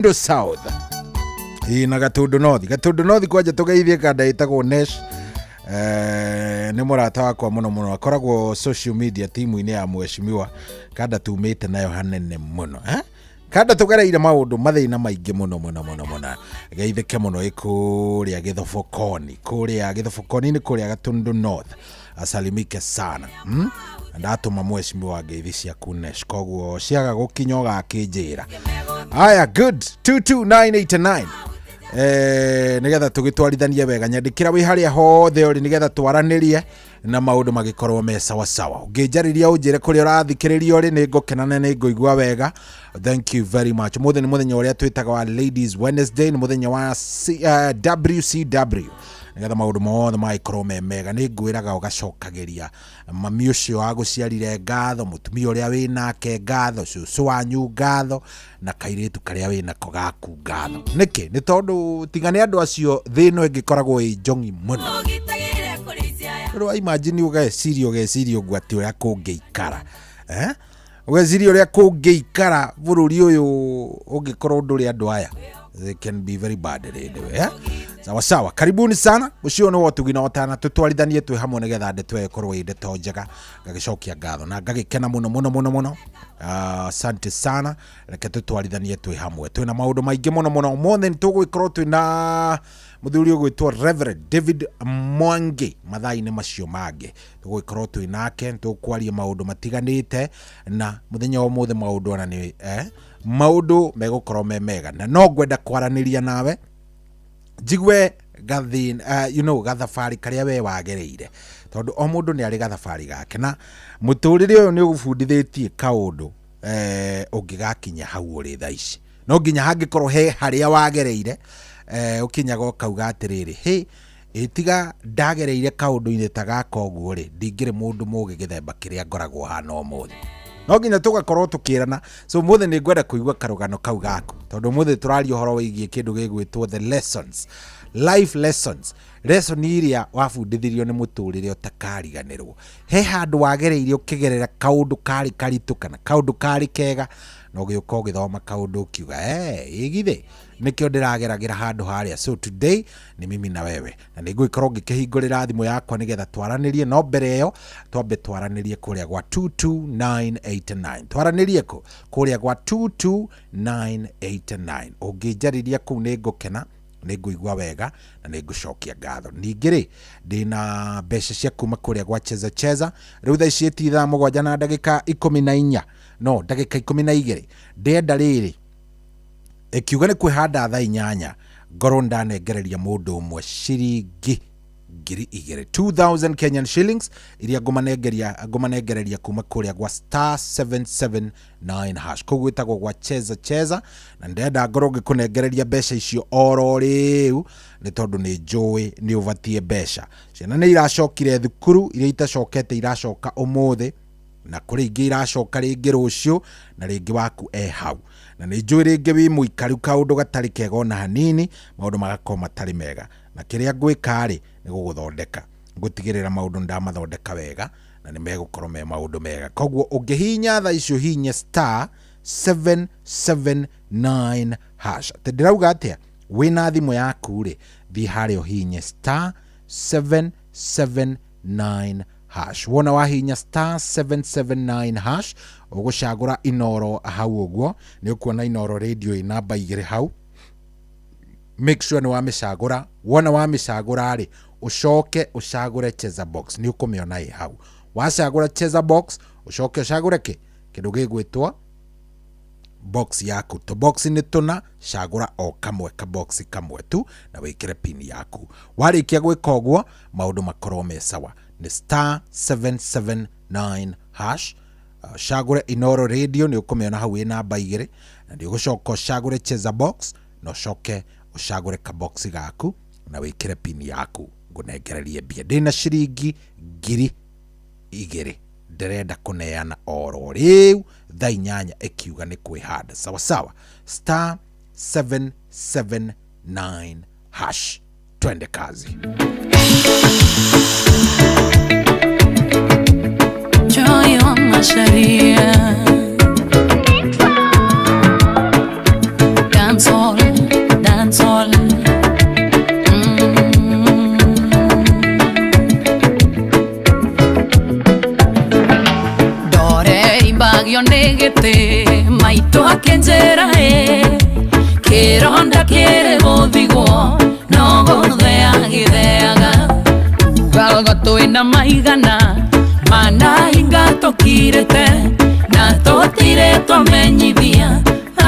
South ĩ na Gatundu North. Gatundu North kwanja tũgeithie kanda ĩtagwo Nesh. Nĩ mũrata wakwa mũno mũno, akoragwo social media timu-inĩ ya mheshimiwa kanda tumĩte nayo hanene mũno, eh? Kanda tũgereire maũndũ mathĩna maingĩ mũno mũno mũno mũno. Geithĩke mũno ĩ kũrĩa Gĩthobokoni, kũrĩa Gĩthobokoni nĩ kũrĩa Gatundu North, asalimike sana, Ndatũma mheshimiwa ngeithi ciaku Nesh, koguo ciaga gũkinya ũgakĩnjĩra. Aya, good. 22989, nigetha tũgĩtwarithanie wega, nyandĩkĩra wĩ harĩa hothe ũrĩ nigetha twaranĩrie na maũndũ magĩkorwo me sawasawa. Ũngĩnjarĩria ũnjĩre kũrĩa ũrathikĩrĩria ũrĩ, nĩ ngũkena na nĩ ngũigua wega. Thank you very much. Mũthĩ nĩ mũthenya ũrĩa twĩtaga wa Ladies Wednesday, nĩ mũthenya wa WCW, nigetha maũndũ mothe magĩkorwo me mega. Nĩ ngwĩraga ũgacokagĩria mami ũcio wagũciarire ngatho, mũtumia ũrĩa wĩ nake ngatho, cũcũ wanyu ngatho, na kairĩtu karĩa wĩ nako gaku ngatho. Nĩkĩ? Nĩ tondũ tiga nĩ andũ acio, thĩ ĩno ĩngĩkoragwo ĩ njong'i mũno. Rĩu wa imagine, ũgeciria ũgeciria ũguo atĩ ũrĩa kũngĩikara, eh? Ũgeciria ũrĩa kũngĩikara bũrũri ũyũ ũngĩkorwo ndũrĩ andũ aya. They can be very bad anyway, eh? Sawa sawa, karibuni sana. Ũcio nĩ wotugi na ũtana, tũtwarithanie twĩ hamwe nĩgetha ndeto ĩyo ĩkorwo ĩ ndeto njega. Ngagĩcokia ngatho na ngagĩkena mũno mũno mũno mũno. Asante sana. Reke tũtwarithanie twĩ hamwe, twĩna maũndũ maingĩ mũno mũno. Ũmũthĩ nĩ tũgũgĩkorwo twĩna mũthuri ũgwĩtwo Reverend David Mwangi. Mathaa-inĩ macio mangĩ tũgũgĩkorwo twĩ nake, tũkwaria maũndũ matiganĩte, na mũthenya wa ũmũthĩ maũndũ ona nĩ maũndũ megũkorwo me mega, na no ngwenda kwaranĩria nawe njigue gathĩ gathabarĩ karĩa we wagereire, tondũ o mũndũ nĩ arĩ gathabarĩ gake, na mũtũrĩre ũyũ nĩ ũgũbundithĩtie kaũndũ ũngĩgakinya hau ũrĩ thaa ici. No nginya hangĩkorwo he harĩa wagereire, ũkinyaga ũkauga atĩrĩrĩ, hĩ, ĩtiga ndagereire kaũndũ-inĩ ta gaka ũguo rĩ, ndingĩrĩ mũndũ mũgĩ gĩthemba kĩrĩa ngoragwo hana ũmũthĩ. No nginya tũgakorwo tũkĩrana. So ũmũthĩ nĩ ngwenda kũigua karũgano kau gaku, tondũ ũmũthĩ tũraria ũhoro wĩgiĩ kĩndũ gĩgwĩtwo the lessons, life lessons, lesson iria wabundithirio nĩ mũtũrĩre ũtakariganĩrwo. He handũ wagereire ũkĩgerera kaũndũ karĩ karitũ kana kaũndũ karĩ kega, na ũgĩũka ũgĩthoma kaũndũ ũkiuga, ĩgithĩ nĩkĩo ndĩrageragĩra handũ harĩa. So today ni mimi na wewe, na nĩ ngũgĩkorwo ngĩkĩhingũrĩra thimũ yakwa nĩgetha twaranĩrie. No mbere ĩyo twambe twaranĩrie kũrĩa gwa 22989. Twaranĩrie kũ? Kũrĩa gwa 22989. Ũngĩnjarĩria kũu nĩ ngũkena, nĩ ngũigua wega na nĩ ngũcokia ngatho. Ningĩ rĩ, ndĩna mbeca cia kuma kũrĩa gwa Cheza Cheza. Rĩu thaa ici ĩti thaa 7 na ndagĩka 14, no ndagĩka 12. Ndĩrenda rĩrĩ ĩkiuga nĩ kwĩhanda thaa 8 ngorwo ndanengereria mũndũ ũmwe ciringi 2000, 2000 Kenyan shillings, iria ngũmanengereria kuma kũrĩa gwa star 779 hash, kũu gwĩtagwo gwa Cheza Cheza. Na ndĩrenda ngorwo ngĩkũnengereria mbeca icio oro rĩu, nĩ tondũ nĩ njũĩ nĩ ũbatiĩ mbeca. Ciana nĩ iracokire thukuru, iria itacokete iracoka ũmũthĩ, na kũrĩ ingĩ iracoka rĩngĩ rũciũ, na rĩngĩ waku e hau, na nĩ njũĩ rĩngĩ wĩ mũikaru kaũndũ gatarĩ kega ona hanini, maũndũ magakorwo matarĩ mega. Na kĩrĩa ngwĩka rĩ, nĩ gũgũthondeka, ngũtigĩrĩra maũndũ ndamathondeka wega na nĩ megũkorwo me maũndũ mega. Koguo ũngĩhihinya thaa icio, hihinya star 779 hash. Atĩ ndĩrauga atĩa? Wĩna thimũ yaku rĩ, thiĩ harĩa ũhihinye star 779 hash. Wona wahihinya star 779 hash, ũgũcagũra Inoro hau ũguo. Nĩ ũkuona Inoro Radio ĩ namba 2 hau. Make sure nĩ wamĩcagũra. Wona wamĩcagũra rĩ, ũcoke ũcagũre Cheza Box, nĩ ũkũmĩona ĩ hau. Wacagũra Cheza Box, ũcoke ũcagũre kĩ kĩndũ gĩgwĩtwo box yaku. To box nĩ tũna, cagũra o kamwe, ka box kamwe tu, na wĩkĩre pin yaku. Warĩkia gwĩka ũguo, maũndũ makorwo me sawa. Nĩ star 779 hash, cagũre Inoro Radio, nĩ ũkũmĩona hau ĩ namba 2, na nĩ ũgũcoka ũcagũre Cheza Box, na ũcoke ũcagũre kabox gaku na wĩkĩre pin yaku. Ngũnengererie mbia. Ndĩna ciringi 2000 ndĩrenda kũneana oro rĩu thaa 8 ĩkiuga nĩ kwĩhanda. Sawa sawa, star 779 hash. Twende kazi. Joy wa Macharia. Dance. Twina maigana manahinga tũkirĩte na tũtire twamenyithia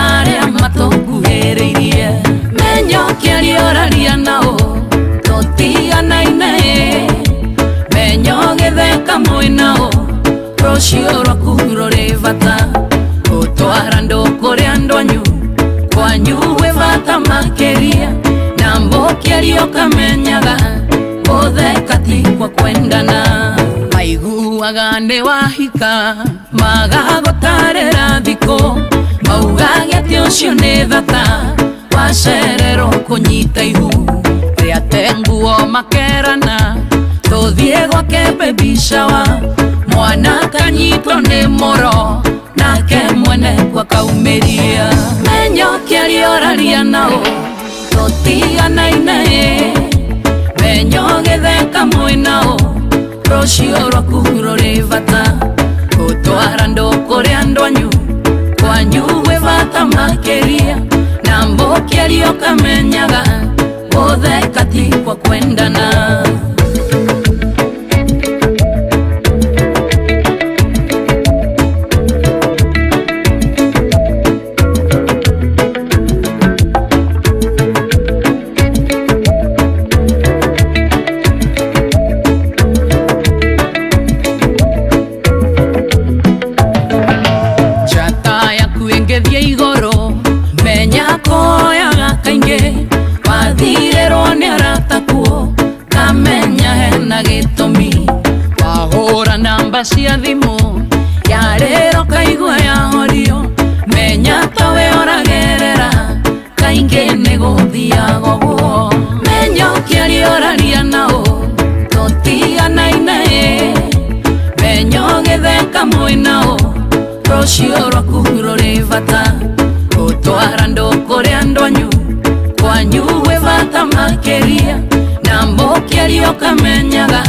arĩa matũkuhĩrĩirie menyo kĩaria ũraria nao tũtiganaine menyo gĩtheka mwĩnao rũciũ rwaku rũrĩ bata gũtwara andũ kũrĩ andũ anyu kwanyu gwĩ bata makĩria na mbũkĩaria ũkamenyaga gũtheka ti kwa kwendana maiguaga nĩ wahika magagũtarĩra thikũ maugage atĩ ũcio nĩ thata wacererwo kũnyita ihu rĩate nguo makerana tũthiĩ gwake baby shower mwana kanyitwo nĩ mũro nake mwene kwa kaumĩria menyo kĩaria ũraria nao tũtiganaine menyo gĩtheka mwĩnao rũciũ rwaku rũrĩ bata gũtwara andũ kũrĩ andũ anyu kwanyu gwĩ bata makĩria na mbũkĩaria ũkamenyaga gũtheka ti kwa kwendana. Cia thimũ yarĩro kaigua yahorio menya tawe ũragerera kaingĩ nĩ gũthiaga ũguo menya ũkĩaria ũraria nao tũtiganaine menya ũgĩtheka mwĩnao rũciũ rwaku rũrĩ bata gũtwara andũ kũrĩ andũ anyu kwanyu gwĩ bata makĩria na mbũkĩaria ũkamenyaga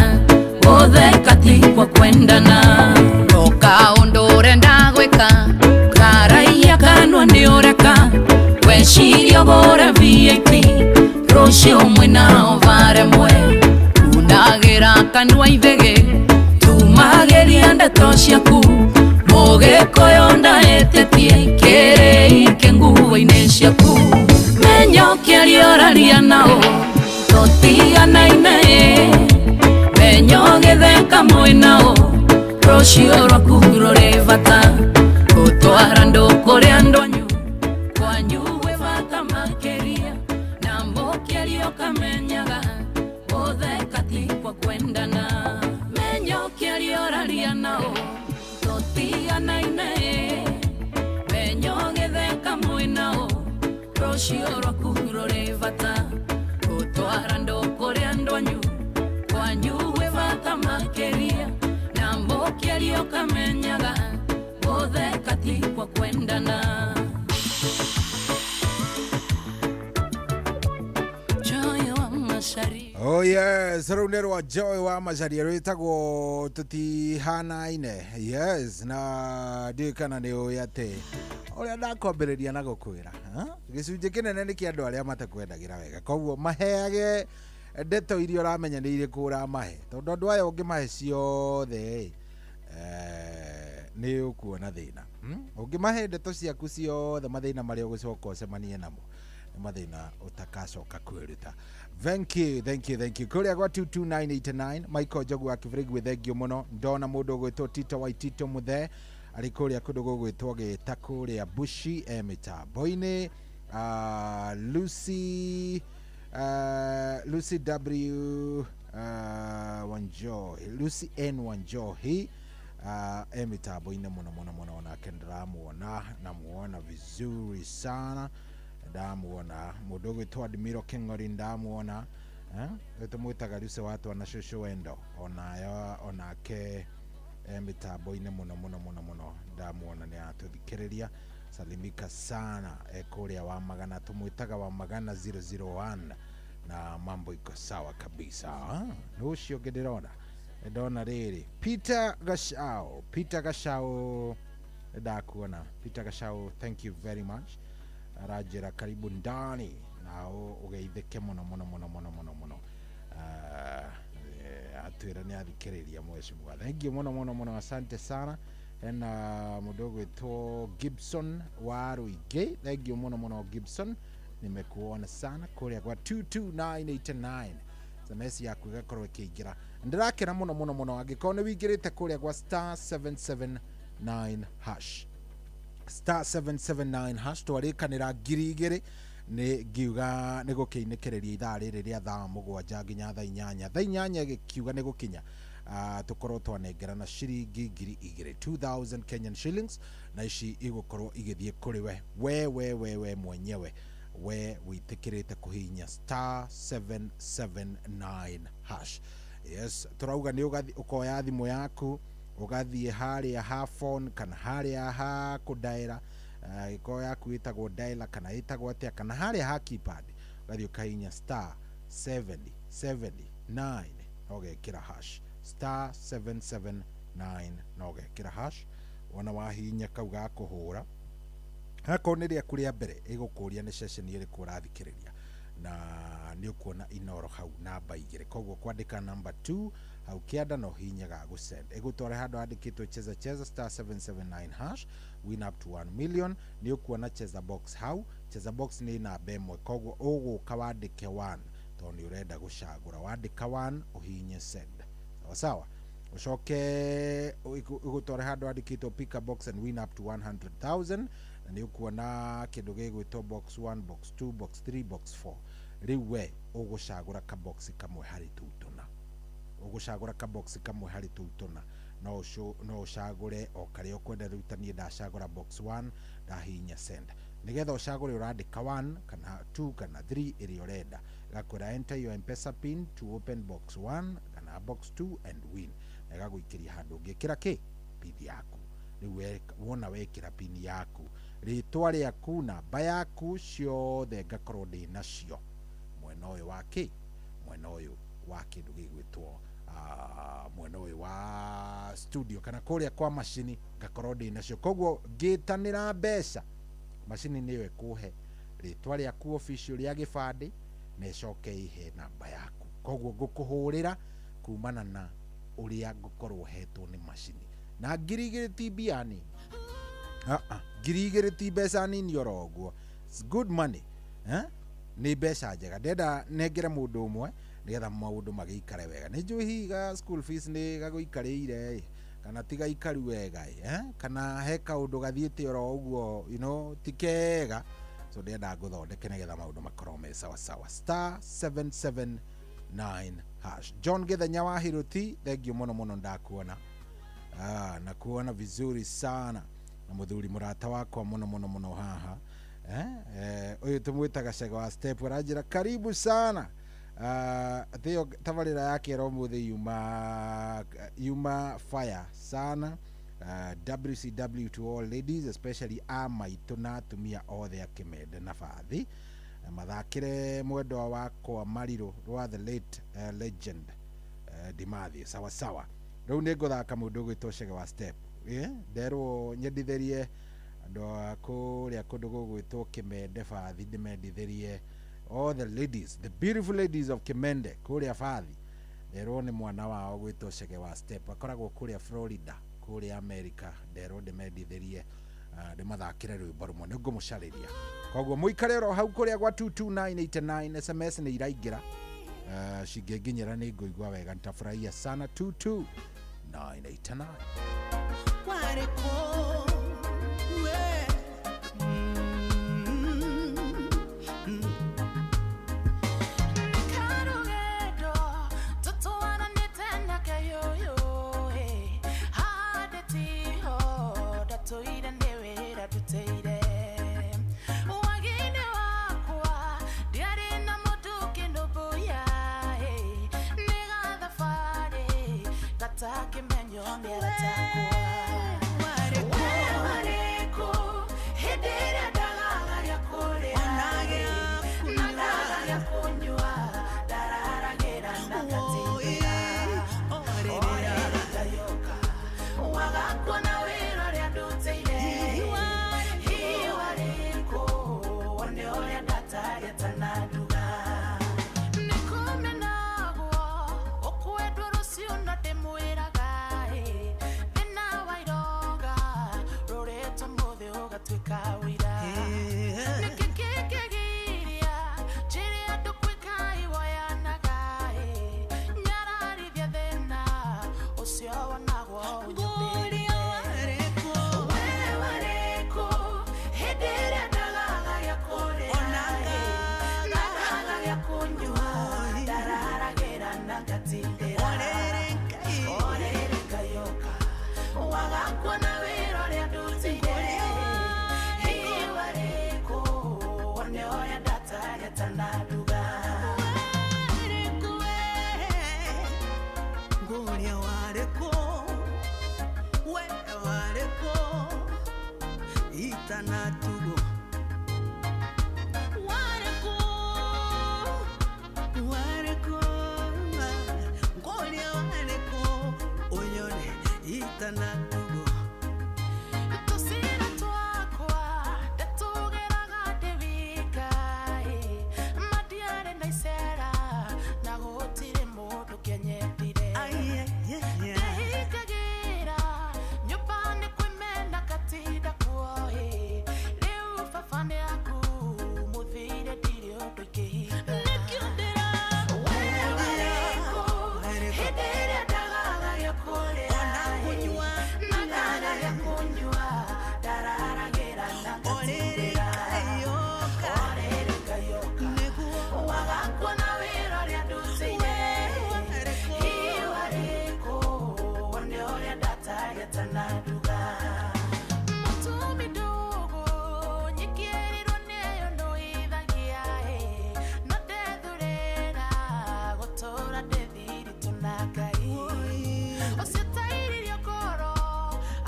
gũtheka ti kwa kwendana toka ũndũ ũrenda gwĩka karaia kanua nĩ ũreka weciria ũgũre VAT rũciũ mwĩnao varemwe unagĩra kanua ithĩgĩ tumagĩria ndeto ciaku mũgĩkũyũ ndaĩtĩtie kĩrĩike nguo-inĩ ciaku menya ũkĩaria ũraria nao tũtiganaine menyo gĩtheka mwĩnao rũciũ rwaku rũrĩ bata gũtwara andũ kũrĩ andũ anyu kwanyu gwĩ bata makĩria na mbũkĩaria ũkamenyaga gũtheka ti kwa kwendana menya ũkĩaria ũraria nao tũtiganaine menyo gĩtheka mwĩnao rũciũ rwaku rũrĩ bata gũtwara andũ kũrĩ andũ anyu kwanyu gwĩ bata makĩria na mbũkĩaria ũkamenyaga gũtheka ti kwa kwendana. Oh yes, rũu nĩ rwa Joy wa Macharia rwĩtagwo tũtihanaine. Yes, na ndiũĩ kana nĩ ũĩ atĩ ũrĩa ndakwambĩrĩria na gũkwĩra gĩcunjĩ kĩnene nĩ kĩa andũ arĩa matakwendagĩra wega koguo maheage ndeto iria ũramenya nĩ irĩkũ ũramahe tondũ andũ aya ũngĩmahe ciothe nĩ ũkuona thĩna. Ũngĩmahe ndeto ciaku ciothe mathĩna marĩa ũgũcoka ũcemanie namo nĩ mathĩna ũtakacoka kwĩruta. Thank you, thank you, thank you. Kũrĩa gwa 22989 Michael Njogu wa Kĩbirigwi thengio mũno. Ndona mũndũ ũgwĩtwo Tito Waitito Mũthee arĩ kũrĩa kũndũ gũgwĩtwo Gĩta kũrĩa Bushi mĩtambo-inĩ. Lucy Lucy W Wanjohi, Lucy N Wanjohi mĩtambo-inĩ mũno mũno mũno, onake ndĩramuona namuona vizuri sana ndamuona. Mũndũ ũgwĩtwo Admiro King'ori ndamuona, tũmwĩtaga Lucy wa na cũcũ wendo onayo onake mĩtambo-inĩ mũno mũno mũno mũno ndamuona nĩ atũthikĩrĩria. Salimika sana kũrĩa wa magana tũmwĩtaga wa magana 001 na mambo iko sawa kabisa. Nĩ ũcio ũngĩ ndĩrona ndona rĩrĩ Peter Gashao, Peter Gashao ndakuona. Peter Gashao, thank you very much. Aranjĩra karibu ndani nao ũgeithĩke mũno mũno mũno mũno mũno mũno. Atwĩra nĩ athikĩrĩria mheshimiwa. Thank you mũno mũno mũno, asante sana. Hena mũndũ ũgwĩtwo Gibson wa Ruingĩ, thank you mũno mũno Gibson, nimekuona sana kũrĩa kwa 22989. SMS yaku ĩgakorwo ĩkĩingĩra. Ndĩrakena mũno mũno mũno angĩkorwo nĩ wingĩrĩte kũrĩa gwa star 779 hash, star 779 hash. Twarĩkanĩra 2000 nĩ ngiuga nĩ gũkĩinĩkĩrĩria ithaa rĩrĩ rĩa thaa 7 nginya thaa 8. Thaa 8 gĩkiuga nĩ gũkinya tũkorwo twanengerana ciringi 2000, 2000 Kenyan shillings, na ici igũkorwo igĩthiĩ kũrĩ we we we we we mwenyewe, we wĩtĩkĩrĩte kũhihinya star 779 hash. Yes, tũrauga nĩ ũgathi ũkoya thimũ yaku ũgathiĩ harĩa ha phone kana harĩa ha kũdaĩra, gĩkorwo yaku ĩtagwo dialer kana ĩtagwo atĩa, kana harĩa ha keypad, ũgathiĩ ũkahihinya star 779 na ũgekĩra hash, star 779 na ũgekĩra hash. Wona wahihinya kau ga kũhũra, hakorwo nĩ rĩaku rĩa mbere, ĩgũkũria nĩ ceceni ĩrĩkũ ũrathikĩrĩria, na nĩ ũkuona Inoro hau namba 2, koguo kwandĩka namba 2 hau kĩanda na ũhihinyaga gũsend, ĩgũtware handũ handĩkĩtwo cheza cheza star 779 hash, win up to 1 million. Nĩ ũkuona cheza box hau, cheza box nĩ namba 1, koguo ũgũka wandĩke 1 tondũ nĩ ũrenda gũcagũra. Wandĩka 1 ũhihinye send, sawa sawa. Ũcoke ũgũtware handũ handĩkĩtwo pick a box and win up to 100,000, na nĩ ũkuona kĩndũ gĩgwĩtwo box 1, box 2, box 3, box 4. Rĩu we ũgũcagũra kabox kamwe harĩ tũu tũna, ũgũcagũra kabox kamwe harĩ tũu tũna, no ũcagũre o karĩa ũkwenda. Rĩu ta niĩ ndacagũra box 1, ndahihinya send. Nĩgetha ũcagũre ũrandĩka 1 kana 2 kana 3 ĩrĩa ũrenda, ĩgakwĩra enter your M-Pesa pin to open box 1 kana box 2 and win, na ĩgagũikĩria handũ ũngĩkĩra kĩ pin yaku. Rĩu wona wekĩra pin yaku, rĩtwa rĩaku, namba yaku, ciothe ngakorwo ndĩ nacio mwena ũyũ wa kĩ, mwena ũyũ wa kĩndũ gĩgwĩtwo mwena ũyũ wa studio kana kũrĩa kwa macini, ngakorwo ndĩ nacio. Koguo ngĩtanĩra mbeca, macini nĩyo ĩkũhe rĩtwa rĩaku official rĩa gĩbandĩ na ĩcoke ĩhe namba yaku. Koguo ngũkũhũrĩra kumana na ũrĩa ngũkorwo hetwo nĩ macini. Na 2000 ti mbia nini, 2000 ti mbeca nini oro ũguo. It's good money, eh? Nĩ mbeca njega. Ndenda nengere mũndũ ũmwe nĩgetha maũndũ magĩikare wega. Nĩ njũĩ hihi ga school fees nĩ gagũikarĩire kana ti gaikaru wega, eh? Kana he kaũndũ gathiĩte oro ũguo, you know, ti kega. So ndĩrenda ngũthondeke nĩgetha maũndũ makorwo me sawa sawa. Star 779 hash. John Githenya wa Hiruti, thank you mũno mũno, ndakuona. Nakuona vizuri sana na mũthuri mũrata wakwa mũno mũno mũno haha. Ũyũ tũmwĩtaga Cega wa Step, aranjĩra karibu sana. Thĩyo tabarĩra yake ĩra ũmũthĩ yuma fire sana. WCW to all ladies, especially a maitũ na atumia othe akĩmende na bathi mathakĩre mwendwa wakwa Marirũ rwa the late legend Ndimathi. Sawa sawa. Rĩu nĩ ngũthaka mũndũ ũgwĩtwo Cega wa Step. Nderwo nyendithĩrie andũ a kũrĩa kũndũ gũgwĩtwo Kĩmende bathi, ndĩmendithĩrie all the ladies, the beautiful ladies of Kimende kũrĩa bathi. Nderwo nĩ mwana wao gwĩtwo Cege wa Step, akoragwo kũrĩa Florida, kũrĩa America. Nderwo ndĩmendithĩrie ndĩmathakĩre rwĩmbo rũmwe, nĩ ngũmũcarĩria. Koguo mũikare oro hau kũrĩa gwa 22989, SMS nĩ iraingĩra, cingĩnginyĩra nĩ ngũigua wega, nitafurahia sana. 22989. Nikume nagwo, okwedwa rusio. ndagĩtanaduga Ngoria wareko we wareko itanatugo wareko wareko ngoria wareko onyone itanatugo tusira twakwa ndatugeraga ndĩwika matiarĩ na icera na gũtirĩ mũndũ kĩanyendire ndĩhingagĩra nyũmba nĩ kwĩmena katinda kuoĩ rĩu baba nĩ aku mũthire ndirĩ ũndũ ingĩhinga nĩkĩo ndĩra we warĩkũ hĩndĩ ĩrĩa ndagaga gĩa kũrĩa Ona kũnyua. na ngaga gĩa kũnyua ndararagĩra na ngatindĩra Orerekayoka orerekayoka nĩguo wagakwo na wĩra ũrĩa ndutĩire wareko iwarĩkũ wone ũrĩa ndatagĩtanaduga mũtumi ndũgũ nyikĩrĩrwo nĩyo ndũithagia no ndethurĩra gũtũra ndĩthiritũ na Ngai ũcio tairirio ngoro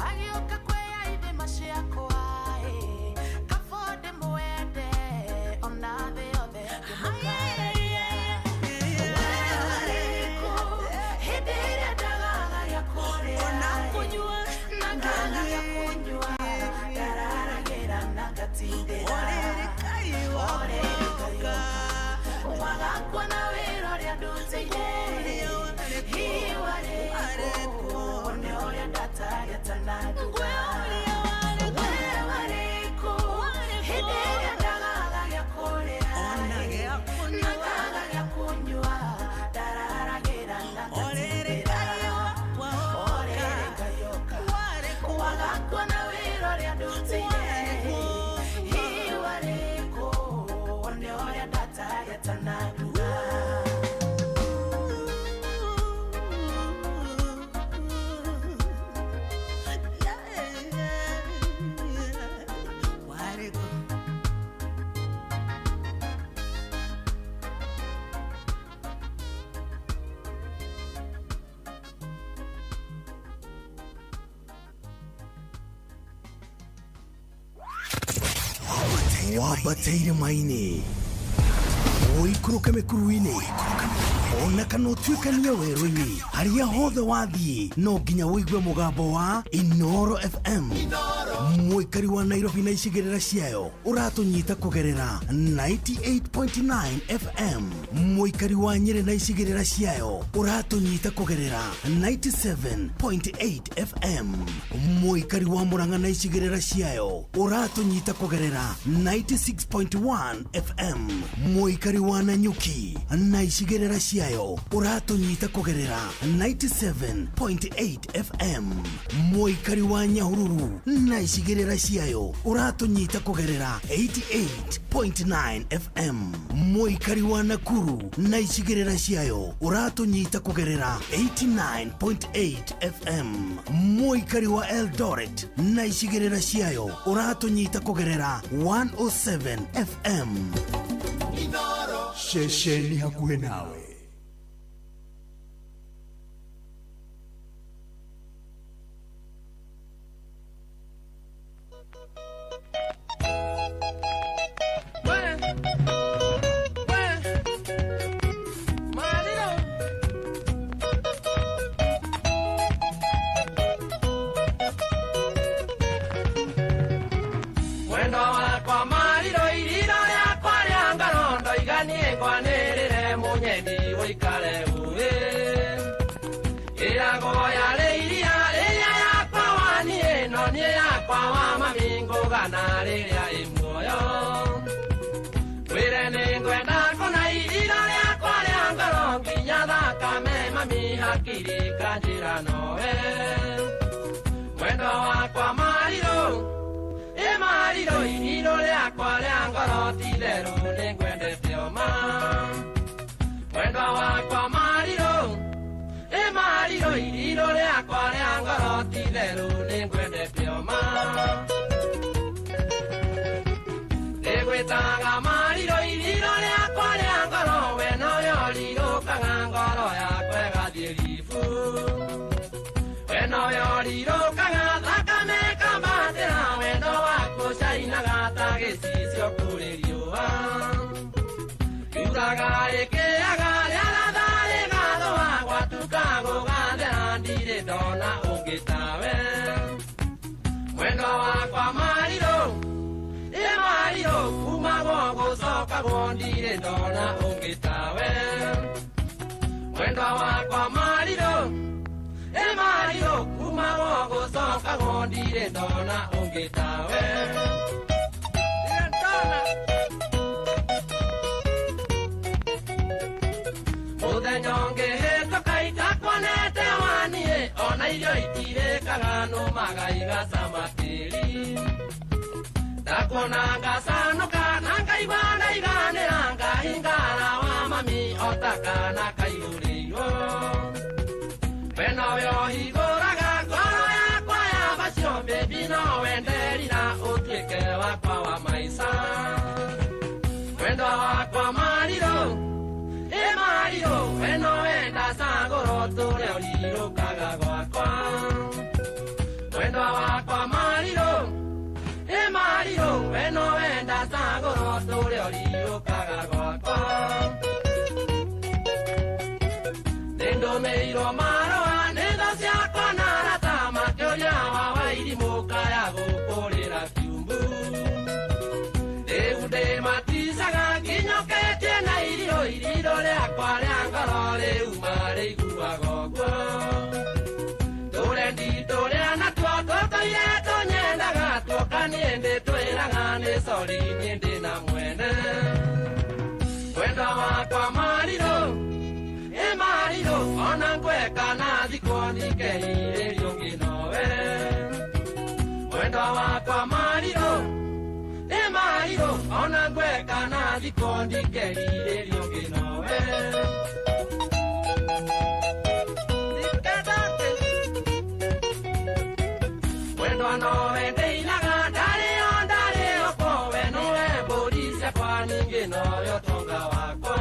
agĩũka kwĩya ithima ciakwa kabo ndĩmwende ona thĩ yothe ngĩmũkararia hĩndĩ ĩrĩa ndagaga gĩa kũrĩa Ona kũnyua. na ngaga gĩa kũnyua ndararagĩra na ngatindĩra Orerekayoka wagakwo na wĩra ũrĩa ndutĩire iwarĩkũ wone ũrĩa ndatagĩtanaduga we warĩkũ hĩndĩ ĩrĩa ndagaga gĩa kũrĩa Ona gĩa kũnyua. na ngaga gĩa kũnyua ndararagĩra na ngatindĩra orerekayoka wagakwo na wĩra ũrĩa ndutĩire iwarĩkũ wone ũrĩa ndatagĩtanaduga Wareko wambateire maini ũikũrũke mĩkuru-inĩ ona kana ũtuĩkanie werũ-inĩ harĩa hothe wathiĩ no nginya ũigue mũgambo wa Inoro FM mũikari wa Nairobi na icigĩrĩra ciayo ũratũnyita kũgerera 98.9 FM mũikari wa Nyĩrĩ na icigĩrĩra ciayo ũratũnyita kũgerera 97.8 FM mũikari wa Murang'a na icigĩrĩra ciayo ũratũnyita kũgerera 96.1 FM mũikari wa Nanyuki na icigĩrĩra ciayo ũratũnyita kũgerera 97.8 FM mũikari wa Nyahururu na icigĩrĩra ciayo ũratũnyita kũgerera 88.9 FM mũikari wa Nakuru na icigĩrĩra ciayo ũratũnyita kũgerera 89.8 FM mũikari wa Eldoret na icigĩrĩra ciayo ũratũnyita kũgerera 107 FM Ceceni hakuhĩ nawe. Mwendo wakwa mariro iriro rĩakwa rĩa ngoro ndoiganie ngwanĩrĩre mũnyendi ũikare uĩ ĩragwo yarĩ iria rĩrĩa yakwa waniĩ no niĩ yakwa wa mami ngũgana rĩrĩa ĩ muoyo ngwĩre nĩ ngwenda kũna iriro rĩakwa rĩa ngoro nginya thakame mami hakiri kanjĩra nowe mwendo wakwa mariro mariro iriro rĩakwa rĩa ngoro ti-itherũ nĩngwendete ũma mwendwa wakwa mariro mariro iriro rĩakwa rĩa ngoro ti-itherũ nĩngwendete ũma ndĩgwĩtaga mariro iriro rĩakwa Nyendaga ĩkĩaga rĩaratharĩ gathũa gwatuka gũgathera ndirĩ ndona ũngĩ tawe. Mwendwa wakwa marirũ, ĩ marirũ, kumagwo gũcokagwo ndirĩ ndona ũngĩ tawe. Mwendwa wakwa marirũ, ĩ marirũ, kumagwo gũcokagwo ndirĩ ndona ũngĩ tawe. Ndirĩ ndona. Mũthenya ũngĩ hĩtũka itakuonete waniĩ, ona irio itirĩkaga nũmaga igacama tĩri. Ndakuona ngacanũka na ngaigua ndaiganĩra, ngahingara wa mami o ta kaana kaihũrĩirwo. We nowe ũhingũraga ngoro yakwa ya macio, baby no wenderira ũtuĩke wakwa wa maica. Mwendwa wakwa marirũ, ĩ marirũ, we nowe ndacagũra ũtũre ũrirũkaga gwakwa. Mwendwa wakwa marirũ, ĩ marirũ, we nowe ndacagũra ũtũre ũrirũkaga gwakwa. Nĩndũmĩirwo marũa nĩ thũ ciakwa na arata, makĩũria wa wairimũ kaya gũkũrĩra kiumbu. Rĩu ndĩmaticaga nginyũkĩtie na irio, irirũ rĩakwa rĩa ngoro rĩu marĩiguaga ũguo. Tũrendi tũrĩa natuo tũtũire tũnyendaga, tuoka niĩ ndĩtwĩraga nĩ sori niĩ ndĩna mwene. Mwendwa wakwa marirũ, ĩ marirũ, ona ngweka na thikwo ndikerirĩrio ũngĩ nowe. Mwendwa wakwa marirũ, ĩ marirũ, ona ngweka na thikwo ndikerirĩrio ũngĩ nowe. Mwendwa nowe ndĩinaga, ndarĩo ndarĩo kwo, we nĩwe mbũri ciakwa ningĩ nowe ũtonga wakwa.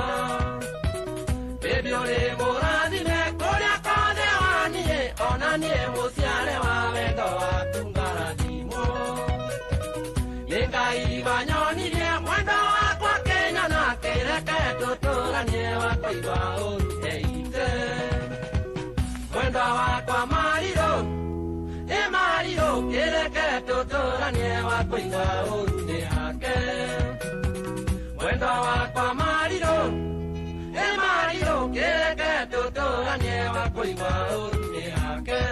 Baby ũrĩ mũrathime kũrĩa kothe waniĩ, ona niĩ mũciare wa wendo waku ngarathimwo. Nĩ Ngai wanyonirie mwendwa wakwa Kenya, na kĩreke tũtũranie wa kũigua ũru eite. Mwendwa wakwa marirũ, ĩ marirũ, kĩreke tũtũranie wa kũigua ũru nĩ hake. Mwendwa wakwa marirũ, ĩ marirũ, kĩreke tũtũranie wa kũigua ũru nĩ hake.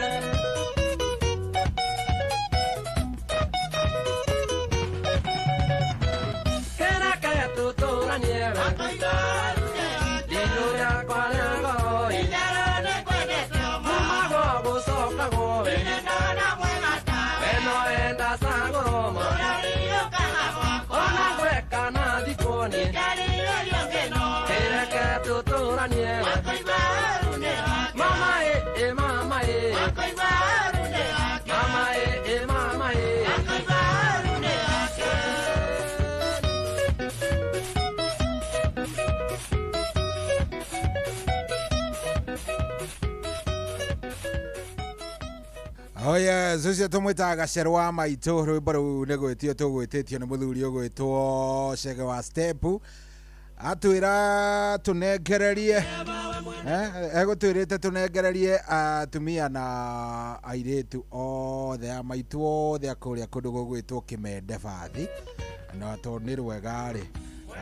Kĩreke tũtũranie we, ndirũ rĩakwa rĩa ngoro ĩ, kumagwo gũcokagwo we, we nowe ndacagũrwo ma, ona ngweka na thikwo niĩ, kĩreke tũtũranie we. Mama ĩ, ĩ mama ĩ, mama ĩ, ĩ mama ĩ. Oh yes, ũcio tũmwĩtaga Gacerũ wa maitũ. Rwĩmbo rũu nĩ gwĩtio tũgwĩtĩtio nĩ mũthuri ũgwĩtwo Chege wa Step, atwĩra tũnengererie, egũtwĩrĩte tũnengererie atumia na airĩtu othe a maitũ othe a kũrĩa kũndũ gũgwĩtwo Kĩmende Bathi, na tondũ nĩ rwega rĩ,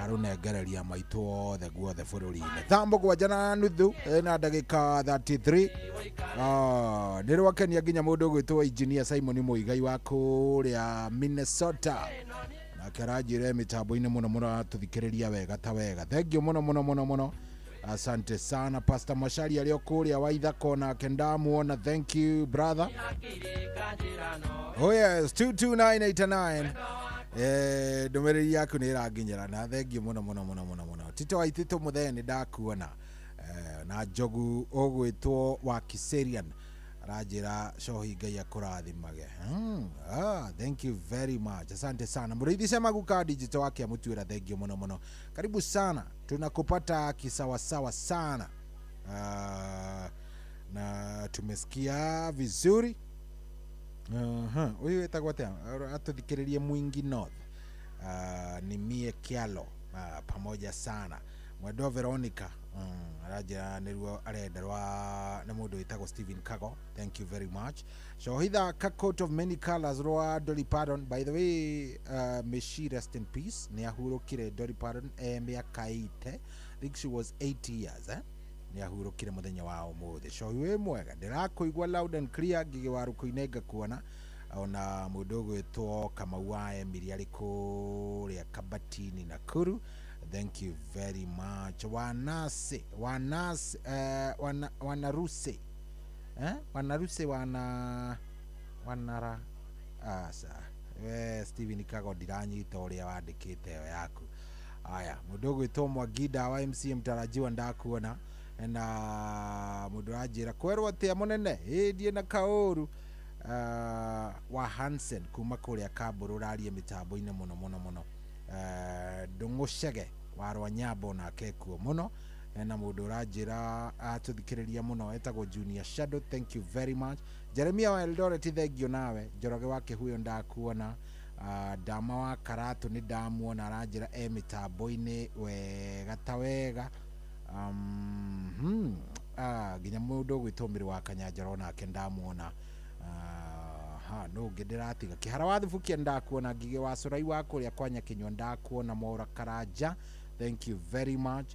arũnengereria maitũ othe guothe bũrũri-inĩ. Thaa 7:30 na ndagĩka 33. Nĩ rwakenia nginya mũndũ ũgwĩtwo Engineer Simon Muigai wa kũrĩa Minnesota, nake aranjĩra mĩtambo-inĩ mũno mũno, atũthikĩrĩria wega ta wega. Thank you mũno mũno mũno mũno, asante sana. Pastor Mashari arĩ o kũrĩa Waithaka, nake ndamuona. Thank you brother. Oh yes, 22989. Ndũmĩrĩri yaku nĩ ĩranginyĩra na thengiũ mũno mũno mũno mũno mũno. Tito wa Itito mũthee nĩ ndakuona, na njogu ũgwĩtwo wa Kiserian aranjĩra cohi Ngai akũrathimage. Thank you very much, asante sana. Mũrĩithi Cemaguka digital wake amũtuĩra thengiũ mũno mũno, karibu sana, tunakupata kisawasawa sana. Na tumesikia vizuri. Huyu wetagwo atia? Atũthikĩrĩrie Mwingi North. Ni mie Kialo, pamoja sana. Mwendwa Veronica aranjĩra nĩruo arenda rwa nĩ mũndũ wĩtagwo Stephen Kago. Thank you very much. Cohitha ka Coat of Many Colors rwa Dolly Parton. By the way, may she rest in peace. Nĩ ahurũkire Dolly Parton mĩaka 80. I think she was 80 years, eh? Nĩ ahurũkire mũthenya wa ũmũthĩ. Cohi wĩ mwega, ndĩrakũigua loud and clear. Ngigĩ wa rũkũ-inĩ ngakuona, ona mũndũ ũgwĩtwo Kamau wa Emily arĩ kũrĩa Kabatini, Nakuru. Thank you very much. Wanase wanase wanaruse, eh? Wanaruse wana wanara aca we Steven Kago, ndiranyita ũrĩa wandĩkĩte ĩyo yaku. Aya, mũndũ ũgwĩtwo Mwangida wa MC mtarajiwa, ndakuona. Na mũndũ ũranjĩra kwerwo atĩa mũnene ĩ ndiĩ na kaũru, wa Hansen kuma kũrĩa Kambũrũ, ũrarie mĩtambo-inĩ mũno mũno mũno. Ndũng'ũcege wa Rwanyambo nake kuo mũno. Na mũndũ ũranjĩra atũthikĩrĩria mũno etagwo Junior Shadow. Thank you very much. Jeremia wa Eldoret, thengio nawe. Njoroge wa Kĩhuyo, ndakuona. Dama wa Karatu nĩ ndamuona, aranjĩra e mĩtambo-inĩ wega ta wega. Nginya mũndũ ũgwĩtwo Mĩrĩ wa Kanyanjara onake ndamuona. Ha no ũngĩ ndĩratiga Kĩhara wa Thubukia, ndakuona. Ngigĩ wa Curai wa kũrĩa kwa Nyakinyua, ndakuona. Mwaura Karanja, thank you very much.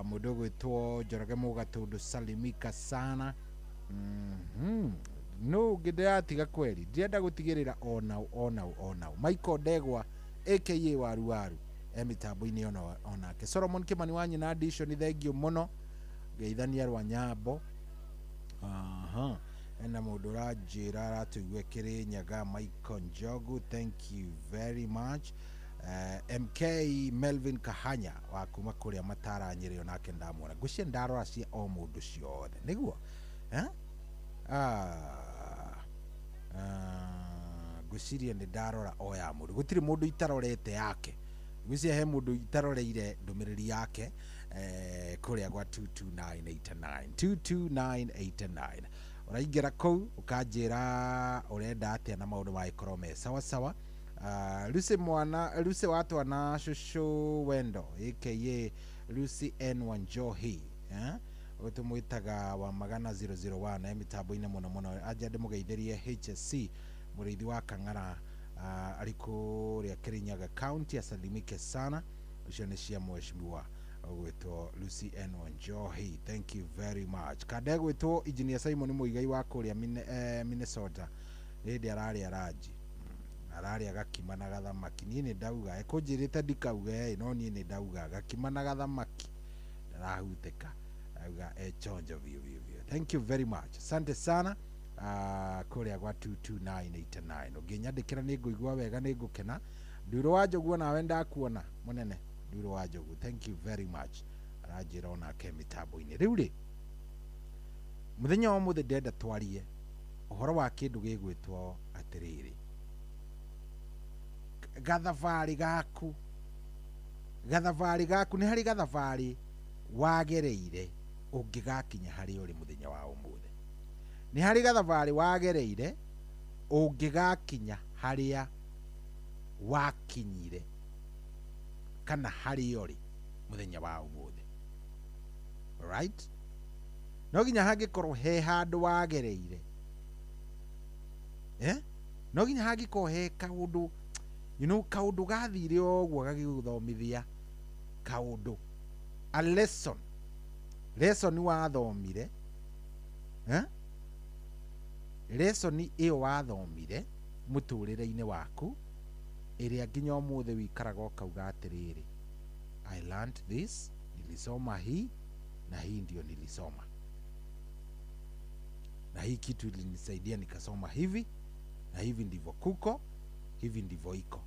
Mũndũ ũgwĩtwo Njoroge Mũgatũndũ, salimika sana. No ũngĩ ndĩratiga kweri, ndĩrenda gũtigĩrĩra onau onau onau. Michael Ndegwa aka Waru Waru e mĩtambo-inĩ onake. Solomon Kimani wa nyina Addition, thengio mũno. Geithania rwa Nyambo. Aha, ena mũndũ ũranjĩra aratũigua Kĩrĩnyaga, Michael Njogu, thank you very much. MK Melvin Kahanya wa kuma kũrĩa Matara Nyĩrĩ, onake ndamuona. Ngwĩciria ndarora cia o mũndũ ciothe nĩguo, eh? Ah, ah, ngwĩciria nĩ ndarora o ya mũndũ, gũtirĩ mũndũ itarorete yake. Ngwĩciria he mũndũ itaroreire ndũmĩrĩri yake kũrĩa gwa 22989 22989. Ũraingĩra kũu ũkanjĩra ũrenda atĩa na maũndũ magĩkorwo me sawa sawa. Lucy mwana Lucy watwana shushu wendo aka Lucy N Wanjohi, eh? Ũyũ tũmwĩtaga wa magana 001 e mĩtambo-inĩ mũno mũno. Anja ndĩmũgeithĩrie HSC mũrĩithi wa Kang'ara, arĩ kũrĩa Kirinyaga County, asalimike sana. Ũcio nĩ cia mheshimiwa ũgwĩtwo Lucy N Wanjohi. Thank you very much. Kanda ĩgwĩtwo Engineer Simon Muigai wa kũrĩa Minnesota, hĩndĩ ararĩa ranji, ararĩa gakima na gathamaki. Niĩ nĩ ndauga ekũnjĩrĩte ndikauge ĩ, no niĩ nĩ ndauga gakima na gathamaki, ndarahutĩka, auga e chonjo biũ biũ biũ. Thank you very much, asante sana. Kũrĩa gwa 22989 ũngĩnyandĩkĩra nĩ ngũigua wega, nĩ ngũkena. Nduro wa Njogu, nawe ndakuona mũnene. Nduro wa Njogu, thank you very much. Aranjĩra onake mĩtambo-inĩ. Rĩu rĩ, mũthenya wa ũmũthĩ ndĩrenda twarie ũhoro wa kĩndũ gĩgwĩtwo atĩrĩrĩ, gathabarĩ gaku. Gathabarĩ gaku, nĩ harĩ gathabarĩ wagereire ũngĩgakinya harĩa ũrĩ mũthenya wa ũmũthĩ. Nĩ harĩ gathabarĩ wagereire ũngĩgakinya harĩa wakinyire kana harĩa ũrĩ mũthenya wa ũmũthĩ. Alright, no nginya hangĩkorwo he handũ wagereire, eh? No nginya hangĩkorwo he kaũndũ, kaũndũ gathire ũguo gagĩgũthomithia kaũndũ, a lesson, lesson wathomire, eh? Lesson ĩyo wathomire mũtũrĩre-inĩ waku ĩrĩa nginya ũmũthĩ wĩikaraga ũkauga atĩrĩrĩ, "I learned this, nilisoma hii na hii ndio nilisoma, na hii kitu ilinisaidia nikasoma hivi na hivi, ndivyo kuko hivi, ndivyo iko."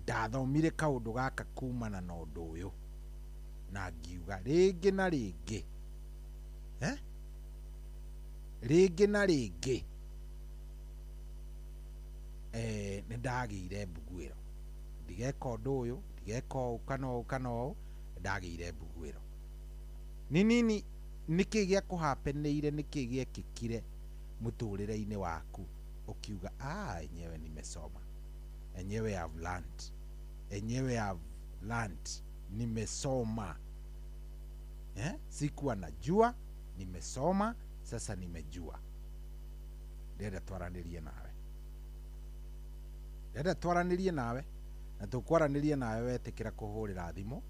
Ndathomire kaũndũ gaka kumana na ũndũ ũyũ na ngiuga rĩngĩ na rĩngĩ, eh? Rĩngĩ na rĩngĩ nĩ ndagĩire mbuguĩro ndigeka ũndũ ũyũ, ndigeka ũũ kana ũũ kana ũũ. Ndagĩire mbuguĩro nĩ nini. Nĩkĩ gĩakũhapenĩire? Nĩkĩ gĩekĩkire mũtũrĩre-inĩ waku ũkiuga, "Ah, enyewe nimesoma, enyewe I've learned, enyewe I've learned"? Nimesoma, eh? Sikuwa najua, nimesoma sasa nimejua. Ndĩrenda twaranĩrie nawe, ndĩrenda twaranĩrie nawe, na tũkwaranĩria nawe wetĩkĩra kũhũrĩra thimũ.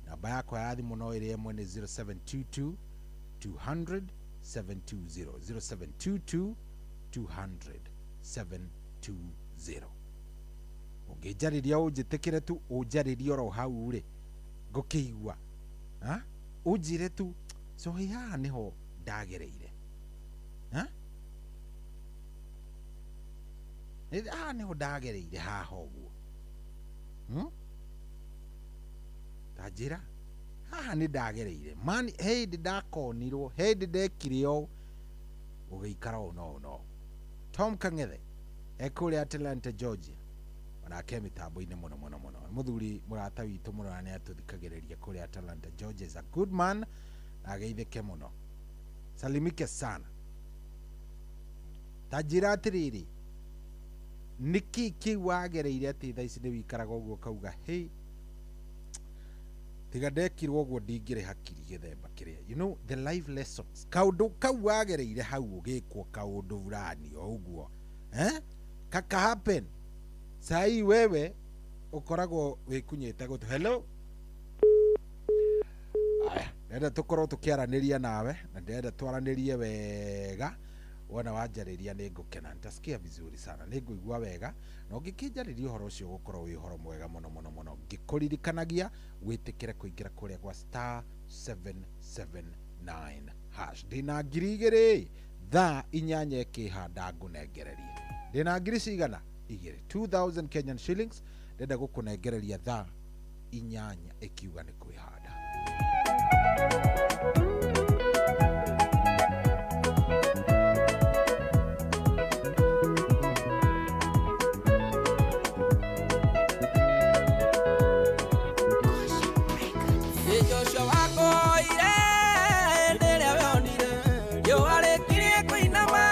Namba yakwa ya thimũ no ĩrĩa ĩmwe nĩ 0722 200 720, 0722 200 720. Ũngĩnjarĩria ũnjĩtĩkĩre tu, ũnjarĩrie oro hau rĩ, ngũkĩigua ha ũnjĩre tu so haha nĩho ndagereire, ha haha nĩho ndagereire haha ũguo, ta njĩra haha nĩ ndagereire mani, hĩndĩ ndakonirwo, hĩndĩ ndekire ũũ, gũgĩikara ũũ no ũũ no ũũ. Tom Kang'ethe ekũrĩa Atlanta Georgia, onake mĩtambo-inĩ mũno mũno mũno, mũthuri mũrata witũ mũno na nĩatũthikagĩrĩria kũrĩa Atlanta Georgia. Is a good man na ageithĩke mũno, salimike sana. Ta njĩra atĩrĩrĩ, nĩkĩ kĩu wagereire atĩ thaa ici nĩ wĩikaraga ũguo ũkauga hey, tiga ndekirwo ũguo ndingĩrĩ hakiri gĩthemba kĩrĩa, you know the life lessons, kaũndũ kau wagereire hau ũgĩkwo kaũndũ fulani o ũguo, eh, kaka happen sai wewe ũkoragwo wĩkunyĩte gũtũ. Hello, aya ndĩrenda tũkorwo tũkĩaranĩria nawe na ndĩrenda twaranĩrie wega. Wona wanjarĩria nĩ ngũkena, nitasikia vizuri sana, nĩ ngũigua wega, na ũngĩkĩnjarĩria ũhoro ũcio ũgũkorwo wĩ ũhoro mwega mũno mũno mũno. Ngĩkũririkanagia wĩtĩkĩre kũingĩra kũrĩa gwa star 779 hash. Ndĩna ngiri igĩrĩ thaa inyanya ĩkĩhanda ngũnengererie. Ndĩna ngiri cigana? Igĩrĩ, 2000 Kenyan shillings. Ndĩrenda gũkũnengereria thaa inyanya ĩkiuga nĩ kwĩhanda. Joshua wakoire rĩrĩa wonire riũa rĩkirie kũinama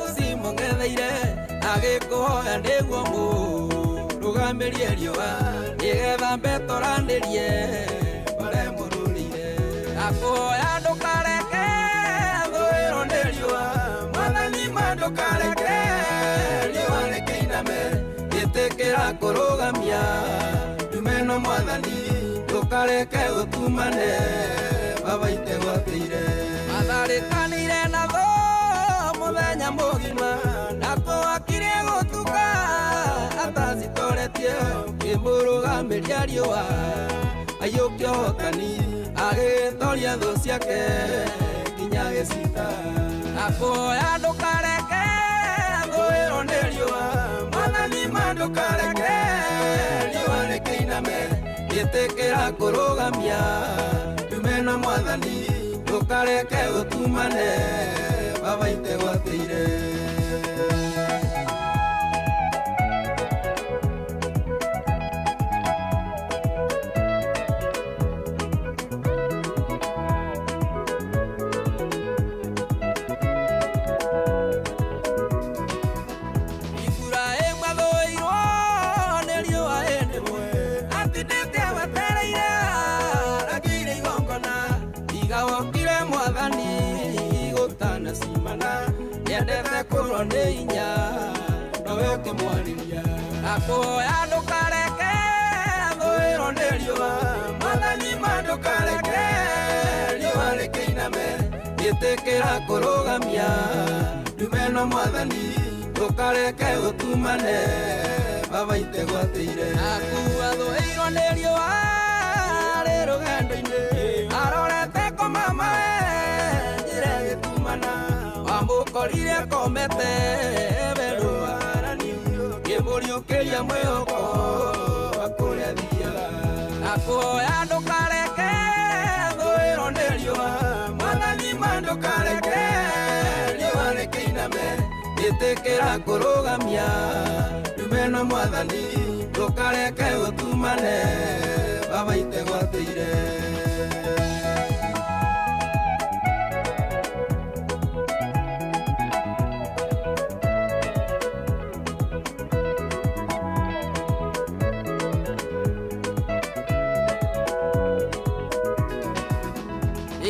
ũcimũng'etheire agĩkũhoya nĩguo mũrũgamĩrie riũa nĩgetha mbetoranĩrie bare mũrũrĩire. Ndakũhoya ndũkareke thũĩrwo nĩ riũa, mwathani ma ndũkareke riũa rĩkĩiname, ĩtĩkĩra kũrũgamia ndume no mwathani ndũkareke gũtumane baba itegwatĩire. Matharĩkanĩire na thũ mũthenya mũgima na twakire gũtuka atacitoretie kĩmũrũgamĩria riũa aiyũkia ũhotani agĩtoria thũ ciake nginya gĩcita. Ndakũhoya ndũkareke thũĩrwo nĩ riũa, mwathani ma ndũkareke riũa rĩkĩiname, ĩtĩkĩra kũrũgamia ndume na mwathani ndũkareke gũtumane baba itegwatĩire. Iburahĩmu athũirwo nĩ riũa hĩndĩ ĩmwe atindĩte wetereire arangĩire igongona tiga wokire mwathani gũtanacimana nĩendete kũrwo nĩ hinya nowe ũkĩmwarĩria. Ndakũhoya ndũkareke thũĩrwo nĩ riũa, mwathani ma ndũkareke riũa rĩkĩiname, ĩtĩkĩra kũrũgamia ndume no mwathani ndũkareke gũtumane baba itegwatĩire. Akua thũĩirwo nĩ riũa rĩ rũgendo-inĩ arorete kũmama njĩra ĩgĩtumana wamũkorire komete werũ waranio kĩmũriũkĩria mwĩhoko wa kũrĩa thiaga. Ndakũhoya ndũkareke thũĩrwo nĩ riũa, mwathani ma ndũkareke riũa rĩkĩiname, ĩtĩkĩra kũrũgamia ndume no mwathani ndũkareke gũtumane baba itegwatĩire.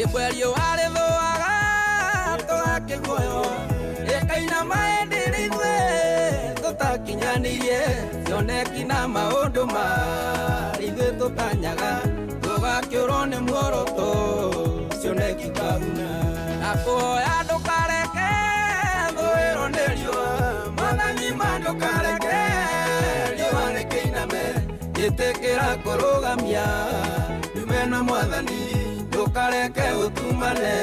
Rĩmwe riũa rĩthũaga tũgakĩguoyo ĩkaina maĩndĩ rĩithuĩ tũtakinyanĩirie cioneki na maũndũ marĩ ithuĩ tũtanyaga tũgakĩũrwo nĩ muoroto cioneki kahuna nakũhoya ndũkareke thũĩrwo nĩ riũa mwathani ma ndũkareke riũa rĩkĩiname ĩtĩkĩra kũrũgamia ndume na mwathani ndũkareke ũtumane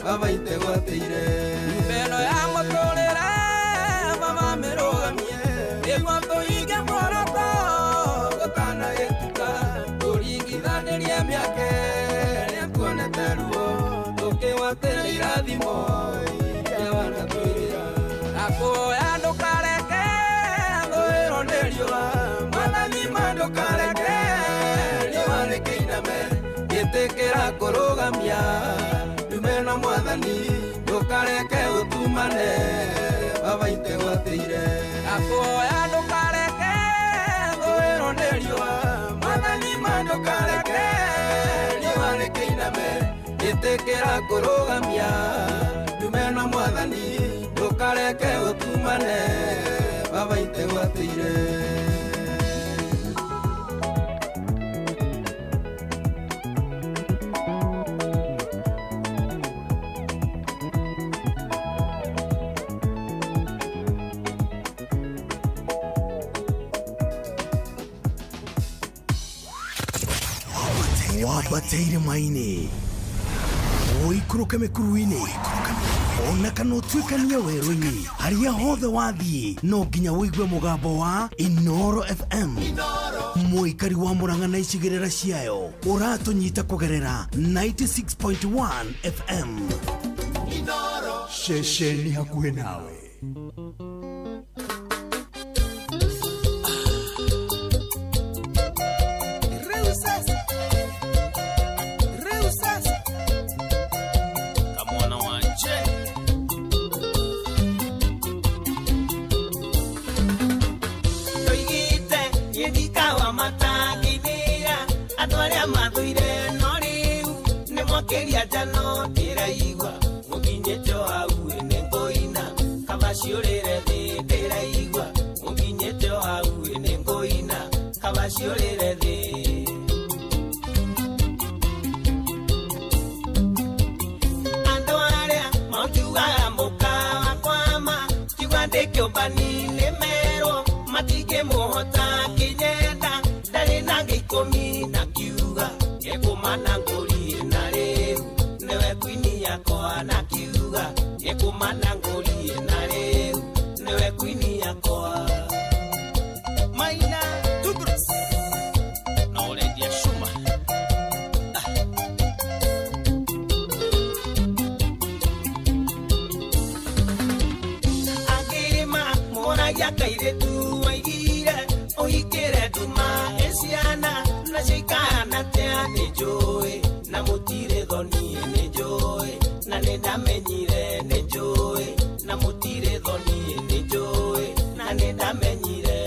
baba itegwatĩire mbeno ya mũtũrĩre baba mĩrũgamie nĩguo tũhinge muoroto gũtanagĩtuka tũringithanĩrie mĩaka ĩrĩa tuonete ruo tũkĩgwatĩra irathimo iria wanatwĩrĩra nakũhoya ndũkareke thũĩrwo nĩ riũa mwathani ma ndũkareke riũa rĩkĩiname ĩtĩkĩra kũrũgamia ndume na mwathani ndũkareke ũtumane baba itegwatĩire nakũhoya ndũkareke thũĩrwo nĩ riũa mwathani ma ndũkareke riũa rĩkĩiname ĩtĩkĩra kũrũgamia ndume na mwathani ndũkareke ũtumane baba itegwatĩire. Wambateire maini ũikũrũke mĩkuru-inĩ ona kana ũtuĩkanie werũ-inĩ harĩa hothe wathiĩ no nginya ũigue mũgambo wa Inoro FM mũikari wa Murang'a na icigĩrĩra ciayo ũratũnyita kũgerera 96.1 FM ceceni hakuhĩ nawe. Kamwana wanje Toigite nyithikawa matangithira andũ arĩa mathũire no rĩu nĩ mwakĩria njano ndĩraigua mũkinyĩte o hau nĩ ngũina kaba ciũrĩre thĩ ndĩraigua mũkinyĩte o hau nĩ ngũina kaba ciũrĩre thĩ. Andũ arĩa makiugaga mũka wakwama kiuga ndĩ kĩũmbani nĩ merwo matingĩmũhota kĩnyenda ndarĩ na ngĩikũmi na kiuga nĩkũmana ngũriĩ na rĩu nĩwe kwini yakwa na kiuga nĩkũmana ngũriĩ na rĩu nĩwe kwini yakwa. Maina Tudrus na Olendia Shuma. Angĩrĩma moragia kairĩtu waigire ũhikĩre nduma ĩ ciana nacio ikahana atĩa nĩ njũĩ na mũtirĩ thoni nĩ njũĩ na nĩ ndamenyire nĩ njũĩ na mũtirĩ thoni nĩ njũĩ na nĩ ndamenyire.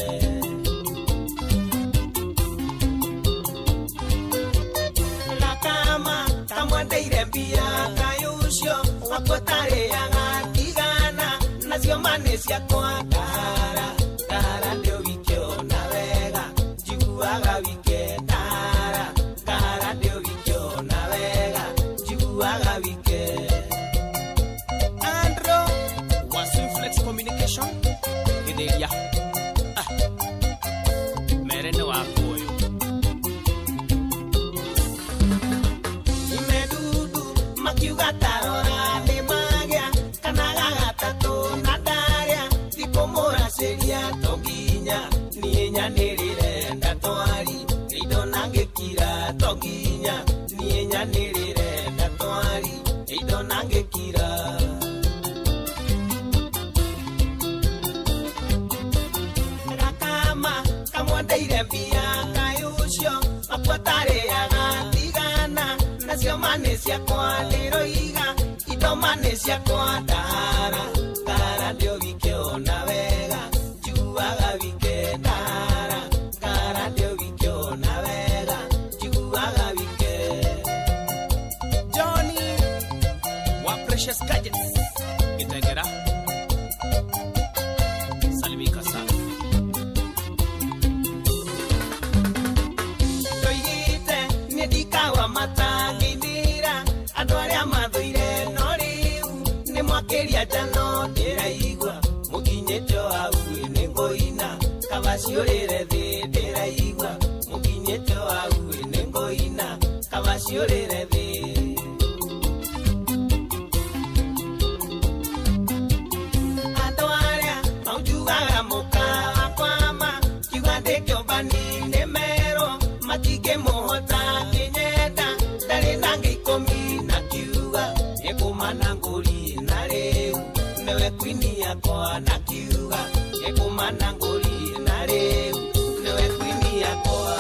Nakama kamwendeire mbia kaĩ ũcio wakwa tarĩaga tigana nacio ma nĩ ciakwa kahara kahara ndĩ ũgikĩona wega njiguaga wike kahara kahara ndĩ ũgikĩona wega njiguaga wike. Andro wa Swiflex Communication Gĩthĩria mere nĩ wakwa ũyũ. Imedudu makiuga tarora nĩ magĩa kana gagatatũ na ndarĩa thikũmũracĩria to nginya niĩ nyanĩrĩre ndatwari nĩndona ngĩkira to nginya niĩ nyanĩrĩre ndatwari nĩndona ngĩkira. Gakama kamwendeire mbia kaĩ ũcio wakwa tarĩaga tigana nacio ma nĩ ciakwa ndĩroiga indo ma nĩ ciakwa ndahara ndahara ndĩ ũgikĩona wega njiguaga wike ndahara ndahara ndĩ ũgikĩona wega njiguaga wike. Johnny Kabaciũrĩre thĩ ndĩraigua mũkinyĩte wau nĩ ngũina kabaciũrĩre thĩ. Andũ arĩa maunjugaga mũka wakwama kiuga ndĩkĩũmbani nĩ merwo matingĩmũhota kĩnyenda ndarĩ na ngĩikũmi na kiuga nĩkũmana ngũri na rĩu nĩwe kwini yakwa na kiuga nĩkũmana ngũri na rĩu nĩwe kwini yakwa.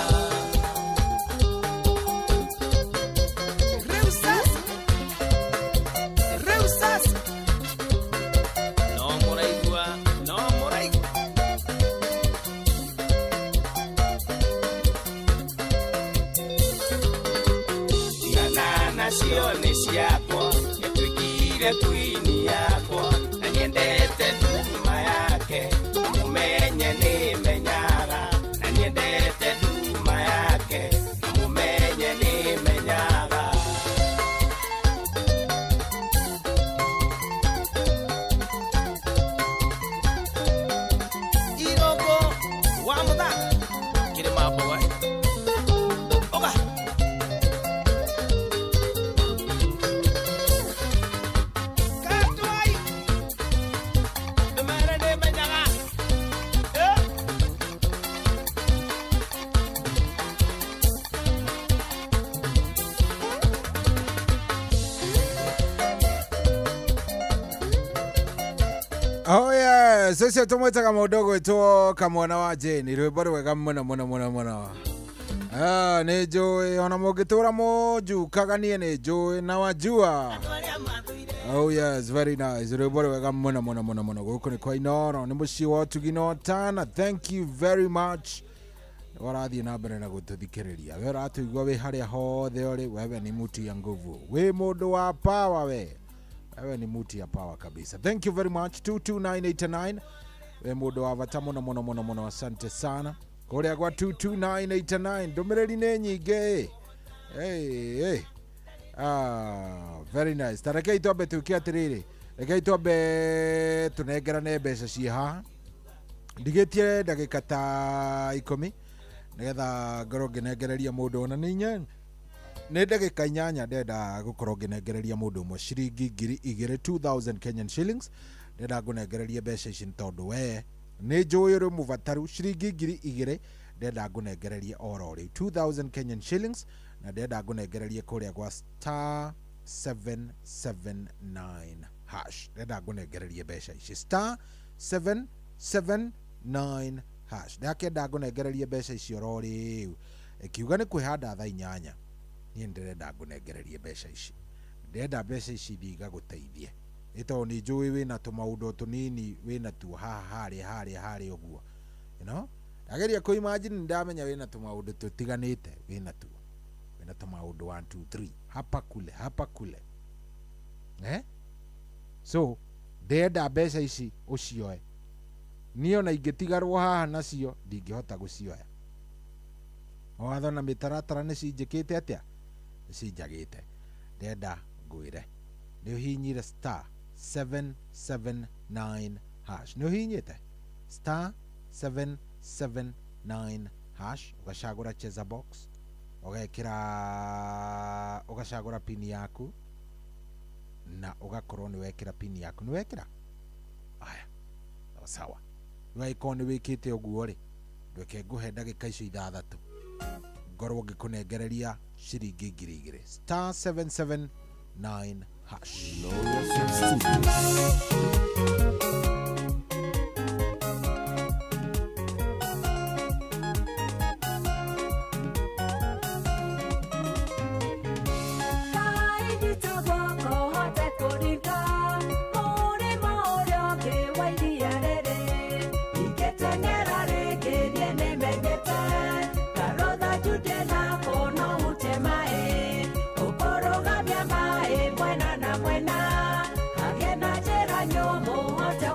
Rĩu sasa, rĩu sasa. No mũraigua, no mũraigua. Tigana nacio nĩ ciakwa nĩtuĩkire kwini yakwa na nyendete nduma yake mũmenye nĩ menyaga na nyendete nduma yake mũmenye nĩ menyaga. Iroko wa mũthaka kĩrĩma mboga ũga. Katwai ndũmere nĩ menyaga. Eh. Oh yes, ũcio tũmwĩtaga mũndũ ũgwĩtwo kamwana wa Jane, rwĩmbo rwega mũno mũno mũno mũno. Ah, nĩ njũĩ ona mũngĩtũra mũnjukaga niĩ nĩ njũĩ na wajua. Oh yes, very nice. Rwĩmbo rwega mũno mũno mũno mũno. Gũkũ nĩ kwa Inoro, nĩ mũciĩ wa ũtugi na ũtana. Thank you very much. Warathiĩ na mbere na gũtũthikĩrĩria. We ũratũigua wĩ harĩa hothe ũrĩ, wewe ni muti ya nguvu. Wĩ mũndũ wa power we. Wewe ni muti ya power kabisa. Thank you very much. 22989. We mũndũ wa bata mũno mũno mũno mũno, asante sana. Kũrĩa gwa 22989 ndũmĩrĩri nĩ nyingĩ. Hey, hey. Ah, very nice. Ta rekei twambe tuke atĩrĩrĩ, rekei twambe tũnengerane mbeca ciĩ haha. Ndigĩtie ndagĩka ta 10 nĩgetha ngorwo ngĩnengereria mũndũ ona nĩ inyanya nĩ ndagĩka 8 ndenda gũkorwo ngĩnengereria mũndũ ũmwe ciringi 2000 2000 Kenyan shillings. Ndenda ngũnengererie mbeca ici nĩ tondũ we nĩ njũĩ ũrĩ mũbataru. Ciringi 2000 ndenda ngũnengererie oro rĩu 2000 Kenyan shillings, na ndenda ngũnengererie kũrĩa gwa star 779 hash. Ndenda ngũnengererie mbeca ici star 779 hash. Ndakenda ngũnengererie mbeca ici oro rĩu ĩkiuga nĩ kwĩhanda thaa 8. Niĩ ndĩrenda ngũnengererie mbeca ici, ndĩrenda mbeca ici ithiĩ igagũteithie nĩ tondũ nĩ njũĩ wĩna tũmaũndũ tũnini wĩna tuo haha harĩa harĩa harĩa ũguo, you know? Ndageria kũ imagine ndamenya wĩna tũmaũndũ tũtiganĩte wĩna tuo, wĩna tũmaũndũ 1 2 3 hapa kule hapa kule, eh? So ndĩrenda mbeca ici ũcioe, niĩ ona ingĩtigarwo haha nacio ndingĩhota gũcioya. Mawatho na mĩtaratara nĩ cinjĩkĩte atĩa? Nĩ cinjagĩte. Ndĩrenda ngwĩre nĩ ũhihinyire star 779 hash. Nĩ ũhihinyĩte star 779 hash, ũgacagũra cheza box, ũgekĩra ũgacagũra pini yaku na ũgakorwo nĩ wekĩra pini yaku. Nĩ wekĩra? Aya, sawa. Rĩu angĩkorwo nĩ wĩkĩte ũguo rĩ, ndweke ngũhe ndagĩka icio 6 ngorwo ngĩkũnengereria ciringi 2000 star 779 hash. Mwena na mwena, hagena njĩra nyũmũ hote.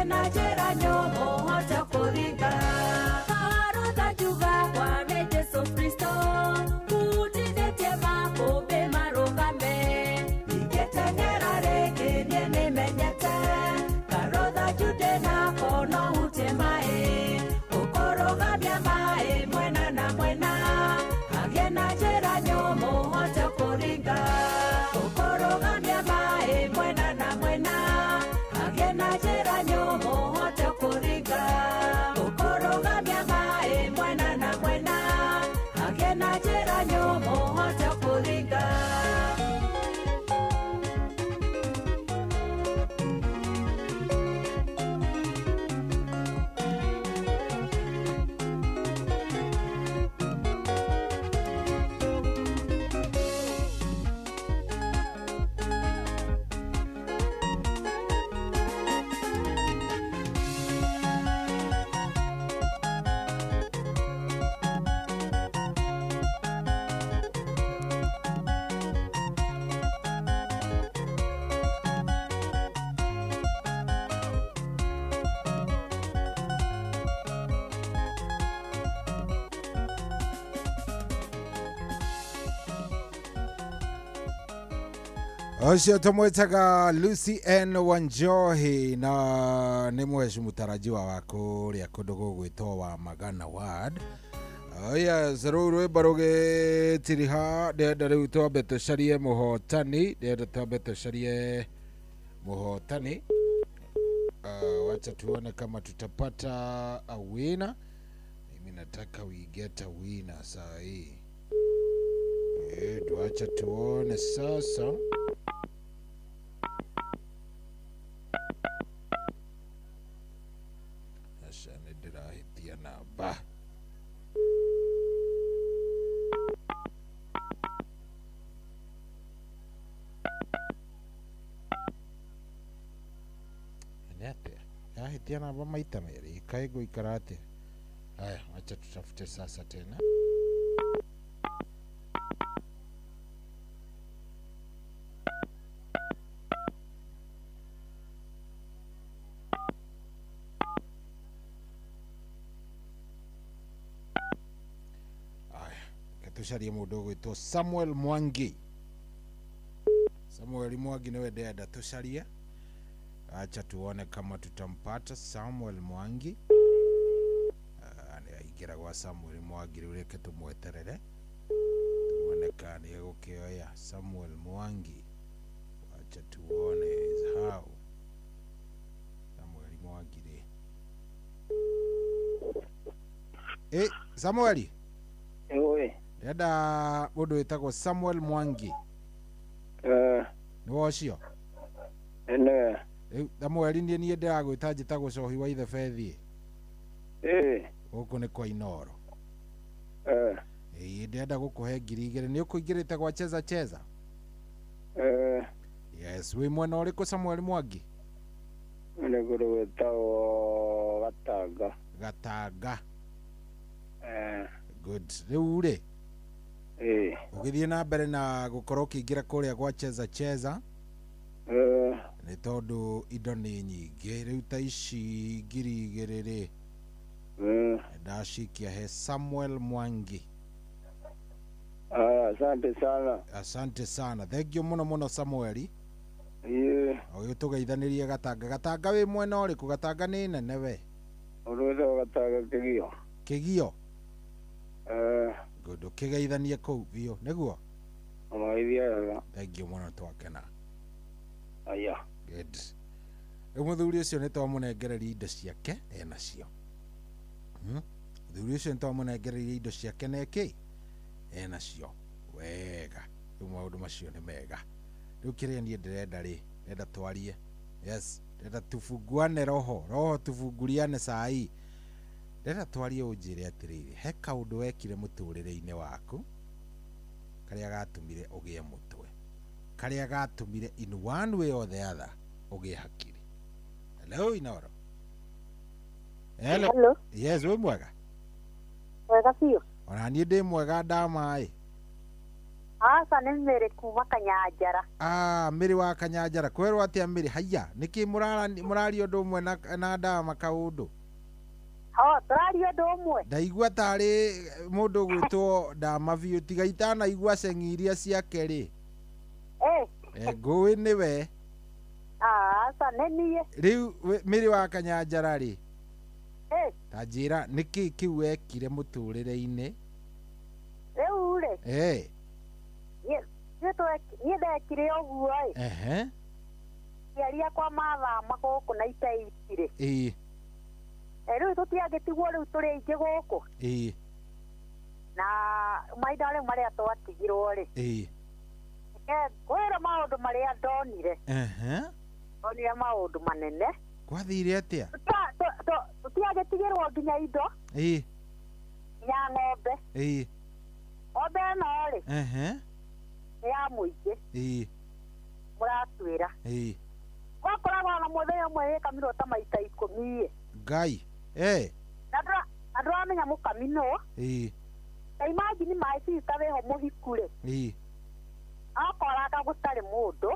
na njĩra nyũmũ hote kũringa. Karũtha njuga kwa nĩ Jesũ Kristo, kutithĩtie makũmbĩ marũgame. Ingĩteng'era rĩngĩ niĩ nĩmenyete, karũtha njude nako no hutie maĩ. Ũkũrũgamia maĩ mwena na mwena, hagĩe na njĩra nyũmũ hote kũringa. Ũkũrũgamia maĩ mwena na mwena, hagĩe na njĩra nyũmũ hote kũringa. Ũkũrũgamia maĩ mwena na mwena, hagĩe na njĩra nyũmũ hote kũringa. Ũcio tũmwĩtaga Lucy N Wanjohi na nĩ mweshi mũtarajiwa wa kũrĩa kũndũ gũgwĩtwo wa Magana Ward. Oh yes, rũu rwĩmbo rũgĩtiriha. Ndĩrenda rĩu twambe tũcarie mũhotani, ndĩrenda twambe tũcarie mũhotani. Wacha tuone kama tutapata a winner. Mimi nataka we get a winner saa hii. Tuacha tuone sasa. Aca nĩ ndĩrahĩtia namba. Nĩ atĩa? Yahĩtia namba maita merĩ, kaĩ ngũikara atĩa? Haya, wacha tutafute sasa tena. Aya, reke tũcarie mũndũ ũgwĩtwo Samuel Mwangi. Samuel Mwangi nĩwe ndĩrenda tũcarie. Acha tuone kama tutampata Samuel Mwangi. Nĩ aingĩra gwa Samuel Mwangi rĩu, reke tũmweterere tuone kana nĩ egũkĩoya. Samuel Mwangi, wacha tuone is how Samuel Mwangi rĩ. Samuel, Oi, ndĩrenda mũndũ wĩtagwo Samuel Mwangi, nĩwe ũcio? Ene, Rĩu Samuel, niĩ ndĩragwĩta njĩtagwo Cohi wa Ithe Bethi. Gũkũ nĩ kwa Inoro. Ĩĩ, ndĩrenda gũkũhe 2000. Nĩ ũkũingĩrĩte gwa Cheza Cheza? Yes, wĩ mwena ũrĩkũ Samuel Mwangi? Nĩ kũndũ gwĩtagwo Gatanga. Gatanga. Good. Rĩu rĩ, ũgĩthiĩ na mbere na gũkorwo ũkĩingĩra kũrĩa gwa Cheza Cheza, nĩ tondũ indo nĩ nyingĩ. Rĩu ta ici 2000 rĩ, ndacikia he Samuel Mwangi. Asante sana. Asante sana, thank you mũno mũno Samueli. Ĩĩ, Ũgĩtũgeithanĩrie Gatanga. Gatanga wĩ mwena ũrĩkũ? Gatanga nĩ nene we. Ũndũ wĩtagwo Gatanga Kĩgio. Kĩgio. Good, ũkĩgeithanie kũu biũ nĩguo. Ũmageithia wega. Thank you mũno, twakena. Aya. Good. Rĩu mũthuri ũcio nĩ twamũnengereria indo ciake enacio. Mũthuri ũcio nĩ twamũnengereria indo ciake na ĩkĩ enacio wega. Rĩu maũndũ macio nĩ mega. Rĩu kĩrĩa niĩ ndĩrenda rĩ, ndĩrenda twarie. Yes, ndĩrenda tufunguane roho, roho tubunguriane saa hii. Ndĩrenda twarie ũnjĩre atĩrĩrĩ, he kaũndũ wekire mũtũrĩre-inĩ waku karĩa gatũmire ũgĩe mũtwe, karĩa gatũmire in one way or the other ũgĩe hakiri. Hello Inoro. Hello. Hello. Yes, wĩ mwega? Wega biũ. Ona niĩ ndĩ mwega ndamaĩ. Aca nĩ Mĩrĩ kuma Kanyanjara. Ah, Mĩrĩ wa Kanyanjara. Kwerwo atĩa Mĩrĩ? Haiya, nĩkĩ mũraria ũndũ ũmwe na Ndama kaũndũ? Ho, tũraria ũndũ ũmwe. Ndaigua tarĩ mũndũ ũgwĩtwo Ndama biũ, tiga itanaigua ceng'i iria ciake rĩ. Ngũĩ nĩwe. Aca nĩ niĩ. Rĩu Mĩrĩ wa Kanyanjara rĩ, ta njĩra nĩkĩ kĩu wekire mũtũrĩre-inĩ? Rĩu rĩ. Niĩ ndekire ũguo ĩ. Aciari akwa mathama gũkũ na iteiti rĩ. Rĩu tũtiagĩtigwo rĩu tũrĩ aingĩ gũkũ. Na mahinda rĩu marĩa twatigirwo rĩ. Kwĩra maũndũ marĩa ndonire. Ndonire maũndũ manene. Gwathire atĩa? Tũtiagĩtigĩrwo nginya indo. Nginya ng'ombe. Ng'ombe ĩno rĩ. Nĩ ya mũingĩ. Mũratuĩra. Gwakoragwo na mũthenya ũmwe ĩkamirwo ta maita 10. Ngai. Na ndũramenya mũkami nũ. Ta imagine maĩ cita wĩho mũhiku rĩ. Akoraga gũtarĩ mũndũ.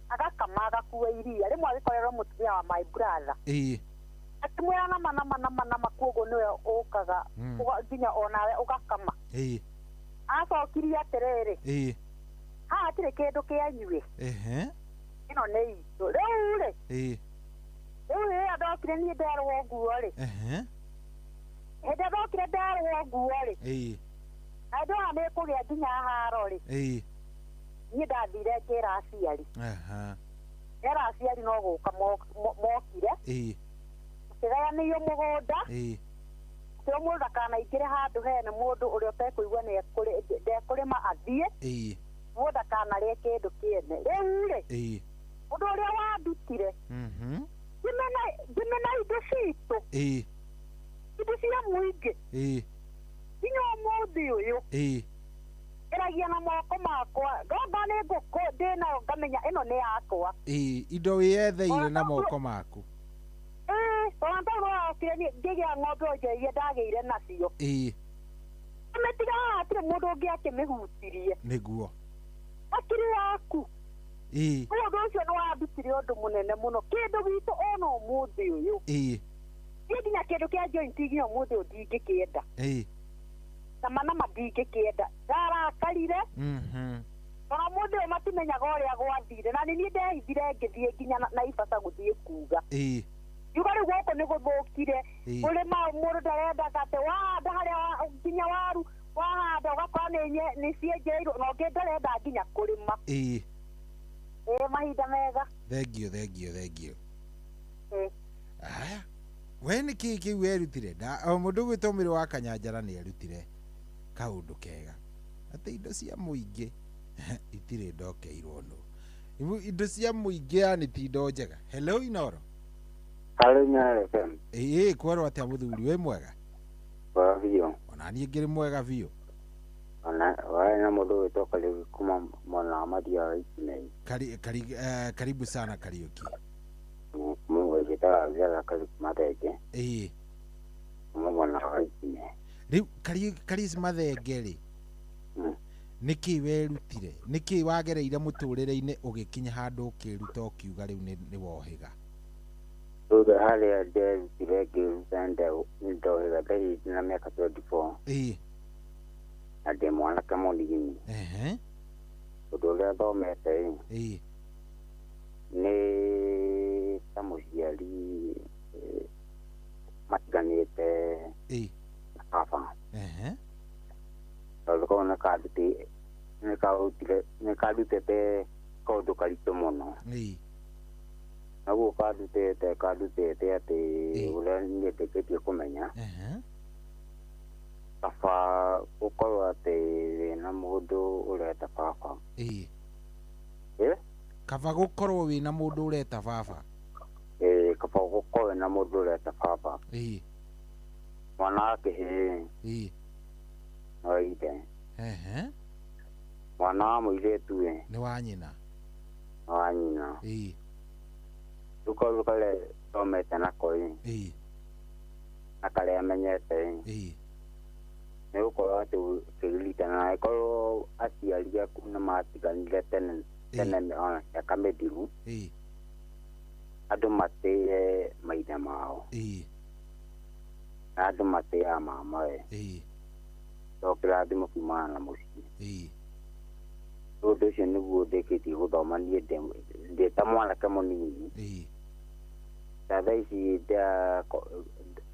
Agakama agakua iria. Rĩmwe agĩkorerwo mũtumia wa my brother. Akĩmwĩra nama nama nama nama kuoguo nĩwe ũkaga nginya onawe ũgakama. Acokirie atĩrĩrĩ. Haha hatirĩ kĩndũ kĩanyuĩ. Ĩno nĩ itũ. Rĩu rĩ. Rĩu rĩrĩa ndokire niĩ nderwo ũguo rĩ. Hĩndĩ ĩrĩa ndokire nderwo ũguo rĩ. Na ndona nĩ kũgĩa nginya haro rĩ. Niĩ ndathire ngĩra aciari. Ndera aciari no gũka mokire. Tũkĩgayanĩrio mũgũnda. Kĩo mũndũ ndakanaingĩre handũ hene mũndũ ũrĩa ũtekũigua ndekũrĩma athiĩ. Mũndũ ndakanarĩe kĩndũ kĩene. Rĩu rĩ. Ũndũ ũrĩa wandutire. Ngĩmena indo citũ. Indo cia mũingĩ. Nginya ũmũthĩ ũyũ. Ngeragia na moko makwa. Ngomba nĩ ngũkũ ndĩnayo ngamenya ĩno nĩ yakwa. Indo wĩyetheire na moko maku. Tondũ ndorokire ngĩgĩa ng'ombe o iria ndagĩire nacio. Mĩtiga hatirĩ mũndũ ũngĩ akĩmĩhutirie. Nĩguo. Hakiri waku. Ũndũ ũcio nĩ wandutire ũndũ mũnene mũno. Kĩndũ gitũ ona ũmũthĩ ũyũ. Niĩ nginya kĩndũ kĩa joint nginya ũmũthĩ ũyũ ndingĩkĩenda. Nama nama ndingĩkĩenda. Ndarakarire. Ona ũmũthĩ ũyũ matimenyaga ũrĩa gwathire. Na nĩ niĩ ndehithire ngĩthiĩ nginya Naivasha gũthiĩ kuga. Yuga rĩu gũkũ nĩ gũthũkire. Kũrĩma mũndũ ndarendaga atĩ wahanda harĩa nginya waru wahanda ũgakora nĩ cienjeirwo na ũngĩ ndarenda nginya kũrĩma. Mahinda mega. Thengio thengio thengio. Aya. We nĩ kĩĩ kĩu werutire? Mũndũ ũgwĩtwo Mĩrĩ wa Kanyanjara nĩ erutire kaũndũ kega. Atĩ indo cia mũingĩ itirĩ ndokeirwo nũ. Indo cia mũingĩ yani ti indo njega. Hello Inoro. Hello Inoro FM. Kwerwo atĩa mũthuri wĩ mwega? Mwega biũ. Ona niĩ ngĩrĩ mwega biũ. Ona waĩ na mũndũ ũgwĩtwo Kariuki kuma mwena wa Maria wa Ikinai. Karibu sana Kariuki. Mungu ĩgĩtaga Vera Kariuki Mathenge. Kuma mwena wa Ikinai. Rĩu Kariuki Mathenge rĩ. Nĩkĩ werutire? Nĩkĩ wagereire mũtũrĩre-inĩ ũgĩkinya handũ ũkĩruta ũkiuga rĩu nĩ wohĩga? Thutha harĩa nderutire ngĩruta ndohĩga ndarĩ na mĩaka 24. Na ndĩ mwanake mũnini. Ũndũ ũrĩa thomete ĩ. Nĩ ta mũciari matiganĩte na baba. Tondũ kau nĩ kandutĩte kaũndũ karitũ mũno. Naguo kandutĩte atĩ ũrĩa niĩ ndĩkĩtie kũmenya. Kaba gũkorwo atĩ wĩna mũndũ ũreta baba. Kaba gũkorwo wĩna mũndũ ũreta baba. Kaba gũkorwo wĩna mũndũ ũreta baba. Mwana wa kĩhĩĩ. No ithe. Mwana wa mũirĩtu ĩ. Nĩ wa nyina. Nĩ wa nyina. Rĩu kaũndũ karĩa thomete nako ĩ. Na karĩa menyete ĩ. Nĩ gũkorwo atĩ ũkĩririkana angĩkorwo aciari aku nĩ matiganire tene tene ona mĩaka mĩthiru, andũ matĩe maithe mao, na andũ matĩaga mamawe, to kĩrathimo kumana na mũciĩ. Ũndũ ũcio nĩguo ndĩkĩtie gũthoma niĩ ndĩ ta mwanake mũnini. Ta thaa ici thaa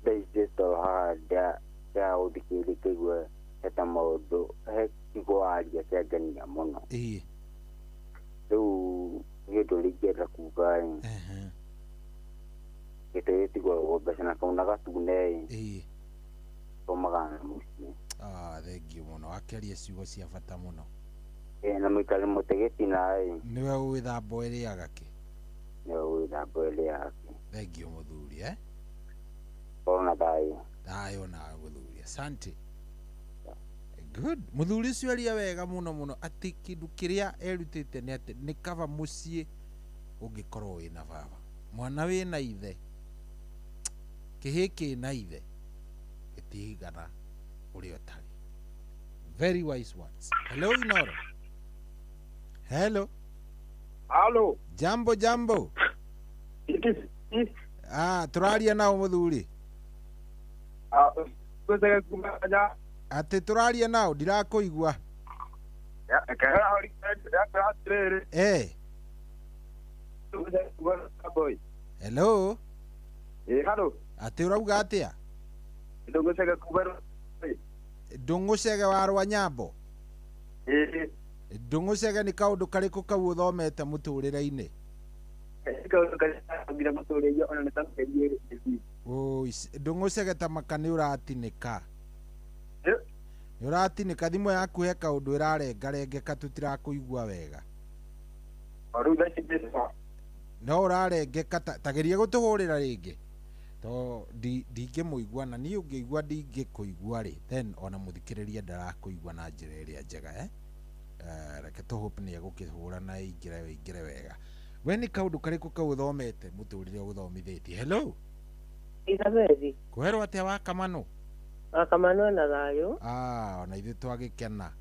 ici ndĩ toro haha ndĩraũthikĩrĩria ngaigua he ta maũndũ he kiugo waria kĩangenia mũno. Rĩu niĩ ũndũ ũrĩa ingĩenda kuga ĩ, gĩtĩ gĩtigũragwo mbeca na kauna gatune ĩ, kaumaga na mũciĩ. Thengiũ mũno, wakĩaria ciugo cia bata mũno. Na mũikari mũtĩ gĩtina ĩ, nĩwe ũĩ thambo ĩrĩaga kĩ. Nĩwe ũĩ thambo ĩrĩaga kĩ. Thengiũ mũthuri, eh? Korwo na thayũ. Thayũ nawe mũthuri, asante. Good. Mũthuri ũcio aria wega mũno mũno atĩ kĩndũ kĩrĩa erutĩte nĩ atĩ nĩ kaba mũciĩ ũngĩkorwo wĩna baba, mwana wĩna ithe, kĩhĩ kĩna ithe gĩtigana ũrĩa ũtarĩ. Very wise words. Hello Inoro. Hello. Hello. Jambo jambo. Tũraria nao mũthuri. Atĩ tũraria nao ndirakũigua. Hello. Hello. Atĩ ũrauga atĩa? Ndũng'ũcege wa Rwanyambo. Ndũng'ũcege nĩ kaũndũ karĩkũ kau ũthomete mũtũrĩre-inĩ? Ndũng'ũcege ta maka nĩ ũratinĩka. Nĩ ũratinĩka, thimũ yaku he kaũndũ ĩrarengarengeka tũtirakũigua wega. No ũrarengeka, ta geria gũtũhũrĩra rĩngĩ. To ndingĩmũigua na niĩ ũngĩigua ndingĩkũigua rĩ, then ona mũthikĩrĩria ndarakũigua na njĩra ĩrĩa njega, eh? Reke tũhope nĩ egũkĩhũra na ĩingĩre wega. We nĩ kaũndũ karĩkũ kau ũthomete mũtũrĩre ũgũthomithĩtie? Hello. Isabeli. Kũherwo atĩa wa Kamano? Wa Kamano na thayũ. Ona ithuĩ twagĩkena.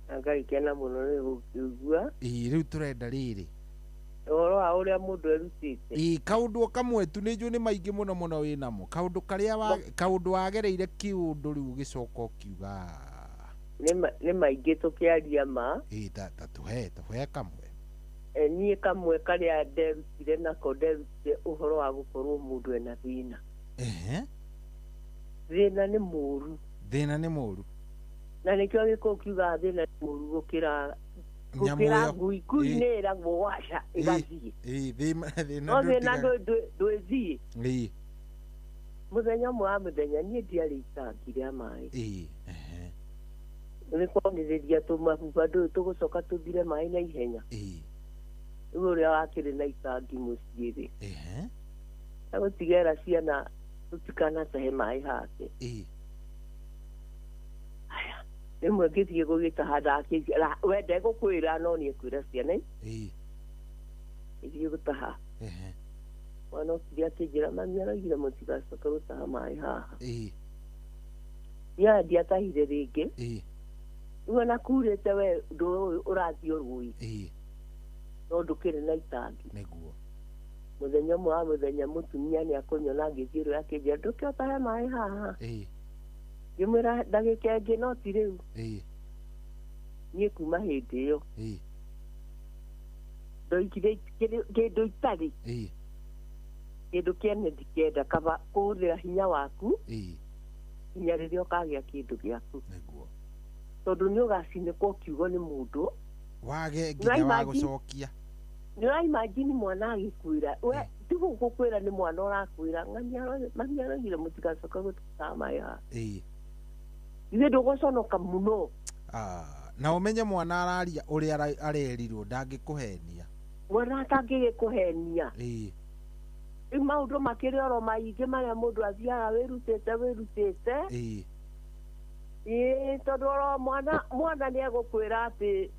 Na Ngai kena mũno nĩ gũkĩigua. Rĩu tũrenda rĩrĩ ũhoro wa ũrĩa mũndũ erutĩte. Kaũndũ o kamwe tu nĩ njũĩ nĩ maingĩ mũno mũno wĩnamo. Kaũndũ karĩa kaũndũ wagereire kĩũndũ rĩu ũgĩcoka ũkiuga. Nĩ maingĩ tũkĩaria ma. Ta tũhe kamwe. Niĩ kamwe karĩa nderutire nako nderutire ũhoro wa gũkorwo mũndũ ena thĩna. Thĩna nĩ mũũru. Thĩna nĩ mũũru. Na nĩkĩo gĩkũyũ kiugaga thĩna nĩ mũũru gũkĩra ngui. Ngui nĩ ĩragwo waca ĩgathiĩ. No thĩna ndwĩthiĩ. Mũthenya ũmwe wa mũthenya niĩ ndiarĩ itangi rĩa maĩ. Nĩ kwanĩrĩria tũmabuba ndũyũ tũgũcoka tũthire maĩ na ihenya. Rĩu ũrĩa wakĩrĩ na itangi mũciĩ rĩ, agũtigera ciana tũtikanatahe maĩ hake. Rĩmwe ngĩthiĩ gũgĩtaha ndakĩra we ndegũkwĩra no nĩ ekwĩra ciana ithiĩ gũtaha. Mwana okire akĩnjĩra mami araugire mũtigacoke gũtaha maĩ haha. Niĩ ndiatahire rĩngĩ. Rĩu ona kurĩte we ũndũ ũyũ ũrathiĩ rũĩ, no ndũkĩrĩ na itangi. Nĩguo. Mũthenya ũmwe wa mũthenya mũtumia nĩ akũnyona ngĩthiĩ rũĩ akĩnjĩra ndũke ũtahe maĩ haha. Ngĩmwĩra ndagĩka ĩngĩ no ti rĩu. Niĩ kuma hĩndĩ ĩyo ndoigire kĩndũ itarĩ, kĩndũ kĩene ndikenda, kaba kũhũthĩra hinya waku nginya rĩrĩa ũkagĩa kĩndũ gĩaku. Nĩguo. Tondũ nĩ ũgacinĩkwo kiugo nĩ mũndũ wage nginya wa gũcokia. Nĩ ũraimagine mwana agĩkwĩra we ti gũgũkwĩra nĩ mwana ũrakwĩra mami araugire mũtigacoke gũtaha maĩ haha. Ithuĩ ndũgũconoka mũno. Na ũmenye mwana araria ũrĩa arerirwo ndangĩkũhenia. Mwana atangĩgĩkũhenia. Rĩu maũndũ makĩrĩ oro maingĩ marĩa mũndũ athiaga wĩrutĩte. Tondũ oro mwana nĩ egũkwĩra atĩ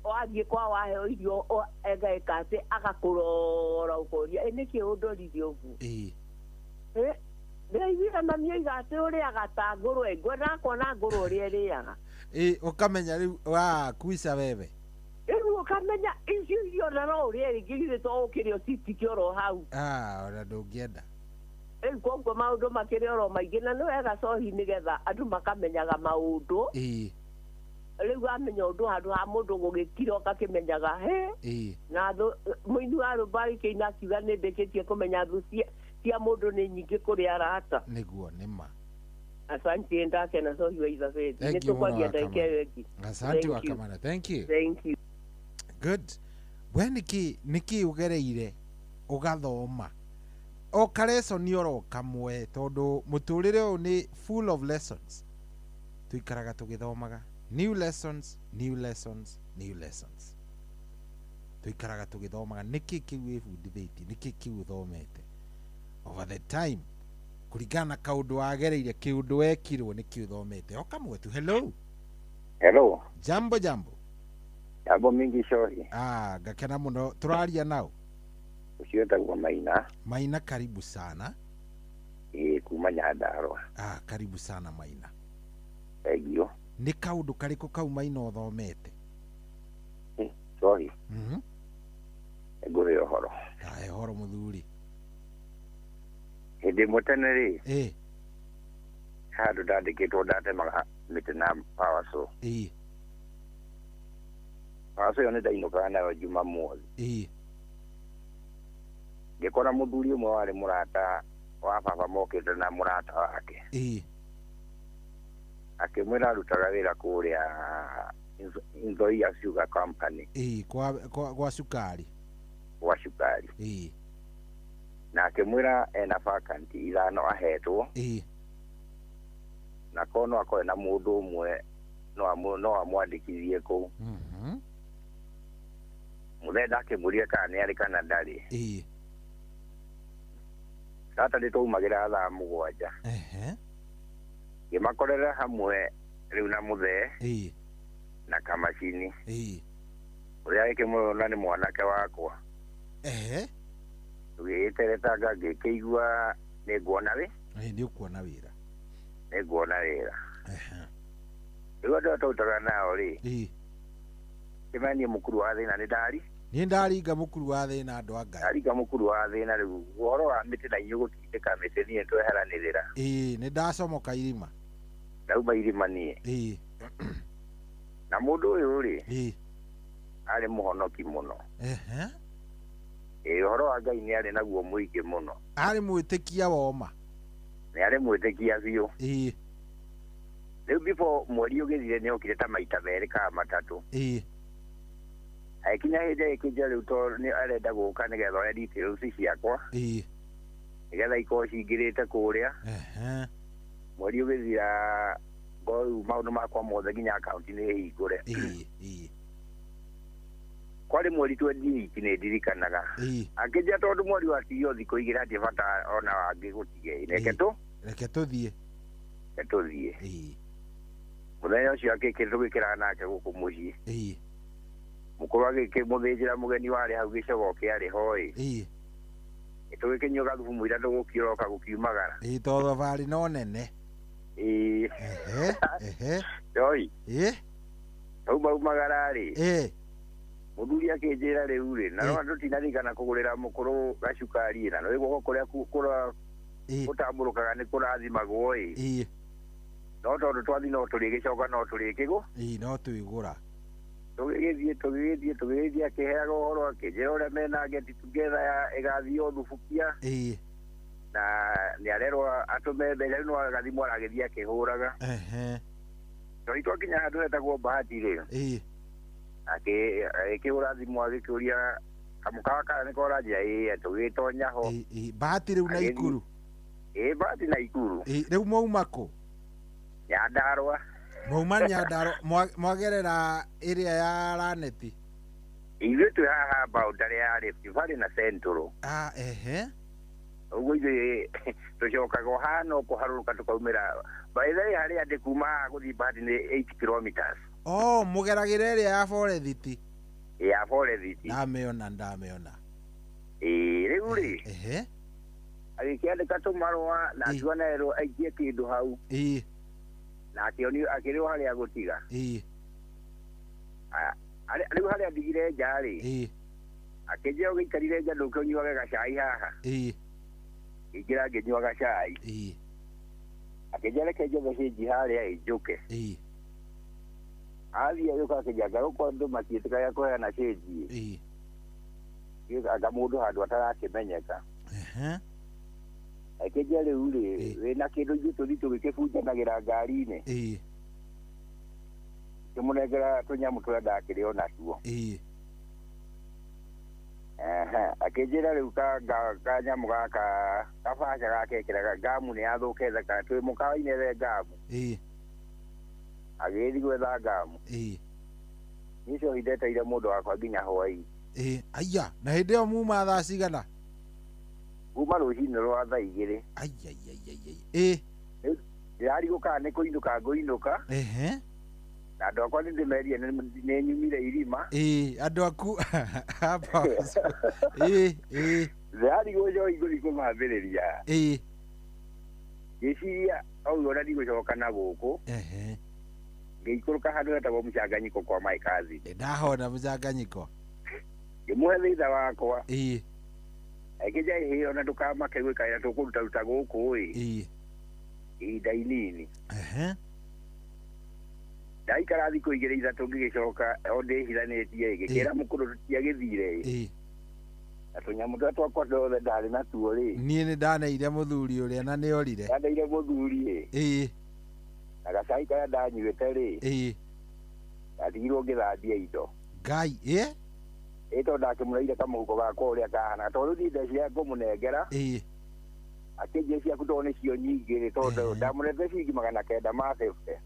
wathiĩ kwa waheo irio egaĩka atĩ agakũrora ũkoria nĩkĩ ũndorire ũguo. Ndĩraiguire mami oiga atĩ ũrĩaga ta ngũrwe, ngwendaga kuona ngũrwe ũrĩa ĩrĩaga. Ĩ ũkamenya rĩu wa kuica wewe. Rĩu ũkamenya icio irio na no ũrĩe rĩngĩ githĩ to ũkĩrĩa ũcitike oro hau. Ah, ona ndũngĩenda. Rĩu koguo maũndũ makĩrĩ oro maingĩ na nĩ wega cohi nĩgetha andũ makamenyaga maũndũ. Ĩ. Rĩu wamenya ũndũ handũ ha mũndũ gũgĩkira ũgakĩmenyaga he. Ĩ. Na thũ mũini wa rwĩmbo agĩkĩina akiuga nĩ ndĩkĩtie kũmenya thũ cia mũndũ nĩ nyingĩ kũrĩ arata. Nĩguo nĩ ma. Asante ndakena cohi wa Ithabethi. Thank Nĩ you mũno tũkwaria ndagĩka Wakamana. ĩyo ĩngĩ. Asante Thank you. Wakamana. Thank you. Thank you. Good. We nĩkĩ nĩkĩ ũgereire ũgathoma o karesoni oro kamwe tondũ mũtũrĩre ũyũ nĩ full of lessons tũikaraga tũgĩthomaga new lessons, new lessons, new lessons tũikaraga tũgĩthomaga nĩkĩ kĩu wĩbundithĩtie nĩkĩ kĩu ũthomete over the time kũringana na kaũndũ wagereire kĩũndũ wekirwo nĩkĩ ũthomete o kamwe tu. Hello. Hello. Jambo jambo. Jambo mingi shohi. Ah, ngakena mũno tũraria nao. Ũcio wĩtagwo Maina. Maina karibu sana. Ĩĩ kuma Nyandarua. Ah, karibu sana Maina. Thank you. Nĩ kaũndũ karĩkũ kau Maina ũthomete? Shohi. Mhm. Ngũhe ũhoro. Ae ũhoro mũthuri. Hĩndĩ ĩmwe tene rĩ. Ĩ. Handũ ndandĩkĩtwo ndatemaga mĩtĩ na power saw. Ĩ. Power saw ĩyo nĩ ndainũkaga nayo Jumamothi. Ĩ. Ngĩkora mũthuri ũmwe warĩ mũrata wa baba mokĩte na mũrata wake. Ĩ. Akĩmwĩra arutaga wĩra kũrĩa Nzoia Sugar Company. Ĩ, kwa cukari. Gwa cukari. Ĩ. Na akĩmwĩra ena vacancy ithano ahetwo. Ĩ. Na korwo no akorwo na mũndũ ũmwe no amwandĩkithie kũu. Mhm. Mũthee ndakĩmũria kana nĩ arĩ kana ndarĩ. Ĩ. Tata nĩ twaumagĩra thaa 7. Ehe. Ngĩmakorera hamwe rĩu na mũthee. Ĩ. Na kamacini. Ĩ. Ũrĩa agĩkĩmũrona nĩ mwanake wakwa. Ehe. Tũgĩgĩteretanga ngĩkĩigua nĩ nguona wĩ. Ĩ nĩ ũkuona wĩra. Nĩ nguona wĩra. Ehe. Rĩu andũ arĩa twarutaga nao rĩ. Ĩ. Kĩmanie mũkuru wa thĩna nĩ ndari. Niĩ ndaringa mũkuru wa thĩna andũ a Ngai. Ndaringa mũkuru wa thĩna rĩu ũhoro wa mĩtĩ na inyuĩ gũtindĩka mĩtĩ niĩ tweheranĩrĩra. Ĩ nĩ ndacomoka irima. Ndauma irima niĩ. Ĩ. Na mũndũ ũyũ rĩ. Ĩ. Arĩ mũhonoki mũno. Ehe. Ĩ ũhoro wa Ngai nĩ arĩ naguo mũingĩ mũno. Arĩ mwĩtĩkia woma. Nĩ arĩ mwĩtĩkia biũ. Ĩ. Rĩu before mweri ũgĩthire nĩ okire ta maita merĩ kana matatũ. Ĩ. Agĩkinya hĩndĩ agĩkĩnjĩra rĩu tondũ nĩ arenda gũka nĩgetha oe details ciakwa. Ĩ. Nĩgetha ikorwo cingĩrĩte kũrĩa. Ehe. Mweri ũgĩthira ngorwo rĩu maũndũ makwa mothe nginya akaunti nĩ hingũre. Ĩ. Ĩ. Kwarĩ mweri 28 nĩ ndirikanaga. Ĩ. Akĩnjĩra tondũ mweri watigio thikũ igĩrĩ hatirĩ bata ona wangĩ gũtige. Reke tũ. Reke tũthiĩ. Reke tũthiĩ. Ĩ. Mũthenya ũcio akĩkĩra tũgĩkĩraga nake gũkũ mũciĩ. Ĩ. Mũkũrũ agĩkĩmũthĩnjĩra mũgeni warĩ hau gĩcogo kĩarĩ ho ĩ. Ĩ. Tũgĩkĩnyua gathubu mũira tũgũkĩroka gũkiumagara. Ĩ tondũ thabarĩ no nene. Ĩ. Ehe. Ehe. Oi. Ĩ. Tauma umagara rĩ. Ĩ. Mũthuri akĩnjĩra rĩu rĩ na no andũ tinarigana kũgũrĩra mũkũrũ gacukari na no guoko kũrĩa gũtambũrũkaga nĩ kũrathimagwo ĩ. Ĩ. No tondũ twathi no tũrĩgĩcoka no tũrĩkĩgũ. Ĩ no twĩgũra. Tũgĩgĩthiĩ akĩheaga ũhoro akĩnjĩra ũrĩa mena get together ya ĩgathio Thubukia. Ĩ. Na nĩ arerwo atũme mbeca rĩu no agathimwo aragĩthiĩ akĩhũraga. Ehe. Tondũ twakinya handũ hetagwo Bahati rĩ. Ĩ. Akĩhũra thimũ agĩkĩũria kamũkawa kana nĩko ũranjĩra ĩĩ tũgĩtonya ho. Ĩ Bahati rĩu Naikuru. Ĩ Bahati Naikuru. Ĩ rĩu mwauma kũ? Nyandarua. Mwauma Nyandarua mwagerera ĩrĩa ya Raneti. Ithuĩ twĩ haha boundary ya Rift Valley na Central. Ah ehe. Ũguo ithuĩ tũcokaga o haha no kũharũrũka tũkaumĩra. By the way harĩa ndĩ kuma haha gũthiĩ Bahati nĩ 8 kilometers. Oh, mũgeragĩra ĩrĩa ya Forethiti. Ya Forethiti. Ndamĩona. Ĩ rĩu rĩ. Ehe. Agĩkĩandĩka tũmarũa na akiuga nerwo aikie kĩndũ hau. Na akĩonio akĩrĩrwo harĩa gũtiga. Rĩu harĩa ndigire nja rĩ. Akĩnjĩra ũgĩikarire nja ndũke ũnyuage gacai haha. Ngĩingĩra ngĩnyua gacai. Akĩnjĩra reke njethe cĩnji harĩa ĩ njũke. Athiĩ agĩũka akĩnjĩra gũkũ andũ matiĩtĩkagia kũheana cĩnji. Anga mũndũ handũ atarakĩmenyeka. Akĩnjĩra rĩu rĩ wĩna kĩndũ ithuĩ tũthiĩ tũgĩkĩbunjanagĩra ngari-inĩ. Ngĩmũnengera tũnyamũ tũrĩa ndakĩrĩ o natuo. Akĩnjĩra rĩu kanyamũ gaka kabaca gakekĩraga ngamu nĩ yathũke thaka twĩ mũkawa-inĩ ethe ngamu. Agĩgĩthiĩ gwetha ngamu. Niĩ cohi ndeteire mũndũ wakwa nginya hwaĩ. Aya na hĩndĩ ĩyo muma thaa cigana? Kuma rũcinĩ rwa thaa 2. Ai. Ndĩrarigwo kana nĩ kũinũka ngũinũka. Na andũ akwa nĩndĩmerire nĩ nyumire irima. Andũ aku hapa. Ndĩrarigwo njohi ngũthiĩ kũmambĩrĩria. Ngĩciria auga ona ndigũcoka na gũkũ. Ngĩikũrũka handũ hetagwo mũcanganyiko kwa my cousin. Ndahona mũcanganyiko. Ngĩmũhe thĩtha wakwa. Akĩnja ĩhĩ ona ndũkamake gwĩka tũkũrutaruta gũkũ ĩ. Ihinda inini. Ndaikara thikũ 2 3 ngĩgĩcoka o ndĩhiranĩtie ngĩkĩra mũkũrũ tũtiagĩthire ĩ. Na tũnyamũ tũrĩa twakwa twothe ndarĩ natuo rĩ. Niĩ nĩ ndaneire mũthuri ũrĩa na nĩorire. Ndaneire mũthuri ĩ. Na gacai karĩa ndanyuĩte rĩ. Ndatigirwo ngĩthambia indo. Ngai ĩ? Ĩ tondũ ndakĩmũreire kamũhuko gakwa ũrĩa kahana tondũ niĩ ndeciria ngũmũnengera. Akĩnjĩra ciaku tondũ nĩcio nyingĩ rĩ tondũ ndamũnete ciringi 950.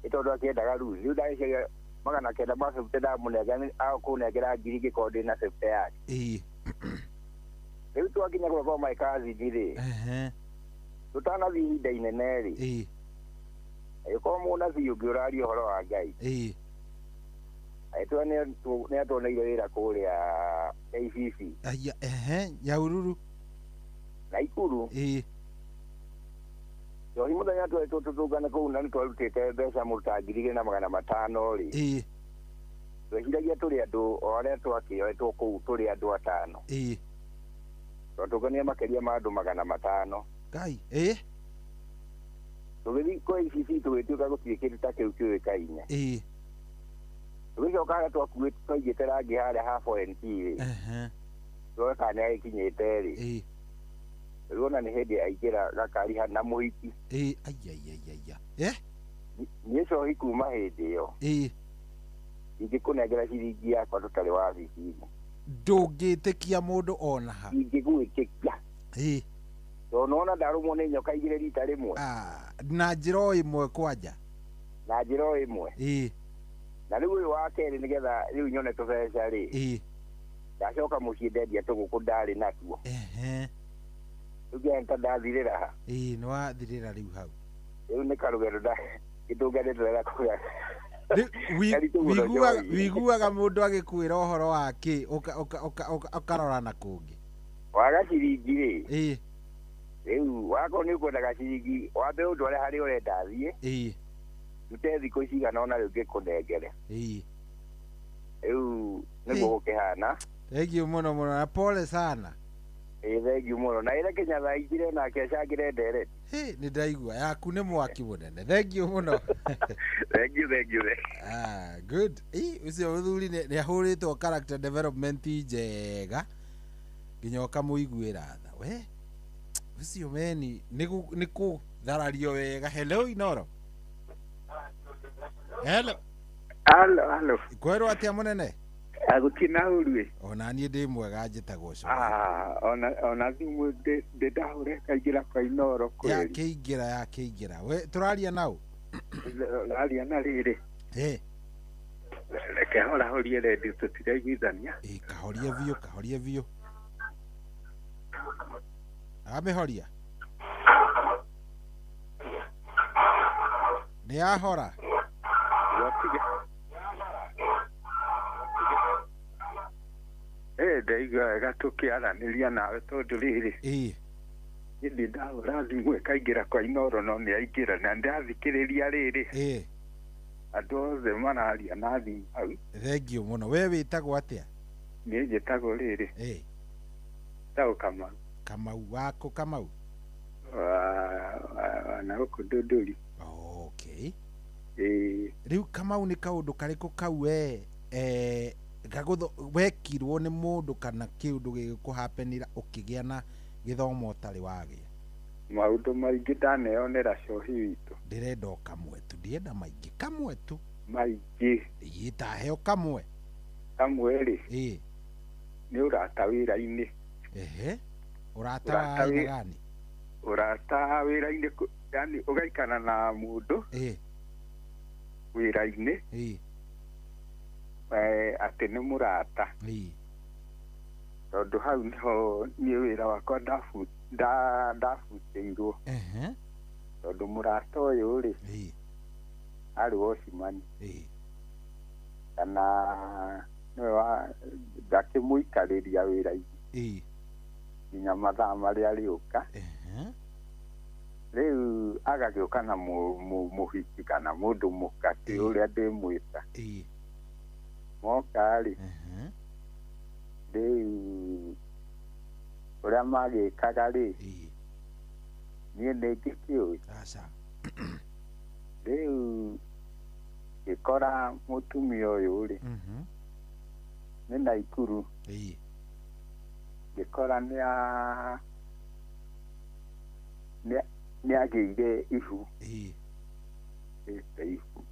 Ĩ tondũ akĩendaga ruru rĩu ndagĩcaria 950 ndamũnengera akũnengera 1000 ngĩkorwo ndĩna 50 yake. Rĩu twakinya kũrĩa kwa my cousin rĩ. Tũtanathiĩ ihinda inene rĩ. Agĩkorwo mũnabii ũngĩ ũraria ũhoro wa Ngai. Agĩtwĩra nĩatuoneire wĩra kũrĩa KCC. Aya Nyahururu. Naikuru. Njohi mũthenya tweretwo tũtũngane kũu na nĩtwarutĩte mbeca mũndũ ta 2500 rĩ. Tweciragia tũrĩ andũ o arĩa twakĩoetwo kũu tũrĩ andũ 5. Twatũngania makĩria ma andũ 500. Ngai. Tũgĩthiĩ kwa ICC tũgĩtuĩka gũtirĩ kĩndũ ta kĩu kĩũĩkaine. Tũgĩcoka harĩa twakuĩte twaigĩte rangi harĩa ha 4NT rĩ. Tuone kana nĩagĩkinyĩte rĩ. Rĩu ona nĩ hĩndĩ aingĩra gakari na mũhiki. Ai. Niĩ cohi kuma hĩndĩ ĩyo. Ingĩkũnengera ciringi yakwa tũtarĩ wabici-inĩ. Ndũngĩtĩkia mũndũ ona ha. Ingĩgwĩtĩkia. Tondũ nĩwona ndarũmwo nĩ nyoka 2 rita rĩmwe. Na njĩra o ĩmwe kwanja. Na njĩra o ĩmwe. Na rĩu ũyũ wa kerĩ nĩgetha rĩu nyone tũbeca rĩ. Ndacoka mũciĩ ndendia tũgũkũ ndarĩ natuo. Rĩu ngĩona ta ndathirĩra ha. Nĩwathirĩra rĩu hau. Rĩu nĩ karũgendo gĩtũnganĩte wega kũrĩa. Wiguaga mũndũ agĩkwĩra ũhoro wa kĩ ũkarora na kũngĩ. Waga ciringi rĩ. Rĩu wakorwo nĩ ũkwendaga ciringi wambe ũndware harĩa ũrenda thiĩ. Ndute thikũ cigana ũna rĩu ngĩkũnengere. Rĩu nĩguo gũkĩhana. Thengiũ mũno mũno na pole sana. Thengiũ mũno na ĩre Kenya thaa 2 nake acangĩre ndereti. Nĩ ndaigua yaku nĩ mwaki mũnene. Thengiũ mũno. Thengiũ. Good. Ũcio mũthuri nĩ ahũrĩtwo character development njega nginya ũkamũiguĩra tha. We ũcio meni nĩ kũtharario wega. Hello Inoro. Hello. Halo. Kwerwo atĩa mũnene? Gũtirĩ na ũru. Ona niĩ ndĩ mwega njĩtagwo Coho. Ona thimũ ndĩ ndahũra ĩkaingĩra kwa Inoro kweri. Yakĩingĩra. We tũraria nau? Raria na rĩrĩ. Reke horahorie redio tũtiraiguithania. Kahorie biũ. Amĩhoria. Nĩ yahora. Ndaigua wega tũkĩaranĩria nawe tondũ rĩrĩ. Niĩ ndahũra thimũ ĩkaingĩra kwa Inooro no nĩ aingĩra na ndathikĩrĩria rĩrĩ. Andũ othe mararia na thimũ hau. Thank you mũno. We wĩtagwo atĩa? Niĩ njĩtagwo rĩrĩ. Njĩtagwo Kamau. Kamau waku Kamau? Na gũkũ Ndũndũri. Okay. Rĩu Kamau nĩ kaũndũ karĩkũ kau we wekirwo nĩ mũndũ kana kĩũndũ gĩgĩkũhapenĩra ũkĩgĩa na gĩthomo ũtarĩ wagĩa? Maũndũ maingĩ ndaneyonera cohi witũ. Ndĩrenda o kamwe tu, ndienda maingĩ, kamwe tu. Maingĩ. Ĩĩ taheo kamwe. Kamwe rĩ. Nĩ ũrata wĩra-inĩ. Ũrata wa aina gani? Ũrata wĩra-inĩ, yani ũgaikara na mũndũ. Wĩra-inĩ. Atĩ nĩ mũrata. Tondũ hau nĩho niĩ wĩra wakwa ndabutĩirwo. Tondũ mũrata ũyũ rĩ, arĩ wocimani. Kana nĩwe ndakĩmũikarĩria wĩra-inĩ. Nginya mathaa marĩa arĩũka. Rĩu agagĩũka na mũhiki kana mũndũ mũka ti ũrĩa ndĩmwĩta. Moka rĩ, rĩu ũrĩa magĩkaga rĩ, niĩ nĩ ngĩkĩũĩ. Rĩu ngĩkora mũtumia ũyũ rĩ, nĩ Naikuru. Ngĩkora nĩ agĩire ihu. Ihu.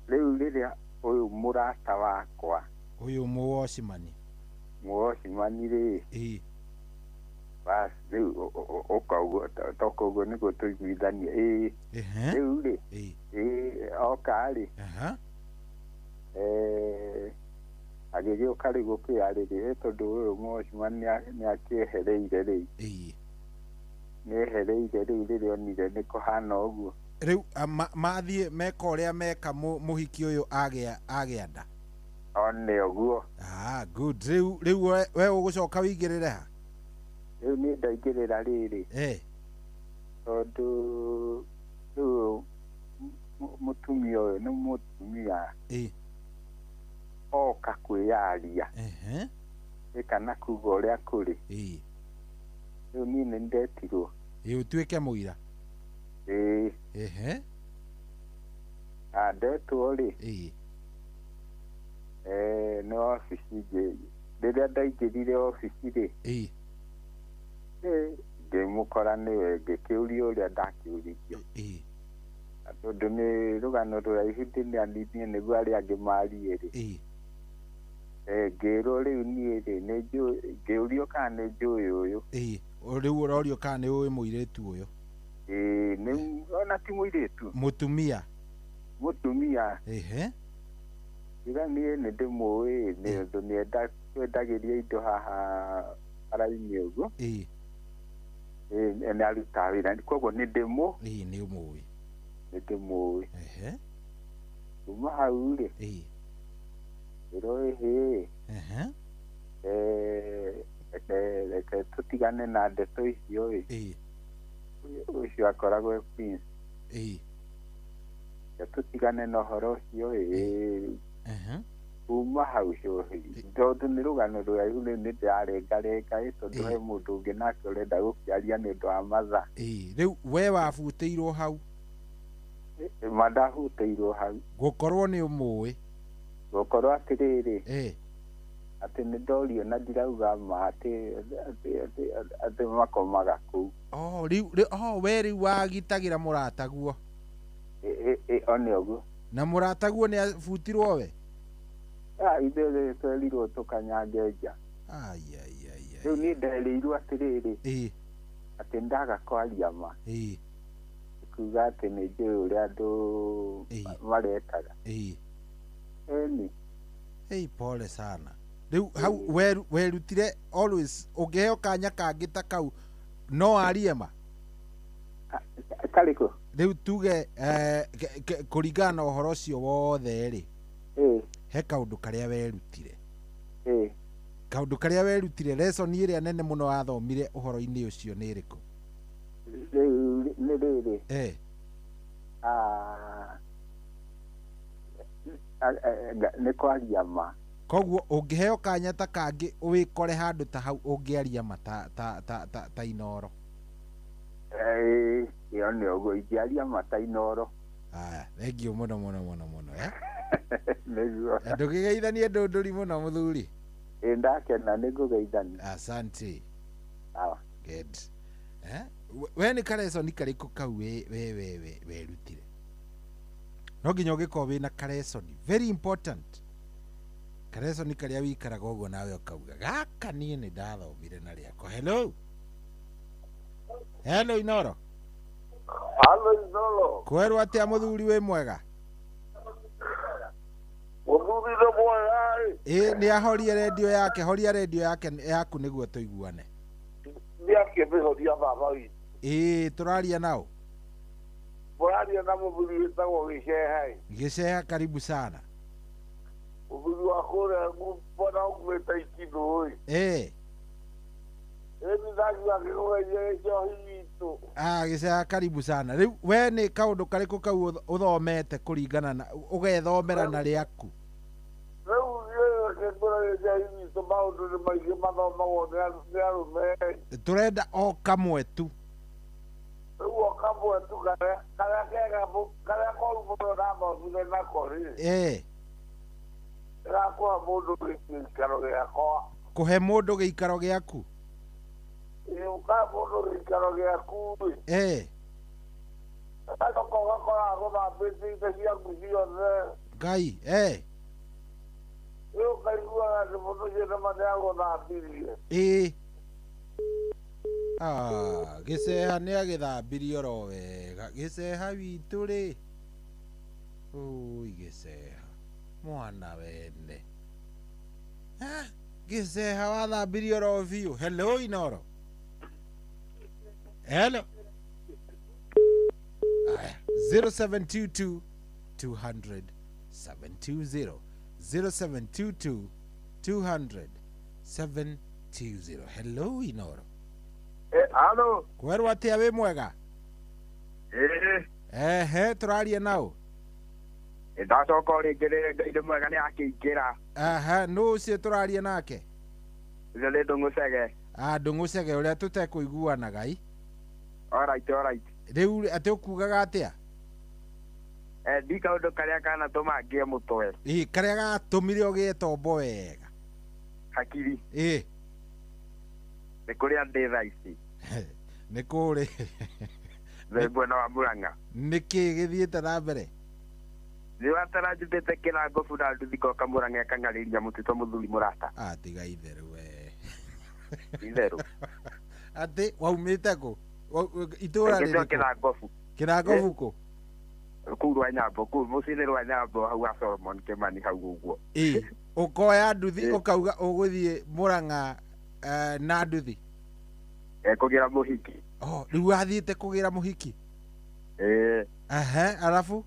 Rĩu rĩrĩa ũyũ mũrata wakwa, ũyũ mũwocimani, mũwocimani rĩ, bas rĩu ũka ũguo toka ũguo nĩguo tũiguithanie. Rĩu rĩ, oka rĩ, agĩgĩũka rĩu gũkĩarĩrĩa tondũ ũyũ mũwocimani nĩ akĩehereire rĩu. Nĩ ehereire rĩu rĩrĩa onire nĩ kũhana ũguo. Rĩu mathiĩ meka ũrĩa meka mũhiki ũyũ agĩa nda. One ũguo. Good. Rĩu we ũgũcoka wĩingĩrĩre ha? Rĩu niĩ ndaingĩrĩra rĩrĩ. Tondũ rĩu mũtumia ũyũ nĩ mũtumia. Oka kwĩyaria. Kana kuga ũrĩa kũrĩ. Rĩu niĩ nĩ ndetirwo. Ũtuĩke mũira. Ndetwo rĩ. Nĩ obici rĩrĩa ndaingĩrire obici rĩ, ngĩmũkora nĩwe, ngĩkĩũria ũrĩa ndakĩũririo. Tondũ nĩ rũgano rũraihu ndĩnaninie nĩguo arĩa angĩ marie rĩ. Ngĩrwo rĩu niĩ rĩ, ngĩũrio kana nĩ njũĩ ũyũ. Rĩu ũrorio kana nĩ ũĩ mũirĩtu ũyũ. Ona ti mũirĩtu. Mũtumia. Mũtumia. Iga niĩ nĩ ndĩmũĩ nĩ ũndũ nĩ twendagĩria indo haha bara-inĩ ũguo. Nĩ arutaga wĩra koguo nĩ ndĩmũ. Nĩ ũmũĩ. Nĩ ndĩmũĩ. Kuma hau rĩ, ĩrwo ĩhĩ. Reke tũtigane na ndeto icio ĩ. Ũcio akoragwo e Queens. Reke tũtigane na ũhoro ũcio ĩ. Kuma hau cohi tondũ nĩ rũgano rũraihu rĩu nĩ ndĩrarengarenga ĩ tondũ he mũndũ ũngĩ nake ũrenda gũkĩaria nĩ ũndũ wa mathaa. Rĩu we wabutĩirwo hau? Ma ndabutĩirwo hau. Gũkorwo nĩ ũmũĩ. Gũkorwo atĩrĩrĩ, atĩ nĩ ndorio na ndirauga ma atĩ makomaga kũu. Rĩu we rĩu wagitagĩra mũrataguo. One ũguo. Na mũrataguo nĩ abutirwo we? Ithuĩ twerirwo tũkanyange nja. Rĩu niĩ nderĩirwo atĩrĩrĩ, atĩ ndaga kwaria ma. Kuga atĩ nĩ njũĩ ũrĩa andũ marekaga. Ĩni. Pole sana. Rĩu hau werutire always ũngĩheo kanya kangĩ ta kau no arie ma? Karĩkũ? Rĩu tuge kũringana na ũhoro ũcio wothe rĩ, He kaũndũ karĩa werutire. Kaũndũ karĩa werutire, lesson ĩrĩa nene mũno wathomire ũhoro-inĩ ũcio nĩ ĩrĩkũ? Rĩu nĩ rĩrĩ. Nĩ kwaria ma. Koguo ũngĩheo kanya ta kangĩ wĩkore handũ ta hau ũngĩaria ma ta ta ta ta, ta Inoro. Ĩyo nĩ ũguo ingĩaria ma ta Inoro. Aya, thengiũ mũno mũno mũno mũno eh. Nĩguo. Ndũkĩgeithanie ndũndũri mũno mũthuri. Ĩ ndakena nĩ ngũgeithania. Asante. Sawa. Good. Eh? We nĩ karesoni karĩkũ kau we we we we werutire? No nginya ũgĩkorwo wĩna karesoni very important. Karesoni karĩa wĩikaraga ũguo nawe ũkauga gaka niĩ nĩ ndathomire na rĩakwa. Hello. Hello Inoro. Halo Inoro. Kwerwo atĩa mũthuri wĩ mwega? Mũthuri nĩ mwega ĩ. Ĩ nĩ ahorie redio yake, horia redio yake yaku nĩguo tũiguane. Nĩ akĩmĩhoria baba witũ. Ĩ tũraria nao. Mũraria na mũthuri wĩtagwo Gĩceha ĩ. Gĩceha karibu sana. Mũthuri wa kũrĩa mbona ũkumĩte Ikinũ ĩ. Ĩni ndakiuga ngĩkũgeithia gĩcohi gitũ. Ah, Gĩceha karibu sana. Rĩu we nĩ kaũndũ karĩkũ kau ũthomete kũringana na ũgethomera na rĩaku? Rĩu niĩ reke ngwĩre gĩcohi gitũ maũndũ nĩ maingĩ mathomagwo nĩ arũme. Tũrenda o kamwe tu. Rĩu o kamwe tu karĩa kega karĩa koru mũno ndathomire nako rĩ. Gakũhe mũndũ gĩikaro gĩakwa. Kũhe mũndũ gĩikaro gĩaku? Ĩ ũkahe mũndũ gĩikaro gĩaku rĩ. Gacoka ũgakora agũthambĩtie indo ciaku ciothe. Ngai, Rĩu ũkaiguaga atĩ mũndũ ũcio nĩma nĩagũthambirie. Ah, Gĩceha nĩ agĩthambirie oro wega. Gĩceha witũ rĩ. Ũi Gĩceha. Mwana wene. Gĩceha wathambirie oro biũ. Hello Inoro. Hello. Aya, 0722 200 720. 0722 200 720. Hello Inoro. Halo. Kwerwo atĩa wĩ mwega? Ehe, tũraria nao. Ndacoka o rĩngĩ rĩrĩ Ngai nĩ mwega nĩ akĩingĩra. Aha, nũ ũcio tũraria nake? Ũcio nĩ Ndũng'ũ Chege. Ah, Ndũng'ũ Chege ũrĩa tũtekũiguanaga i. Alright, alright. Rĩu atĩ ũkugaga atĩa? Ndi kaũndũ karĩa kanatũma ngĩe mũtwe. Ĩ, karĩa gatũmire ũgĩe tombo wega. Hakiri. Ĩ. Nĩ kũrĩa ndĩ thaa ici. Nĩ kũrĩ. Nĩ mwena wa Murang'a. Nĩ kĩĩ gĩthiĩte na mbere? Nĩ watara njupĩte kĩrango buna nduthi ngoka Murang'a ĩkang'arĩria mũtitũ mũthuri mũrata. Ah, tiga itherũ we. Itherũ. Atĩ waumĩte kũ? Itũra Rĩrĩkũ? Kĩrangobu. Kĩrangobu kũ? Kũu rwa Nyambo, kũu mũciĩ-inĩ rwa Nyambo hau wa Solomon Kĩmani hau ũguo. Ĩ, ũkoya nduthi ũkauga ũgũthiĩ Murang'a na nduthi. Kũgĩra mũhiki. Oh, rĩu wathiĩte kũgĩra mũhiki? Ehe, arabu?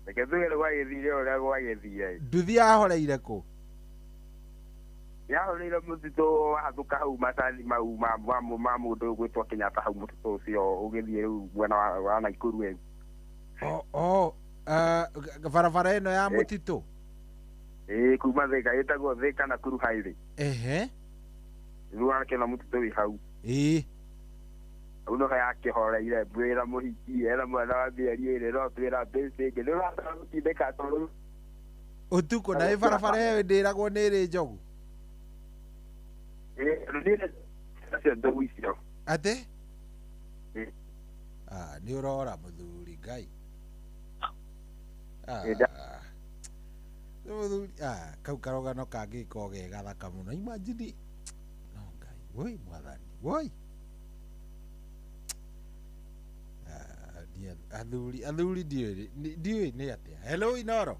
Reke tuge nĩ gwagĩthire ũrĩa gwagĩthire. Nduthi yahoreire kũ? Yahoreire mũtitũ wahathũka hau macani mau ma mũndũ ũgwĩtwo Kenyatta hau mũtitũ ũcio ũgĩthiĩ rĩu mwena wa Naikuru ĩ. Oh, barabara ĩno ya mũtitũ? Ĩ, kuma Thika, ĩtagwo Thika Nakuru Highway. Ehe. Rĩu wakĩona mũtitũ wĩ hau. Ĩ. Hau noho yakĩhoreire mwĩra mũhiki ena mwana wa mĩeri ĩrĩ no twĩra mbeca ĩngĩ nĩ ũratara gũtindĩka tondũ ũtukũ na ĩ barabara ĩyo ndĩragwo nĩ ĩrĩ njogu. Acio njogu icio. Atĩ? Ah, nĩ ũrora mũthuri Ngai. Ah. Mũthuri, ah, kau karũgano kangĩkorwo ge gathaka mũno. Imagine. No Ngai, woi mwathani, woi. Athuri, athuri ndiũĩ nĩ atĩa. Hello Inoro.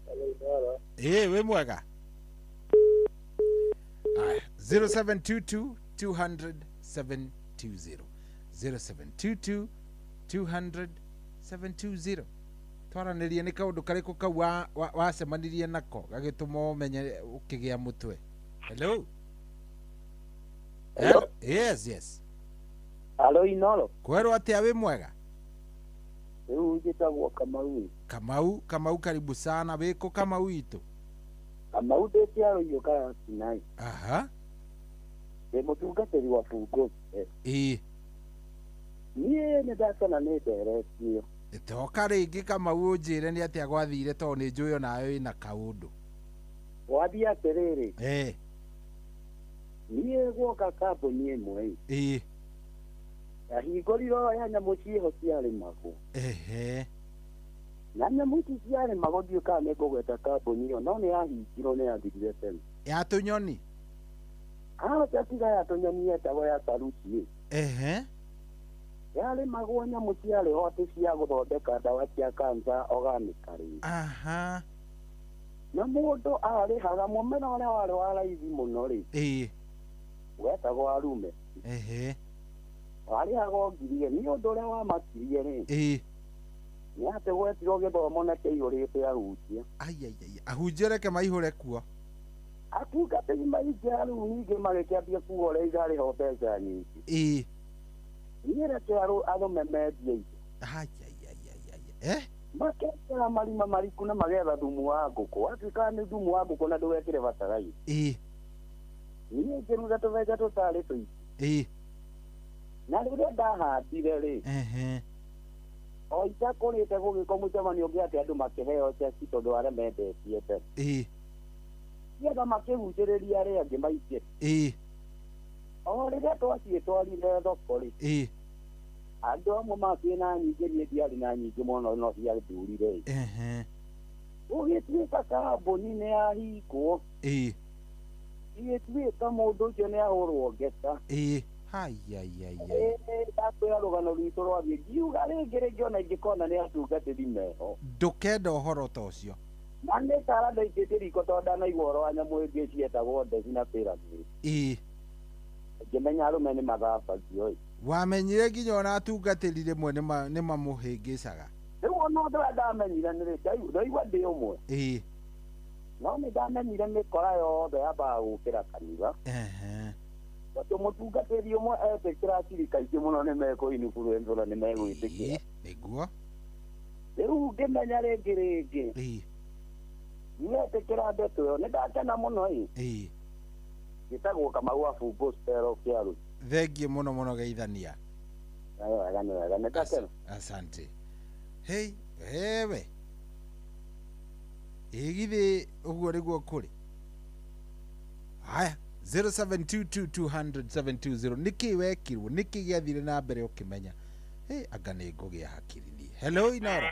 Hello Inoro. Ĩ, wĩ mwega? Aya, 0722 200 720. 0722 200 720. Twaranĩrie nĩ kaũndũ karĩkũ kau wacemanirie nako gagĩtũma ũmenye ũkĩgĩa mũtwe. Hello. Hello. Yes, yes. Alo Inoro. Kwerwo atĩa wĩ mwega? Rĩu njĩtagwo Kamau. Kamau, Kamau karibu sana. Wĩkũ Kamau witũ? Kamau ndĩ kĩaro kana Sinai. Aha. Ndĩ mũtungatĩri wa Fungo. Ĩĩ. Niĩ nĩ ndakena nĩ nderetio. Toka rĩngĩ Kamau ũnjĩre nĩ atĩa gwathire tondũ nĩ njũĩ onawe wĩna kaũndũ. Gwathiĩ atĩrĩrĩ. Eh. Niĩ guoka kambuni ĩmwe. Ĩĩ. Yahingũrirwo ya nyamũ ciĩho ciarĩmagwo. Ehe. Na nyamũ ici ciarĩmagwo ndiũĩ kana nĩ ngũgweta kambuni ĩyo no nĩ yahingirwo nĩ yathirire tene. Ya tũnyoni? Aca tiga ya tũnyoni yetagwo ya saruti. Ehe. Yarĩmagwo nyamũ ciarĩ ho atĩ cia gũthondeka ndawa cia cancer organically. Aha. Na mũndũ arĩhaga mũmera ũrĩa warĩ wa raithi mũno rĩ. Ĩĩ. Wetagwo arume. Ehe. Warĩhagwo ngiri nĩ ũndũ ũrĩa wamakirie rĩ. Ĩĩ. Nĩ atĩ gwetirwo gĩthomo na kĩaihũrĩte ahunjia. Ai ai ai. Ahunjia reke maihũre kuo. Atungatĩri maingĩ rĩu ningĩ magĩkĩambia kuga ũrĩa igarĩho mbeca nyingĩ. Ĩĩ. Niĩ reke arũme mendie indo. Ai ai ai ai ai. Eh? Makenjera marima mariku na magetha thumu wa ngũkũ. Watuĩkaga nĩ thumu wa ngũkũ na ndũgekĩre bataraitha. Ĩĩ. Niĩ ngĩruta tũbeca tũtarĩ tũingĩ. Ĩĩ. Na rĩrĩa ndahandire rĩ. Ehe. O itakũrĩte gũgĩkwo mũcemanio ũngĩ atĩ andũ makĩheo ceki tondũ arĩa mendetie mbere. Ĩĩ. Nĩgetha makĩgucĩrĩria arĩa angĩ maingĩre. Ĩĩ. O rĩrĩa twaciĩtwarire thoko rĩ. Ĩĩ. Andũ amwe makĩrĩ na nyingĩ niĩ ndiarĩ na nyingĩ mũno no ciathurire. Ehe. Gũgĩtuĩka kambuni nĩ yahingwo. Ĩĩ. Igĩtuĩka mũndũ ũcio nĩ ahũrwo ngeta. Ĩĩ. Ai ai ai ai. Ndakwĩra rũgano rwitũ rwathiĩ ngiuga rĩngĩ rĩngĩ ona ingĩkona nĩ atungatĩri meho. Ndũkenda ũhoro ta ũcio. Na nĩ tara ndaikĩtie riko tondũ ndanaigua ũhoro wa nyamũ ĩngĩ cietagwo ndeci na pyramid. Ĩĩ. Ngĩmenya arũme nĩ mathambagio ĩ. Wamenyire nginya ona atungatĩri rĩmwe nĩ mamũhĩngĩcaga. Rĩu ona ũndũ ũrĩa ndamenyire nĩ rĩ ndaigua ndĩ ũmwe. Ĩĩ. No nĩ ndamenyire mĩkora yothe yambaga gũkĩra kanitha. Ehe. Tondũ mũtungatĩri ũmwe etĩkĩra acirika aingĩ mũno nĩ mekũ-influence na nĩ megwĩtĩkĩra. Nĩguo. Rĩu ngĩmenya rĩngĩ rĩngĩ. Ĩĩ. Nĩetĩkĩra ndeto ĩyo nĩ ndakena mũno ĩ. Ĩĩ. Gĩtagwo Kamau wa Fungo Spero Kĩarũ. Thengiũ mũno mũno geithania. Wega nĩ wega nĩ ndakena. Asante. Hey, hewe. Ĩ githĩ ũguo nĩguo kũrĩ. Haya. 0722200720 nĩkĩ wekirwo nĩkĩ gĩathire na mbere ũkĩmenya. Hey, anga nĩ ngũgĩa hakiri niĩ. Hello Inoro.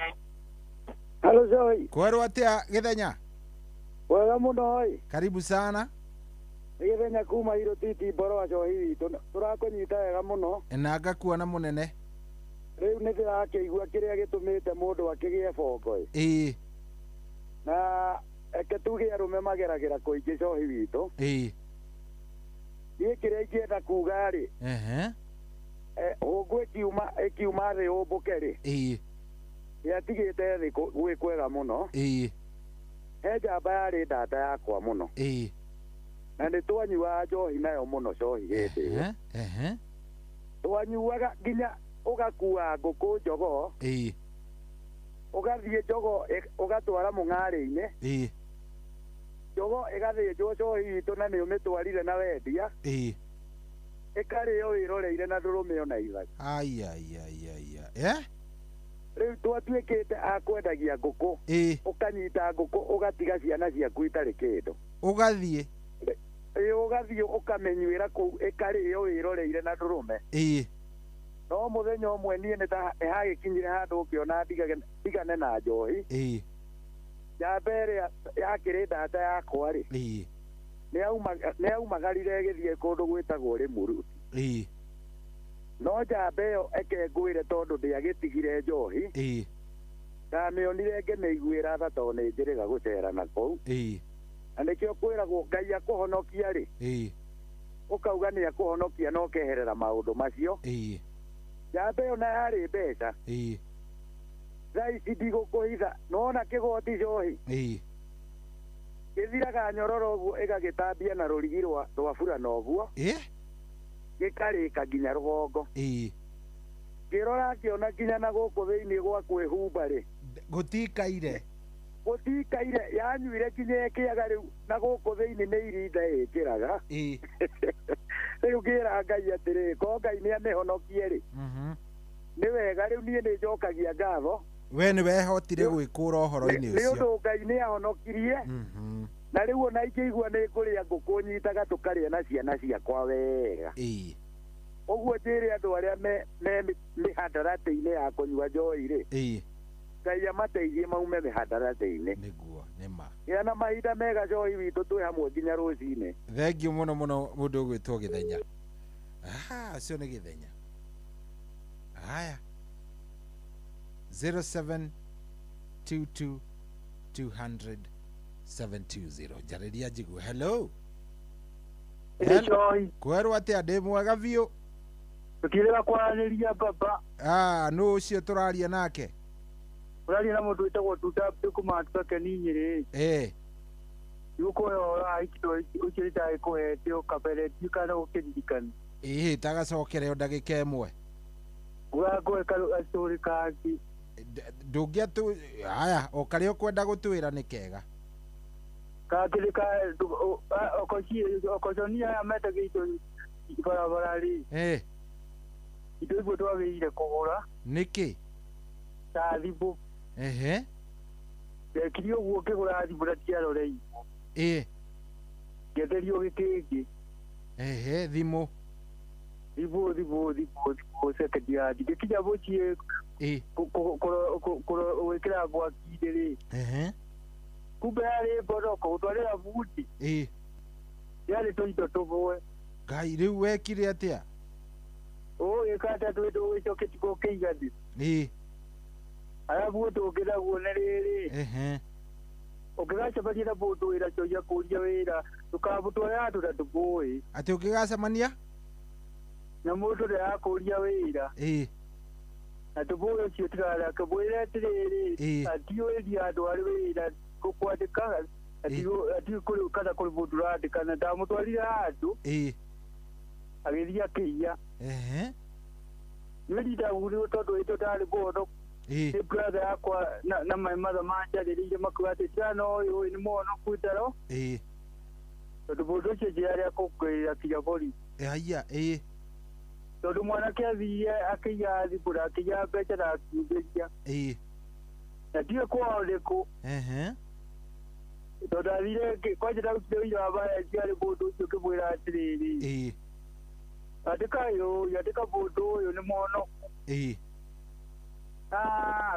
Hello Joy. Kwerwo atĩa Gĩthenya? Wega mũno ĩ. Karibu sana. Nĩ Gĩthenya kuma Irũtiti Mboro wa Cohi witũ. Tũrakũnyita wega mũno. Na ngakuona mũnene. Rĩu nĩ ndĩrakĩigua kĩrĩa gĩtũmĩte mũndũ akĩgĩe bongo ĩ. Ĩĩ. Na eke tuge arũme mageragĩra kũingĩ Cohi witũ. Ĩĩ. Niĩ kĩrĩa ingĩenda kuga rĩ. Ehe. Hũngũ ĩkiuma thĩ ũmbũke rĩ. Ĩĩ. Yatigĩte thĩ gwĩ kwega mũno. Ĩĩ. He njamba yarĩ ndata yakwa mũno. Ĩĩ. Na nĩ twanyuaga njohi nayo mũno cohi hĩndĩ ĩyo. Ehe. Twanyuaga nginya ũgakua ngũkũ jogoo. Ĩĩ. Ũgathiĩ jogoo ũgatwara mũng'arĩ-inĩ. Ĩĩ. Jogoo ĩgathĩnjwo cohi witũ na nĩ ũmĩtwarire na wendia. Ĩĩ. Ĩkarĩo wĩroreire na ndũrũme ona ithaga. Ai ai ai ai. Eh? Rĩu twatuĩkĩte a kwendagia ngũkũ. Ĩĩ. Ũkanyita ngũkũ ũgatiga ciana ciaku itarĩ kĩndũ. Ũgathiĩ. Ĩĩ ũgathiĩ ũkamĩnyuĩra kũu ĩkarĩo wĩroreire na ndũrũme. Ĩĩ. No mũthenya ũmwe niĩ nĩ hagĩkinyire handũ ngĩona ndigane na njohi. Ĩĩ. Njamba ĩrĩa yakĩrĩ ndata yakwa rĩ. Ĩĩ. Nĩ aumagarire ĩgĩthiĩ kũndũ gwĩtagwo Rĩmuru. Ĩĩ. No njamba ĩyo eke ngwĩre tondũ ndĩagĩtigire njohi. Ĩĩ. Ndamĩonire ngĩmĩiguĩra tha tondũ nĩ njĩrĩga gũcera na kũu. Ĩĩ. Na nĩkĩo kwĩragwo Ngai akũhonokia rĩ. Ĩĩ. Ũkauga nĩ akũhonokia na ũkeherera maũndũ macio. Ĩĩ. Njamba ĩyo na yarĩ mbeca. Ĩĩ. Thaa ici ndigũkũhitha nona kĩgoti njohi ĩĩ gĩthiraga nyororo ũguo ĩgagĩtambia na rũrigi rwa burana ũguo ĩĩ gĩkarĩka nginya rũgongo ĩĩ ngĩrora ngĩona nginya na gũkũ thĩinĩ gwa kwĩhumba rĩ gũtikaire yanyuire nginya ĩkĩaga rĩu na gũkũ thĩinĩ nĩ irinda ĩkĩraga ĩĩ rĩu ngĩra Ngai atĩrĩ ko Ngai nĩ amĩhonokie rĩ nĩ wega rĩu niĩ nĩ njokagia ngatho we nĩ wehotire gwĩkũra ũhoro-inĩ nĩ ũcio ũndũ Ngai nĩ ahonokirie na rĩu ona ingĩigua nĩ kũrĩa ngũkũ nyitaga tũkarĩa na ciana ciakwa wega ĩĩ ũguo njĩre andũ arĩa me mĩhandaratĩ-inĩ ya kũnyua njohi rĩ ĩĩ Ngai amateithie maume mĩhandaratĩ-inĩ nĩguo nĩma gĩa na mahinda mega njohi witũ twĩ hamwe nginya rũcinĩ thengiũ mũno mũno mũndũ ũgwĩtwo Gĩthenya ũcio nĩ Gĩthenya haya 0722 200 720 njarĩria njigue hello Njohi kwerwo atĩa ndĩ mwega biũ tũtirĩga kwaranĩria baba nũ ũcio tũraria nake ũraria na mũndũ wĩtagwo Tunda kuma Tukakeni Nyĩrĩ ĩĩ igũkũhe ũhoro wa ikindo ũcio ndagĩkũhete o kabere ndiũ kana ũkĩririkana ĩĩ tagacokere o ndagĩka ĩmwe ũgakũhe gacũrĩ kangĩ ndũngĩatũ haya o karĩa ũkwenda gũtwĩra nĩ kega kangĩ nĩ ka okoconia aya metagia indo barabara rĩ ĩĩ indo imwe twagĩrĩire kũgũra nĩkĩ ta thimũ ehe ndekire ũguo ngĩgũra thimũ na ndiaroreirwo ĩĩ ngĩenderio gĩkĩngĩ ehe thimũ thimũ thimũ thimũ thimũ second hand ngĩkinya mũciĩ ĩĩ gwĩkĩra mwaki-inĩ rĩ ehe kumbe yarĩ mboroko gũtwarĩra bundi ĩĩ yarĩ tũindo tũmwe Ngai rĩu wekire atĩa ũgĩka atĩa twĩndũ ũgĩcoke gũkĩiganĩra ĩĩ arabu ũndũ ũngĩ naguo nĩ rĩrĩ ehe ũngĩgacemania na mũndũ wĩra coia kũria wĩra ndũkamũtware handũ na ndũmũĩ atĩ ũngĩgacemania na mũndũ ndĩrakũria wĩra ĩĩ na ndũmũĩ ũcio tiganake mwĩre atĩrĩrĩ Ĩĩ. atiũĩria handũ harĩ wĩra gũkwandĩka atiũĩ kũrĩ kana kũrĩ mũndũ ũrandĩka na ndamũtwarire handũ ĩĩ agĩthiĩ akĩiya ehe nĩ ndagũrirwo tondũ ĩto ndarĩ mũhonoku ĩĩ nĩ brother yakwa na my mother manjarĩrĩire makiuga atĩ tigana ũyũ nĩ mũhonoku ndaro ĩĩ tondũ mũndũ ũcio njĩra arĩa akũngĩrĩra kinya borithi haiya ĩĩ tondũ mwanake athire akĩiya thimũ na akĩiya mbeca na akiumĩria ĩĩ na ndiũĩ kwao nĩ kũ ehe tondũ athire kwanja ndarutire ũira wa marriage harĩ mũndũ ũcio ngĩmwĩra atĩrĩrĩ ĩĩ andĩka ũyũ andĩka mũndũ ũyũ nĩ mũhonoku ĩĩ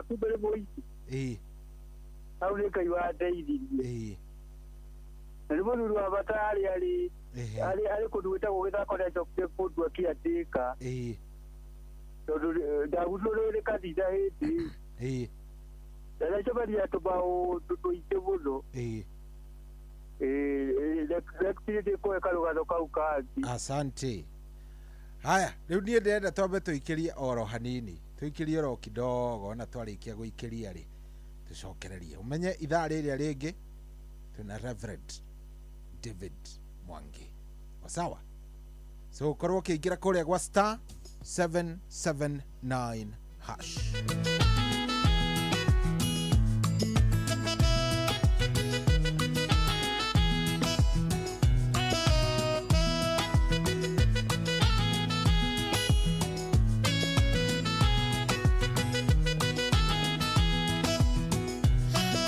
kumbe nĩ mũici ĩĩ hau nĩ Ngai wandeithirie ĩĩ na nĩ mũthuri wa bata arĩ arĩ ehe arĩ kũndũ gwĩtagwo gĩthako nĩacokire kũndua kĩandĩka ĩĩ tondũ ndagutũrwo nĩ kanitha hĩndĩ ĩĩ ndanacemania tũmaũndũ tũingĩ mũno ĩĩ rektirĩ ndĩkũhe karũgano kau kangĩ asante haya rĩu niĩ ndĩrenda twambe tũikĩrie oro hanini tũikĩrie oro kidogo na twarĩkia gũikĩria rĩ tũcokererie ũmenye ithaa rĩrĩa rĩngĩ twĩna Reverend David Mwangi sawa so ũkorwo ũkĩingĩra kũrĩa gwa star 779 hash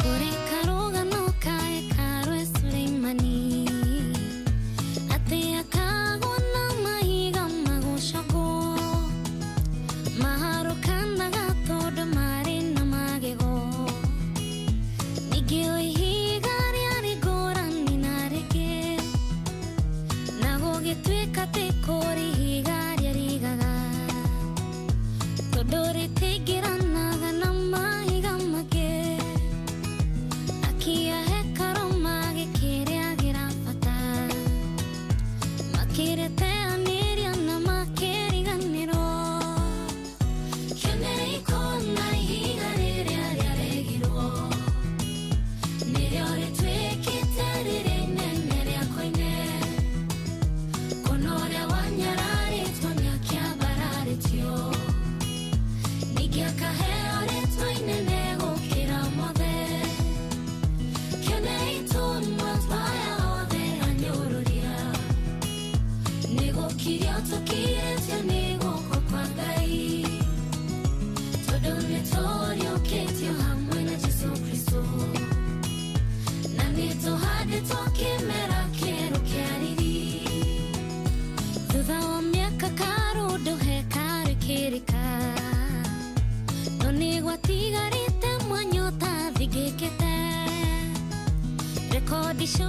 Kũrĩ karũgano ka hekarũ e Suleimani atĩ akagwo na mahiga magũcogwo maharũkanaga tondũ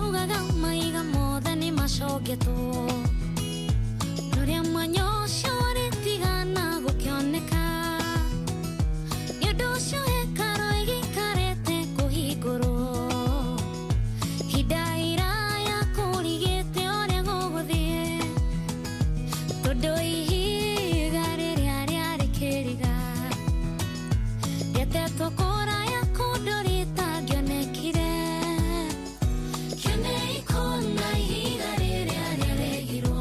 Yugaga maiga mothe nĩ macogetwo Rũrĩa mwanya ũcio warĩtigana gũkĩoneka Nĩ ũndũ ũcio hekarũ ĩgĩikarĩte kũhingũrwo Ihinda iraya kũrigĩte ũrĩa gũgũthiĩ Tondũ ihiga rĩrĩa rĩarĩ kĩriga Rĩatetwo kũraya kũndũ rĩtangĩonekire Kĩonei kũna ihiga rĩrĩa rĩaregirwo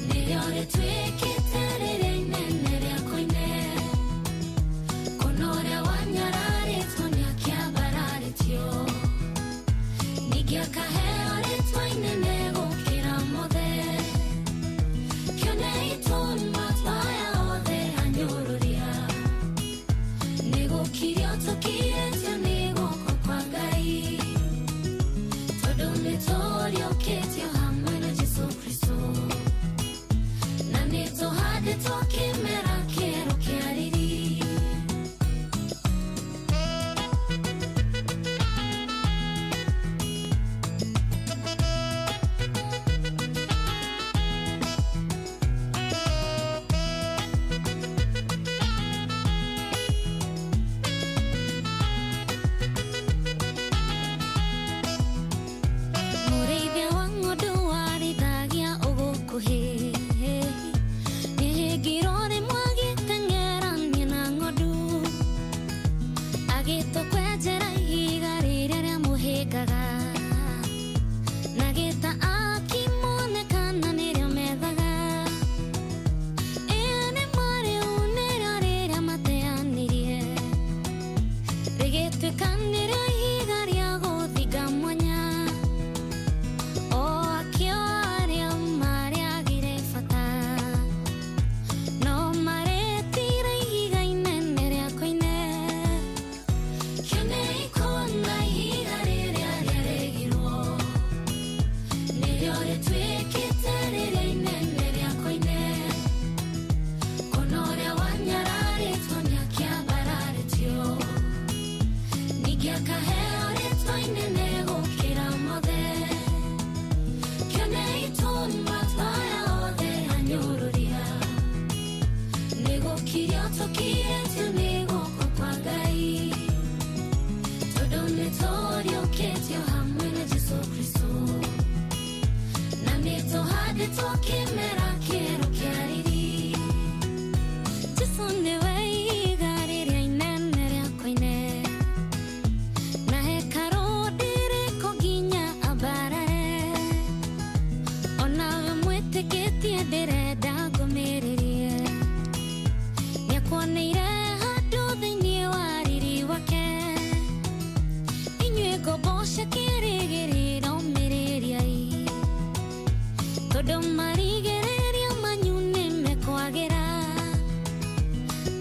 Nĩrĩo rĩtuĩkĩte rĩrĩa inene rĩa koine Kũna ũrĩa wanyararĩtwo nĩakĩambararĩtio Ningĩ akaheo rĩtwa inene gũkĩra mothe Kĩonei tũnua twaya othe anyũrũria Nĩgũkirio tũkirĩtio nĩ guoko kwa Ngai Tondũ nĩtũriũkĩtio hamwe na Jesũ Kristũ Na nĩtũhandĩtwo kĩmera kĩerũ kĩa riri Mũrĩithia wa ng'ondu warĩithagia ũgũkuhĩ Nĩhĩngirwo rĩmwe agĩteng'erania na ng'ondu Agĩtũkwenjera ihiga rĩrĩa rĩamũhĩngaga Na gĩta akĩmonekana nĩrĩo methaga Ĩĩ nĩ marĩu nĩrĩo rĩrĩa mateanirie Rĩgĩtuĩka nĩrĩo ihiga rĩa gũthinga mwanya O akĩo arĩa marĩagire bata No marĩtire ihiga inene rĩa koine Kĩonei kũna ihiga rĩrĩa rĩaregirwo Nĩrĩo rĩtuĩkĩte rĩrĩa inene rĩa koine Kũna ũrĩa wanyararĩtwo nĩakĩambararĩtio Ningĩ akaheo rĩtwa inene gũkĩra mothe Kĩonei tũnua twaya othe anyũrũria Nĩgũkirio tũkirĩtio nĩ guoko kwa Ngai Tondũ nĩtũriũkĩtio hamwe na Jesũ Kristũ Na nĩtũhandĩtwo kĩmera kĩerũ kĩa riri Jesũ nĩwe ihiga rĩrĩa inene rĩa koine Na hekarũ ndĩrĩkwo nginya ambarare Onawe mwĩtĩkĩtie ndĩrenda ngũmĩrĩrie Nĩakuoneire handũ thĩinĩ wa riri wake Inyuĩ ngombo cia kĩĩrĩgĩrĩro mĩrĩriai Tondũ marigĩrĩrio manyu nĩmekwagĩra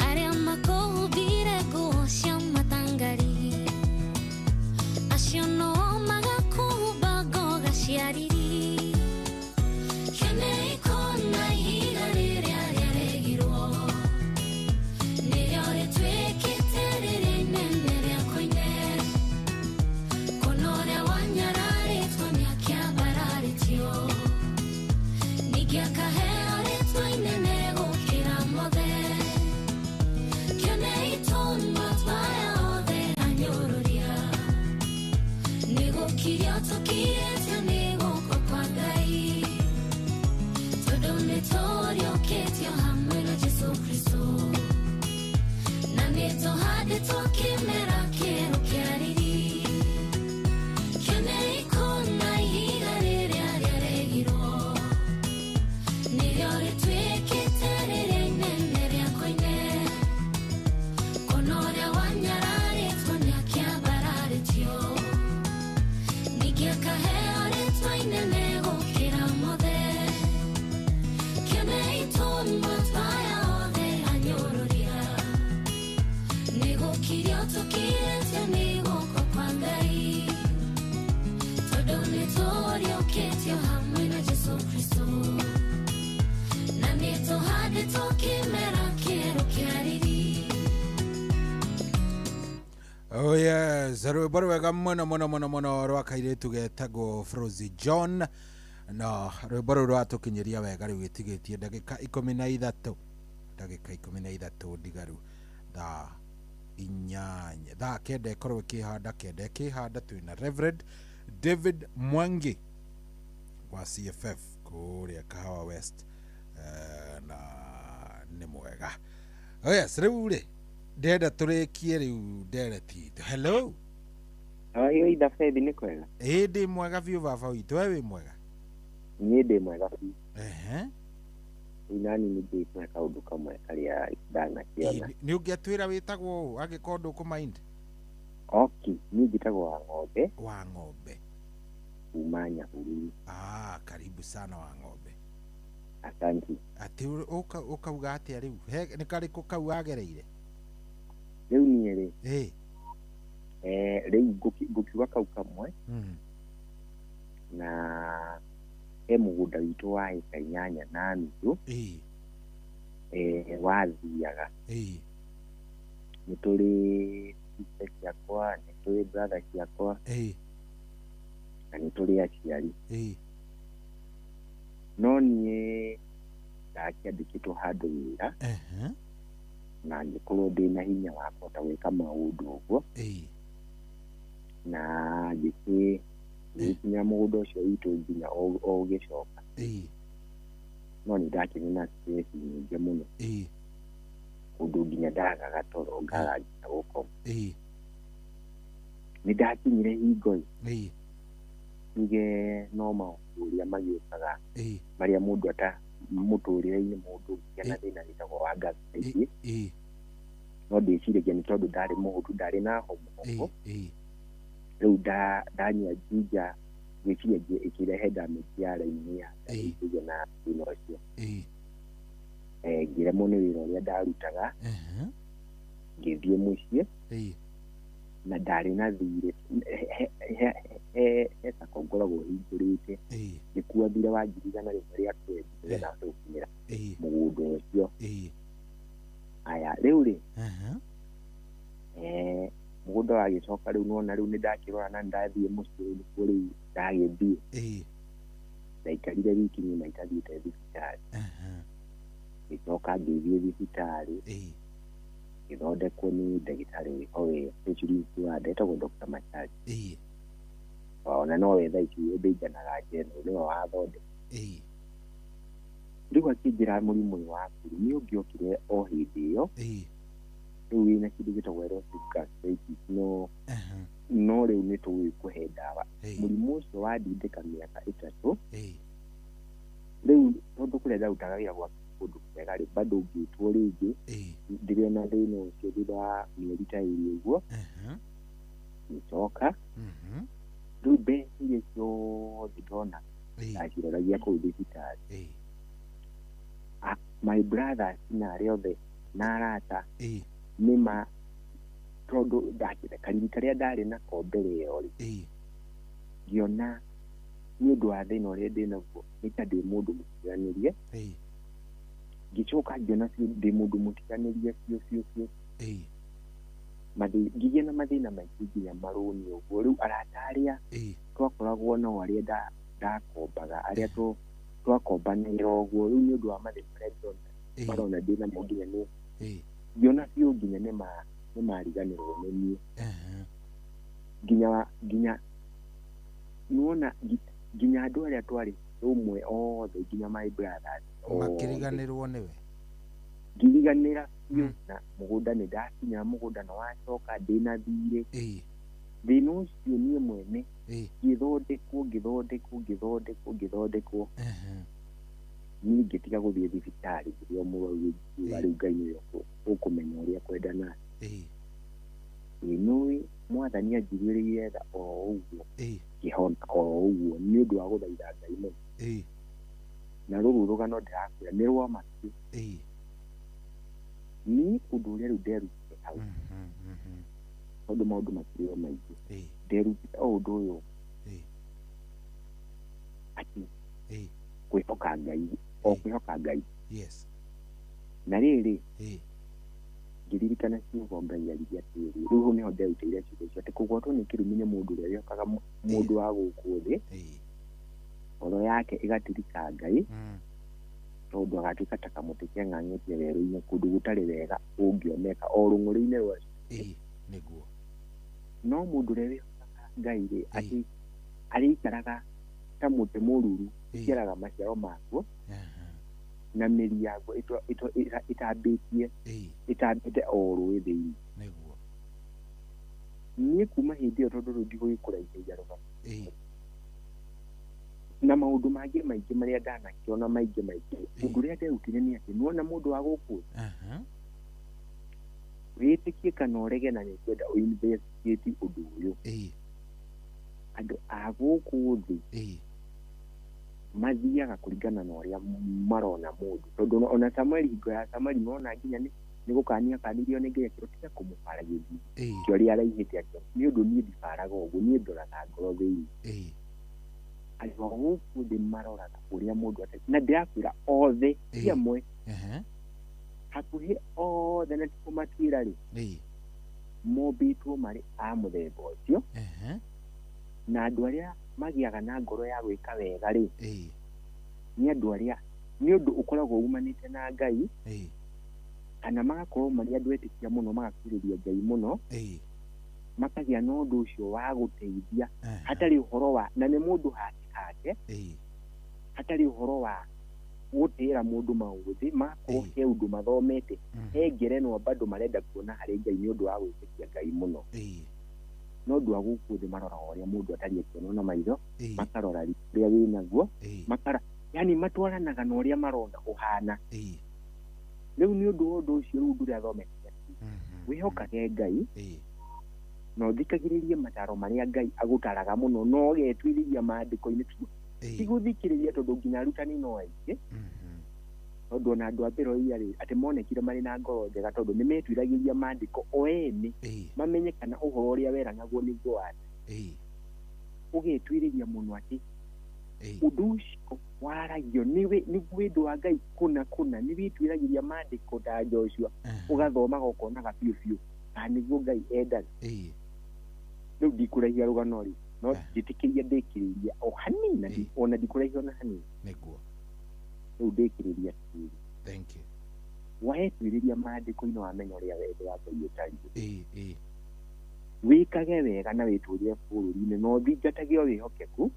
Arĩa makũhumbire nguo cia matangari Acio no magakũhumba ngoga cia riri Kĩonei kũna ihiga rĩrĩa rĩaregirwo Nĩrĩo rĩtuĩkĩte rĩrĩa inene rĩa koine Kũna ũrĩa wanyararĩtwo nĩakĩambararĩtio Ningĩ akaheo rĩtwa inene gũkĩra mothe Kĩonei tũnua twaya othe anyũrũria Nĩgũkirio tũkirĩtio nĩ guoko kwa Ngai Tondũ nĩtũriũkĩtio hamwe na Jesũ Kristũ Na nĩtũhandĩtwo kĩmera kĩerũ kĩa riri Kĩonei kũna ihiga rĩrĩa rĩaregirwo Nĩrĩo rĩtuĩkĩte rĩrĩa inene rĩa koine Kũna ũrĩa wanyararĩtwo nĩakĩambararĩtio Ningĩ akaheo rĩtwa inene gũkĩra mothe Kĩonei tũnua twaya othe anyũrũria Nĩgũkirio tũkirĩtio nĩ guoko kwa Ngai Tondũ nĩtũriũkĩtio hamwe na Jesũ Kristũ Na nĩtũhandĩtwo kĩmera kĩerũ kĩa riri Oh yes, rwĩmbo rwega mũno mũno mũno mũno rwa kairĩtu getagwo Frozy John. No rwĩmbo rũu rwatũkinyĩria wega rĩu gĩtigĩtie ndagĩka 13, ndagĩka 13 ndigaru thaa 8, thaa 9 ĩkorwo ĩkĩhanda, 9 ĩkĩhanda. Twĩna Reverend David Mwangi wa CFF kũrĩa Kahawa West, na nĩ mwega. Oh yes, rĩu rĩ ndĩrenda tũrĩkie rĩu ndereti itũ. Hello. Ayo ithabethi nĩ kwega? Ĩĩ ndĩ mwega biũ baba witũ, we wĩ mwega? Niĩ ndĩ mwega biũ. Ehe. Rĩu nani nĩ njĩkũhe kaũndũ kamwe karĩa ndanakĩona. Nĩ ũngĩatwĩra wĩtagwo ũũ angĩkorwo ndũkũmind? Okay, niĩ njĩtagwo wa ng'ombe. Wa ng'ombe. Kuma Nyahururu. Ah, karibu sana wa ng'ombe. Asante. Atĩ ũkauga atĩa rĩu? Nĩ karĩkũ kau wagereire? Rĩu niĩ rĩ. Ĩĩ. Rĩu ngũkiuga kau kamwe. Na he mũgũnda witũ wa ĩka 8.5. Ĩĩ. Wathiaga. Ĩĩ. Nĩ tũrĩ sister ciakwa, nĩ tũrĩ brother ciakwa. Ĩĩ. Na nĩ tũrĩ aciari. Ĩĩ. No niĩ ndakĩandĩkĩtwo handũ wĩra. Na ngĩkorwo ndĩna hinya wa kũhota gwĩka maũndũ ũguo. Ĩĩ. Na ngĩkinya mũgũnda ũcio witũ nginya o ũgĩcoka. Ĩĩ. No nĩ ndakĩrĩ na stress nyingĩ mũno. Ĩĩ. Ũndũ nginya ndagaga toro, ngaga nginya gũkoma. Ĩĩ. Nĩ ndakinyire hingo ĩ. Ĩĩ. Tuge no maũndũ ũrĩa magĩũkaga. Ĩĩ. Marĩa mũndũ ata mũtũrĩre-inĩ mũndũ ũngĩgĩa na thĩna wĩtagwo wa gastritis. Ĩĩ. No ndĩciragia nĩ tondũ ndarĩ mũhũtu, ndarĩ na homa ũguo. Ĩĩ. Rĩu ndanyua ginger ngwĩciria ĩkĩrehe damage ya raini ya ngĩgĩa na thĩna ũcio. Ĩĩ. Ngĩremwo nĩ wĩra ũrĩa ndarutaga. Ngĩthiĩ mũciĩ. Ĩĩ. Na ndarĩ na thirĩ he sacco ngoragwo hingũrĩte. Ĩĩ. Ngĩkua thirĩ wa 120,000 nĩgetha hote gũkinyĩra Ĩĩ. mũgũnda ũcio. Ĩĩ. Aya rĩu rĩ. Mũgũnda wagĩcoka rĩu nĩwona rĩu nĩndakĩrora na nĩndathiĩ mũciĩ rĩu nĩkuo rĩu ndagĩthiĩ. Ĩĩ. Ndaikarire wiki ng'ima itathiĩte thibitarĩ. Ngĩcoka ngĩthiĩ thibitarĩ. Ĩĩ. Ngĩthondekwo nĩ ndagĩtarĩ wĩho wĩ specialist wa nda etagwo Dr. Machari. Ĩĩ. Ona nowe thaa ici ũthĩnjanaga general nĩwe wathondeka. Ĩĩ. Rĩu akĩnjĩra mũrimũ ũyũ waku nĩ ũngĩokire o hĩndĩ ĩyo. Ĩĩ. Rĩu wĩna kĩndũ gĩtagwo erosive gastritis no no rĩu nĩ tũgũkũhe ndawa. Mũrimũ ũcio wandindĩka mĩaka 3. Ĩĩ. Rĩu tondũ kũrĩa ndarutaga wĩra gwa kũndũ kwega rĩ bado ngĩtwo rĩngĩ. Ĩĩ. Ndĩrĩ na thĩna ũcio thutha wa mĩeri ta 2 ũguo. Ngĩcoka. Rĩu mbeca iria ciothe ndona ndaciroragia kũu thibitarĩ. Ĩĩ. My brothers na arĩa othe na arata Ĩĩ. nĩma tondũ kariri karĩa ndarĩ nako mbere ĩyo rĩ. Ĩĩ. Ngĩona nĩ ũndũ wa thĩna ũrĩa ndĩ naguo nĩ ta ndĩ mũndũ mũtiganĩrie. Ĩĩ. Ngĩcoka ngĩona biũ ndĩ mũndũ mũtiganĩrie biũ biũ biũ. Ĩĩ. Ngĩgĩa na mathĩna maingĩ nginya marũni ũguo. Rĩu arata arĩa twakoragwo nao arĩa ndakombaga arĩa twakombanĩra ũguo rĩu nĩ ũndũ wa mathĩna marĩa ndĩrona marona ndĩ namo nginya nĩ ngĩona biũ nginya nĩ mariganĩrwo nĩ niĩ. Nginya nĩwona nginya andũ arĩa twarĩ rũmwe othe nginya my brothers makĩriganĩrwo nĩwe. Ngĩriganĩra biũ na mũgũnda nĩ ndakinya mũgũnda na wacoka ndĩna thirĩ. Thĩna ũcio niĩ mwene ngĩthondekwo ngĩthondekwo ngĩthondekwo ngĩthondekwo. Niĩ ngĩtiga gũthiĩ thibitarĩ ngĩrĩ o mũrwaru ngiuga rĩu Ngai nĩwe ũkũmenya ũrĩa kwenda nake. Ĩĩ nĩũĩ mwathani anjiguĩrĩire tha o ũguo. Ngĩhona o ũguo nĩ ũndũ wa gũthaitha Ngai mũno. Na rũrũ rũgano ndĩrakwĩra nĩ rwa ma biũ. Niĩ ũndũ ũrĩa rĩu nderutire hau tondũ maũndũ makĩrĩ o maingĩ nderutire o ũndũ ũyũ atĩ kwĩhoka Ngai o kwĩhoka Ngai. Yes. Na rĩrĩ Ngĩririkana ciugo Ngai aririe atĩrĩrĩ, rĩu hau nĩho nderutĩire ciugo icio atĩ kũgwatwo nĩ kĩrumi nĩ mũndũ ũrĩa wĩhokaga mũndũ wa gũkũ thĩ, ngoro yake ĩgatirika Ngai, tondũ agatuĩka ta kamũtĩ keng'ang'ĩtie werũ-inĩ kũndũ gũtarĩ wega ũngĩoneka o rũng'ũrĩ-inĩ rwa Nĩguo. No mũndũ ũrĩa wĩhokaga Ngai rĩ, atĩ arĩikaraga ta mũtĩ mũruru ũciaraga maciaro maguo, na mĩri yaguo ĩtambĩtie ĩtambĩte o rũĩ thĩinĩ. Nĩguo. Niĩ kuma hĩndĩ ĩyo, tondũ rĩu ndigũgĩkũraihĩria rũgano na maũndũ mangĩ maingĩ marĩa ndanakĩona maingĩ maingĩ, ũndũ ũrĩa nderutire nĩ atĩ nĩwona mũndũ wa gũkũ thĩ, wĩtĩkie kana ũrege, na nĩngwenda ũinvestigate ũndũ ũyũ, andũ a gũkũ thĩ mathiaga kũringana na ũrĩa marona mũndũ, tondũ ona Samueli, hingo ya Samueli, nona nginya nĩ gũkania kanirio nĩ Ngai akĩrwo tiga kũmũbara gĩthithi kĩa ũrĩa araihĩte akĩona. Nĩ ũndũ niĩ ndibaraga ũguo, niĩ ndoraga ngoro thĩinĩ. Andũ a gũkũ thĩ maroraga ũrĩa mũndũ atariĩ, na ndĩrakwĩra othe, ti amwe, hakuhĩ othe, na tikũmatuĩra rĩ, mombĩtwo marĩ a mũthemba ũcio. Na andũ arĩa magĩaga na ngoro ya gwĩka wega rĩ, nĩ andũ arĩa nĩ ũndũ ũkoragwo umanĩte na Ngai, kana magakorwo marĩ andũ etĩkia mũno, magakuhĩrĩria Ngai mũno, makagĩa na ũndũ ũcio wa gũteithia hatarĩ ũhoro wa na nĩ mũndũ hake hake, hatarĩ ũhoro wa gũtĩĩra mũndũ maũthĩ, magakorwo he ũndũ mathomete, he ngerenwa bado marenda kuona harĩ Ngai nĩ ũndũ wa gwĩtĩkia Ngai mũno. No ũndũ wa gũkũ thĩ maroraga ũrĩa mũndũ atariĩ akĩonwo na maitho, makarora ũrĩa wĩ naguo, makara yani matwaranaga na ũrĩa marona ũhana. Rĩu nĩ ũndũ wa ũndũ ũcio, rĩu ũndũ ũrĩa thomete, wĩhokage Ngai na ũthikagĩrĩrie mataro marĩa Ngai agũtaraga mũno, na ũgetuĩrĩria maandĩko-inĩ, ti gũthikĩrĩria, tondũ nginya arutani no aingĩ, tondũ ona andũ a Beroia rĩ, atĩ monekire marĩ na ngoro njega tondũ nĩ metuĩragĩria maandĩko o ene, mamenye kana ũhoro ũrĩa weranagwo nĩguo wa ũgetuĩrĩria mũno atĩ ũndũ ũcio waragio nĩguo wendo wa Ngai kũna kũna. Nĩ wĩtuĩragĩria maandĩko ta Joshua, ũgathomaga ũkonaga biũ biũ kana nĩguo Ngai endaga. Rĩu ndikũraihia rũgano rĩ, no njĩtĩkĩria ndĩkĩrĩria o hanini, na ona ndikũraihia ona hanini. Nĩguo. Rĩu ndĩkĩrĩria atĩrĩrĩ, Thank you. Wetuĩrĩria maandĩko-inĩ, wamenya ũrĩa wendo wa Ngai ũtariĩ, ĩĩ ĩĩ wĩkage wega na wĩtũrĩre bũrũri-inĩ na ũthingatage o wĩhokeku,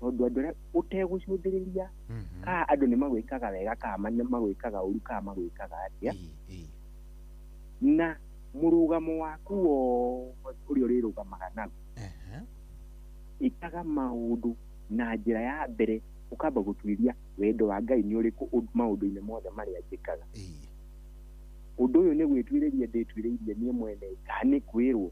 tondũ andũ arĩa ũtegũcũthĩrĩria kaa andũ nĩ magwĩkaga wega, kaa nĩ magwĩkaga ũru, kaa magwĩkaga atĩa, na mũrũgamo waku wothe ũrĩa ũrĩrũgamaga naguo, ĩkaga maũndũ na njĩra ya mbere ũkamba gũtuĩria wendo wa Ngai nĩ ũrĩkũ maũndũ-inĩ mothe marĩa njĩkaga. Ũndũ ũyũ nĩ gwĩtuĩrĩria ndĩtuĩrĩirie niĩ mwene kana nĩ kwĩrwo?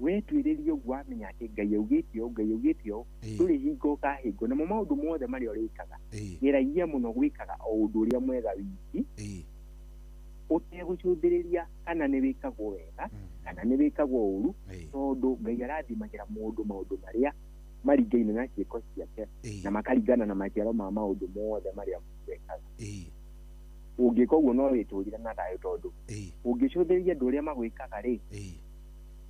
Wetuĩrĩria ũguo, wamenya atĩ Ngai augĩte ũũ, Ngai augĩte ũũ, ndũrĩ hingo ũkahĩngwo namo maũndũ mothe marĩa ũrĩkaga. Geragia mũno gwĩkaga o ũndũ ũrĩa mwega wiki, ũtegũcũthĩrĩria kana nĩ wĩkagwo wega kana nĩ wĩkagwo ũru, tondũ Ngai arathimagĩra mũndũ maũndũ marĩa maringaine na ciĩko ciake na makaringana na maciaro ma maũndũ mothe marĩa mũndũ ekaga. Ũngĩka ũguo no wĩtũrĩre na thayũ, tondũ ũngĩcũthĩrĩria andũ ũrĩa magwĩkaga rĩ,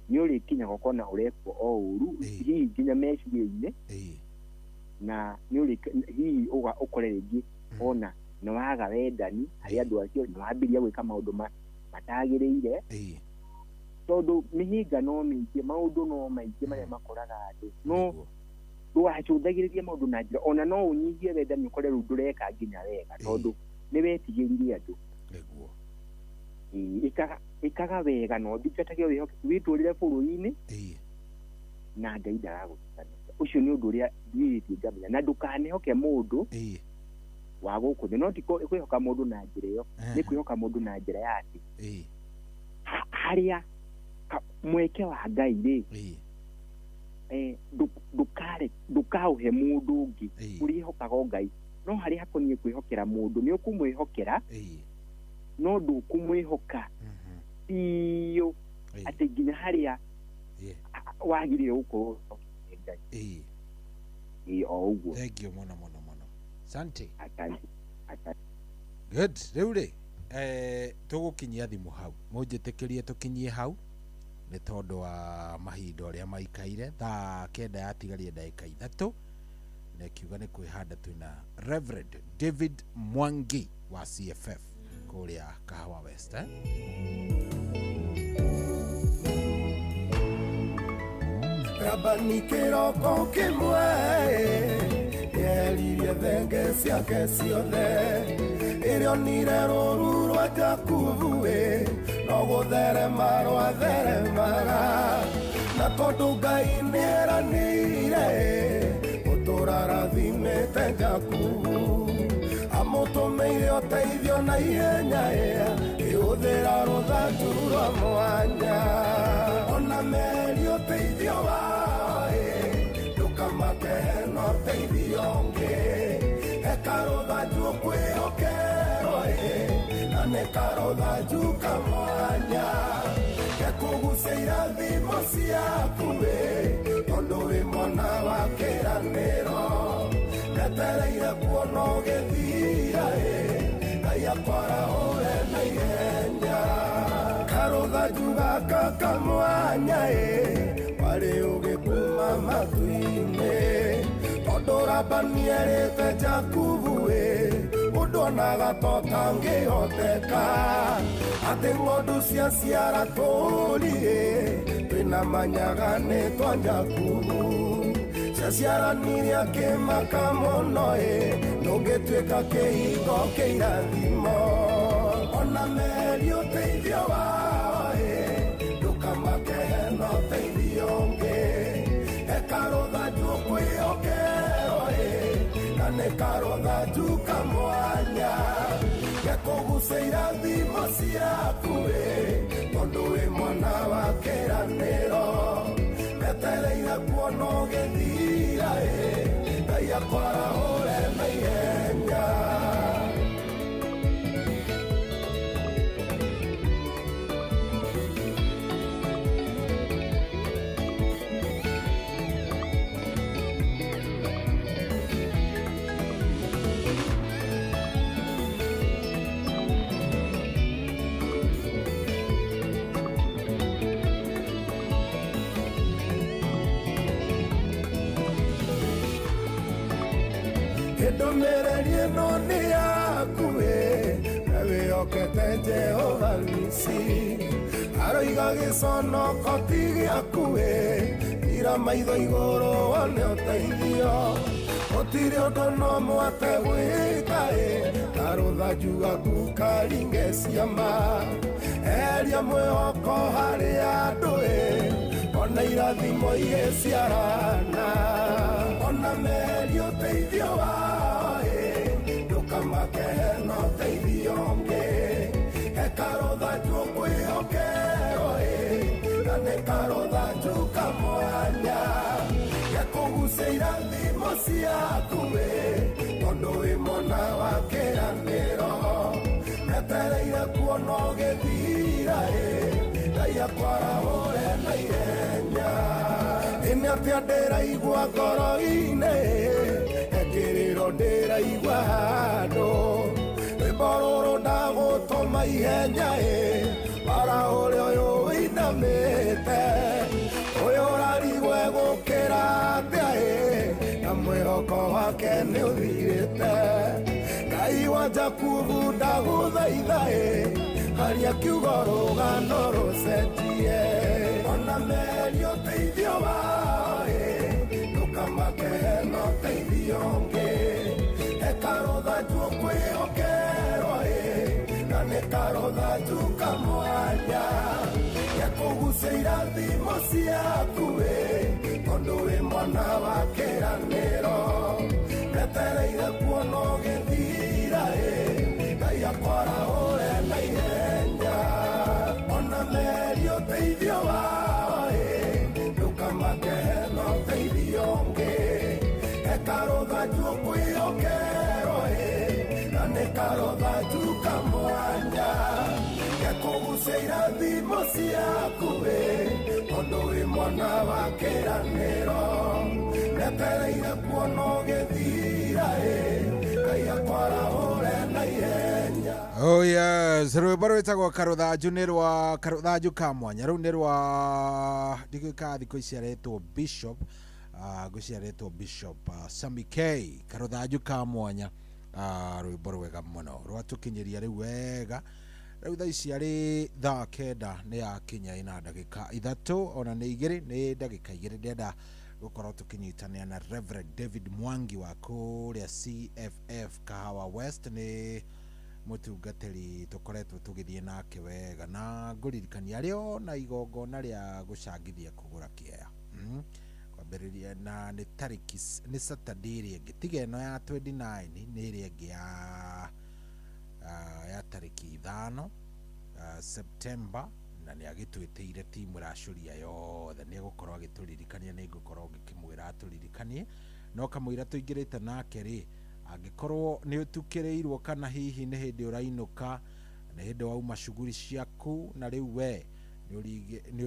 nĩ ũrĩkinyaga ũkona ũrekwo o ũru, hihi nginya meciria-inĩ, na nĩ ũrĩ hihi ũkore rĩngĩ ona nĩ waga wendani harĩ andũ acio, nĩ wambĩrĩria gwĩka maũndũ matagĩrĩire, tondũ mĩhĩnga no mĩingĩ, maũndũ no maingĩ marĩa makoraga andũ, no ndũgacũthagĩrĩrie maũndũ na njĩra ona no ũnyihie wendani, ũkore rĩu ndũreka nginya wega tondũ nĩ wetigĩrire andũ. Nĩguo. Ĩĩ, ĩkaga wega na ũthingatage wĩhokeku, wĩtũrĩre bũrũri-inĩ, na Ngai ndagagũtiganĩria. Ũcio nĩ ũndũ ũrĩa nduĩrĩtie ngamenya, na ndũkanehoke mũndũ wa gũkũ thĩ. No ti kwĩhoka mũndũ na njĩra ĩyo, nĩ kwĩhoka mũndũ na njĩra ya atĩ harĩa mweke wa Ngai rĩ, ndũkaũhe mũndũ ũngĩ, ũrĩhokaga o Ngai. No harĩa hakoniĩ kwĩhokera mũndũ, nĩ ũkũmwĩhokera, no ndũkũmwĩhoka biũ atĩ nginya harĩa wagĩrĩire gũkorwo wĩhokete Ngai. Ĩĩ, o ũguo. Thank you mũno mũno mũno, asante. Asante, asante. Good. Rĩu rĩ, Tũgũkinyia thimũ hau, mũnjĩtĩkĩrie tũkinyie hau nĩ tondũ wa mahinda ũrĩa maikaire. Thaa 9 yatigarie ndagĩka 3, na kiuga nĩ kwĩhanda twĩna Reverend David Mwangi wa CFF kũrĩa Kahawa West, eh? Rabani kĩroko kĩmwe nĩeririe thenge ciake ciothe ĩrĩa onire rũru rwa Jakubu ĩ no gũtherema rwatheremaga na tondũ Ngai nĩeranĩire gũtũũra arathimĩte Jakubu amũtũmĩire ũteithio na ihenya ĩhũthĩra rũthanju rwa mwanya ona meri ũteithio wao ndũkamake hena ũteithio ũngĩ he karũthanju ũkwĩhokerwo na nĩ karũthanju kamwanya gekũgucia irathimo ciaku tondũ wĩ mwana wa kĩĩranĩro ngetereire kuona ũgĩthira Ngai akwarahũre na ihenya karũthanju gaka kamwanya warĩ ũgĩkuma matu-inĩ tondũ Labani erĩte Jakubu ũndũ onaga ta ũtangĩhoteka atĩ ng'ondu ciaciara tũũri twĩna manyaga nĩ twa Jakubu ciaciaranirie akĩmaka mũno ndũngĩtuĩka kĩhingo kĩa irathimo ona meri ũteithio wao ndũkamake hena ũteithio ũngĩ he karũthanju ũkwĩhokerwo na nĩ karũthanju kamwanya gekũgucia irathimo ciaku tondũ wĩ mwana wa kĩĩranĩro ngetereire kuona ũgĩthira Ngai akwarahũre na ihenya. Ndũmĩrĩri ĩno nĩ yaku na wĩhokete Jehova Nisi aroiga gĩconoko ti gĩaku ira maitho igũrũ wone ũteithio gũtirĩ ũndũ no mwate gwĩka karũthanju gaku karinge ciama eria mwĩhoko harĩ andũ ona irathimo igĩciarana ona meri ũteithio wao ndũkamake hena ũteithio ũngĩ he karũthanju ũkwĩhokerwo na nĩ karũthanju kamwanya gekũgucia irathimo ciaku tondũ wĩ mwana wa kĩĩranĩro ngetereire kuona ũgĩthira Ngai akwarahũre na ihenya ĩnĩ atĩa ndĩraigua ngoro-inĩ kĩrĩro ndĩraigua handũ rwĩmbo rũrũ ndagũtũma ihenya warahũre ũyũ wĩinamĩte ũyũ ũrarigwo egũkĩra atĩa na mwĩhoko wake nĩ ũthirĩte Ngai wa Jakubu ndagũthaitha haria kiugo rũgano rũcenjie ona meri ũteithio wao ndũkamake hena ũteithio ũngĩ he karũthanju ũkwĩhokerwo na nĩ karũthanju kamwanya gekũgucia irathimo ciaku tondũ wĩ mwana wa kĩĩranĩro ngetereire kuona ũgĩthira Ngai akwarahũre na ihenya ona meri ũteithio wao ndũkamake hena ũteithio ũngĩ he karũthanju ũkwĩhokerwo na nĩ karũthanju kamwanya gekũgucia irathimo ciaku tondũ wĩ mwana wa kĩĩranĩro ngetereire kuona ũgĩthira Ngai akwarahũre na ihenya. Oh yes, rwĩmbo rwĩtagwo karũthanju nĩ rwa karũthanju ka mwanya rũu nĩ rwa ndigĩ ka thikũ ici aretwo Bishop, ngwĩciria aretwo Bishop Sammy K. Karũthanju ka mwanya, rwĩmbo rwega mũno rwatũkinyĩria rĩu wega. Rĩu thaa ici arĩ thaa 9 nĩ yakinya ĩna ndagĩka 3 ona nĩ 2 nĩ ndagĩka 2 ndĩrenda gũkorwo tũkĩnyitanĩra na Reverend David Mwangi wa kũrĩa CFF Kahawa West. Nĩ mũtungatĩri tũkoretwo tũgĩthiĩ nake wega na ngũririkania arĩ ona igongona rĩa gũcangithia kũgũra kĩea, kwambĩrĩria na nĩ tarĩki nĩ Saturday ĩrĩa ĩngĩ, tiga ĩno ya 29, nĩ ĩrĩa ĩngĩ ya tarĩki 5 September, na nĩ agĩtwĩtĩire timu racũria yothe. Nĩ egũkorwo agĩtũririkania, nĩ ngũkorwo ngĩkĩmwĩra atũririkanie, no kamũira tũingĩrĩte nake rĩ, angĩkorwo nĩ ũtukĩrĩirwo kana hihi nĩ hĩndĩ ũrainũka, nĩ hĩndĩ wauma cuguri ciaku na rĩu we nĩ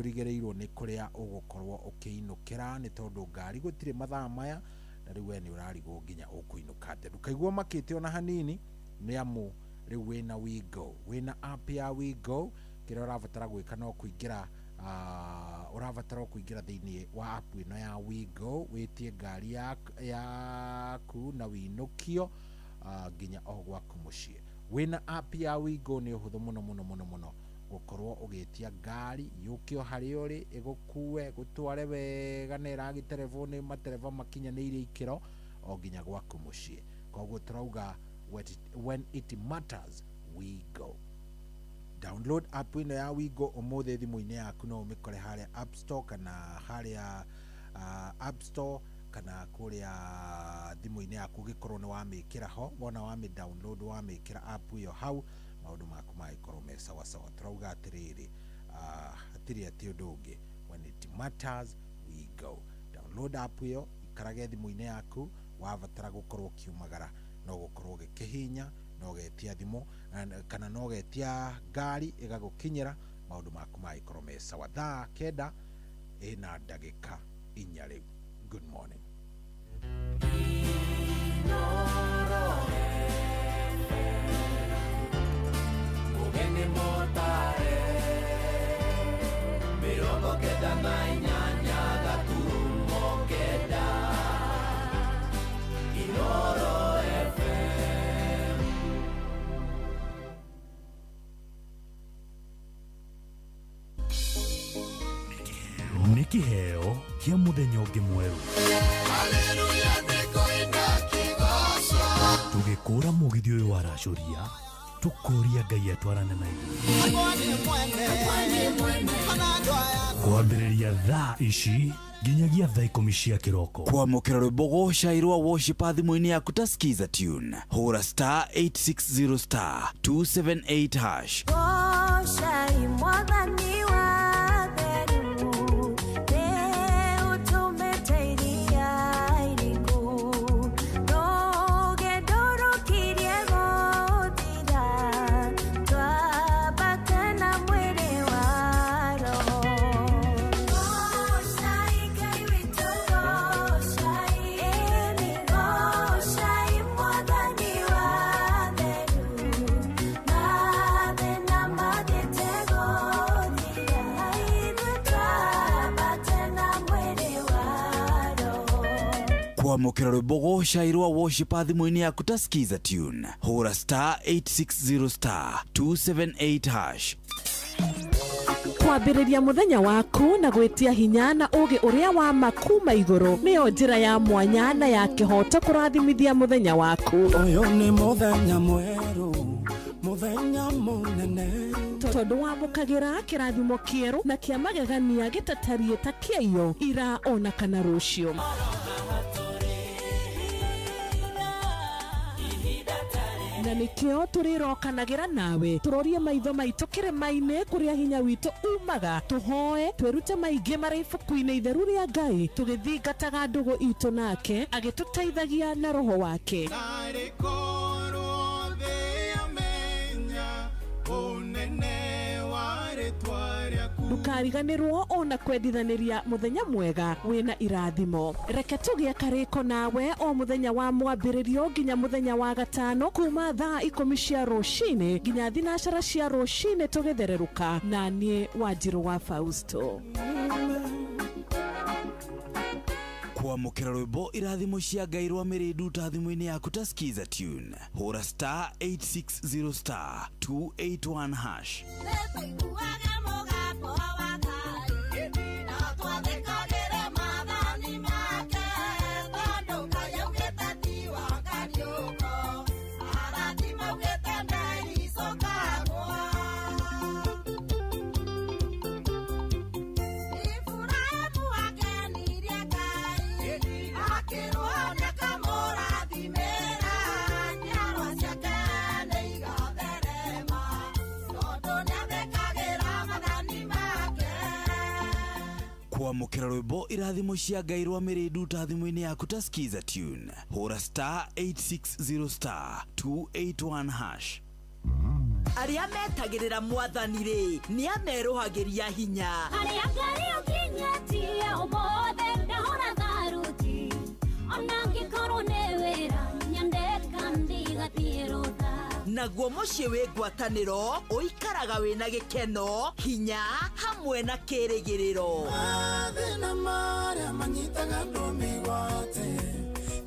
ũrigĩrĩirwo nĩ kũrĩa ũgũkorwo ũkĩinũkĩra, nĩ tondũ ngari gũtirĩ mathaa maya, na rĩu we nĩ ũrarigwo nginya ũkũinũka atĩa. Ndũkaigua makĩte ona hanini, nĩ amu rĩu wĩna WeGo, wĩna app ya WeGo. Kĩrĩa ũrabatara gwĩka no kũingĩra, ũrabatara kũingĩra thĩinĩ wa app ĩno ya WeGo, wĩtie ngari yaku na wĩinũkio nginya o gwaku mũciĩ. Wĩna app ya WeGo nĩ ũhũthũ mũno mũno mũno mũno gũkorwo ũgĩtia ngari yũke o harĩa ũrĩ, ĩgũkue gũtware wega na ĩragĩterebwo nĩ matereba makinyanĩirie ikĩro o nginya gwaku mũciĩ. Koguo tũrauga when it matters, we go. Download app ĩno ya WeGo ũmũthĩ thimũ-inĩ yaku, no ũmĩkore harĩa App Store kana harĩa App Store kana kũrĩa thimũ-inĩ yaku, ũngĩkorwo nĩ wamĩkĩra ho, wona wamĩ download wamĩkĩra app ĩyo hau, maũndũ maku magĩkorwo me sawa sawa. Tũrauga atĩrĩrĩ, hatirĩ atĩ ũndũ ũngĩ, when it matters, we go. Download app ĩyo, ikarage thimũ-inĩ yaku, wabatara gũkorwo ũkiumagara no gũkorwo ũgĩkĩhihinya no ũgetia thimũ kana no ũgetia ngari ĩgagũkinyĩra, maũndũ maku magĩkorwo me sawa. Thaa 9 ĩna ndagĩka 4 rĩu. Good morning. Mũgeni mũtare 98.9 Inooro FM. Nĩ kĩheo kĩa mũthenya ũngĩ mwerũ. Tũgĩkũra mũgithi ũyũ wa racũria, tũkũria Ngai atwarane na ithuĩ. Kwambĩrĩria thaa ici nginyagia thaa 10 cia kĩroko. Kwamũkĩra rwĩmbo gũcai rwa worship thimũ-inĩ yaku ta Skiza tune, hũra star 860 star 278 hash. Gocai mwathani wa theru, nĩ ũtũmĩte iria iriku, rũgendo rũkirie gũthira, twambate na mwĩrĩ wa roho. Gocai Ngai witũ, gocai, ĩni gocai mwathani wa theru, mathĩna mathiĩte gũthira, ithuĩ twambate na mwĩrĩ wa roho. Kwamũkĩra rwĩmbo gũcai rwa worship thimũ-inĩ yaku ta Skiza tune, hũra star 860 star 278 hash. Kwambĩrĩria mũthenya waku na gwĩtia hinya na ũũgĩ ũrĩa wa ma kuma igũrũ nĩyo njĩra ya mwanya na ya kĩhooto kũrathimithia mũthenya waku. Ũyũ nĩ mũthenya mwerũ, mũthenya mũnene, tondũ wamũkagĩra kĩrathimo kĩerũ na kĩa magegania gĩtatariĩ ta kĩaiyo ira ona kana rũciũ. Na nĩkĩo tũrĩrokanagĩra nawe, tũrorie maitho maitũ kĩrĩma-inĩ kũrĩa hinya witũ umaga, tũhoe twĩrute maingĩ marĩ ibuku-inĩ itheru rĩa Ngai, tũgĩthingataga ndũgũ itũ nake agĩtũteithagia na roho wake. Narĩ korwo thĩ yamenya ũnene wa rĩtwa rĩaku. Ndũkariganĩrwo ona kwendithanĩria mũthenya mwega wĩna irathimo. Reke tũgĩe karĩko nawe o mũthenya wa mwambĩrĩrio nginya mũthenya wa gatano kuma thaa 10 cia rũcinĩ nginya 9 cia rũcinĩ tũgĩthererũka na niĩ Wanjirũ wa Fausto. Kwamũkĩra rwĩmbo irathimo cia Ngai rwa Mĩrĩ Nduta thimũ-inĩ yaku ta Skiza Tune. Hũra star 860 star 281 hash. Kwamũkĩra rwĩmbo irathimo cia Ngai rwa Mĩrĩ Nduta thimũ-inĩ yaku ta Skiza Tune. Hũra star 860 star 281 hash. Arĩa metagĩrĩra mwathani rĩ nĩ amerũhagĩria hinya. Arĩa Ngai ũkinyĩtie ũmũthĩ ndahũra tharuti ona ngĩkorwo nĩ wĩra nyandĩka ndigathiĩ rũtha. Naguo mũciĩ wĩ ngwatanĩro ũikaraga wĩna gĩkeno hinya hamwe na kĩrĩgĩrĩro. Mathĩna marĩa manyitaga andũ mĩgwate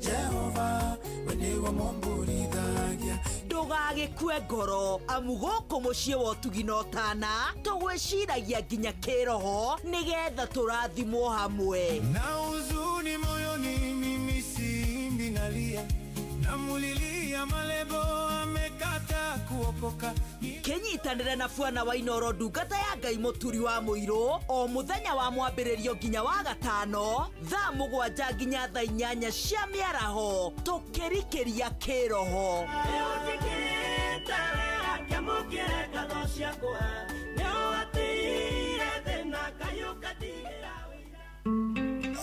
Jehova we nĩwe mũmburithagia. Ndũgagĩkue ngoro amu gũkũ mũciĩ wa ũtugi na ũtana tũgwĩciragia nginya kĩroho nĩgetha tũrathimwo hamwe. Na huzuni moyoni mimi simbi nalia namulilia malebo amekata kuokoka. Kĩnyitanĩre na Bwana wa Inoro ndungata ya Ngai mũturi wa mũirũ o mũthenya wa mwambĩrĩrio nginya wa gatano thaa 7 nginya thaa 8 cia mĩaraho tũkĩrikĩria kĩroho.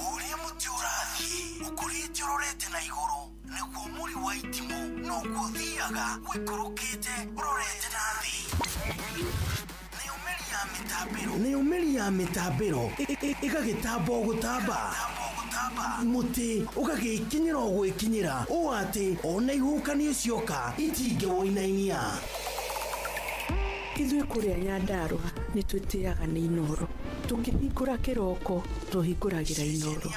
Ũrĩa mũtĩ ũrathiĩ ũkũrĩte ũrorete na igũrũ nĩguo mũri wa itimũ noguo ũthiaga ũikũrũkĩte ũrorete na thĩ. Nayo mĩri ya mĩtambĩro ĩgagĩtamba o gũtamba mũtĩ ũgagĩkinyĩra o gwĩkinyĩra ũũ atĩ ona ihuhũkanio cioka itingĩwũinainia. Ithuĩ kũrĩa Nyandarũa nĩ twĩtĩaga nĩ Inoro. Tũkĩhingũra kĩroko tũhingũragĩra Inoro.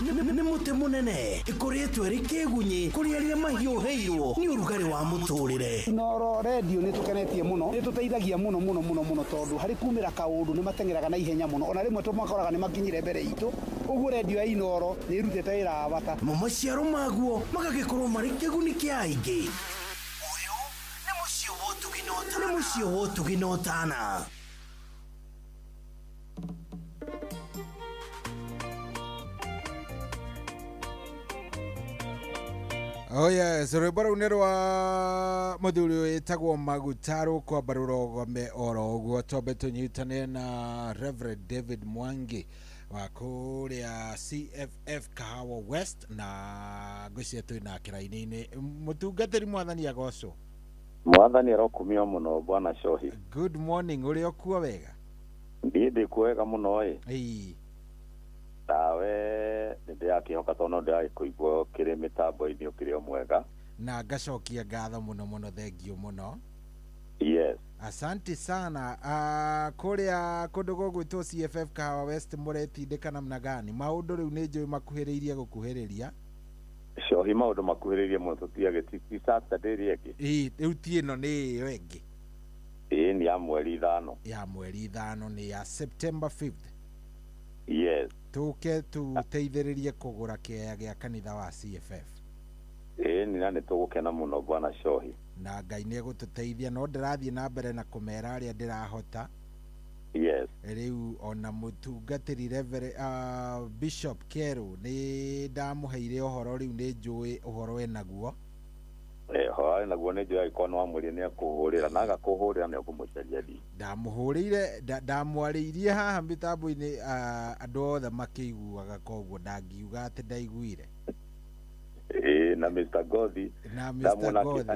Nĩ mũtĩ mũnene ĩkoretwo ĩrĩ kĩgunyĩ kũrĩ arĩa mahiũhĩirwo nĩ ũrugarĩ wa mũtũrĩre. Inoro redio nĩ tũkenetie mũno, nĩ tũteithagia mũno mũno mũno mũno tondũ harĩ kumĩra kaũndũ nĩ mateng'eraga na ihenya mũno ona rĩmwe tũmakoraga nĩ makinyire mbere itũ. Ũguo redio ya Inoro nĩ ĩrutĩte wĩra wa bata. Mo maciaro maguo magagĩkorwo marĩ kĩguni kĩa aingĩ. Ũyũ nĩ mũciĩ wa ũtugi na ũtana. Nĩ mũciĩ wa ũtugi na ũtana. Oh yes, rwĩmbo rũu nĩ rwa mũthuri wĩtagwo Maguta rũkwamba rũrogome oro ũguo. Twambe tũnyitane na Reverend David Mwangi wa kũrĩa CFF Kahawa West na ngwĩciria twĩ nake raini-inĩ. Mũtungatĩri mwathani agocwo. Mwathani arokumio mũno bwana Shohi. Good morning, ũrĩ okuo wega? Ndiĩ ndĩ wega mũno ĩ. Ĩĩ. Tawe nĩndĩrakĩhoka tondũ no ndĩragĩkũigua ũkĩrĩ mĩtambo-inĩ ũkĩrĩ o mwega. Na ngacokia ngatho mũno mũno, thengio mũno. Yes. Asante sana. Kũrĩa kũndũ gũgwĩtwo CFF Kahawa West mũretindĩka namna gani? Maũndũ rĩu nĩ njũĩ makuhĩrĩirie gũkuhĩrĩria. Shohi maũndũ makuhĩrĩirie mũno tũtiagĩ ti Saturday ĩrĩa ĩngĩ. Ĩĩ, rĩu ti ĩno nĩ ĩyo ĩngĩ. Ĩĩ nĩ ya mweri 5. Ya mweri 5 nĩ ya September 5th. Yes. Tũke tũteithĩrĩrie kũgũra kĩaya gĩa kanitha wa CFF. Ĩĩ nĩ na nĩ tũgũkena mũno bwana Shohi. Na Ngai nĩ egũtũteithia no ndĩrathiĩ na mbere na kũmera arĩa ndĩrahota. Yes. Rĩu ona mũtungatĩri Reverend Bishop Keru nĩ ndamũheire ũhoro rĩu nĩ njũĩ ũhoro enaguo. Ũhoro enaguo nĩ njũĩ angĩkorwo nĩ wamwĩrire nĩ ekũhũrĩra na agakũhũrĩra nĩ ũkũmũcaria thi. Ndamũhũrĩire ndamwarĩirie haha mĩtambo-inĩ andũ othe makĩiguaga koguo ndangiuga atĩ ndaiguire. Ĩĩ na Mr. Gothi. Na Mr. Gothi.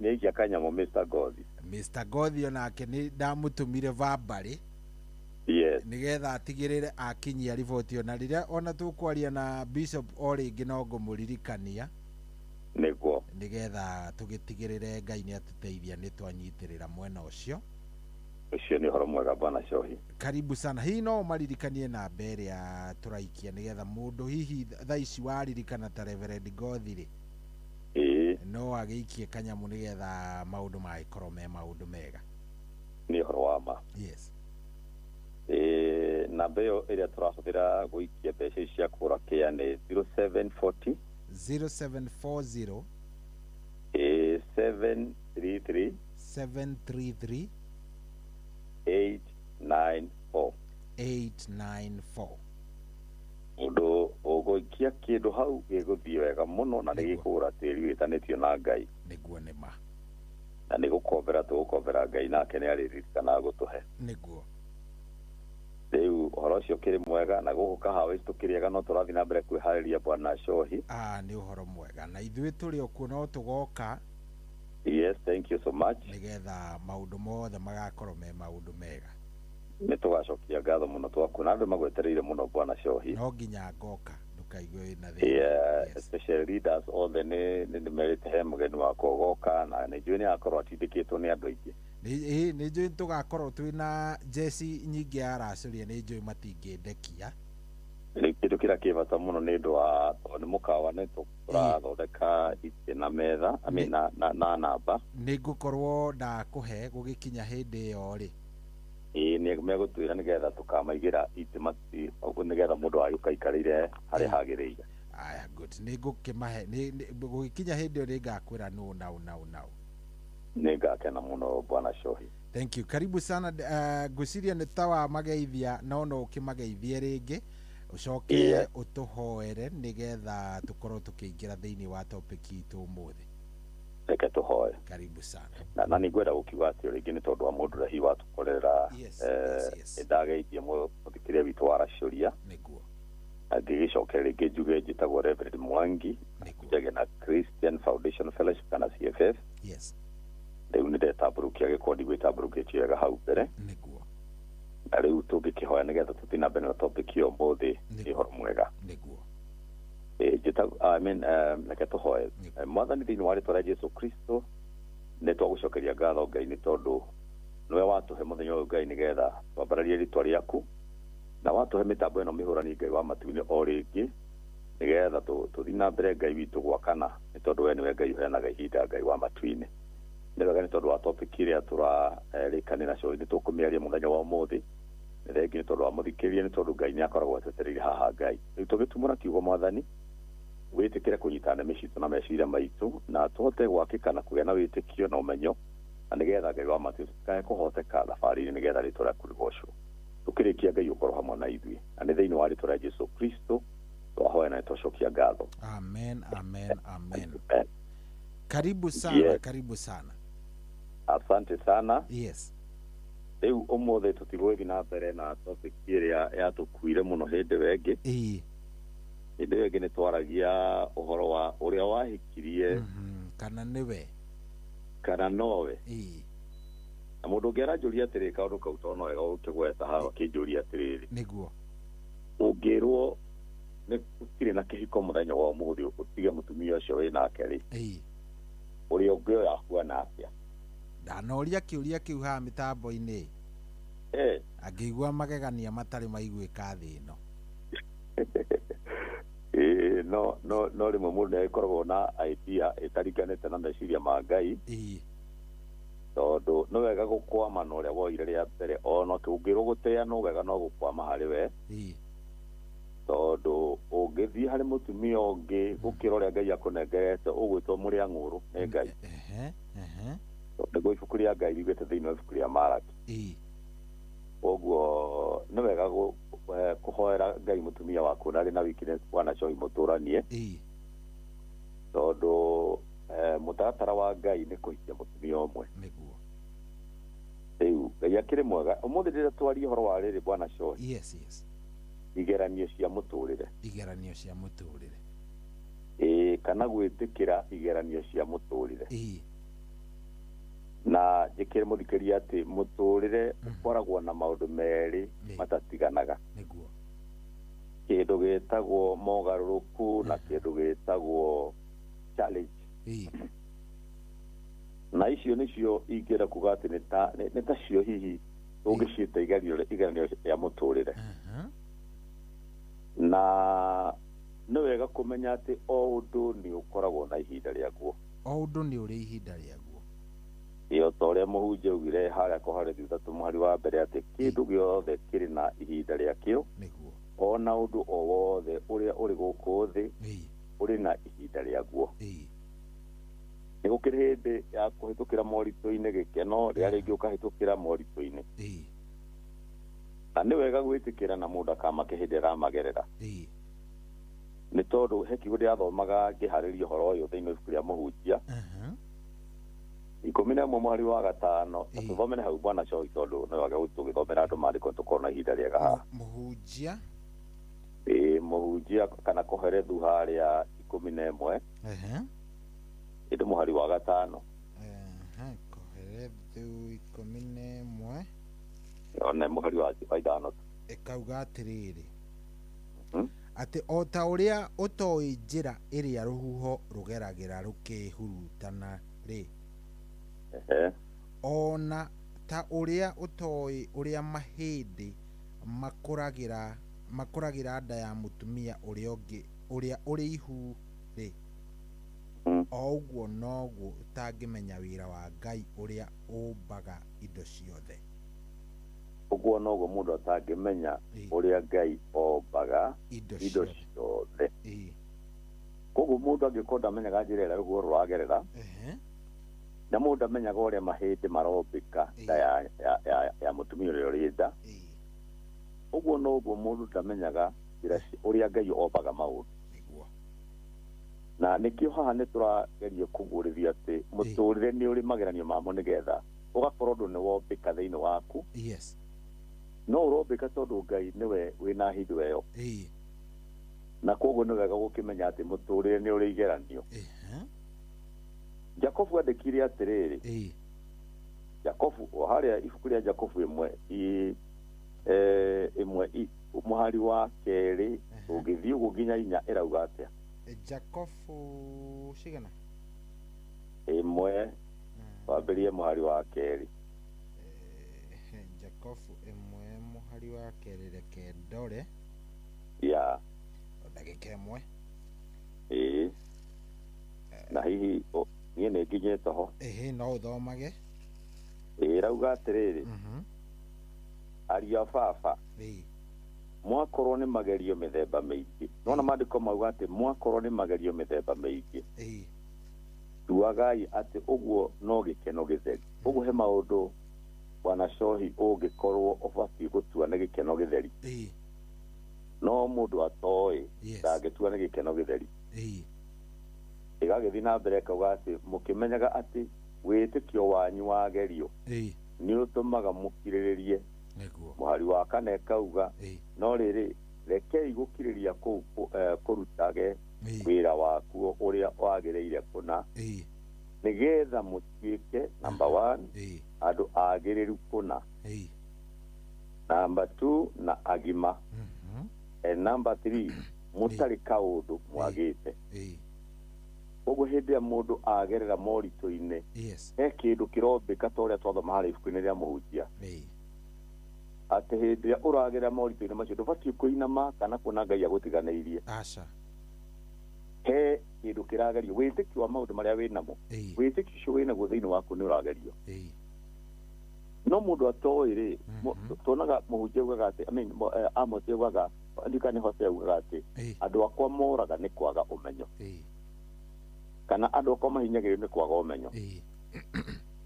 Nĩaikia kanyamũ Mr. Gothi. Mr. Gothi onake nĩ ndamũtũmire verbally. Yes. Nigetha atigĩrĩre akinyia riboti ona rĩrĩa ona tũkwaria na bishop o rĩngĩ no ngũmũririkania. Nĩguo. Nigetha tũgĩtigĩrĩre Ngai nĩ atũteithia nĩ twanyitĩrĩra mwena ũcio. Ũcio nĩ ũhoro mwega bwana Cohi. Karibu sana. Hihi no ũmaririkanie namba ĩrĩa tũraikia nigetha mũndũ hihi thaa ici waririkana ta Reverend Gothi rĩ, ĩĩ, no agĩikie kanyamũ nigetha maũndũ magĩkorwo me maũndũ mega. Nĩ ũhoro wa ma. Yes. Ĩĩ, namba ĩyo ĩrĩa tũrahũthĩra gũikia mbeca ici cia kũgũra kĩa nĩ 0740 0740 ĩĩ, 733 733 894 894. Mũndũ ũgũikia kĩndũ hau gĩgũthiĩ wega mũno na nĩ gĩkũgũra tĩri wĩtanĩtio na Ngai. Nĩguo nĩ ma. Na nĩ gũkombera tũgũkombera Ngai nake nĩ arĩririkana gũtũhe. Nĩguo. Rĩu ũhoro ũcio ũkĩrĩ mwega na gũkũ kahawa tũkĩrĩega no tũrathiĩ na mbere kwĩharĩria bwana Cohi. Nĩ ũhoro mwega na ithuĩ tũrĩ o kuo no tũgoka. Yes, thank you so much. Nĩgetha maũndũ mothe magakorwo me maũndũ mega. Nĩ tũgacokia ngatho mũno twaku na andũ magwetereire mũno bwana Cohi. No nginya ngoka ndũkaigue wĩna thĩna. Yeah, especially leaders othe nĩ nĩmerĩte he mũgeni wakwa ũgoka na nĩ njũĩ nĩ agakorwo atindĩkĩtwo nĩ andũ aingĩ. Nĩ njũĩ tũgakorwo twĩna jeci nyingĩ ya aracũria nĩ njũĩ matingĩndekia. Rĩu kĩndũ kĩrĩa kĩ bata mũno nĩ ũndũ wa tondũ nĩ mũkawa nĩ tũrathondeka itĩ na metha, I mean, na namba. Nĩ ngũkorwo ndakũhe gũgĩkinya hĩndĩ ĩyo rĩ. Ĩĩ, nĩ megũtwĩra nĩgetha tũkamaigĩra itĩ mati nĩgetha mũndũ agĩũka aikarĩire harĩa hagĩrĩire. Aya, good. Nĩ ngũkĩmahe gũgĩkinya hĩndĩ ĩyo nĩ ngakwĩra nũ na ũ na ũ na ũ. Nĩ ngakena mũno bwana Cohi. Thank you. Karibu sana. Ngwĩciria nĩ ta wamageithia no no ũkĩmageithie rĩngĩ ũcoke ũtũhoere nĩgetha tũkorwo tũkĩingĩra thĩinĩ wa topic itũ ũmũthĩ. Reke tũhoe. Karibu sana. Na nĩ ngwenda gũkiuga atĩ rĩngĩ nĩ tondũ wa mũndũ ũrĩa hihi watũkorera. Yes. Ndageithia mũthikĩrĩria witũ wa Aracũria. Nĩguo. Na ngĩgĩcokera rĩngĩ njuge njĩtagwo Reverend Mwangi. Njagia na Christian Foundation Fellowship kana CFF. Yes. Rĩu nĩ ndetambũrũkia gĩkundi gwĩtambũrũkĩtie wega hau mbere. Nĩguo. Na rĩu tũngĩkĩhoya nĩgetha tũthiĩ na mbere na topic ĩyo ũmũthĩ nĩ ũhoro mwega. Nĩguo. Reke tũhoe. Mwathani thĩinĩ wa rĩtwa rĩa Jesu Kristo nĩ twagũcokeria ngatho Ngai nĩ tondũ nĩwe watũhe mũthenya ũyũ Ngai nĩgetha twambararie rĩtwa rĩaku na watũhe mĩtambo ĩno mĩhũrani Ngai wa matu-inĩ o rĩngĩ nĩgetha tũthiĩ na mbere Ngai witũ gwakana nĩ tondũ we nĩwe Ngai ũheanaga ihinda Ngai wa matu-inĩ. Nĩ wega nĩ tondũ wa topic ĩrĩa tũrarĩkanĩra nacio nĩ tũkũmĩaria mũthenya wa ũmũthĩ. Nĩ thengi nĩ tondũ wa mũthikĩrĩria nĩ tondũ Ngai nĩ akoragwo atwetereire haha Ngai. Rĩu tũgĩtumũra kiugo Mwathani wĩtĩkĩre kũnyita nĩmĩ citũ na meciria maitũ na tũhote gwakĩka na kũgĩa na wĩtĩkio na ũmenyo na nĩgetha Ngai wa matu tũtikae kũhoteka thabarĩ-inĩ nĩgetha rĩtwa rĩaku rĩgocwo. Tũkĩrĩkia Ngai ũkorwo hamwe na ithuĩ na nĩ thĩinĩ wa rĩtwa rĩa Jesu Kristo twahoya na nĩtwacokia ngatho. Amen, amen, amen. Karibu sana. Yes. Karibu sana. Asante sana. Yes. Rĩu ũmũthĩ tũtigũgĩthiĩ na mbere na topic ĩrĩa yatũkuire mũno hĩndĩ ĩyo ĩngĩ. Hĩndĩ ĩyo ĩngĩ nĩ twaragia ũhoro wa ũrĩa wahikirie kana nĩwe kana nowe. Na mũndũ ũngĩ aranjũria atĩrĩ kaũndũ kau tondũ no wega ũkĩgweta haha akĩnjũria atĩrĩrĩ. Nĩguo. Ũngĩrwo nĩ gũtirĩ na kĩhiko mũthenya wa ũmũthĩ ũtige mũtumia ũcio wĩ nake rĩ. Ũrĩa ũngĩ ũyũ ahuana atĩa? Ndanoria kĩũria kĩu haha mĩtambo-inĩ. Angĩigua magegania matarĩ maiguĩka thĩ ĩno. No no no rĩmwe mũndũ nĩagĩkoragwo na idea ĩtaringanĩte na meciria ma Ngai. Tondũ nĩ wega gũkwama na ũrĩa woire rĩa mbere ona ũngĩrwo gũtĩa no wega no gũkwama harĩ we. Tondũ ũngĩthiĩ harĩ mũtumia ũngĩ gũkĩra ũrĩa Ngai akũnengerete ũgwĩtwo mũrĩa ng'ũrũ nĩ Ngai. Nĩguo ibuku rĩa Ngai riugĩte thĩinĩ wa ibuku rĩa Maraki. Ũguo nĩ wega kũhoera Ngai mũtumia waku na arĩ na weakness bwana Cohi mũtũranie. Tondũ mũtaratara wa Ngai nĩ kũhikia mũtumia ũmwe. Nĩguo. Rĩu Ngai akĩrĩ mwega ũmũthĩ rĩrĩa twaria ũhoro wa rĩrĩ bwana Cohi. Yes, yes. Igeranio cia mũtũrĩre. Igeranio cia mũtũrĩre. Ĩĩ, kana gwĩtĩkĩra igeranio cia mũtũrĩre. Na njĩkĩre mũthikĩria atĩ mũtũrĩre ũkoragwo na maũndũ merĩ matatiganaga. Nĩguo. Kĩndũ gĩtagwo mogarũrũku na kĩndũ gĩtagwo challenge. Na icio nĩcio ingĩenda kuga atĩ nĩ ta cio hihi ũngĩciĩta igeranio rĩa mũtũrĩre. Na nĩ wega kũmenya atĩ o ũndũ nĩ ũkoragwo na ihinda rĩaguo. O ũndũ nĩ ũrĩ ihinda rĩaguo. Ĩyo ta ũrĩa mũhunjia augire harĩa Kohelethu 3 mũhari wa mbere atĩ kĩndũ gĩothe kĩrĩ na ihinda rĩakĩo. Nĩguo. Ona ũndũ o wothe ũrĩa ũrĩ gũkũ thĩ ũrĩ na ihinda rĩaguo. Nĩ gũkĩrĩ hĩndĩ ya kũhĩtũkĩra moritũ-inĩ gĩkeno, rĩrĩa rĩngĩ ũkahĩtũkĩra moritũ-inĩ. Na nĩ wega gwĩtĩkĩra na mũndũ akamake hĩndĩ ĩramagerera. Nĩ tondũ he kiugo ndĩrathomaga ngĩharĩria ũhoro ũyũ thĩinĩ wa ibuku rĩa mũhunjia 11 mũhari wa 5. Tũthomere hau bwana Cohi tondũ nĩ wega tũgĩthomera andũ maandĩko tũkorwo na ihinda rĩega haha. Mũhunjia mũhunjia kana Kohelethu harĩa 11 ĩndĩ mũhari wa 5. Kohelethu 11 one mũhari wa 5 ĩkauga atĩrĩrĩ, atĩ o ta ũrĩa ũtoĩ njĩra ĩrĩa rũhuho rũgeragĩra rũkĩhurutana rĩ, ona ta ũrĩa ũtoĩ ũrĩa mahĩndĩ makũragĩra nda ya mũtumia ũrĩa ũrĩ ihu rĩ, o ũguo noguo ũtangĩmenya wĩra wa Ngai ũrĩa ũmbaga indo ciothe. Ũguo noguo mũndũ atangĩmenya ũrĩa Ngai ombaga indo ciothe. Koguo mũndũ angĩkorwo ndamenyaga njĩra ĩrĩa rũhuho rũragerera, na mũndũ amenyaga ũrĩa mahĩndĩ marombĩka nda ya mũtumia ũrĩa ũrĩ nda, ũguo noguo mũndũ ndamenyaga njĩra ũrĩa Ngai ombaga maũndũ. Na nĩkĩo haha nĩ tũrageria kũguũrĩria atĩ mũtũrĩre nĩ ũrĩ mageranio mamo nĩgetha ũgakorwo ũndũ nĩ wombĩka thĩinĩ waku. Yes. No ũrombĩka tondũ Ngai nĩwe wĩna hindo ĩyo. Na koguo nĩ wega gũkĩmenya atĩ mũtũrĩre nĩ ũrĩ igeranio. Jakobu andĩkire atĩrĩrĩ, Jakobu o harĩa ibuku rĩa Jakobu ĩmwe mũhari wa 2 ũngĩthiĩ ũguo nginya 4 ĩrauga atĩa? Jakobu cigana? 1 wambĩrĩrie mũhari wa 2. Jakobu 1 mũhari wa 2 reke ndore. Ya. Ndagĩka 1. Na hihi niĩ nĩ nginyĩte ho. No ũthomage. Ĩrauga atĩrĩrĩ, ariũ a baba, mwakorwo nĩ magerio mĩthemba mĩingĩ. Nona maandĩko mauga atĩ mwakorwo nĩ magerio mĩthemba mĩingĩ, tuagai atĩ ũguo no gĩkeno gĩtheri. Ũguo he maũndũ bwana Cohi ũngĩkorwo ũbatiĩ gũtua nĩ gĩkeno gĩtheri, no mũndũ atoĩ ndangĩtua nĩ gĩkeno gĩtheri. Ĩgagĩthiĩ na mbere ĩkauga atĩ mũkĩmenyaga atĩ wĩtĩkio wanyu wagerio nĩ ũtũmaga mũkirĩrĩrie. Mũhari wa 4 ĩkauga no rĩrĩ, rekei gũkirĩrĩria kũu kũrutage wĩra wakuo ũrĩa wagĩrĩire kũna, nĩgetha mũtuĩke number 1 andũ agĩrĩru kũna, number 2 na agima, and number 3 mũtarĩ kaũndũ mwagĩte. Koguo hĩndĩ ĩrĩa mũndũ agerera moritũ-inĩ, he kĩndũ kĩrombĩka ta ũrĩa twathoma harĩa ibuku-inĩ rĩa mũhunjia, atĩ hĩndĩ ĩrĩa ũragerera moritũ-inĩ macio ndũbatiĩ kũinama kana kuona Ngai agũtiganĩirie. Aca. He kĩndũ kĩragerio, wĩtĩkio wa maũndũ marĩa wĩnamo, wĩtĩkio ũcio wĩnaguo thĩinĩ waku nĩ ũragerio. No mũndũ atoĩ rĩ, tuonaga mũhunjia augaga atĩ, I mean, Amos augaga, ndikane Hosea augaga atĩ andũ akwa moraga nĩ kwaga ũmenyo, kana andũ akwa mahinyagĩrĩrio nĩ kwaga ũmenyo.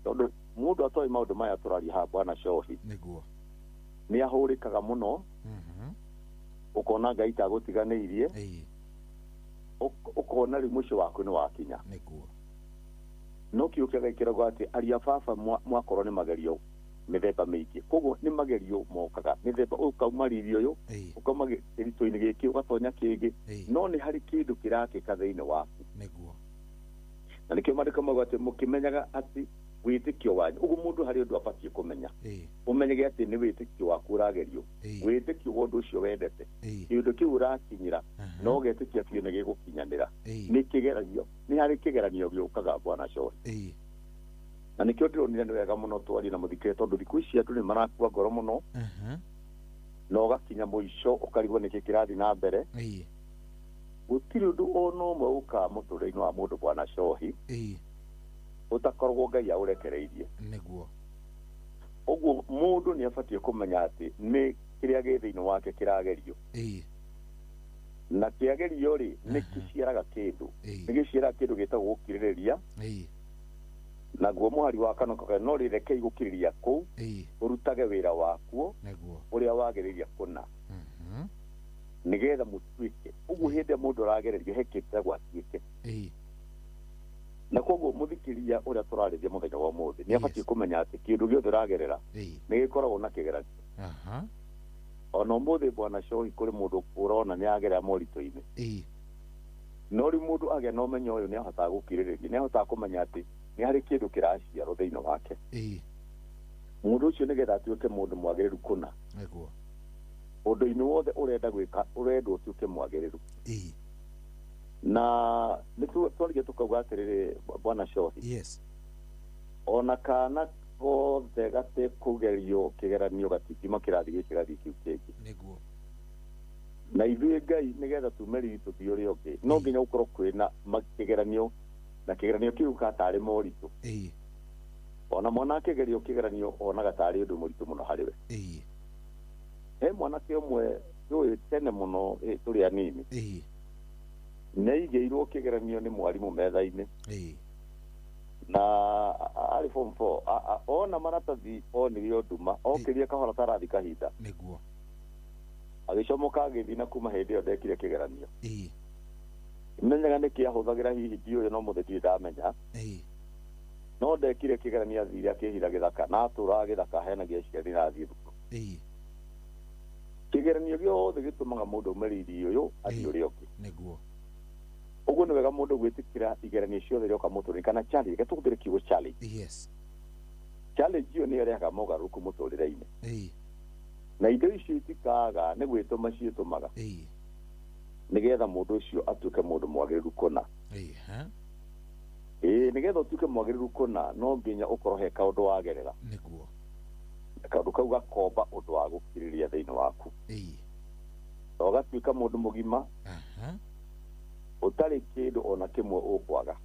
Tondũ mũndũ atoĩ maũndũ maya tũraria haha bwana Cohi, nĩguo nĩ ahũrĩkaga mũno, ũkona Ngai tagũtiganĩirie, ũkona rĩu mũico waku nĩ wakinya. Nĩguo. No kiugo kĩa Ngai kĩrauga atĩ ariũ a baba mwakorwo nĩ magerio mĩthemba mĩingĩ. Koguo nĩ magerio mokaga mĩthemba, ũkauma riri ũyũ, ũkauma kĩritũ-inĩ gĩkĩ ũgatonya kĩngĩ, no nĩ harĩ kĩndũ kĩrakĩka thĩinĩ waku. Nĩguo. Na nĩkĩo maandĩko mauga atĩ mũkĩmenyaga atĩ Wĩtĩkio wanyu ũguo mũndũ harĩ ũndũ abatiĩ kũmenya. Ũmenyege atĩ nĩ wĩtĩkio waku ũragerio. Wĩtĩkio wa ũndũ ũcio wendete. Kĩũndũ kĩu ũrakinyĩra no ũgetĩkia biũ nĩ gĩgũkinyanĩra. Nĩ kĩgeranio, nĩ harĩ kĩgeranio gĩũkaga bwana Cohi. Na nĩkĩo ndĩronire nĩ wega mũno twarie na mũthikĩrĩria tondũ thikũ ici andũ nĩ marakua ngoro mũno. Na ũgakinya mũico ũkarigwo nĩkĩ kĩrathiĩ na mbere. Gũtirĩ ũndũ ona ũmwe ũkaga mũtũrĩre-inĩ wa mũndũ bwana Cohi ũtakoragwo Ngai aũrekereirie. Nĩguo. Ũguo mũndũ nĩ abatiĩ kũmenya atĩ nĩ kĩrĩa gĩ thĩinĩ wake kĩragerio. Na kĩagerio rĩ nĩ kĩciaraga kĩndũ. Nĩ gĩciaraga kĩndũ gĩtagwo gũkirĩrĩria. Naguo mũhari wa kana ũkauga no rĩrekei gũkirĩrĩria kũu ũrutage wĩra wakuo ũrĩa wagĩrĩire kũna. Nĩgetha mũtuĩke. Ũguo hĩndĩ ĩrĩa mũndũ aragererio he kĩndũ gĩtagwo atuĩke. Na koguo mũthikĩria ũrĩa tũrarĩria mũthenya wa ũmũthĩ nĩ abatiĩ kũmenya atĩ kĩndũ gĩothe ũragerera nĩ gĩkoragwo na kĩgeranio. Ona ũmũthĩ bwana Cohi kũrĩ mũndũ ũrona nĩ agerera moritũ-inĩ. No rĩu mũndũ agĩa na ũmenyo ũyũ nĩ ahotaga gũkirĩrĩria, nĩ ahotaga kũmenya atĩ nĩ harĩ kĩndũ kĩraciarwo thĩinĩ wake. Mũndũ ũcio nĩgetha atuĩke mũndũ mwagĩrĩru kũna. Nĩguo. Ũndũ-inĩ wothe ũrenda gwĩka ũrendwo ũtuĩke mwagĩrĩru. Na nĩ twarigia tũkauga atĩrĩrĩ bwana Cohi. Yes. Ona kana gothe gatekũgerio kĩgeranio gatingiuma kĩrathi gĩkĩ gathiĩ kĩu kĩngĩ. Nĩguo. Na ithuĩ Ngai nĩgetha tume riri tũthiĩ ũrĩa ũngĩ no nginya gũkorwo kwĩna kĩgeranio na kĩgeranio kĩu gatarĩ moritũ. Ona mwana akĩgerio kĩgeranio onaga tarĩ ũndũ mũritũ mũno harĩ we. He mwanake ũmwe njũĩ tene mũno tũrĩ anini. Nĩ aigĩirwo kĩgeranio nĩ mwarimũ metha-inĩ. Na arĩ form 4 ona maratathi onire o nduma okĩrie kahora tarathi kahinda. Nĩguo. Agĩcomoka agĩthiĩ na kuma hĩndĩ ĩyo ndekire kĩgeranio. Menyaga nĩkĩ ahũthagĩra hihi ndiũĩ no mũthĩ ndirĩ ndamenya. No ndekire kĩgeranio athire akĩhitha gĩthaka na atũraga gĩthaka aheanagia aciari na athiĩ thukuru. Kĩgeranio gĩothe gĩtũmaga mũndũ aume riri ũyũ athiĩ ũrĩa ũngĩ. Nĩguo. Ũguo nĩ wega mũndũ gwĩtĩkĩra igeranio ciothe irioka mũtũrĩre kana challenge, reke tũhũthĩre kiugo challenge. Yes. Challenge ĩyo nĩyo ĩrehaga mogarũrũku mũtũrĩre-inĩ. Na indo icio itikaga nĩ gwĩtũma ciĩtũmaga. Nĩgetha mũndũ ũcio atuĩke mũndũ mwagĩrĩru kũna. Nĩgetha ũtuĩke mwagĩrĩru kũna no nginya ũkorwo he kaũndũ wagerera. Nĩguo. Kaũndũ kau gakomba ũndũ wa gũkirĩrĩria thĩinĩ waku. Na ũgatuĩka mũndũ mũgima ũtarĩ kĩndũ ona kĩmwe ũkwaga.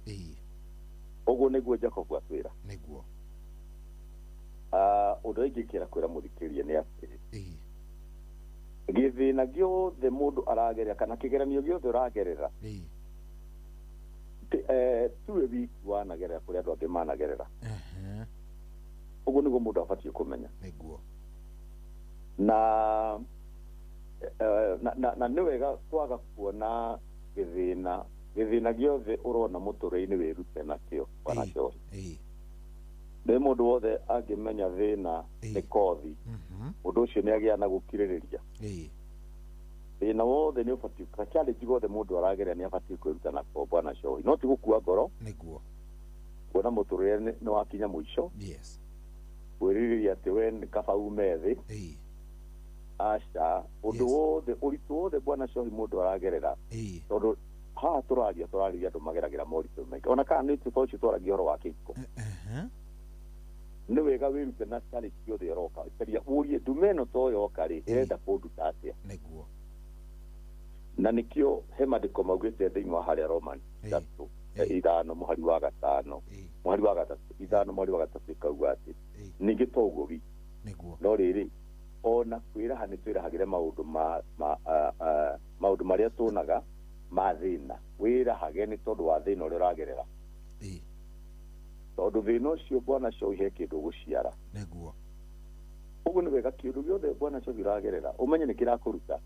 Ũguo nĩguo Jacob atwĩra. Nĩguo. Ũndũ ũrĩa ingĩkĩra kwĩra mũthikĩrĩria nĩ atĩ gĩthĩna gĩothe mũndũ aragerera kana kĩgeranio gĩothe ũragerera tuwe wiki wanagerera kũrĩ andũ angĩ managerera. Ũguo nĩguo mũndũ abatiĩ kũmenya. Nĩguo. Na na nĩ wega kwaga kuona gĩthĩna gĩothe ũrona mũtũrĩre-inĩ wĩrute nakĩo bwana Cohi. Nĩ mũndũ wothe angĩmenya thĩna nĩ kothi ũndũ ũcio nĩ agĩa na gũkirĩrĩria. Thĩna wothe nĩ ũbatiĩ ka challenge gothe mũndũ aragerera nĩ abatiĩ kwĩruta nako bwana Cohi. No ti gũkua ngoro. Nĩguo. Kuona mũtũrĩre nĩ wakinya mũico. Yes. Kwĩrirĩria atĩ we nĩ kaba ume thĩ. Aca ũndũ wothe ũritũ wothe bwana Cohi mũndũ aragerera. Tondũ haha tũraria andũ mageragĩra moritũ maingĩ. Ona kana nĩ tũcio twaragia ũhoro wa kĩhiko. Nĩ wega wĩrute na challenge yothe ĩroka. Caria ũrie ndume ĩno to yoka rĩ ĩrenda kũnduta atĩa. Nĩguo. Na nĩkĩo he maandĩko maugĩte thĩinĩ wa harĩa Roman ithatũ ithano mũhari wa gatano mũhari wa gatatũ ithano mũhari wa gatatũ ĩkauga atĩ ningĩ to ũguo wiki. Nĩguo. No rĩrĩ ona kwĩraha nĩ twĩrahagĩre maũndũ maũndũ marĩa tuonaga ma thĩna. Wĩrahage nĩ tondũ wa thĩna ũrĩa ũragerera. Tondũ thĩna ũcio bwana Cohi he kĩndũ ũgũciara. Nĩguo. Ũguo nĩ wega kĩndũ gĩothe bwana Cohi ũragerera ũmenye nĩ kĩrakũruta.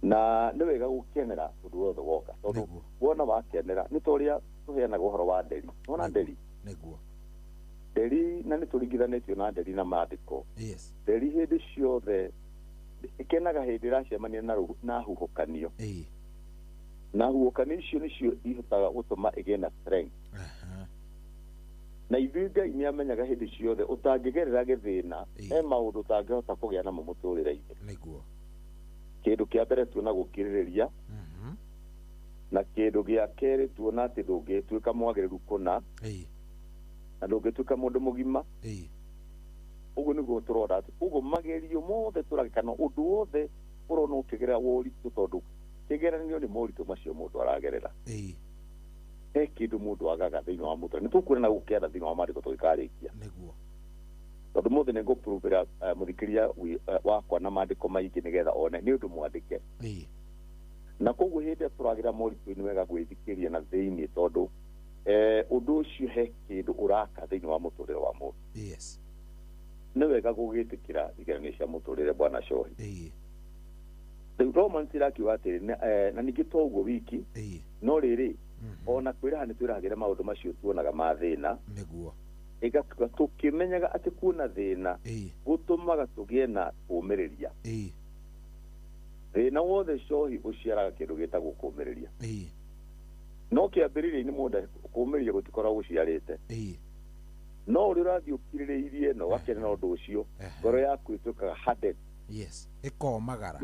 Na nĩ wega gũkenera ũndũ wothe woka tondũ wona wakenera nĩ ta ũrĩa tũheanaga ũhoro wa nderi. Wona nderi? Nĩguo. Nderi na nĩ tũringithanĩtio na nderi na maandĩko. Yes. Nderi hĩndĩ ciothe ĩkenaga hĩndĩ ĩracemania na huhũkanio. Na huhũkanio icio nĩcio ihotaga gũtũma ĩgĩe na strength. Na ithuĩ Ngai nĩ amenyaga hĩndĩ ciothe ũtangĩgerera gĩthĩna he maũndũ ũtangĩhota kũgĩa namo mũtũrĩre-inĩ. Nĩguo. Kĩndũ kĩa mbere tuona gũkirĩrĩria, na kĩndũ gĩa kerĩ tuona atĩ ndũngĩtuĩka mwagĩrĩru kũna, na ndũngĩtuĩka mũndũ mũgima. Ũguo nĩguo tũrona atĩ ũguo magerio mothe tũragĩkana ũndũ wothe ũrona ũkĩgerera woritũ, tondũ kĩgeranio nĩ moritũ macio mũndũ aragerera. He kĩndũ mũndũ agaga thĩinĩ wa mũtũrĩre. Nĩ tũkuona na gũkĩara thĩinĩ wa maandĩko tũgĩkarĩkia. Nĩguo. Tondũ mũthĩ nĩ ngũpruvĩra mũthikĩria wakwa na maandĩko maingĩ nĩgetha one nĩ ũndũ mwandĩke. Na koguo hĩndĩ ĩrĩa tũragera moritũ-inĩ wega gwĩthikĩria na thĩinĩ, tondũ ũndũ ũcio he kĩndũ ũraka thĩinĩ wa mũtũrĩre wa mũndũ. Yes. Nĩ wega gũgĩtĩkĩra igeranio cia mũtũrĩre bwana Shohi. Rĩu Romans ĩrakiuga atĩrĩ, na ningĩ to ũguo wiki, no rĩrĩ ona kwĩraha nĩ twĩrahagĩra maũndũ macio tuonaga ma thĩna. Nĩguo. Ĩgatuga tũkĩmenyaga atĩ kuona thĩna gũtũmaga tũgĩe na kũũmĩrĩria. Thĩna wothe Shohi ũciaraga kĩndũ gĩtagwo kũũmĩrĩria. No kĩambĩrĩria-inĩ mũndũ kũũmĩrĩria gũtikoragwo gũciarĩte. No ũrĩa ũrathiĩ ũkirĩrĩirie na ũgakena na ũndũ ũcio, ngoro yaku ĩtuĩkaga hardened. Yes. Ĩkomagara.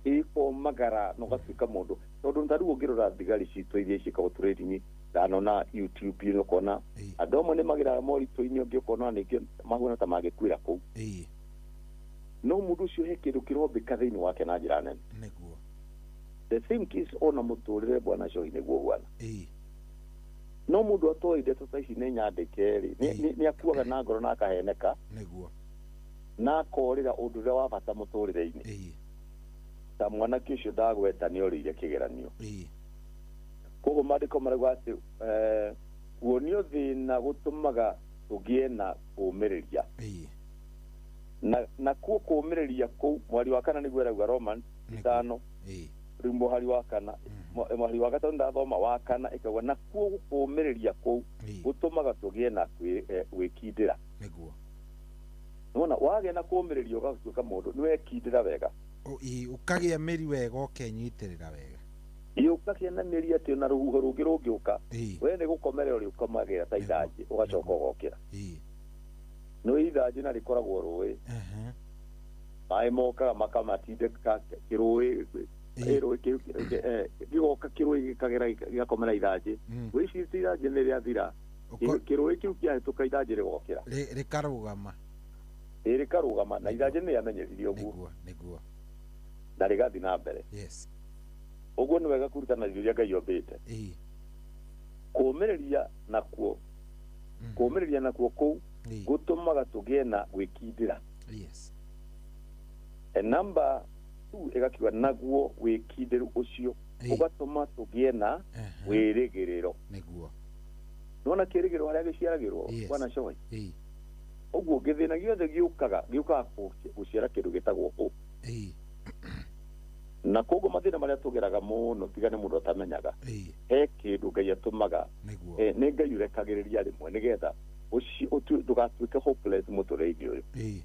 Ĩkomagara na ũgatuĩka mũndũ. Tondũ ta rĩu ũngĩrora thigari citũ iria ciĩkagwo training, ndanona YouTube-inĩ ũkona andũ amwe nĩ mageraga moritũ-inĩ, ũngĩ ũkona ningĩ mahuana ta mangĩkuĩra kũu. No mũndũ ũcio he kĩndũ kĩrombĩka thĩinĩ wake na njĩra nene. Nĩguo. The same case ona mũtũrĩre bwana Shohi nĩguo ũhuana. No mũndũ atoĩ ndeto ta ici nĩ nyandĩke rĩ, nĩ akuaga na ngoro na akaheneka. Nĩguo. Na akorĩra ũndũ ũrĩa wa bata mũtũrĩre-inĩ. Ta mwanake ũcio ndagweta nĩ orĩire kĩgeranio. Koguo maandĩko marauga atĩ kuonio thĩna gũtũmaga tũgĩe na kũũmĩrĩria. Na kuo kũũmĩrĩria kũu mwari wa kana nĩguo ĩrauga Romans 5 rĩu mũhari wa kana mũhari wa gatatũ ndathoma wa kana ĩkauga na kuo kũũmĩrĩria kũu gũtũmaga tũgĩe na gwĩkindĩra. Nĩguo. Nĩwona wagĩa na kũũmĩrĩria ũgatuĩka mũndũ nĩwekindĩra wega. Ũkagĩa mĩri wega ũkenyitĩrĩra wega. Ũkagĩa na mĩri atĩ ona rũhuho rũngĩ rũngĩũka we nĩ gũkomera ũrĩ ũkomagĩra ta ithanjĩ ũgacoka ũgokĩra. Nĩ ithanjĩ na rĩkoragwo rũĩ. Maĩ mokaga makamatindĩka kĩrũĩ gĩgoka kĩrũĩ gĩkagera gĩgakomera ithanjĩ. Wĩcirĩtie ithanjĩ nĩ rĩathira, kĩrũĩ kĩu kĩahĩtũka ithanjĩ rĩgokĩra. Rĩkarũgama. Rĩkarũgama na ithanjĩ nĩ rĩamenyeririe ũguo. Nĩguo. Na rĩgathiĩ na mbere. Yes. Ũguo nĩ wega kũrutana irio iria Ngai ombĩte. Kũũmĩrĩria nakuo, kũũmĩrĩria nakuo kũu gũtũmaga tũgĩe na gwĩkindĩra. Yes. And number 2 ĩgakiuga naguo wĩkindĩru ũcio ũgatũma tũgĩe na wĩrĩgĩrĩro. Nĩguo. Nĩwona kĩrĩgĩrĩro harĩa gĩciaragĩrwo bwana Shohi? Ũguo gĩthĩna gĩothe gĩũkaga gũciara kĩndũ gĩtagwo hope. Na koguo mathĩna marĩa tũgeraga mũno tiga nĩ mũndũ atamenyaga, he kĩndũ Ngai atũmaga, nĩ Ngai ũrekagĩrĩria rĩmwe nĩgetha ndũgatuĩke hopeless mũtũrĩre-inĩ ũyũ.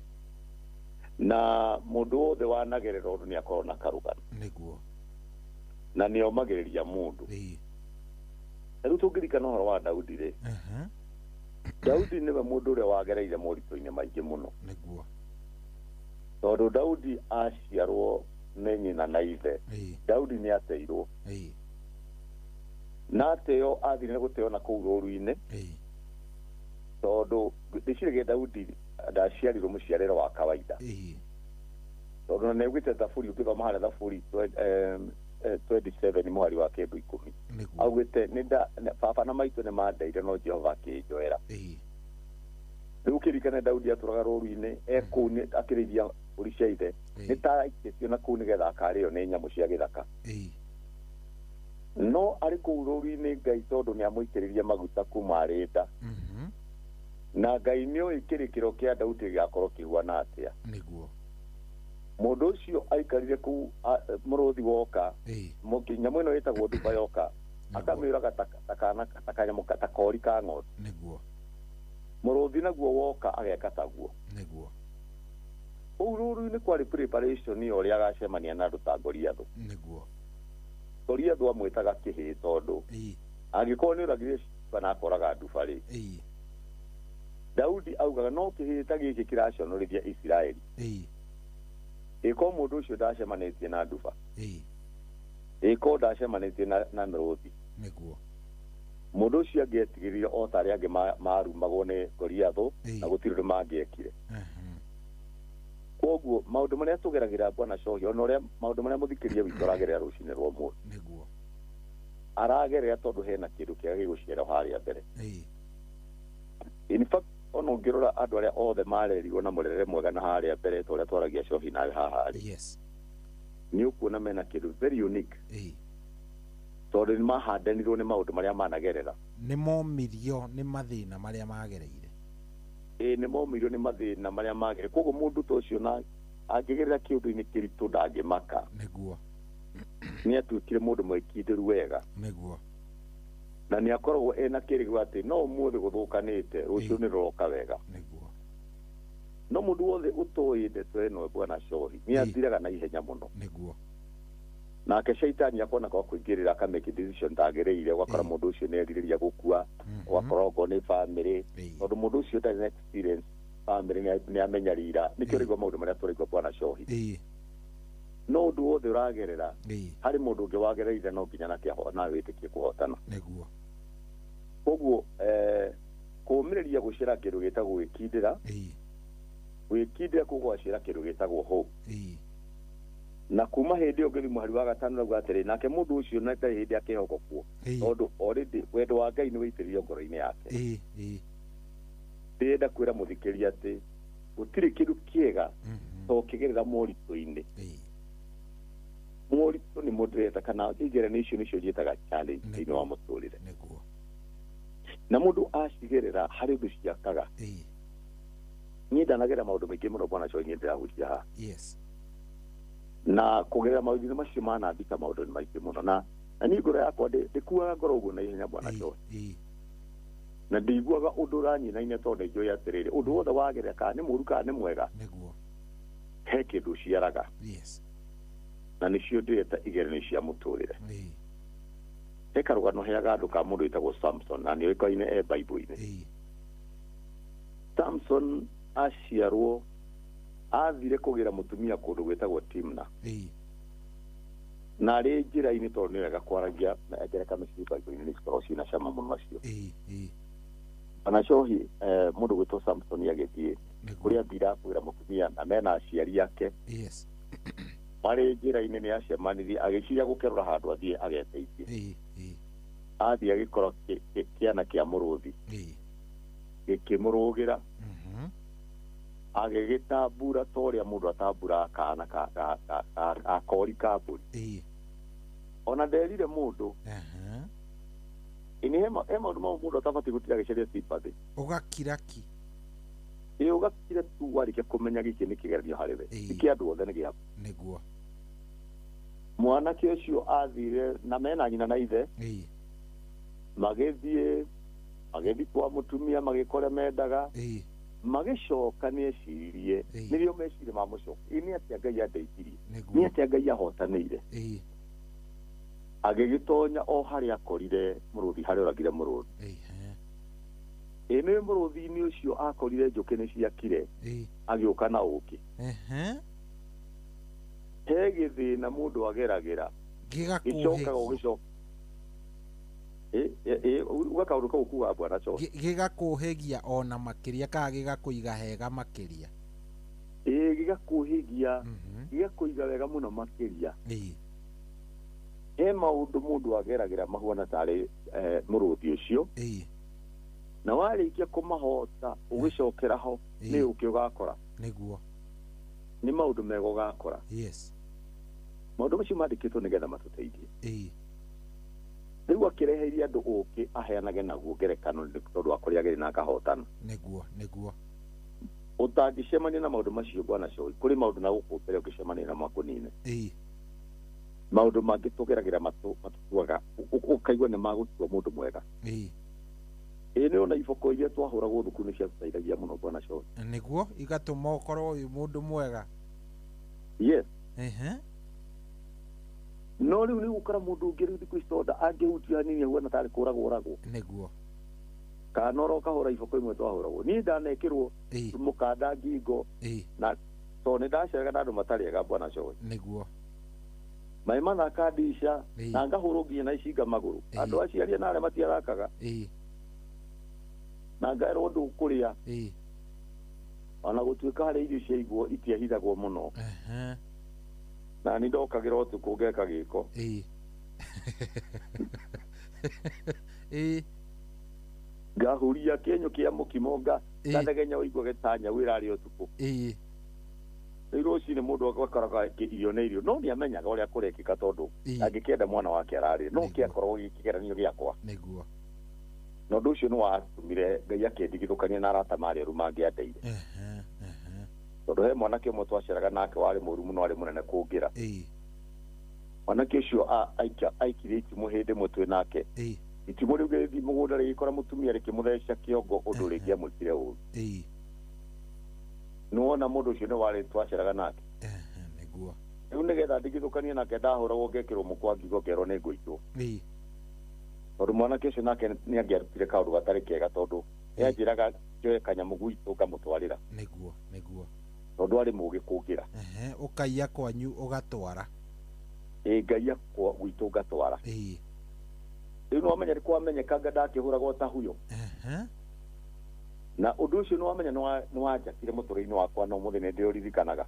Na mũndũ wothe wanagerera ũndũ nĩ akorwo na karũgano. Nĩguo. Na nĩ omagĩrĩria mũndũ. Rĩu tũngĩririkana ũhoro wa Daudi rĩ, Daudi nĩwe mũndũ ũrĩa wagereire moritũ-inĩ maingĩ mũno. Nĩguo. Tondũ Daudi aciarwo nĩ nyina na ithe, Daudi nĩ ateirwo. Na ateo athire gũteo na kũu rũru-inĩ, tondũ ndĩciragia Daudi ndaciarirwo mũciarĩre wa kawaida. Tondũ na nĩaugĩte Thaburi, ũngĩthoma harĩa Thaburi 27 mũhari wa kĩndũ 10, augĩte baba na maitũ nĩ mandeire no Jehova akĩnjoera. Rĩu ũkĩririkane Daudi atũraga rũru-inĩ, e kũu akĩrĩithia mbũri cia ithe, nĩ ta aikĩtio na kũu nĩgetha akarĩo nĩ nyamũ cia gĩthaka. No arĩ kũu rũru-inĩ Ngai tondũ nĩ amũitĩrĩrie maguta kuma arĩ nda. Na Ngai nĩoĩ kĩrĩkĩro kĩa Daudi gĩgakorwo kĩhuana atĩa. Nĩguo. Mũndũ ũcio aikarire kũu mũrũthi woka, nyamũ ĩno ĩtagwo nduba yoka, akamĩũraga ta kanyamũ ta kori ka ng'ondu. Nĩguo. Mũrũthi naguo woka ageka taguo. Nĩguo. Kũu rũru-inĩ kwarĩ preparation ya ũrĩa agacemania na andũ ta Goliathũ. Nĩguo. Goliathũ amwĩtaga kĩhĩĩ tondũ angĩkorwo nĩ ũragire ciba na akoraga nduba rĩ, Daudi augaga no kĩhĩĩ ta gĩkĩ kĩraconorithia Isiraeli. Ĩko mũndũ ũcio ndacemanĩtie na nduba. Ĩko ndacemanĩtie na mĩrũthi. Nĩguo. Mũndũ ũcio angĩetigĩrire o ta arĩa angĩ marumagwo nĩ Goliathũ na gũtirĩ ũndũ mangĩekire. Koguo maũndũ marĩa tũgeragĩra bwana Cohi, ona ũrĩa maũndũ marĩa mũthikĩria witũ aragerera rũcinĩ rwa ũmũthĩ. Nĩguo. Aragerera tondũ hena kĩndũ kĩega gĩgũciara harĩa mbere. In fact, ona ũngĩrora andũ arĩa othe marerirwo na mũrerere mwega na harĩa mbere ta ũrĩa twaragia Cohi nawe haha rĩ. Yes. Nĩ ũkuona mena kĩndũ very unique. Tondũ nĩ mahandanirwo nĩ maũndũ marĩa managerera. Nĩ momirio nĩ mathĩna marĩa magereire. Nĩ momirio nĩ mathĩna marĩa magereire. Koguo mũndũ ta ũcio na angĩgerera kĩũndũ-inĩ kĩritũ ndangĩmaka. Nĩguo. Nĩ atuĩkire mũndũ mwĩkindĩru wega. Nĩguo. Na nĩ akoragwo ena kĩrĩgĩrĩro atĩ no ũmũthĩ gũthũkanĩte, rũciũ nĩ rũroka wega. Nĩguo. No mũndũ wothe ũtoĩ ndeto ĩno bwana Cohi nĩ athiraga na ihenya mũno. Nĩguo. Nake shaitani akona kwa kũingĩrĩra akamake decision ndagĩrĩire, ũgakora mũndũ ũcio nĩ erirĩria gũkua, ũgakora okorwo nĩ family, tondũ mũndũ ũcio ndarĩ na experience, family nĩ amenyarira. Nĩkĩo ũraigua maũndũ marĩa tũraigua bwana Cohi. No ũndũ wothe ũragerera harĩ mũndũ ũngĩ wagereire no nginya nake na wĩtĩkie kũhotana. Nĩguo. Koguo kũũmĩrĩria gũcera kĩndũ gĩtagwo gwĩkindĩra. Gwĩkindĩra kũgwacĩra kĩndũ gĩtagwo hope. Na kuma hĩndĩ ĩyo ngĩthiĩ mũhari wa gatano rauga atĩrĩ, nake mũndũ ũcio na ndarĩ hĩndĩ akĩhokokwo, tondũ already wendo wa Ngai nĩ wĩitĩrĩirio ngoro-inĩ yake. Ndĩrenda kwĩra mũthikĩria atĩ gũtirĩ kĩndũ kĩega ta ũkĩgerera moritũ-inĩ. Moritũ nĩ mũndĩreta kana igeranio icio nĩcio njĩtaga challenge thĩinĩ wa mũtũrĩre. Nĩguo. Na mũndũ acigerera harĩ ũndũ ciakaga. Niĩ ndanagerera maũndũ maingĩ mũno bwana Cohi, niĩ ndĩrahunjia haha. Yes. Na kũgerera maũndũ macio manandika maũndũ maingĩ mũno na niĩ ngoro yakwa ndĩkuaga ngoro ũguo na ihenya bwana Cohi. Na ndiguaga ũndũ ũranyinaine tondũ nĩnjũĩ atĩrĩrĩ, ũndũ wothe wagerera kana nĩ mũũru kana nĩ mwega. Nĩguo. He kĩndũ ũciaraga. Yes. Na nĩcio ndĩreta igeranio cia mũtũrĩre. He karũgano heaga andũ ka mũndũ wĩtagwo Samson, na nĩoĩkaine e Bible-inĩ. Samson aciarwo athire kũgĩra mũtumia kũndũ gwĩtagwo Timna. Na arĩ njĩra-inĩ tondũ nĩ wega kwaragia na ngerekano ciĩ Bible-inĩ nĩ cikoragwo ciĩna cama mũno nacio. Ona Cohi mũndũ gwĩtwo Samson agĩthiĩ kũrĩa athire kũgĩra mũtumia na mena aciari ake. Yes. Marĩ njĩra-inĩ nĩ acemanirie agĩciria gũkerũra handũ athiĩ ageteithie. Athiĩ agĩkora kĩana kĩa mũrũthi gĩkĩmũrũgĩra. Agĩgĩtambura ta ũrĩa mũndũ atamburaga kana gakori ka mbũri. Ona nderire mũndũ. Ĩni he maũndũ mamwe mũndũ atabatiĩ gũtira agĩcaria sympathy. Ũgakira ki. Ĩ ũgakira tu warĩkia kũmenya gĩkĩ nĩ kĩgeranio harĩ we. Ti kĩa andũ othe nĩ gĩaku. Nĩguo. Mwanake ũcio athire na mena nyina na ithe. Magĩthiĩ kwa mũtumia magĩkora mendaga. Magĩcoka nĩ ecirie nĩrĩo meciria mamũcoka. Ĩ nĩ atĩa Ngai andeithirie, nĩ atĩa Ngai ahotanĩire. Agĩgĩtonya o harĩa akorire mũrũthi, harĩa oragire mũrũthi. Ĩ nĩ mũrũthi-inĩ ũcio akorire njũkĩ nĩ ciakire, agĩũka na ũkĩ. He gĩthĩna mũndũ ageragĩra gĩcokaga ũgĩcoka uga kaũndũ kau kuga bwana Cohi. Gĩgakũhĩgia ona makĩria kana gĩgakũiga hega makĩria. Gĩgakũhĩgia, gĩgakũiga wega mũno makĩria. He maũndũ mũndũ ageragĩra mahuana tarĩ mũrũthi ũcio. Na warĩkia kũmahota ũgĩcokera ho nĩ ũkĩ ũgakora. Nĩguo. Nĩ maũndũ mega ũgakora. Yes. Maũndũ macio mandĩkĩtwo nĩgetha matũteithie. Rĩu akĩreheire andũ ũkĩ aheanage naguo ngerekano tondũ wa kũrĩa agerĩ na akahotana. Nĩguo, nĩguo. Ũtangĩcemania na maũndũ macio bwana Cohi, kũrĩ maũndũ na gũkũ mbere ũngĩcemania na makũnine. Maũndũ mangĩ tũgeragĩra matũtuaga ũkaigua nĩ magũtua mũndũ mwega. Ĩ nĩ ona iboko iria twahũragwo thukuru nĩ ciatũteithagia mũno bwana Cohi. Nĩguo igatũma ũkorwo wĩ mũndũ mwega. Yes. No rĩu nĩ gũkora mũndũ ũngĩ rĩu thikũ ici tondũ angĩhutio hanini ahuana tarĩ kũragwo oragwo. Nĩguo. Kana ũroka hũra iboko imwe twahũragwo. Niĩ ndanekĩrwo mũkanda ngingo na tondũ nĩ ndaceraga na andũ matarĩ ega bwana Coe. Nĩguo. Maĩ mathaka ndica na ngahũrwo nginya na icinga magũrũ. Andũ aciari na arĩa matiarakaga. Na ngaerwo ndũkũrĩa. Ona gũtuĩka harĩ irio ciaigwo itiahithagwo mũno. Na nĩ ndokagĩra ũtukũ ngeka gĩko. Ngahuria kĩenyũ kĩa mũkimo ngathegenya ũiguage ta nyau ĩrarĩa ũtukũ. Rĩu rũcinĩ mũndũ akoraga irio nĩ irio no nĩ amenyaga ũrĩa kũrekĩka tondũ angĩkĩenda mwana wake ararĩa no kĩakorwo gĩkĩgeranio gĩakwa. Nĩguo. Na ũndũ ũcio nĩ watũmire Ngai akĩndigithũkania na arata marĩa ũru mangĩandeire. Tondũ he mwanake ũmwe twaceraga nake warĩ mũru mũno arĩ mũnene kũngĩra. Mwanake ũcio aikire itimũ hĩndĩ ĩmwe twĩ nake. Itimũ rĩu rĩgĩthiĩ mũgũnda rĩgĩkora mũtumia rĩkĩmũtheca kĩongo ũndũ rĩngĩamwĩkire ũru. Nĩwona mũndũ ũcio nĩ warĩ twaceraga nake. Nĩguo. Rĩu nĩgetha ndigithũkanie nake ndahũragwo ngekĩrwo mũkwa ngingo ngerwo nĩ ngũitwo. Tondũ mwanake ũcio nake nĩ angĩarutire kaũndũ gatarĩ kega tondũ nĩanjĩraga njoe kanyamũ gwitũ ngamũtwarĩra. Nĩguo, nĩguo. Tondũ arĩ mũũgĩ kũngĩra. Ũkaiya kwanyu ũgatwara. Ngaiya gwitũ ngatwara. Rĩu nĩwamenya nĩ kwamenyekanga ndakĩhũragwo ta huyo. Na ũndũ ũcio nĩwamenya nĩwanjakire mũtũrĩre-inĩ wakwa na ũmũthĩ nĩ ndĩũririkanaga.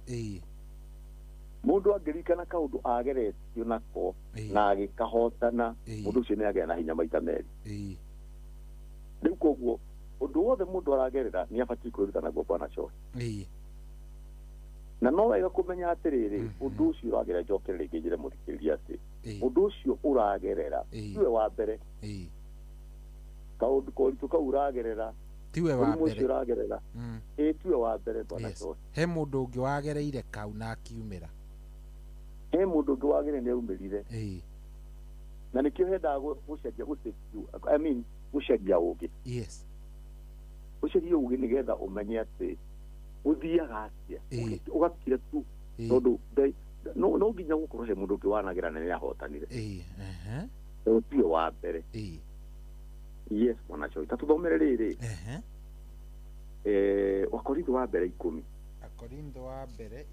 Mũndũ angĩririkana kaũndũ ageretio nako na agĩkahotana mũndũ ũcio nĩ agĩa na hinya maita merĩ. Rĩu koguo ũndũ wothe mũndũ aragerera nĩ abatiĩ kwĩruta naguo bwana Coe. Na no wega kũmenya atĩrĩrĩ ũndũ ũcio ũragerera njokere rĩngĩ njĩre mũthikĩrĩria atĩ ũndũ ũcio ũragerera tiwe wa mbere. Kaũndũ koritũ kau ũragerera tiwe wa mbere. Ũcio ũragerera tiwe wa mbere bwana Coe. He mũndũ ũngĩ wagereire kau na akiumĩra. He mũndũ ũngĩ wagereire nĩ aumĩrire. Na nĩkĩo hendaga gũcenjia I mean gũcenjia ũũgĩ. Yes. Gũcenjia ũũgĩ nĩgetha ũmenye atĩ ũthiaga atĩa ũgakira tu tondũ no nginya gũkorwo he mũndũ ũngĩ wanagera na nĩ ahotanire. Tondũ tiwe wa mbere. Yes bwana Coe. Ta tũthomere rĩrĩ. Wakorintho wa mbere 10. Akorintho wa mbere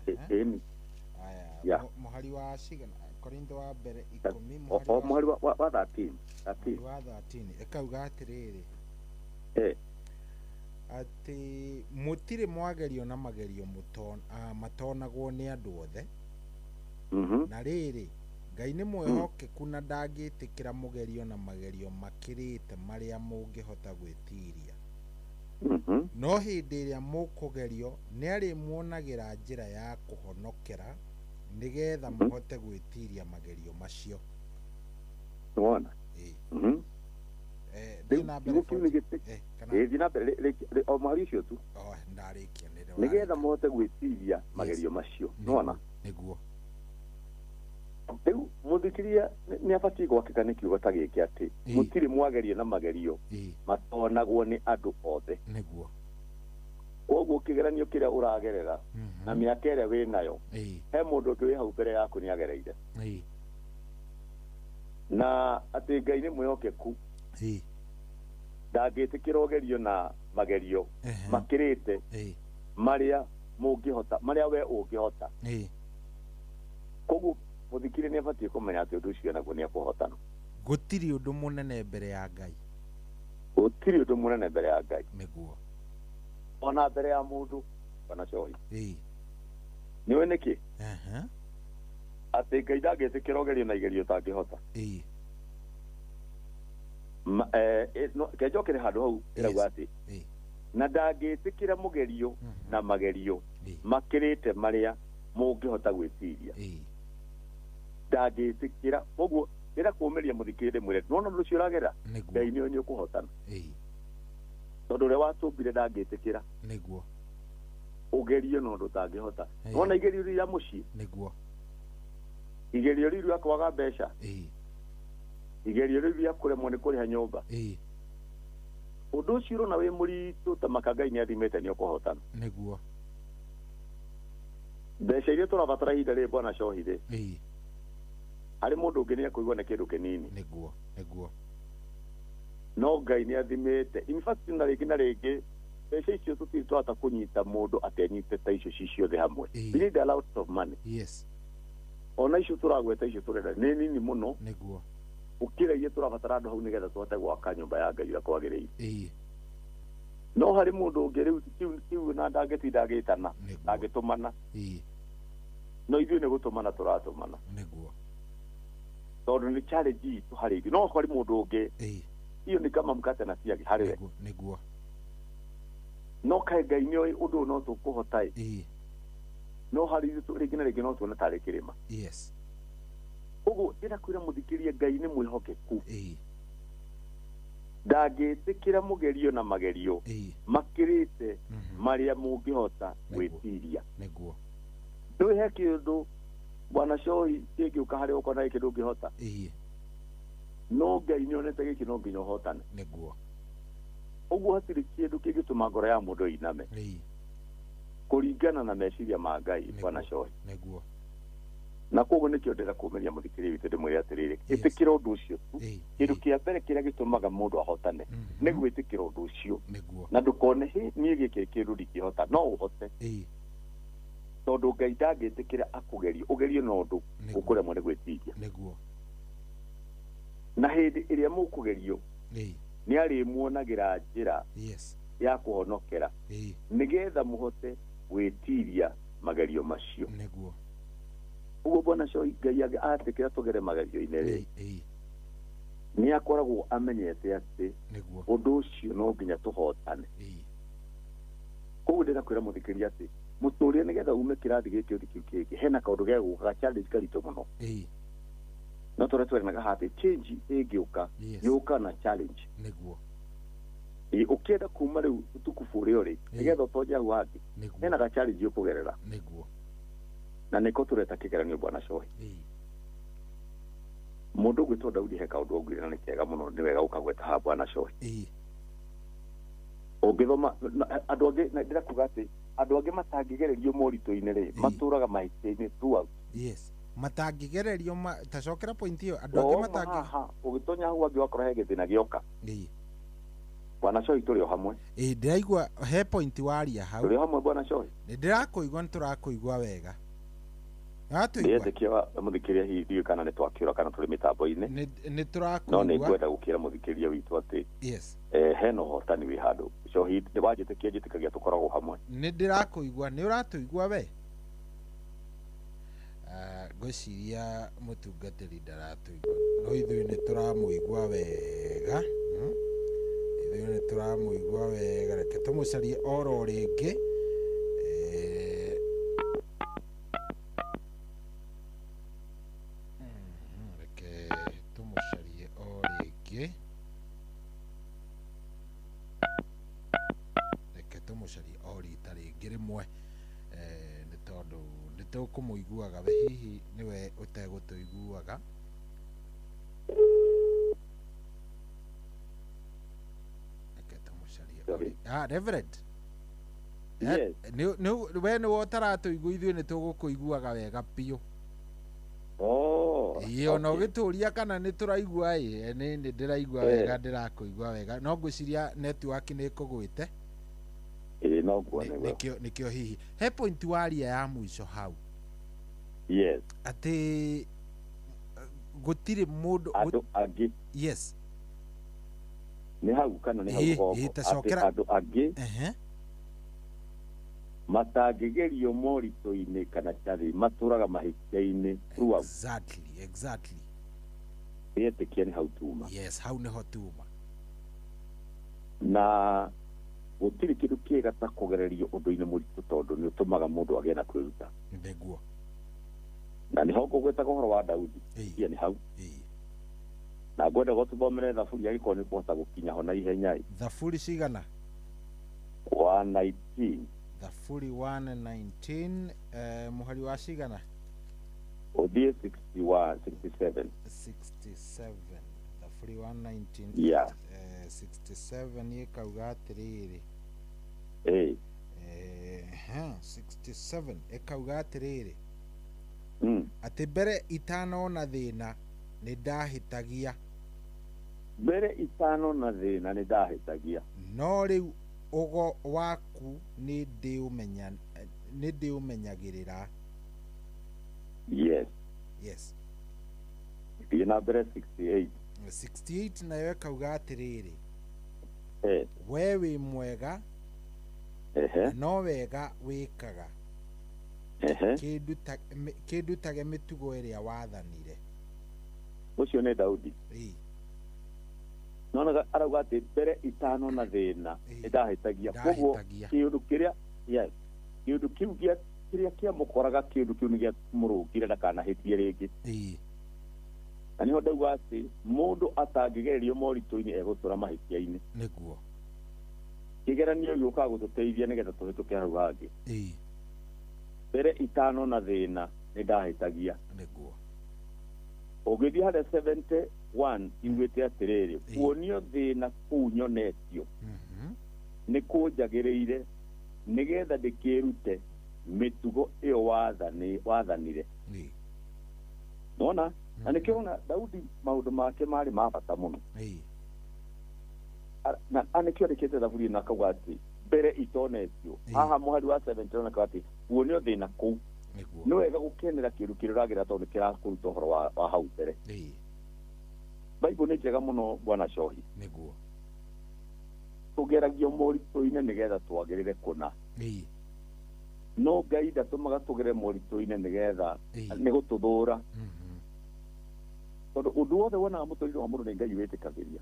10. Aya, mũhari wa cigana? Korintho wa mbere 10 mũhari wa 13. 13. Wa 13. Ĩkauga atĩrĩrĩ. Atĩ mũtirĩ mwagerio na magerio matonagwo nĩ andũ othe. Na rĩrĩ Ngai nĩ mwĩhokeku na ndangĩtĩkĩra mũgerio na magerio makĩrĩte marĩa mũngĩhota gwĩtiria. No hĩndĩ ĩrĩa mũkũgerio nĩ arĩmuonagĩra njĩra ya kũhonokera nĩgetha mũhote gwĩtiria magerio macio. Nĩwona? Thiĩ na mbere. Thiĩ na mbere o mũhari ũcio tu. Ndarĩkia nĩgetha mũhote gwĩtiria magerio macio. Nĩwona? Nĩguo. Rĩu mũthikĩria nĩ abatiĩ gwakĩka nĩ kiugo ta gĩkĩ atĩ mũtirĩ mwagerio na magerio matonagwo nĩ andũ othe. Nĩguo. Koguo kĩgeranio kĩrĩa ũragerera na mĩaka ĩrĩa wĩ nayo he mũndũ ũngĩ wĩ hau mbere yaku nĩ agereire. Na atĩ Ngai nĩ mwĩhokeku ndangĩtĩkĩra ũgerio na magerio makĩrĩte marĩa mũngĩhota marĩa we ũngĩhota. Koguo mũthikĩrĩria nĩ abatiĩ kũmenya atĩ ũndũ ũcio naguo nĩ ekũhotana. Gũtirĩ ũndũ mũnene mbere ya Ngai. Gũtirĩ ũndũ mũnene mbere ya Ngai. Nĩguo. Ona mbere ya mũndũ bwana Coe. Nĩũĩ nĩkĩ? Atĩ Ngai ndangĩtĩkĩra ũgerio na igerio ũtangĩhota. Kenjokere handũ hau ĩrauga atĩ na ndangĩtĩkĩra mũgerio na magerio makĩrĩte marĩa mũngĩhota gwĩtiria. Ndangĩtĩkĩra. Koguo ndĩrenda kũũmĩria mũthikĩrĩria ndĩmwĩre nĩwona ũndũ ũcio ũragerera Ngai nĩoĩ nĩ ũkũhotana. Tondũ ũrĩa watũmbire ndangĩtĩkĩra. Nĩguo. Ũgerio na ũndũ ũtangĩhota. Nĩwona igerio rĩa mũciĩ. Nĩguo. Igerio rĩu rĩa kwaga mbeca. Igerio rĩu rĩa kũremwo nĩ kũrĩha nyũmba. Ũndũ ũcio ũrona wĩ mũritũ ta maka Ngai nĩ athimĩte nĩ ũkũhotana. Nĩguo. Mbeca iria tũrabatara ihinda rĩrĩ bwana Cohi rĩ. Harĩ mũndũ ũngĩ nĩ ekũigua nĩ kĩndũ kĩnini. Nĩguo, nĩguo. No Ngai nĩ athimĩte. In fact na rĩngĩ na rĩngĩ mbeca icio tũtirĩ twahota kũnyita mũndũ atĩ anyite ta icio ci ciothe hamwe. We need a lot of money. Yes. Ona icio tũragweta icio tũrenda nĩ nini mũno. Nĩguo. Gũkĩra iria tũrabatara andũ hau nĩgetha tũhote gwaka nyũmba ya Ngai ũrĩa kwagĩrĩire. Ĩĩ. No harĩ mũndũ ũngĩ rĩu kĩu na ndangĩtinda agĩtana, ndangĩtũmana. Ĩĩ. No ithuĩ nĩ gũtũmana tũratũmana. Nĩguo. Tondũ nĩ challenge itũ harĩ ithuĩ. No harĩ mũndũ ũngĩ. Ĩĩ. Iyo nĩ kama mkate na siagi harĩ we. Nĩguo. No kaĩ Ngai nĩoĩ ũndũ ũyũ no tũkũhota ĩ. Ĩĩ. No harĩ ithuĩ rĩngĩ na rĩngĩ no tuone tarĩ kĩrĩma. Yes. Ũguo ndĩrenda kwĩra mũthikĩria Ngai nĩ mwĩhokeku. Ĩĩ. Ndangĩtĩkĩra mũgerio na magerio makĩrĩte marĩa mũngĩhota gwĩtiria. Nĩguo. Ndũĩ he kĩndũ bwana Cohi kĩngĩũka harĩ ũkona gĩkĩ ndũngĩhota. Ĩĩ. No Ngai nĩonete gĩkĩ no nginya ũhotane. Nĩguo. Ũguo hatirĩ kĩndũ kĩngĩtũma ngoro ya mũndũ ĩiname. Ĩĩ. Kũringana na meciria ma Ngai bwana Cohi. Nĩguo. Na koguo nĩkĩo ndĩrenda kũmĩria mũthikĩrĩria witũ ndĩmwĩre atĩrĩrĩ, ĩtĩkĩra ũndũ ũcio tu. Kĩndũ kĩa mbere kĩrĩa gĩtũmaga mũndũ ahotane nĩ gwĩtĩkĩra ũndũ ũcio. Nĩguo. Na ndũkone hĩ niĩ gĩkĩ kĩndũ ndingĩhota, no ũhote. Ĩĩ. Tondũ Ngai ndangĩtĩkĩra akũgerie, ũgerio na ũndũ ũkũremwo nĩ gwĩtiria. Nĩguo. Na hĩndĩ ĩrĩa mũkũgerio Ĩĩ. nĩ arĩmuonagĩra njĩra Yes. ya kũhonokera Ĩĩ. nĩgetha mũhote gwĩtiria magerio macio. Nĩguo. Ũguo bwana Cohi Ngai atĩkĩra tũgere magerio-inĩ rĩ, Ĩĩ. nĩ akoragwo amenyete atĩ Nĩguo. ũndũ ũcio no nginya tũhotane. Ĩĩ. Koguo ndĩrenda kwĩra mũthikĩrĩria atĩ mũtũrĩre nĩgetha ume kĩrathi gĩkĩ ũthiĩ kĩu kĩngĩ hena kaũndũ gegũka ga challenge karitũ mũno. Ĩĩ. No tũrĩa tweranaga haha atĩ change ĩngĩũka Yes. yũka na challenge. Nĩguo. Ĩĩ, ũkĩenda kuma rĩu ũtukubu ũrĩa ũrĩ nĩgetha ũtonye hau hangĩ Nĩguo. hena ga challenge ũkũgerera. Nĩguo. Na nĩko tũreta kĩgeranio bwana Cohi. Ĩĩ. Mũndũ ũgwĩtwo Daudi he kaũndũ augire na nĩ kega mũno nĩ wega ũkagweta haha bwana Cohi. Ĩĩ. Ũngĩthoma andũ angĩ na ndĩrenda kuga atĩ andũ angĩ matangĩgererio moritũ-inĩ rĩ matũraga mahĩtia-inĩ throughout. Yes. Matangĩgererio tacokera point ĩyo andũ angĩ matangĩ haha ũgĩtonya hau angĩ wakora he gĩthĩna gĩoka. Ĩĩ. Bwana Cohi tũrĩ o hamwe. Ĩĩ ndĩraigua he point waria hau. Tũrĩ o hamwe bwana Cohi. Nĩ ndĩrakũigua nĩ tũrakũigua wega. Nĩwatũigua? Ndĩretĩkia mũthikĩrĩria hihi ndiũĩ kana nĩ twakĩũra kana tũrĩ mĩtambo-inĩ. Nĩ tũrakũigua. No nĩ ngwenda gũkĩra mũthikĩrĩria witũ atĩ Yes. hena ũhotani wĩ handũ. Cohi wanjĩtĩkia njĩtĩkagia tũkoragwo hamwe. Nĩ ndĩrakũigua nĩ ũratũigua we? Ngwĩciria mũtungatĩri ndaratũigua no ithuĩ nĩ tũramũigua wega. Ithuĩ nĩ tũramũigua wega reke tũmũcarie oro rĩngĩ. Reke tũmũcarie o rĩngĩ. Reke tũmũcarie o rita rĩngĩ rĩmwe nĩ tondũ nĩ tũkũmũiguaga we hihi nĩwe ũtegũtũiguaga. Reke tũmũcarie o rĩngĩ. Ah, Reverend. Yes. We nĩwe ũtaratũigua ithuĩ nĩ tũgũkũiguaga wega biũ. Oh. Ĩĩ ona ũgĩtũria kana nĩ tũraigua ĩ nĩ ndĩraigua wega ndĩrakũigua wega no ngwĩciria network nĩ ĩkũgwĩte. Ĩĩ no nguo nĩguo. Nĩkĩo hihi he point waria ya mũico hau. Yes. Atĩ gũtirĩ mũndũ andũ angĩ. Yes. Nĩ hau kana nĩ hau rũgongo atĩ andũ angĩ matangĩgerio moritũ-inĩ kana challenge matũraga mahĩtia-inĩ throughout. Exactly, exactly. Ndĩretĩkia nĩ hau tuma. Yes, hau nĩho tuma. Na gũtirĩ kĩndũ kĩega ta kũgererio ũndũ-inĩ mũritũ tondũ nĩ ũtũmaga mũndũ agĩe na kwĩruta. Nĩguo. Na nĩho ngũgwetaga ũhoro wa Daudi. Ia nĩ hau. Na ngwenda gũtũthomere thaburi angĩkorwo nĩ kũhota gũkinya ho na ihenya. Thaburi cigana? 119. Thaburi 119 mũhari wa cigana? Ũthiĩ 61 67. 67. Thaburi 119. Yeah. 67 ĩkauga atĩrĩrĩ. Ĩĩ. 67 ĩkauga atĩrĩrĩ. Atĩ mbere itanona thĩna nĩ ndahĩtagia. Mbere itano na thĩna nĩ ndahĩtagia. No rĩu ũgo waku nĩ ndĩũmenyagĩrĩra. Yes. Yes. Thiĩ na mbere 68. 68 nayo ĩkauga atĩrĩrĩ. We wĩ mwega. No wega wĩkaga. Kĩndutage mĩtugo ĩrĩa wathanire. Ũcio nĩ Daudi. Nonaga arauga atĩ mbere itano na thĩna nĩ ndahĩtagia. Koguo kĩũndũ kĩrĩa yes, kĩũndũ kĩu kĩrĩa kĩamũkoraga kĩũndũ kĩu nĩ gĩamũrũngire ndakanahĩtie rĩngĩ. Na nĩho ndauga atĩ mũndũ atangĩgererio moritũ-inĩ egũtũra mahĩtia-inĩ. Nĩguo. Kĩgeranio gĩũkaga gũtũteithia nĩgetha tũhĩtũke hau hangĩ. Mbere itano na thĩna nĩ ndahĩtagia. Nĩguo. Ũngĩthiĩ harĩa 71 iugĩte atĩrĩrĩ, kuonio thĩna kũu nyonetio nĩ kũnjagĩrĩire nĩgetha ndĩkĩrute mĩtugo ĩyo wathanire. Nona? Na nĩkĩo ona Daudi maũndũ make marĩ ma bata mũno. Na nĩkĩo andĩkĩte thaburi na akauga atĩ mbere itonetio. Haha mũhari wa 71 akauga atĩ kuonio thĩna kũu nĩ wega gũkenera kĩndũ kĩrĩa ũragera tondũ kĩrakũruta ũhoro wa hau mbere. Bible nĩ njega mũno bwana Cohi. Nĩguo. Tũgeragio moritũ-inĩ nĩgetha twagĩrĩre kũna. No Ngai ndatũmaga tũgere moritũ-inĩ nĩgetha nĩ gũtũthũra. Tondũ ũndũ wothe wonaga mũtũrĩre wa mũndũ nĩ Ngai wĩtĩkagĩria.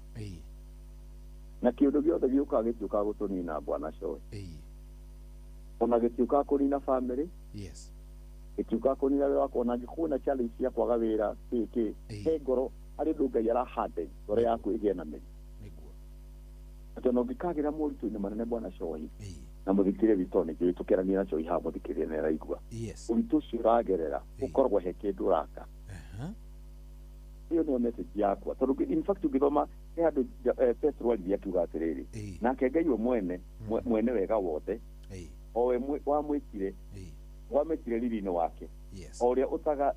Na kĩũndũ gĩothe gĩũkaga gĩtiũkaga gũtũnina bwana Cohi. Ona gĩtiũkaga kũnina family. Yes. Gĩtiũkaga kũnina wĩra wakwa, ona angĩkorwo na challenge cia kwaga wĩra kĩ he ngoro harĩ ũndũ Ngai arahande ngoro yaku ĩgĩe na mĩri. Nĩguo. Atĩ ona ũngĩkagĩra moritũ-inĩ manene bwana Cohi na mũthikĩrĩria witũ nĩ njũĩ tũkĩarania na Cohi haha mũthikĩrĩria nĩ araigua. Ũritũ ũcio ũragerera ũkoragwo he kĩndũ ũraka. Ĩyo nĩyo message yakwa tondũ in fact ũngĩthoma he handũ Petro aririe akiuga atĩrĩrĩ, nake Ngai we mwene mwene wega wothe o we wamwĩtire riri-inĩ wake o ũrĩa ũtaga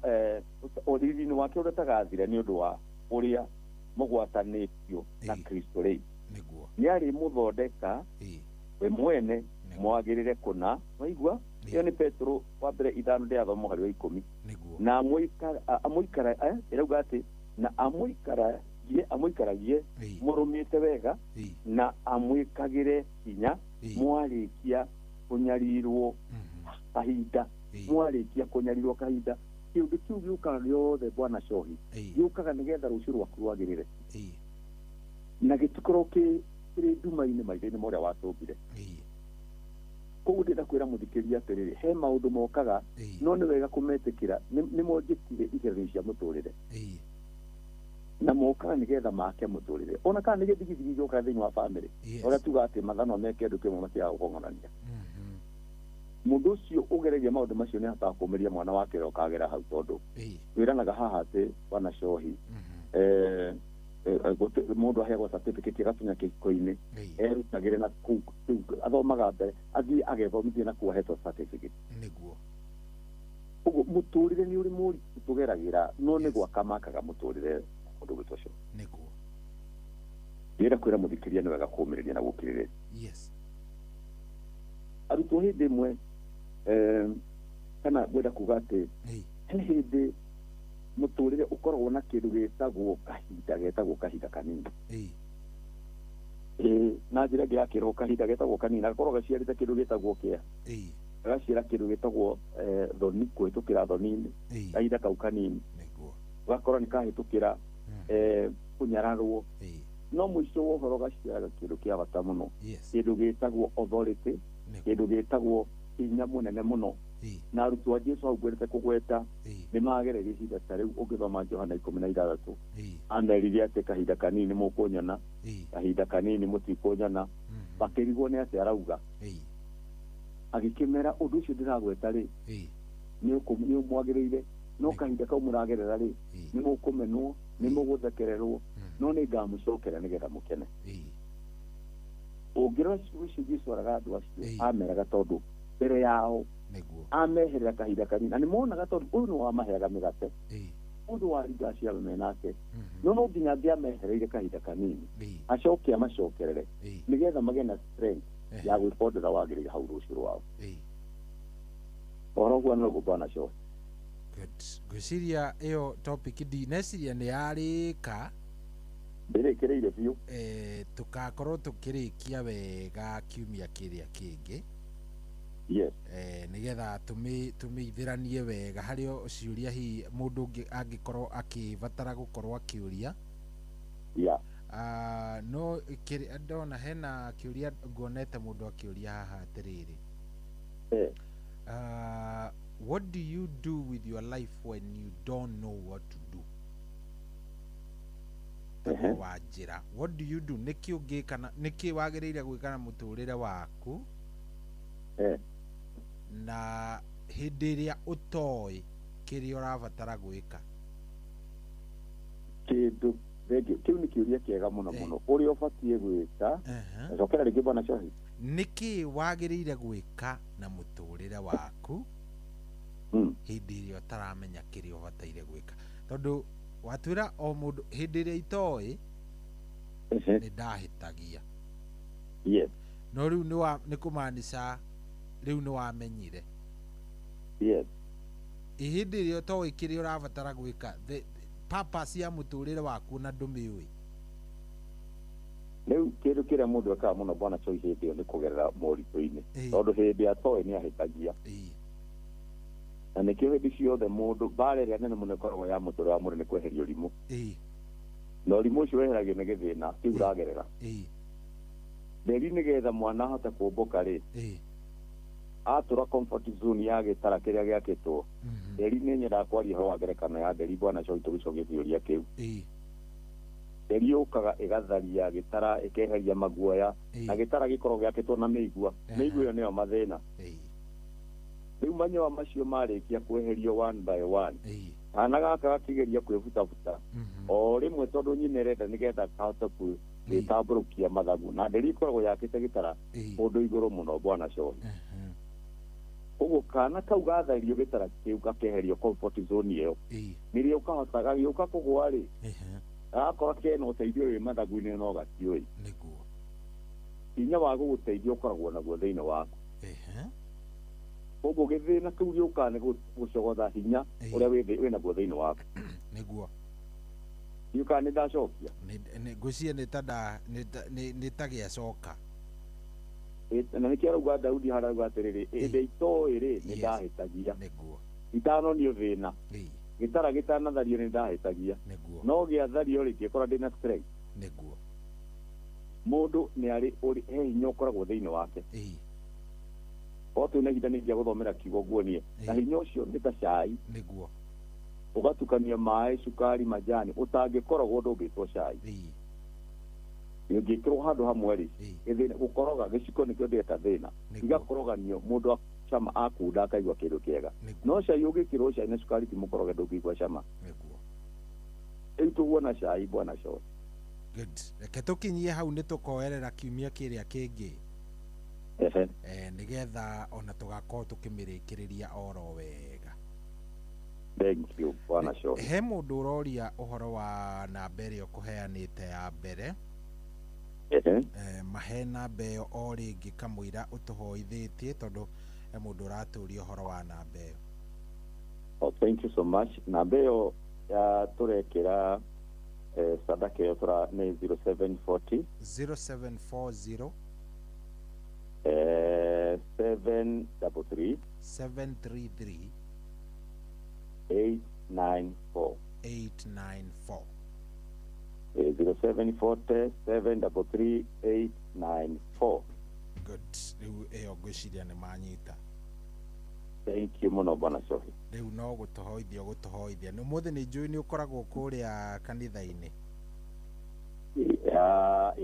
riri-inĩ wake ũrĩa ũtagathira nĩ ũndũ wa ũrĩa mũgwatanĩtio na Kristo rĩ nĩ arĩmũthondeka we mwene mwagĩrĩre kũna. Waigua? Ĩyo nĩ Petro wa mbere 5 ndĩrathoma mũhari wa 10. Na amũikara ĩrauga atĩ na amũikaragie mũrũmĩte wega na amwĩkagĩre hinya mwarĩkia kũnyarirwo kahinda. Mwarĩkia kũnyarirwo kahinda. Kĩũndũ kĩu gĩũkaga gĩothe bwana Cohi gĩũkaga nĩgetha rũciũ rwaku rwagĩrĩre. Na gĩtikorwo kĩrĩ nduma-inĩ maitho-inĩ ma ũrĩa watũmbire. Koguo ndĩrenda kwĩra mũthikĩrĩria atĩrĩrĩ, he maũndũ mokaga no nĩ wega kũmetĩkĩra nĩmo njĩkire igeranio cia mũtũrĩre. Na mokaga nĩgetha make mũtũrĩre. Ona kana nĩ gĩthigithigi gĩũkaga thĩinĩ wa family. Ũrĩa tugaga atĩ mathanwa meke ũndũ kĩmwe matigaga gũkong'onania. Mũndũ ũcio ũgereria maũndũ macio nĩ ahotaga kũũmĩria mwana wake ũrĩa ũkagera hau tondũ twĩranaga haha atĩ bwana Cohi mũndũ aheagwo certificate agatunya kĩhiko-inĩ erutagĩre na kũu athomaga mbere athiĩ agethomithie na kũu ahetwo certificate. Nĩguo. Ũguo mũtũrĩre nĩ ũrĩ moritũ tũgeragĩra no nĩ gwaka makaga mũtũrĩre ũndũ gwĩtwo ũcio. Nĩguo. Ndĩrenda kwĩra mũthikĩrĩria nĩ wega kũũmĩrĩria na gũkirĩrĩria. Yes. Arutwo hĩndĩ ĩmwe kana ngwenda kuga atĩ he hĩndĩ mũtũrĩre ũkoragwo na kĩndũ gĩtagwo kahinda getagwo kahinda kanini. Na njĩra ĩngĩ ya kĩroho kahinda getagwo kanini gakoragwo gaciarĩte kĩndũ gĩtagwo kĩeha. Gaciara kĩndũ gĩtagwo thoni kũhĩtũkĩra thoni-inĩ kahinda kau kanini. Ũgakora nĩ kahĩtũkĩra kũnyararwo. No mũico wa ũhoro gaciaraga kĩndũ kĩa bata mũno. Kĩndũ gĩtagwo authority, kĩndũ gĩtagwo hinya mũnene mũno. Na arutwo a Jesu hau ngwendete kũgweta nĩ magereire ihinda ta rĩu ũngĩthoma Johana 16 amerire atĩ kahinda kanini mũkũnyona, kahinda kanini mũtikũnyona. Makĩrigwo nĩ atĩ arauga. Agĩkĩmera ũndũ ũcio ndĩragweta rĩ nĩ ũmwagĩrĩire no kahinda kau mũragerera rĩ nĩ mũkũmenwo nĩ mũgũthekererwo no nĩ ngamũcokera nĩgetha mũkene. Ũngĩrora ciugo icio Jesu araga andũ acio ameraga tondũ mbere yao ameherera kahinda kanini na nĩ monaga tondũ ũyũ nĩ wamaheaga mĩgate Mũndũ wa ringa acio arũme nake no nginya angĩamehereire kahinda kanini acoke amacokerere nĩgetha magĩe na strength ya gwĩka ũndũ ũrĩa wagĩrĩire hau rũciũ rwao. Ũhoro ũguo no bwana Shohi. Good. Ngwĩciria ĩyo topic ndineciria nĩ yarĩka. Ndĩrĩkĩrĩire biũ. Tũgakorwo tũkĩrĩkia wega kiumia kĩrĩa kĩngĩ. Yes. Nĩgetha tũmĩithĩranie wega harĩ o ciũria hihi mũndũ ũngĩ angĩkorwo akĩbatara gũkorwo akĩũria. Yeah. No ndona hena kĩũria nguonete mũndũ akĩũria haha atĩrĩrĩ. What do you do with your life when you don't know what to do? Wa njĩra. What do you do? Nĩkĩ ũngĩka na nĩkĩ wagĩrĩire gwĩka na mũtũrĩre waku? Na hĩndĩ ĩrĩa ũtoĩ kĩrĩa ũrabatara gwĩka. Kĩndũ kĩu nĩ kĩũria kĩega mũno mũno. Ũrĩa ũbatiĩ gwĩka. Cokera rĩngĩ bwana Shohi. Nĩkĩ wagĩrĩire gwĩka na mũtũrĩre waku hĩndĩ ĩrĩa ũtaramenya kĩrĩa ũbataire gwĩka? Tondũ watwĩra o mũndũ hĩndĩ ĩrĩa itoĩ nĩ ndahĩtagia. Yes. No rĩu nĩ kũmaanisha rĩu nĩ wamenyire. Yes. Hĩndĩ ĩrĩa ũtoĩ kĩrĩa ũrabatara gwĩka, the purpose ya mũtũrĩre waku na ndũmĩũĩ. Rĩu kĩndũ kĩrĩa mũndũ ekaga mũno bwana Shohi hĩndĩ ĩyo nĩ kũgerera moritũ-inĩ. Tondũ hĩndĩ atoĩ nĩ ahĩtagia. Na nĩkĩo hĩndĩ ciothe mũndũ mbara ĩrĩa nene mũno ĩkoragwo ya mũtũrĩre wa mũndũ nĩ kweheria ũrimũ. Na ũrimũ ũcio weheragio nĩ gĩthĩna kĩu ũragerera. Nderi nĩgetha mwana ahote kũmbũka rĩ, atũra comfort zone ya gĩtara kĩrĩa gĩakĩtwo. Nderi nĩ nyendaga kwaria ũhoro wa ngerekano ya nderi bwana Shohi tũgĩcokia kĩũria kĩu. Nderi yũkaga ĩgatharia gĩtara ĩkeheria maguoya na gĩtara gĩkoragwo gĩakĩtwo na mĩigua. Mĩigua ĩyo nĩyo mathĩna. Rĩu manyoa macio marĩkia kweherio one by one, kana gaka gakĩgeria kwĩbutabuta o rĩmwe tondũ nyina ĩrenda nĩgetha kahote gwĩtambũrũkia mathagu. Na nderi ĩkoragwo yakĩte gĩtara kũndũ igũrũ mũno bwana Shohi. Koguo kana kau gathario gĩtara kĩu gakeherio comfort zone ĩyo nĩrĩo kahota gagĩũka kũgũa rĩ, gakora kena ũteithio wĩ mathagu-inĩ no gatiũĩ. Nĩguo. Hinya wa gũgũteithia ũkoragwo naguo thĩinĩ waku. Koguo gĩthĩna kĩu gĩũkaga nĩ gũcogotha hinya ũrĩa wĩ naguo thĩinĩ waku. Nĩguo. Gĩũkaga nĩ ndacokia. Ngwĩciria nĩ ta gĩacoka. Na nĩkĩo arauga Daudi harĩa arauga atĩrĩrĩ, hĩndĩ itoĩ rĩ nĩ ndahĩtagia. Nĩguo. Itanonio thĩna. Gĩtara gĩtanathario nĩ ndahĩtagia. Nĩguo. No gĩathario rĩ ngĩkora ndĩna strength. Nĩguo. Mũndũ nĩ arĩ he hinya ũkoragwo thĩinĩ wake. O twĩna ihinda nĩ ingĩa gũthomera kiugo nguonie. Na hinya ũcio nĩ ta cai. Nĩguo. Ũgatukania maĩ, cukari, majani, ũtangĩkoragwo ndũngĩtwo cai. Ũngĩkĩrwo handũ hamwe rĩ, gũkoroga gĩciko nĩkĩo ndĩreta thĩna. Igakoroganio mũndũ cama akunda akaigua kĩndũ kĩega. No cai ũngĩkĩrwo cai na cukari ti mũkoroge ndũngĩigua cama. Nĩguo. Rĩu tũguona cai bwana Shohi. Good. Reke tũkinyie hau nĩ tũkoerera kiumia kĩrĩa kĩngĩ. Nĩgetha ona tũgakorwo tũkĩmĩrĩkĩrĩria oro wega. Thank you bwana Shohi. He mũndũ ũroria ũhoro wa namba ĩrĩa ũkũheanĩte ya mbere. Mahe namba ĩyo o rĩngĩ kamũira ũtũhoithĩtie tondũ he mũndũ ũratũria ũhoro wa namba ĩyo. Oh, thank you so much. Namba ĩyo ya tũrekĩra sadaka ĩyo tũra nĩ 0740 0740 733 733 894 894. 0740 733 894. Good. Rĩu ĩyo ngwĩciria nĩ manyita. Thank you mũno bwana Shohi. Rĩu no gũtũhoithia gũtũhoithia. Nĩ ũmũthĩ nĩ njũĩ nĩ ũkoragwo kũrĩa kanitha-inĩ.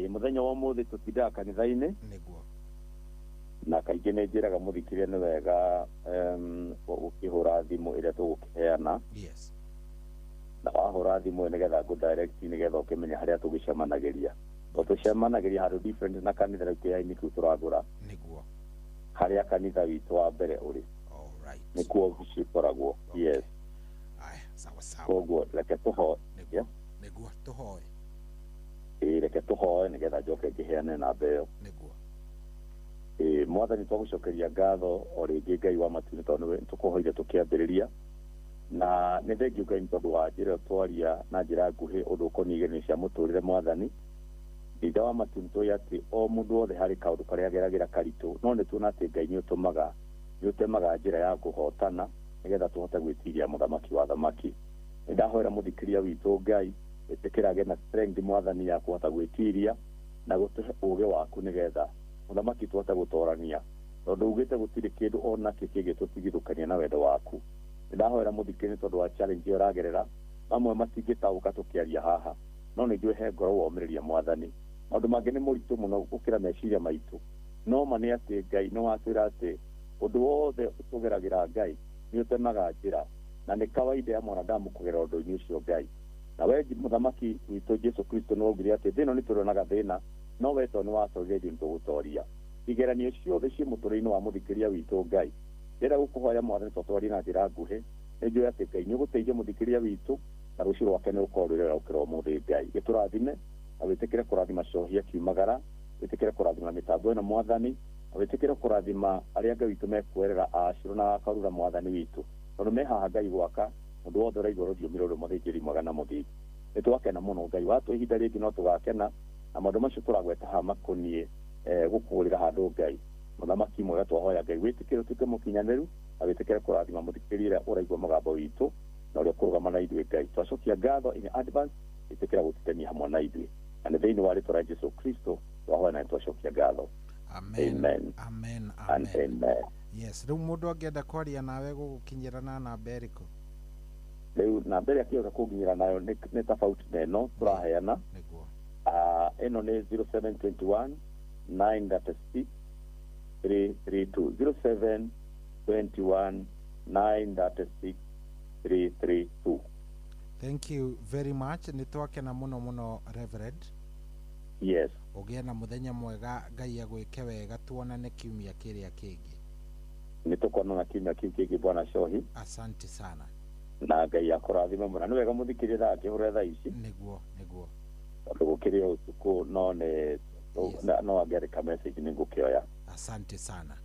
Mũthenya wa ũmũthĩ tũtindaga kanitha-inĩ. Nĩguo. Na kaingĩ nĩ njĩraga mũthikĩria nĩ wega ũkĩhũra thimũ ĩrĩa tũgũkĩheana. Yes. Na wahũra thimũ nĩgetha ngũ direct nĩgetha ũkĩmenye harĩa tũgĩcemanagĩria. Tũcemanagĩria handũ different na kanitha rĩu kĩainĩ kĩu tũragũra. Nĩguo. Harĩa kanitha witũ wa mbere ũrĩ. All right. Nĩkuo obici ĩkoragwo. Yes. Aya, Sawa sawa. Koguo reke tũhoe. Nĩguo tũhoe. Ĩĩ, reke tũhoe nĩgetha njoke ngĩheane namba ĩyo. Nĩguo. Ĩĩ, Mwathani, twagũcokeria ngatho o rĩngĩ Ngai wa matu-inĩ, tondũ nĩwe tũkũhoire tũkĩambĩrĩria, na nĩ thengiũ Ngai nĩ tondũ wa njĩra ĩyo twaria na njĩra nguhĩ ũndũ ũkoniĩ igeranio cia mũtũrĩre. Mwathani Ithe wa matu, nĩ tũĩ atĩ o mũndũ wothe harĩ kaũndũ karĩa ageragĩra karitũ, no nĩ tuona atĩ Ngai nĩ ũtũmaga, nĩ ũtemaga njĩra ya kũhotana nĩgetha tũhote gwĩtiria mũthamaki wa thamaki. Nĩ ndahoera mũthikĩria witũ Ngai, ĩtĩkĩra agĩe na strength, Mwathani, ya kũhota gwĩtiria na gũtũhe ũũgĩ waku nĩgetha mũthamaki tũhote gũtorania, tondũ ugĩte gũtirĩ kĩndũ ona kĩ kĩngĩtũtigithũkania na wendo waku. Nĩ ndahoera mũthikĩria nĩ tondũ wa challenge ĩyo ũragerera, mamwe matingĩtaũka tũkĩaria haha, no nĩ njũĩ he ngoro womĩrĩria. Mwathani, maũndũ mangĩ nĩ mũritũ mũno gũkĩra meciria maitũ, no ma nĩ atĩ Ngai nĩ watwĩra atĩ ũndũ wothe tũgeragĩra, Ngai nĩ ũtemaga njĩra, na nĩ kawaida ya mwanadamu kũgerera ũndũ-inĩ ũcio, Ngai. Na we mũthamaki witũ Jesu Kristo nĩ waugire atĩ thĩna nĩ tũrĩonaga thĩna, no we to nĩ watorire ithuĩ nĩtũgũtoria igeranio ciothe ciĩ mũtũrĩre-inĩ wa mũthikĩria witũ. Ngai, ndĩrenda gũkũhoya, Mwathani, tũtwarie na njĩra nguhĩ. Nĩ njũĩ atĩ Ngai nĩ ũgũteithia mũthikĩria witũ na rũciũ rwake nĩ rũkorwo rwĩ rwega gũkĩra ũmũthĩ. Ngai, gĩtũrathime na wĩtĩkĩre kũrathima cohia kiumagara, wĩtĩkĩre kũrathima mĩtambo ĩno, Mwathani, na wĩtĩkĩre kũrathima arĩa Ngai witũ mekwerera acũrũ na akarura, Mwathani witũ, tondũ me haha Ngai gwaka mũndũ wothe ũraigua rũthiomi rũrũ, mũthĩnjĩri mwega na mũthingu. Nĩ twakena mũno, Ngai watũ. Ihinda rĩngĩ no tũgakena na maũndũ macio tũragweta haha makoniĩ gũkũgũrĩra handũ. Ngai mũthamaki mwega, twahoya Ngai wĩtĩkĩre ũtuĩke mũkinyanĩru na wĩtĩkĩre kũrathima mũthikĩrĩria ũrĩa ũraigua mũgambo witũ na ũrĩa ũkũrũgama na ithuĩ. Ngai, twacokia ngatho in advance, ĩtĩkĩra gũtũkenia hamwe na ithuĩ, na nĩ thĩinĩ wa rĩtwa rĩa Jesu Kristo twahoya na nĩtwacokia ngatho. Amen. Amen. Amen. And amen. Amen. Yes, rĩu mũndũ angĩenda kwaria nawe gũgũkinyĩra na namba ĩrĩkũ? Rĩu namba ĩrĩa kĩhota kũnginyĩra nayo nĩ tofauti na ĩno tũraheana. Nĩguo. Ĩno nĩ 0721 936 332, 0721 936 332. Thank you very much, nĩ twakena mũno mũno, Reverend. Yes. Ũgĩe na mũthenya mwega, Ngai agwĩke wega, tuonane kiumia kĩrĩa kĩngĩ. Nĩ tũkonana kiumia kĩu kĩngĩ, bwana Cohi. Asante sana. Na Ngai akũrathime mũno. Nĩ wega mũthikĩrĩria akĩhũre thaa ici, Nĩguo. tondũ gũkĩrĩ o ũtukũ, no nĩ no angĩandĩka message nĩ ngũkĩoya. Asante sana.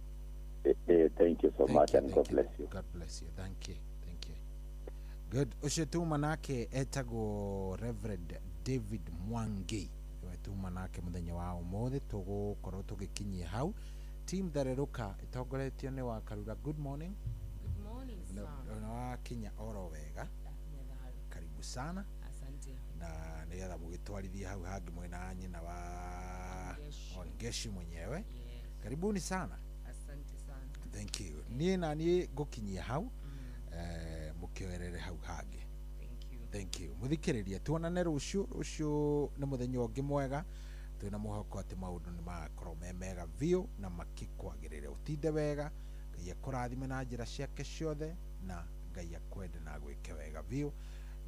Thank you so Thank much you, and thank God you. bless you. God bless you. Thank you, thank you. Good. Ũcio tuma nake etagwo Reverend David Mwangi, nĩwe tuma nake mũthenya wa ũmũthĩ. Tũgũkorwo tũgĩkinyia hau. Team Thererũka ĩtongoretio nĩ wa Karura, good morning. Good morning, sir. Na wakinya oro wega? Ndakinya thayũ. Karibu sana. Asante. Na nĩgetha mũgĩtwarithie hau hangĩ mwena wa nyina wa Wangeshi. Wangeshi mwenyewe. Yes. Karibuni sana. Asante sana. Thank you. Niĩ na niĩ ngũkinyia hau, mũkĩoerere hau hangĩ. Thank you. Thank you. Mũthikĩrĩria, tuonane rũciũ. Rũciũ nĩ mũthenya ũngĩ mwega, twĩna mwĩhoko atĩ maũndũ nĩ magakorwo me mega biũ na makĩkwagĩrĩre. Ũtinde wega, Ngai akũrathime na njĩra ciake ciothe, na Ngai akwende na agwĩke wega biũ.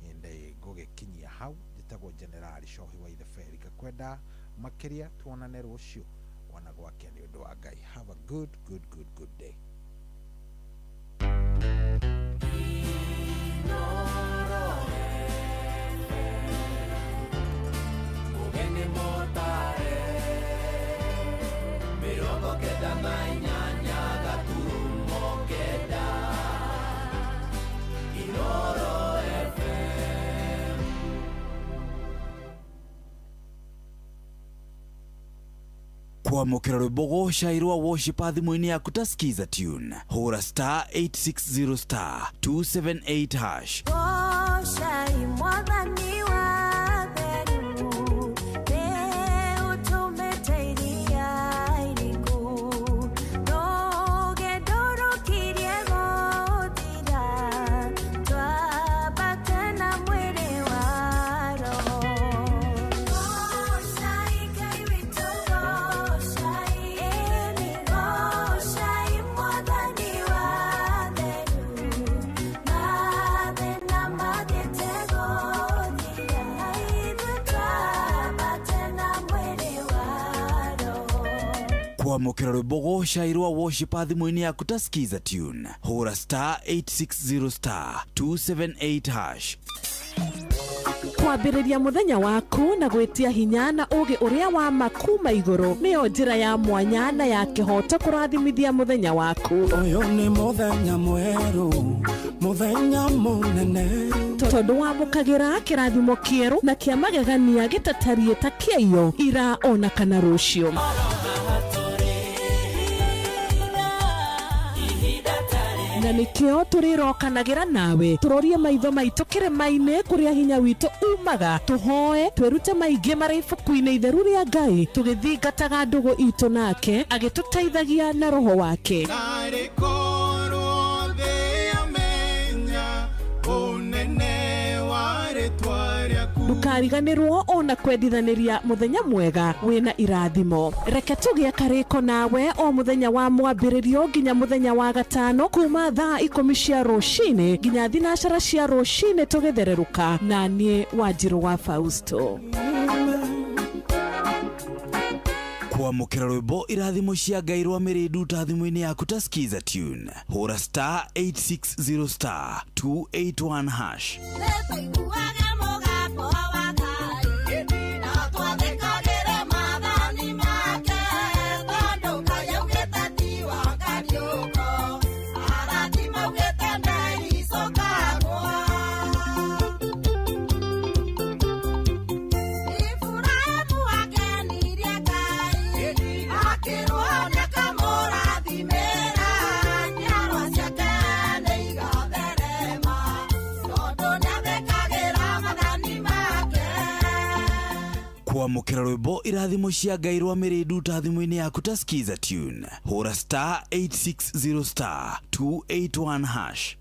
Niĩ ndĩ ngũgĩkinyia hau. Njĩtagwo Generali Cohi wa Itheberi, ngakwenda makĩria. Tuonane rũciũ wana gwake nĩ ũndũ wa Ngai. Have a good, good, good, good day. Mugeni motare 98.9 Inoro FM. Kwamũkĩra rwĩmbo gũcairwa worship thimũ-inĩ yaku ta skiza tune, hũra star 860 star 278 hash. Goshai Mwathani wa theru, nĩ ũtũmĩte iria iriku, rũgendo rũkirie gũthira, twambate na mwĩrĩ wa roho. Goshai Ngai witũ, goshai, ĩni goshai Mwathani wa theru, mathĩna mathiĩte gũthira. Kwamũkĩra rwĩmbo gocai rwa worship thimũ-inĩ yaku ta skiza tune, hũra star 860 star 278 hash. Kwambĩrĩria mũthenya waku na gwĩtia hinya na ũũgĩ ũrĩa wa ma kuma igũrũ nĩyo njĩra ya mwanya na ya kĩhoto kũrathimithia mũthenya waku. Ũyũ nĩ mũthenya mwerũ, mũthenya mũnene, tondũ wamũkagĩra kĩrathimo kĩerũ na kĩa magegania gĩtatariĩ ta kĩaiyo ira ona kana rũciũ. Na nĩkĩo tũrĩrokanagĩra nawe tũrorie maitho maitũ kĩrĩma-inĩ kũrĩa hinya witũ umaga, tũhoe twĩrute maingĩ marĩ ibuku-inĩ itheru rĩa Ngai, tũgĩthingataga ndũgũ itũ nake agĩtũteithagia na roho wake. Ndũkariganĩrwo ona kwendithanĩria mũthenya mwega wĩna irathimo. Reke tũgĩe karĩko nawe o mũthenya wa mwambĩrĩrio nginya mũthenya wa gatano kuma thaa 10 cia rũcinĩ nginya 9 cia rũcinĩ tũgĩthererũka na niĩ Wanjirũ wa Fausto. Kwamũkĩra rwĩmbo irathimo cia Ngai rwa mĩrĩndu thimũ-inĩ yaku ta skiza tune, hũra star 860 star 281 hash. Kwamũkĩra rwĩmbo irathimo cia Ngai rwa mĩrĩndu thimũ-inĩ yaku ta skiza tune, hũra star 860 star 281 hash.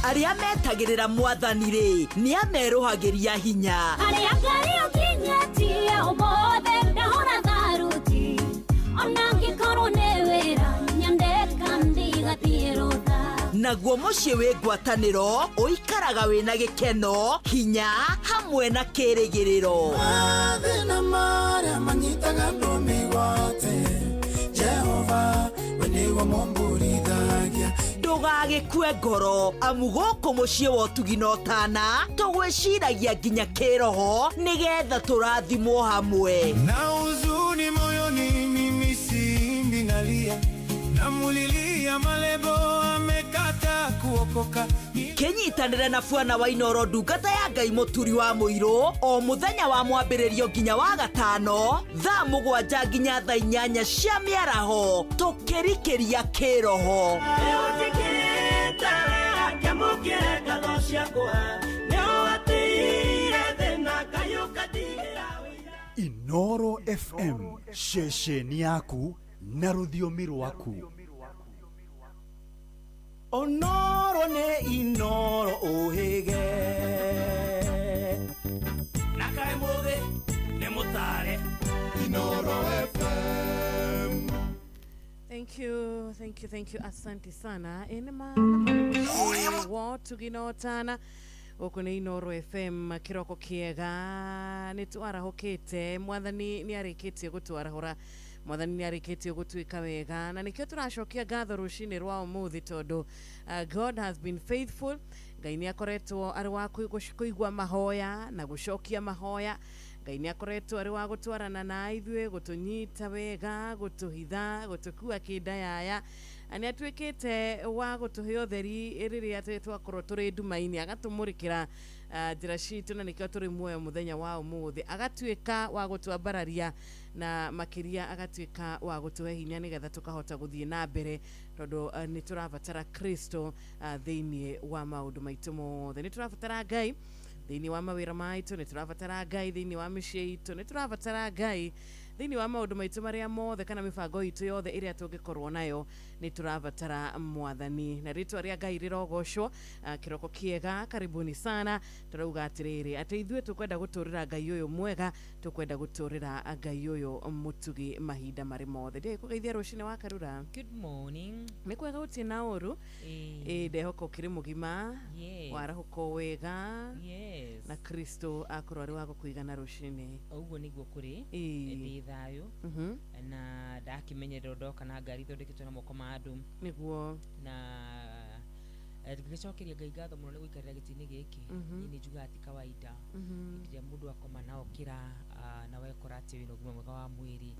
Arĩa metagĩrĩra mwathani rĩ nĩ amerũhagĩria hinya. Arĩa Ngai ũkinyĩtie ũmũthĩ ndahũra tharuti, ona ngĩkorwo nĩ wĩra nyandĩka ndigathiĩ rũtha. Naguo mũciĩ wĩ ngwatanĩro ũikaraga wĩna gĩkeno, hinya hamwe na kĩrĩgĩrĩro. Mathĩna marĩa manyitaga andũ mĩgwate, Jehova we nĩwe mũmburithagia. Ndũgagĩkue ngoro amu gũkũ mũciĩ wa ũtugi na ũtana tũgwĩciragia nginya kĩroho nĩgetha tũrathimwo hamwe. Na huzuni moyoni mimi simbi nalia, namulilia malebo amekata kuokoka. Kĩnyitanĩre na Bwana wa Inooro ndungata ya Ngai mũturi wa mũirũ o mũthenya wa mwambĩrĩrio nginya wa gatano thaa 7 nginya thaa 8 cia mĩaraho tũkĩrikĩria kĩroho. Inooro FM, ceceni yaku na rũthiomi rwaku. Onoro ne Inooro uhige nakae muthe ne mutare. Inooro FM. Thank you, thank you, thank you. Asante sana. Enema wotuginotana gũkũ nĩ Inooro FM kĩroko kĩega nĩ twarahũkĩte mwathani nĩ arĩkĩtie gũtwarahũra, mwathani nĩ arĩkĩtie gũtuĩka wega na nĩkĩo tũracokia ngatho rũcinĩ rwa ũmũthĩ tondũ God has been faithful. Ngai nĩ akoretwo arĩ wa kũigua mahoya na gũcokia mahoya. Ngai nĩ akoretwo arĩ wa gũtwarana na ithuĩ, gũtũnyita wega, gũtũhitha, gũtũkua kĩndayaya. Nĩ atuĩkĩte wa gũtũhe ũtheri rĩrĩa twakorwo tũrĩ nduma-inĩ, agatũmũrĩkĩra njĩra citũ na nĩkĩo tũrĩ muoyo mũthenya wa ũmũthĩ, agatuĩka wa gũtwambararia na makĩria agatuĩka wa gũtũhe hinya nĩgetha tũkahota gũthiĩ na mbere tondũ nĩ tũrabatara Kristo thĩinĩ wa maũndũ maitũ mothe. Nĩ tũrabatara Ngai thĩinĩ wa mawĩra maitũ, nĩ tũrabatara Ngai thĩinĩ wa mĩciĩ itũ, nĩ tũrabatara Ngai thĩinĩ wa maũndũ maitũ marĩa mothe kana mĩbango itũ yothe ĩrĩa tũngĩkorwo nayo, nĩ tũrabatara mwathani na rĩtwa rĩa Ngai rĩrogocwo. Kĩroko kĩega, karibuni sana. Tũrauga atĩrĩrĩ atĩ ithuĩ tũkwenda gũtũrĩra Ngai ũyũ mwega, tũkwenda gũtũrĩra Ngai ũyũ mũtugi mahinda marĩ mothe. Ndiĩ kũgeithia rũcinĩ wa Karura. Good morning. Nĩ kwega gũtirĩ na ũru. Ndehoka ũkĩrĩ mũgima, warahũka wega, na Kristo akorwo arĩ wa gũkũigana rũcinĩ. Ũguo nĩguo kũrĩ. Ndĩ Thayũ. Na ndakimenyererwo ndoka na ngari ithondeketwo na moko ma andũ. Nĩguo. Na ngĩcokeria Ngai ngatho mũno nĩ gũikarĩra gĩtĩ-inĩ gĩkĩ. Niĩ nĩ njugaga ti kawaida. Hĩndĩ ĩrĩa mũndũ akoma na okĩra, na wekora atĩ wĩna ũgima mwega wa mwĩrĩ,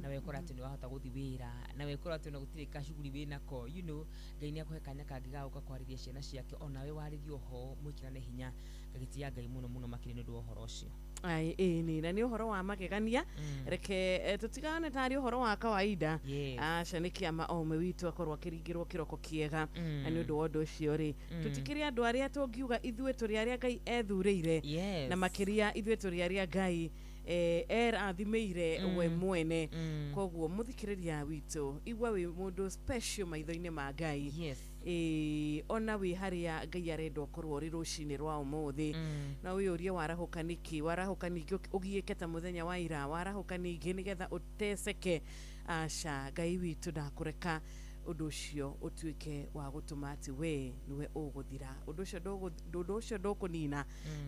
na wekora atĩ nĩ wahota gũthiĩ wĩra, na wekora atĩ ona gũtirĩ kacuguri wĩnako, you know, Ngai nĩ akũhe kanya kangĩ ga gũka kwarĩria ciana ciake, onawe warĩrie oho mwĩkĩrane hinya. Ngagĩtĩĩa Ngai mũno mũno makĩria nĩ ũndũ wa ũhoro ũcio. Ai, ĩni, na nĩ ũhoro wa magegania. Reke tũtigane tarĩ ũhoro wa kawaida. Aca nĩ kĩama o ũmwe witũ akorwo akĩringĩrwo kĩroko kĩega. Na nĩ ũndũ wa ũndũ ũcio rĩ, tũtikĩrĩ andũ arĩa tũngiuga ithuĩ tũrĩ arĩa Ngai ethurĩire, na makĩria ithuĩ tũrĩ arĩa Ngai erathimĩire we mwene. Koguo mũthikĩrĩria witũ, igua wĩ mũndũ special maitho-inĩ ma Ngai. Ona wĩ harĩa Ngai arenda ũkorwo ũrĩ rũcinĩ rwa ũmũthĩ, na wĩyũrie warahũka nĩkĩ, warahũka ningĩ ũgiĩke ta mũthenya wa ira, warahũka ningĩ nĩgetha ũteceke. Aca, Ngai witũ ndakũreka ũndũ ũcio ũtuĩke wa gũtũma atĩ we nĩwe ũgũthira. Ũndũ ũcio ndũkũnina,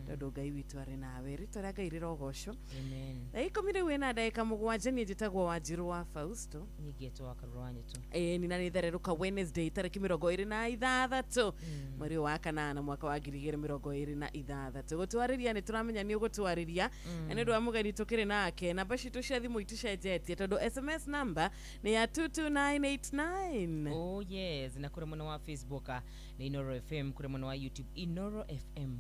tondũ Ngai witũ arĩ nawe. Rĩtwa rĩa Ngai rĩrogocwo. Amen. Thaa 10 rĩu ĩna ndagĩka 7. Niĩ njĩtagwo Wanjirũ wa Fausto. Niĩ ngetwo wa Karũra wa Nyetũ. Ĩni, na nĩ thererũka Wednesday tarĩki 26 mweri wa kanana mwaka wa 2026. Gũtwarĩria nĩ tũramenya nĩ ũgũtwarĩria, na nĩ ũndũ wa mũgeni tũkĩrĩ nake. Namba citũ cia thimũ iticenjetie, tondũ SMS number nĩ ya 22989. Oh yes, na kũrĩ mwena wa Facebook nĩ Inooro FM, kũrĩ mwena wa YouTube Inooro FM.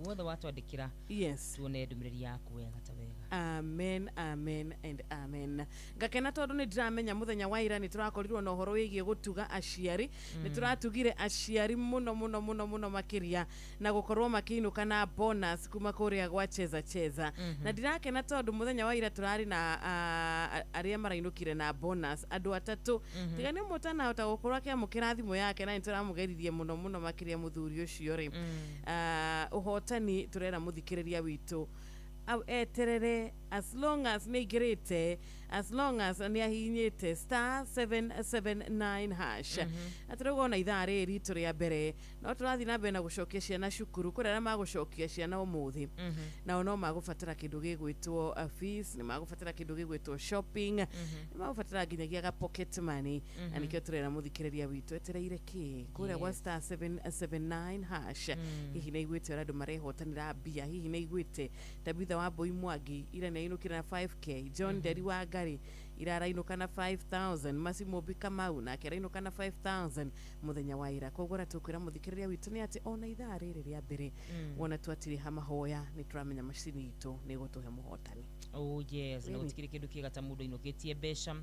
Guothe watwandĩkĩra, yes, tuone ndũmĩrĩri yaku wega ta wega. Amen, amen and amen. Ngakena tondũ nĩ ndiramenya mũthenya wa ira nĩ tũrakorirwo na ũhoro wĩgiĩ gũtuga aciari. Nĩ tũratugire aciari mũno mũno mũno mũno makĩria, na gũkorwo makĩinũka na bonus kuma kũrĩa gwa Cheza Cheza. Na ndirakena tondũ mũthenya wa ira tũrarĩ na arĩa marainũkire na bonus andũ atatũ. Tiga nĩ ũmwe ũtanahota gũkorwo akĩamũkĩra thimũ yake, na nĩ tũramũgeririe mũno mũno makĩria mũthuri ũcio rĩ. Ũhotani tũrera mũthikĩrĩria witũ eterere as long as nĩ aingĩrĩte, as long as nĩ ahihinyĩte star 779 hash. Na tũrauga ona ithaa rĩrĩ ritũ rĩa mbere no tũrathiĩ na mbere na gũcokia ciana cukuru. Kũrĩ arĩa magũcokia ciana ũmũthĩ, nao no magũbatara kĩndũ gĩgwĩtwo fees, nĩ magũbatara kĩndũ gĩgwĩtwo shopping, nĩ magũbatara nginyagia ga pocket money. Na nĩkĩo tũrera mũthikĩrĩria witũ etereire kĩ kũrĩa gwa star 779 hash. Hihi nĩ aiguĩte ũrĩa andũ marehotanĩra mbia, hihi nĩ aiguĩte Tabitha wa Mbui Mwangi ira nĩ ainũkire na 5K, John Nderi wa Ngari ira arainũka na 5000, Masi Mũmbi Kamau nake arainũka na 5000 mũthenya wa ira. Koguo ũrĩa tũkwĩra mũthikĩrĩria witũ nĩ atĩ ona ithaa rĩrĩ rĩa mbere wona twatirĩha mahoya nĩ tũramenya macini itũ nĩ ĩgũtũhe mũhotani. Oh yes, na gũtikĩrĩ kĩndũ kĩega ta mũndũ ainũkĩtie mbeca,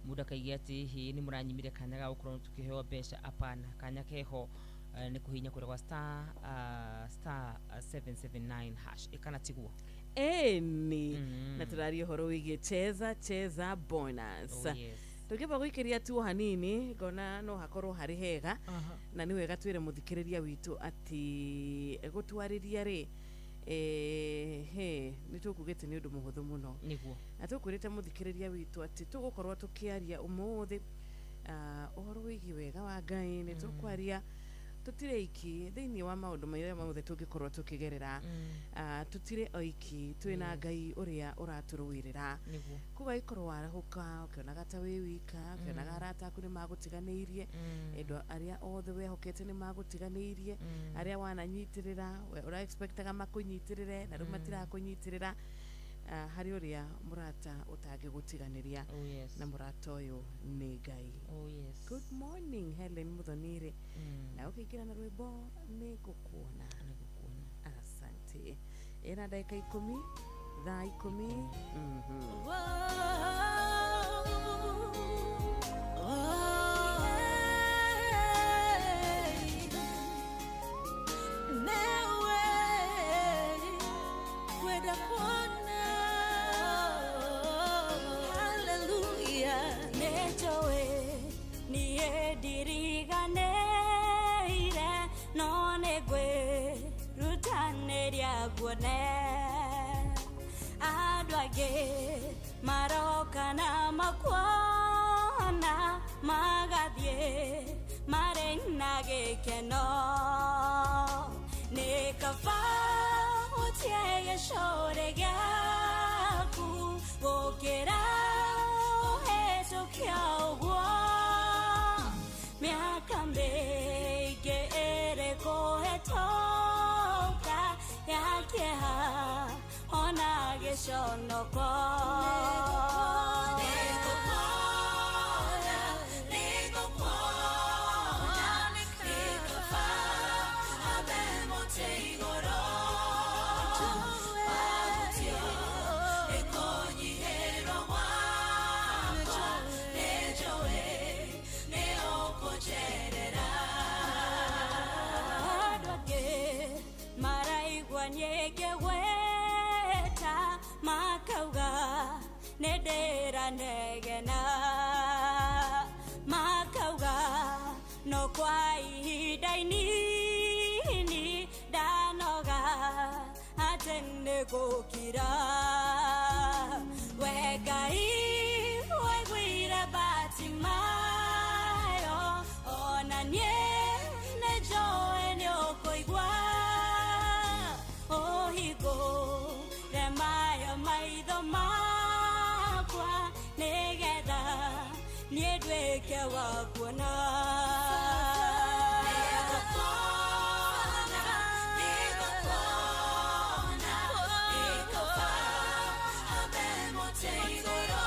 mũndũ akaiga atĩ hĩ nĩ mũranyimire kanya ga gũkorwo tũkĩheo mbeca. Apana, kanya keho nĩ kũhihinya kũrĩa gwa star star 779 hash ĩkana tiguo. Ĩni, na tũraria ũhoro wĩgiĩ Cheza Cheza bonus. Oh yes. Tũngĩamba gũikĩria tu hanini ngona no hakorwo harĩ hega. Na nĩ wega twĩre mũthikĩrĩria witũ atĩ gũtwarĩria rĩ, he nĩ tũkugĩte nĩ ũndũ mũhũthũ mũno. Nĩguo. Na tũkwĩrĩte mũthikĩrĩria witũ atĩ tũgũkorwo tũkĩaria ũmũthĩ ũhoro wĩgiĩ wega wa Ngai. Nĩ tũkwaria tũtirĩ iki thĩinĩ wa maũndũ marĩa mothe tũngĩkorwo tũkĩgerera. Tũtirĩ oiki, twĩna Ngai ũrĩa ũratũrũĩrĩra. Koguo angĩkorwo warahũka ũkĩonaga ta wĩ wika, ũkĩonaga arata aku nĩ magũtiganĩirie, endwa arĩa othe wehokete nĩ magũtiganĩirie, arĩa wananyitĩrĩra ũra expectaga makũnyitĩrĩre na rĩu matirakũnyitĩrĩra, harĩ ũrĩa mũrata ũtangĩgũtiganĩria. Oh yes. Na mũrata ũyũ nĩ Ngai. Oh yes. Good morning Helen Muthonire. Na ũkĩingĩra na rwĩmbo nĩ ngũkuona. Asante. Ĩna ndagĩka 10, thaa 10. Maroka na makuona magathie mare na gĩkeno nĩ kaba ũtie gĩcũrĩ gĩaku kĩeha ona gĩconoko. Nĩngũkuona, nĩngũkuona, nĩkaba ambe mũtĩ igũrũ. Wahutio nĩ kũnyihĩrwo gwakwa, nĩnjũĩ nĩ ũkũnjerera. Andũ angĩ maraigua niĩ ngĩgweta, makauga nĩ ndĩranegena, makauga no kwa ihinda inini ndanoga atĩ nĩ gũkira. We Ngai waiguire Batimayo, ona niĩ nĩnjũĩ nĩ ũkũigua. Ũhingũre mayo maitho makwa, nĩgetha niĩ nduĩke wa kuona. Nĩngũkuona, nĩngũkuona, nĩkaba ambe mũtĩ igũrũ.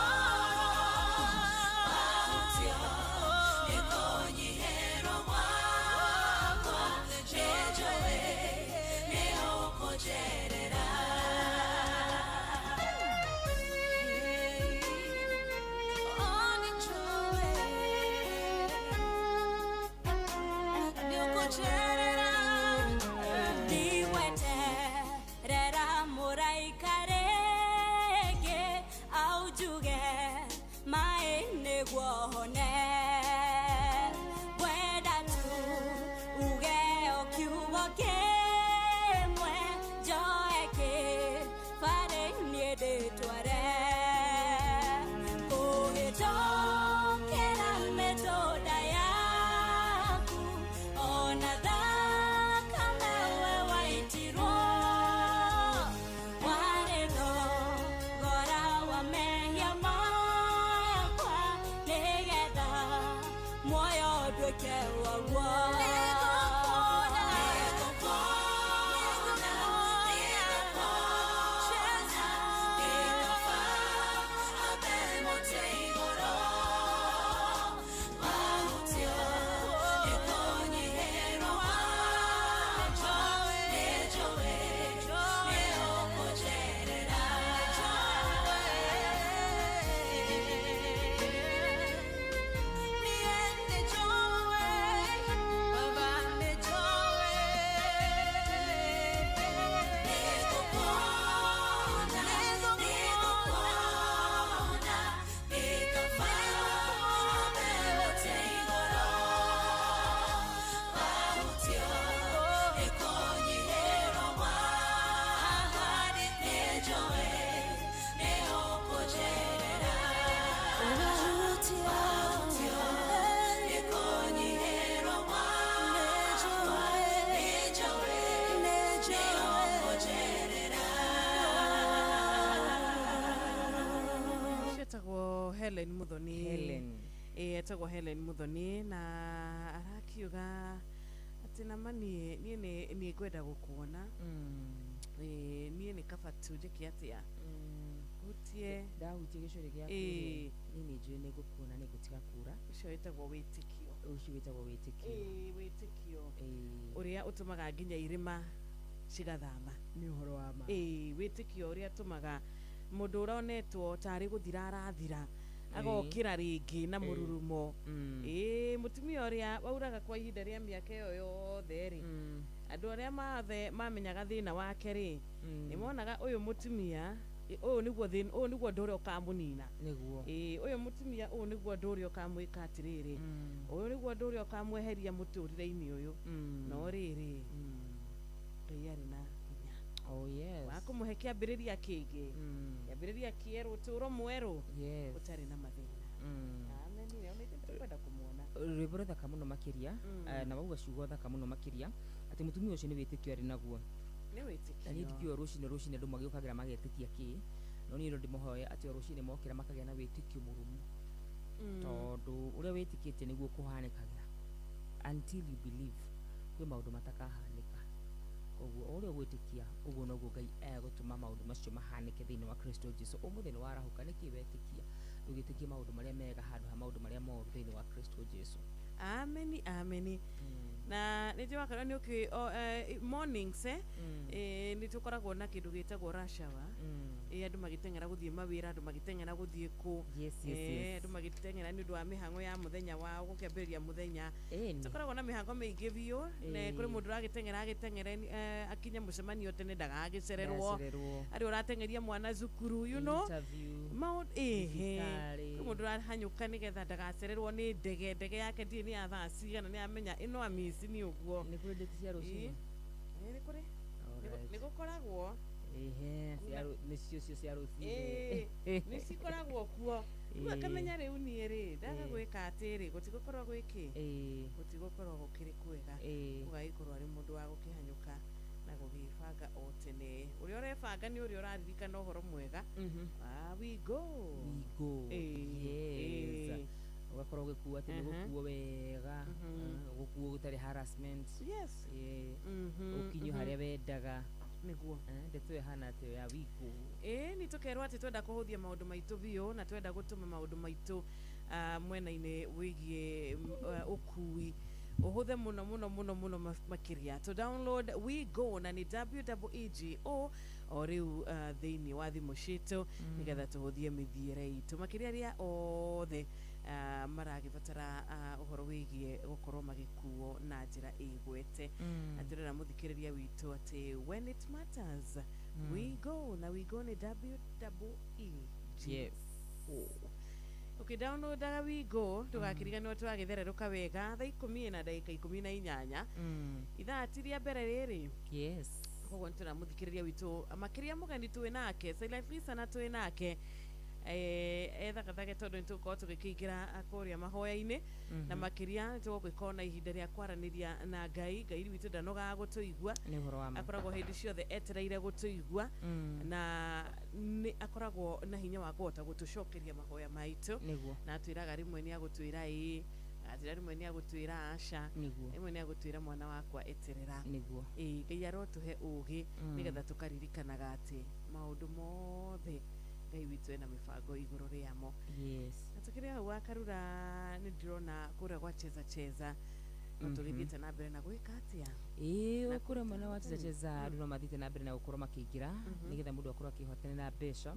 Wahutio nĩ kũnyihĩrwo gwakwa, nĩnjũĩ nĩ ũkũnjerera. Ndigweterera mũraika rĩngĩ aunjuge maĩ nĩguo hone. Ngwenda tu uge o kiugo kĩmwe, njoe kĩbarĩ niĩ ndĩtware. Kũhĩtũkĩra mĩtũnda yaku, ona thakame we waitirwo, warĩ thogora wa mehia makwa, nĩgetha muoyo nduĩke waguo. Nĩngũkuona, nĩngũkuona, nĩkaba ambe mũtĩ igũrũ. Wahutio nĩ kũnyihĩrwo gwakwa, nĩnjũĩ nĩ ũkũnjerera. Nĩngũkuona, nĩngũkuona, nĩkaba ambe mũtĩ igũrũ. Wahutio nĩ kũnyihĩrwo gwakwa, nĩnjũĩ nĩ ũkũnjerera. Wahutio nĩ kũnyihĩrwo gwakwa, nĩnjũĩ nĩ ũkũnjerera. Etagwo Helen Muthoni. Helen. Ĩ, etagwo Helen Muthoni na arakiuga atĩ nama niĩ niĩ nĩ ngwenda gũkuona. Ĩ, niĩ nĩ kaba tu njĩke atĩa, hutie. Ndahutia gĩcũrĩ gĩaku. Ĩ. Niĩ nĩ njũĩ nĩ ngũkuona, nĩ ngũtiga kura. Ũcio wĩtagwo wĩtĩkio. Ũcio wĩtagwo wĩtĩkio. Ĩ, wĩtĩkio Ĩ. ũrĩa ũtũmaga nginya irĩma cigathama. Nĩ ũhoro wa ma. Ĩ, wĩtĩkio ũrĩa ũtũmaga mũndũ ũronetwo tarĩ gũthira arathira agokĩra rĩngĩ na mũrurumo. Ĩ, mũtumia ũrĩa wauraga kwa ihinda rĩa mĩaka ĩyo yothe rĩ, andũ arĩa mathe mamenyaga thĩna wake rĩ, nĩ monaga ũyũ mũtumia, ũyũ nĩguo thĩna, ũyũ nĩguo ũndũ ũrĩa ũkamũnina. Nĩguo. Ĩ, ũyũ mũtumia, ũyũ nĩguo ũndũ ũrĩa ũkamwĩka atĩrĩrĩ, ũyũ nĩguo ũndũ ũrĩa ũkamweheria mũtũrĩre-inĩ ũyũ. No rĩrĩ, Ngai arĩ na hinya Oh yes. wa kũmũhe kĩambĩrĩria kĩngĩ, kĩambĩrĩria kĩerũ, ũtũũro mwerũ ũtarĩ na mathĩna. Amen. Ona ithuĩ tũkwenda kũmuona. Rwĩmbo rũthaka mũno makĩria. Na wauga ciugo thaka mũno makĩria atĩ mũtumia ũcio nĩ wĩtĩkio arĩ naguo. Nĩ wĩtĩkio. Na niĩ ndikĩũĩ rũcinĩ rũcinĩ andũ magĩũkagĩra magetĩkia kĩ, no niĩ no ndĩmũhoe atĩ o rũcinĩ mokĩra makagĩa na wĩtĩkio mũrũmu, tondũ ũrĩa wĩtĩkĩtie nĩguo kũhanĩkagĩra. Until you believe, kwĩ maũndũ matakahanĩka. Koguo o ũrĩa ũgwĩtĩkia ũguo noguo Ngai egũtũma maũndũ macio mahanĩke thĩinĩ wa Kristo Jesu. Ũmũthĩ nĩ warahũka, nĩkĩ wetĩkia? Ndũgĩtĩkie maũndũ marĩa mega handũ ha maũndũ marĩa moru thĩinĩ wa Kristo Jesu. Ameni, ameni. Na nĩ njũĩ wakorwo nĩ ũkĩ mornings nĩ tũkoragwo na kĩndũ gĩtagwo rush hour. Andũ magĩteng'era gũthiĩ mawĩra, andũ magĩteng'era gũthiĩ kũ, andũ magĩteng'era nĩ ũndũ wa mĩhang'o ya mũthenya wao gũkĩambĩrĩria mũthenya. Tũkoragwo na mĩhango mĩingĩ biũ, na kũrĩ mũndũ ũragĩteng'era agĩteng'ere akinye mũcemanio tene ndagagĩcererwo, arĩ ũrateng'eria mwana cukuru, you know, thibitarĩ. Kwĩ mũndũ ũrahanyũka nĩgetha ndagacererwo nĩ ndege, ndege yake ndirĩ nĩ ya thaa cigana, nĩ amenya ĩno amici nĩ ũguo. Nĩ kũrĩ ndĩti cia rũcinĩ? Nĩ kũrĩ. Nĩ gũkoragwo. Ehe, nĩcio cio cia rũcinĩ. Nĩ cikoragwo kuo. Rĩu akamenya rĩu niĩ rĩ, ndaga gwĩka atĩrĩ, gũtigũkorwo gwĩkĩ, gũtigũkorwo gũkĩrĩ kwega. Ũgagĩkorwo arĩ mũndũ wa gũkĩhanyũka na gũgĩbanga o tene. Ũrĩa ũrebanga nĩ ũrĩa ũraririkana ũhoro mwega. We go. We go. Yes. Ũgakorwo ũgĩkuo atĩ nĩ gũkuo wega, gũkuo gũtarĩ harassment. Yes. Ũkinyio harĩa wendaga. Nĩguo. Ndeto ĩhana atĩ ya we go. Nĩ tũkerwo atĩ twenda kũhũthia maũndũ maitũ biũ, na twenda gũtũma maũndũ maitũ mwena-inĩ wĩgiĩ ũkui ũhũthe mũno mũno mũno mũno makĩria. To download We Go na nĩ WEEGO o rĩu thĩinĩ wa thimũ citũ, nĩgetha tũhũthie mĩthiĩre itũ makĩria arĩa othe maragĩbatara ũhoro wĩgiĩ gũkorwo magĩkuo na njĩra ĩgwete. Na tũrera mũthikĩrĩria witũ atĩ when it matters, we go, na we go nĩ WEEG. Yes. Okay, downloadaga We Go ndũgakĩriganĩrwo tũragĩthererũka wega thaa 10:18. Ithaa ti rĩa mbere rĩrĩ. Yes. Koguo nĩ tũramũthikĩrĩria witũ makĩria mũgeni twĩ nake Silent Lisa, na twĩ nake ethagathage tondũ nĩ tũgũkorwo tũgĩkĩingĩra kũrĩa mahoya-inĩ, na makĩria nĩ tũgũgĩkorwo na ihinda rĩa kwaranĩria na Ngai. Ngai witũ ndanogaga gũtũigua, akoragwo hĩndĩ ciothe etereire gũtũigua, na nĩ akoragwo na hinya wa kũhota gũtũcokeria mahoya maitũ, na atwĩraga rĩmwe nĩ agũtwĩra ĩĩ, atwĩra rĩmwe nĩ agũtwĩra aca, rĩmwe nĩ agũtwĩra mwana wakwa eterera. Ngai arotũhe ũũgĩ nĩgetha tũkaririkanaga atĩ maũndũ mothe Ngai witũ ena mĩbango igũrũ rĩamo. Yes. Na tũkĩrĩ hau wa Karura nĩ ndĩrona kũrĩa gwa Cheza Cheza no tũgĩthiĩte na mbere na gwĩka atĩa? Ĩĩ, kũrĩa mwena wa Cheza Cheza andũ no mathiĩte na mbere na gũkorwo makĩingĩra nĩgetha mũndũ akorwo akĩhotanĩra mbeca,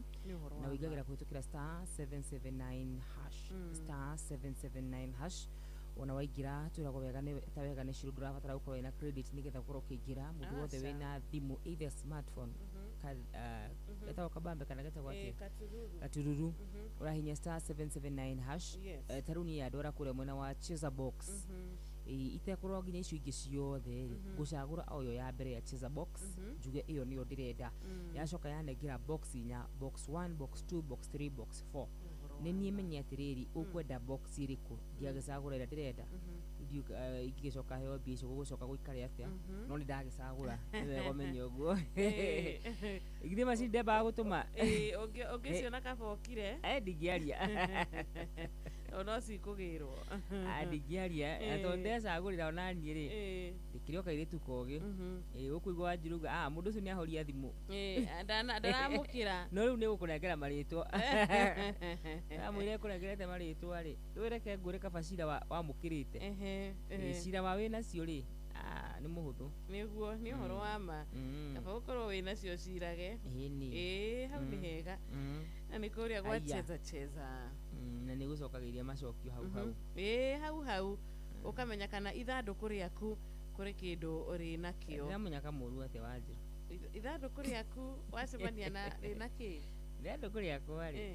na ũingagĩra kũhĩtũkĩra *779 hash, *779 hash. Ona waingĩra twĩragwo wega nĩ ta wega nĩ cirũ, ndũrabatara gũkorwo wĩna credit nĩgetha ũkorwo ũkĩingĩra. Mũndũ wothe wĩna thimũ either smartphone getagwo kabambe kana getagwo atĩa, gatururu, ũrahinya *779 hash. Ta rĩu niĩ andwara kũrĩa mwena wa Cheza Box, itekũrora nginya icio ingĩ ciothe rĩ, ngũcagũra o ĩyo ya mbere ya Cheza Box, njuge ĩyo nĩyo ndĩrenda. Yacoka yanengera box inya, box 1, box 2, box 3, box 4. Nĩ niĩ menye atĩrĩrĩ, ũkwenda box ĩrĩkũ, ndiagĩcagũra ĩrĩa ndĩrenda, ingĩgĩcoka heo mbia icio gũgũcoka gũikare atĩa, no nĩ ndagĩcagũra, nĩ wega ũmenye ũguo. Githĩ macini ndembaga gũtũma? Ũngĩciona kaba ũkire. Ndingĩaria. No cikũgĩrwo. Ndingĩaria, tondũ ndecagũrĩra ona niĩ rĩ, ndĩkĩrĩ o kairĩtu kogĩ. Ũkũigua Wanjiru uga, mũndũ ũcio nĩ ahoria thimũ. Ndaramũkĩra. No rĩu nĩ gũkũnengera marĩtwa. Ndamwĩra ekũnengerete marĩtwa rĩ, rĩu reke ngwĩre kaba cira wamũkĩrĩte. Cira wa wĩnacio rĩ, nĩ mũhũthũ. Nĩguo, nĩ ũhoro wa ma. Kaba gũkorwo wĩnacio cirage. Ĩĩ, hau nĩ hega. Na nĩ kũrĩa gwa Cheza Cheza. Na nĩ gũcokagĩria macokio hau hau. Ĩĩ, hau hau. Ũkamenya kana ithandũkũ rĩaku kũrĩ kĩndũ rĩ nakĩo. Ndĩramenya kamũru atĩa Wanjiru. Ithandũkũ rĩaku wacemania na rĩ nakĩ? Ithandũkũ rĩakwa rĩ,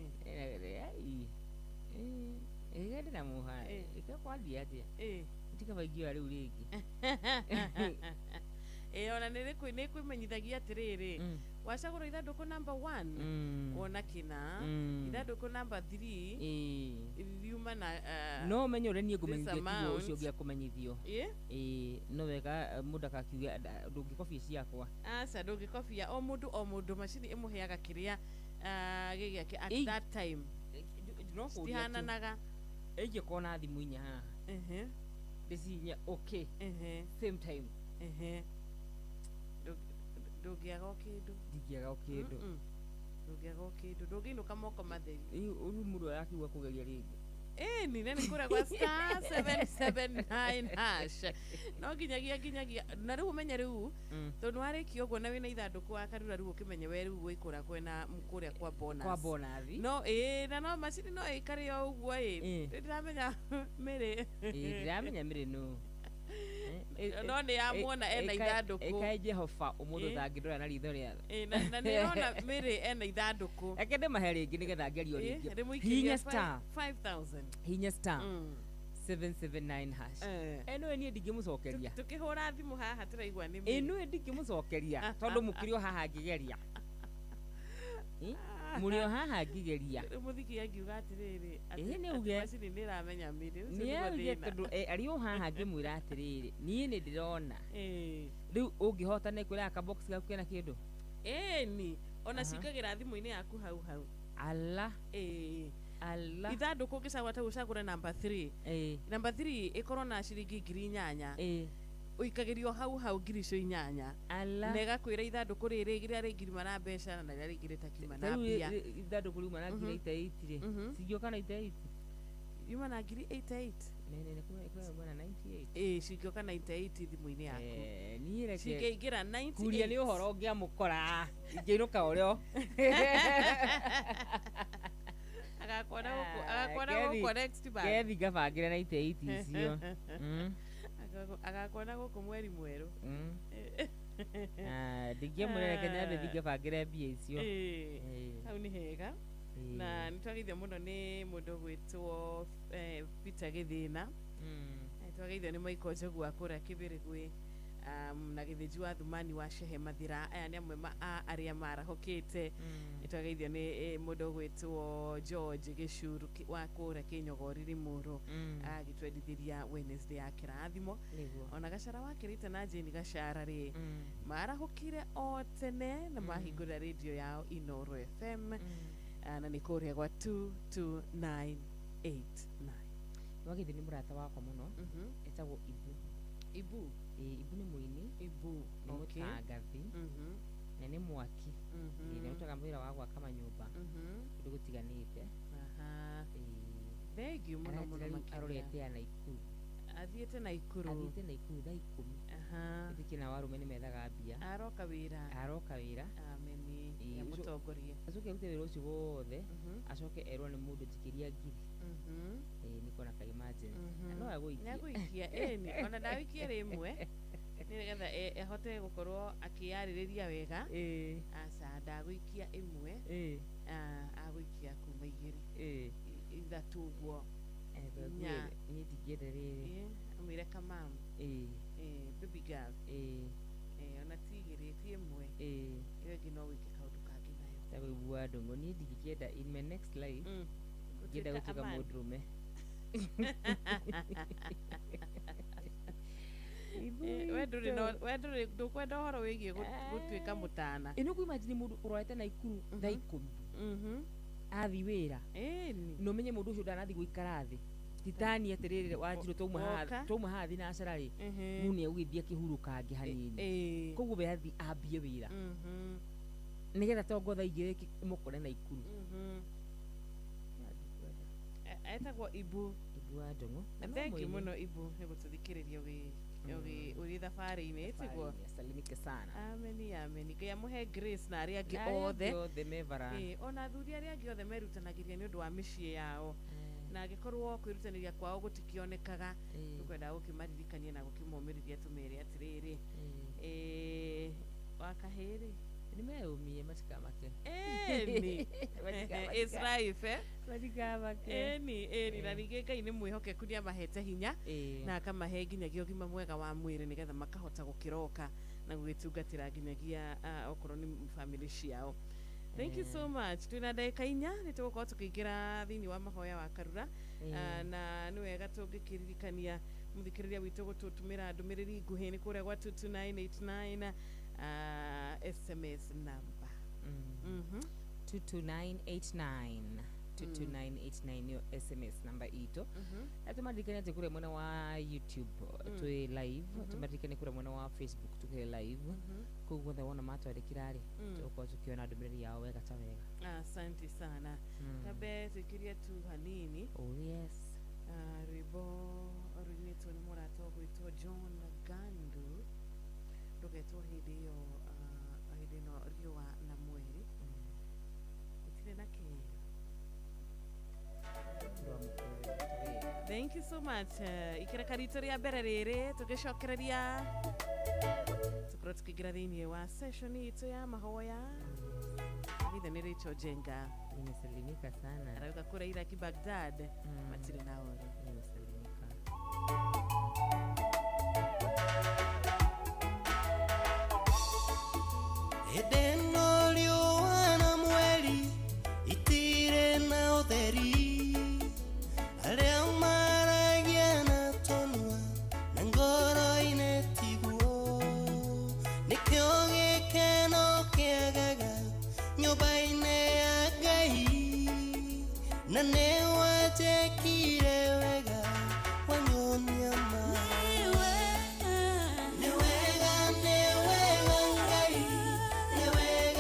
ĩĩ ndĩramũha, ĩkwathiĩ atĩa? Tikaba ingĩoya rĩu rĩngĩ. Ona nĩ kwĩmenyithagia atĩrĩrĩ, wacagũra ithandũkũ number 1 wona kĩna, ithandũkũ number 3 riuma na no ũmenye ũrĩa niĩ ngũmenyithio tiguo ũcio ũngĩ akũmenyithio. No wega mũndũ akakiuga ndũngĩkobia ciakwa. Aca, ndũngĩkobia. O mũndũ o mũndũ macini ĩmũheaga kĩrĩa gĩgĩake at that time. Citihananaga. Ingĩkorwo na thimũ inya haha, ndĩcihihinye okay, same time. Ndũngĩaga o kĩndũ. Ndingĩaga o kĩndũ. Ndũngĩaga o kĩndũ. Ndũngĩinũka moko matheri. Rĩu mũndũ arakiuga kũgeria rĩngĩ. Ĩni na nĩ kũrĩa gwa star 779 hash. No nginyagia na rĩu ũmenye rĩu tondũ warĩkia ũguo na wĩna ithandũkũ wa Karura rĩu ũkĩmenye we rĩu gwĩkũra kwena kũrĩa kwa bonus. Kwa bonus. No ĩĩ na no macini no ĩikare o ũguo ĩ. Ndĩramenya Mĩrĩ. Ĩĩ ndĩramenya Mĩrĩ nũ. No nĩ yamuona ena ithandũkũ. Ĩkae Jehova ũmũndũ ũtangĩndora na ritho rĩa tha. Na nĩ ĩrona Mĩrĩ ena ithandũkũ. Reke ndĩmahe rĩngĩ nĩgetha ngerio rĩngĩ. Hinya star 5000. Hinya star 779 hash. Ĩno niĩ ndingĩmũcokeria. Tũkĩhũra thimũ haha tũraigua nĩ Mĩrĩ. Ĩno ndingĩmũcokeria tondũ mũkĩrĩ o haha ngĩgeria. Mũrĩ o haha ngĩgeria. Mũthiki angiuga atĩrĩrĩ atĩ macini nĩ ĩramenya Mĩrĩ. Nĩ auge tondũ arĩ o haha ngĩmwĩra atĩrĩrĩ niĩ nĩ ndĩrona. Rĩu ũngĩhota nĩ kwĩra kabox gaku kena kĩndũ. Ĩni ona cikagĩra thimũ-inĩ yaku hau hau. Ala. Ĩĩ. Ala. Ithandũkũ ũngĩcagũra ta ũcagũre number 3. Number 3 ĩkorwo na ciringi 8,000. Ũikagĩrio hau hau 8,000. Ala. Na ĩgakwĩra ithandũkũ rĩrĩ rĩrĩa rĩngirima na mbeca na rĩrĩa rĩngĩ rĩtakiuma na mbia. Ithandũkũ riuma na 88 rĩ. Cingĩũka na 88. Yuma na 88. Nene kuma na 98. Ĩĩ cingĩũka 98 thimũ-inĩ yaku. Niĩ reke. Cingĩingĩra 98. Kuria nĩ ũhoro ũngĩamũkora. Ingĩinũka ũrĩo. Agakuona gũkũ next month. Kethi ngabangĩre 98 icio. Agakuona gũkũ mweri mwerũ. Ndingĩamwĩra reke nyambe thiĩ ngabangĩre mbia icio. Hau nĩ hega. Na nĩ twageithio mũno nĩ mũndũ ũgwĩtwo Peter Gĩthĩna. Twageithio nĩ Michael Njogu wa kũrĩa Kĩbĩrĩgwĩ na Gĩthĩnji wa Thumani wa Shehe Mathira. Aya nĩ amwe a arĩa marahũkĩte. Nĩ twageithio nĩ mũndũ ũgwĩtwo George Gĩcuru wa kũrĩa Kĩnyogori Limuru agĩtwendithĩria Wednesday ya kĩrathimo. Ona Gacara wa Kĩrĩte na Jane Gacara rĩ marahũkire o tene na mahingũra radio yao Inooro FM na nĩ kũrĩa gwa 22989. Wageithio nĩ mũrata wakwa mũno etagwo Ibu. Ibu. Ibu nĩ mũini. Ibu nĩ mũtangathi na nĩ mwaki. Nĩ arutaga wĩra wa gwaka manyũmba kũndũ gũtiganĩte. Thengiũ mũno mũno makĩria. Arorete ya Naikuru. Athiĩte Naikuru. Athiĩte Naikuru thaa 10. Ĩtĩkĩ na warũme nĩ methaga mbia. Aroka wĩra. Aroka wĩra. Ameni. Ya mũtongoria. Acoke arute wĩra ũcio wothe. Acoke erwo nĩ mũndũ njikĩria 1,000. Nĩ kona ka emergency. Na no agũikia. Nĩ agũikia ĩni ona ndagũikia rĩmwe. Nĩgetha ahote gũkorwo akĩyarĩrĩria wega. Aca ndagũikia ĩmwe. Agũikia kuma 2. 3 ũguo. Inya. Niĩ ndingĩenda rĩrĩ. Amwĩre kamamu. Baby girl. Ona ti 2 ti 1. Ĩyo ĩngĩ no wĩke kaũndũ kangĩ nayo. Ta wĩigua ndũng'ũ niĩ ndingĩkĩenda in my next life. Ngĩenda gũtuĩka mũndũrũme. We ndũrĩ ndũkwenda ũhoro wĩgiĩ gũtuĩka mũtana. Ĩno kwĩ imagine mũndũ ũrorete Naikuru thaa 10. Athi wĩra. Na ũmenye mũndũ ũcio ndanathi gũikara thĩ. Titani atĩrĩrĩ Wanjirũ twauma haha thinacara rĩ mũndũ nĩ egũgĩthiĩ akĩhurũka angĩ hanini. Koguo we athi ambie wĩra. Nĩgetha tongo thaa 2 ĩmũkore Naikuru. Etagwo Ibu. Ibu wa Ndũng'ũ. Thengiũ mũno Ibu nĩ gũtũthikĩrĩria ũrĩ thabarĩ-inĩ tiguo. Salimike sana. Ameni ameni. Ngai amũhe grace na arĩa angĩ othe. Othe me bara. Ona athuri arĩa angĩ othe merutanagĩria nĩ ũndũ wa mĩciĩ yao. Na angĩkorwo kwĩrutanĩria kwao gũtikĩonekaga tũkwenda gũkĩmaririkania na gũkĩmomĩrĩria tũmere atĩrĩrĩ wakahĩrĩ nĩ meyũmie matikamake. Ĩni. It's life Matikamake. Ĩni ĩni na ningĩ Ngai nĩ mwĩhokeku nĩ amahete hinya na akamahe nginyagia ũgima mwega wa mwĩrĩ nĩgetha makahota gũkĩroka na gũgĩtungatĩra nginyagia okorwo nĩ family ciao. Thank you so much. Twina ndagĩka 4 nĩ tũgũkorwo tũkĩingĩra thĩinĩ wa mahoya wa Karura na nĩ wega tũngĩkĩririkania mũthikĩrĩria witũ gũtũtũmĩra ndũmĩrĩri nguhĩ nĩ kũrĩa gwa 22989 SMS number. 22989. 22989 nĩyo SMS namba itũ. Na tũmaririkane atĩ kũrĩa mwena wa YouTube twĩ live, tũmaririkane kũrĩa mwena wa Facebook tũkĩrĩ live. Kũu guothe wona matwandĩkĩra rĩ, tũgũkorwo tũkĩona ndũmĩrĩri yao wega ta wega. Asante sana. Tambe tuikirie tu hanini. Oh yes. Rwĩmbo rũinĩtwo nĩ mũrata ũgwĩtwo John Gandu, rũgetwo hĩndĩ ĩyo, hĩndĩ ĩno riũa na mweri itirĩ na kĩyo. Thank you so much. Ikereka ritũ rĩa mbere rĩrĩ tũgĩcokereria tũkorwo tũkĩingĩra thĩinĩ wa session itũ ya mahoya. Ithe nĩ Rachel Jenga. Nimesalimika sana. Arauga kũrĩa Iraki Baghdad matirĩ na ũru. Nimesalimika. Hĩndĩ riũa na mweri itirĩ na ũtheri, arĩa maragia na tũnua na ngoro-inĩ tiguo, nĩkĩo gĩkeno kĩagaga nyũmba-inĩ ya Ngai, na nĩwanjĩkire wega wanyonia ma. Nĩ wega, nĩ wega Ngai, nĩ wega.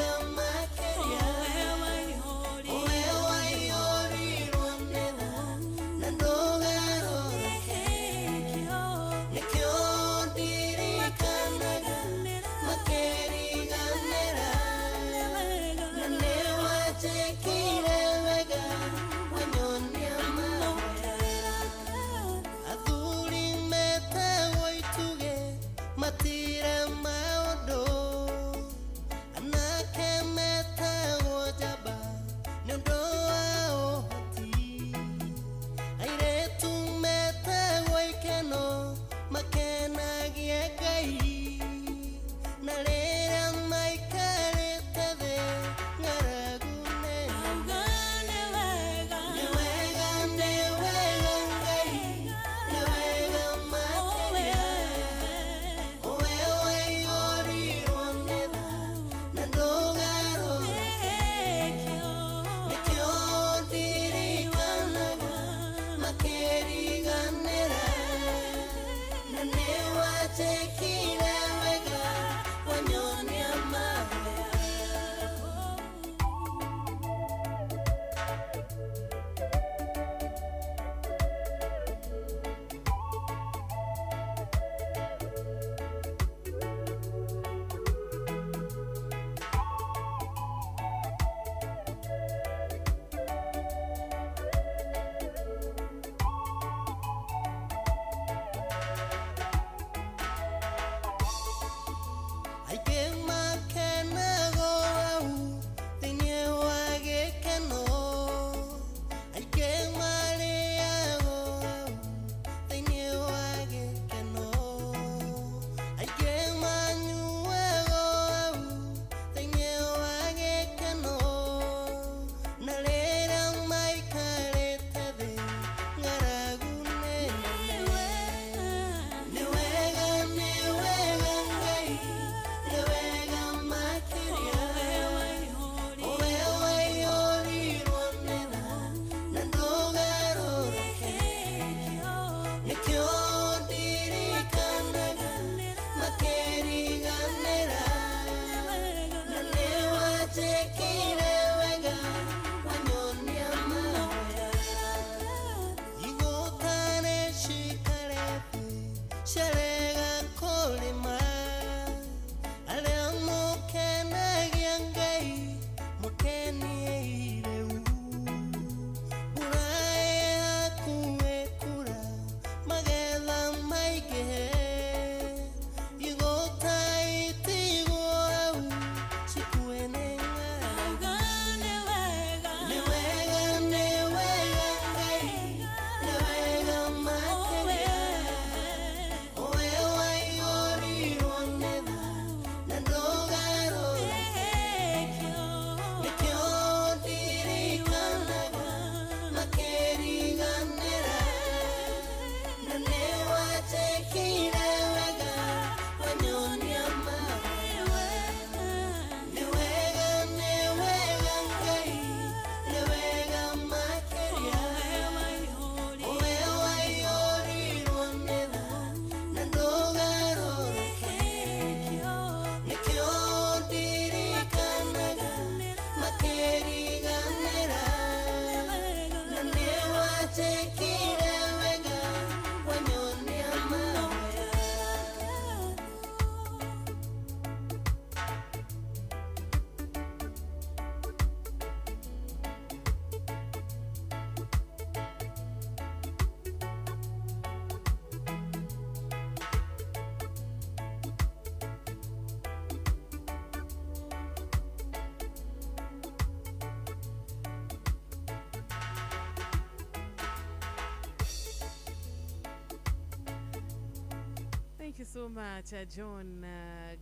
you so much, John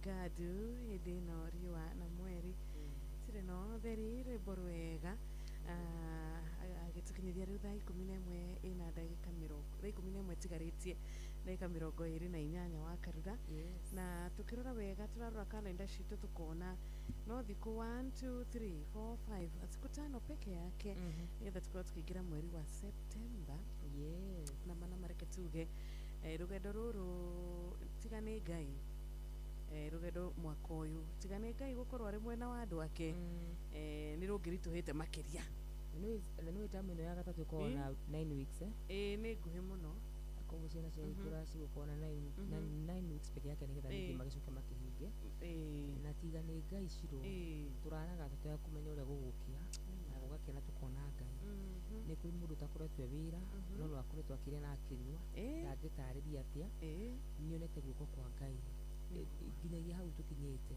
Gadu hĩndĩ ĩno riũa na mweri tirĩ na ũtheri, rwĩmbo rwega agĩtũkinyĩria rĩu thaa 11 ĩna ndagĩka mĩrongo thaa 11 tigarĩtie ndagĩka 28 wa Karura. Na tũkĩrora wega tũrarora kalenda citũ tũkona no thikũ 1 2 3 4 5 siku 5 peke yake nĩgetha tũkorwo tũkĩingĩra mweri wa September. Na mana mareke tuge rũgendo rũrũ tiga nĩ Ngai, rũgendo mwaka ũyũ tiga nĩ Ngai gũkorwo arĩ mwena wa andũ ake, nĩ rũngĩritũhĩte makĩria. Na nĩ tamu ĩno ya gatatũ ĩkoragwo na 9 weeks. Ĩĩ nĩ nguhĩ mũno. Koguo ciana ciahingũra cigũkorwo na 9 weeks peke yake nĩgetha ningĩ magĩcoke makĩhinge. Na tiga nĩ Ngai Ciro tũraraga tũtekũmenya ũrĩa gũgũkĩa na gũgakĩa na tũkona Ngai. Nĩ kũrĩ mũndũ ũtakoretwo e wĩra no no akoretwo akĩrĩa na akĩnyua, ndangĩtarĩria atĩa nĩonete guoko kwa Ngai nginyagia hau tũkinyĩte.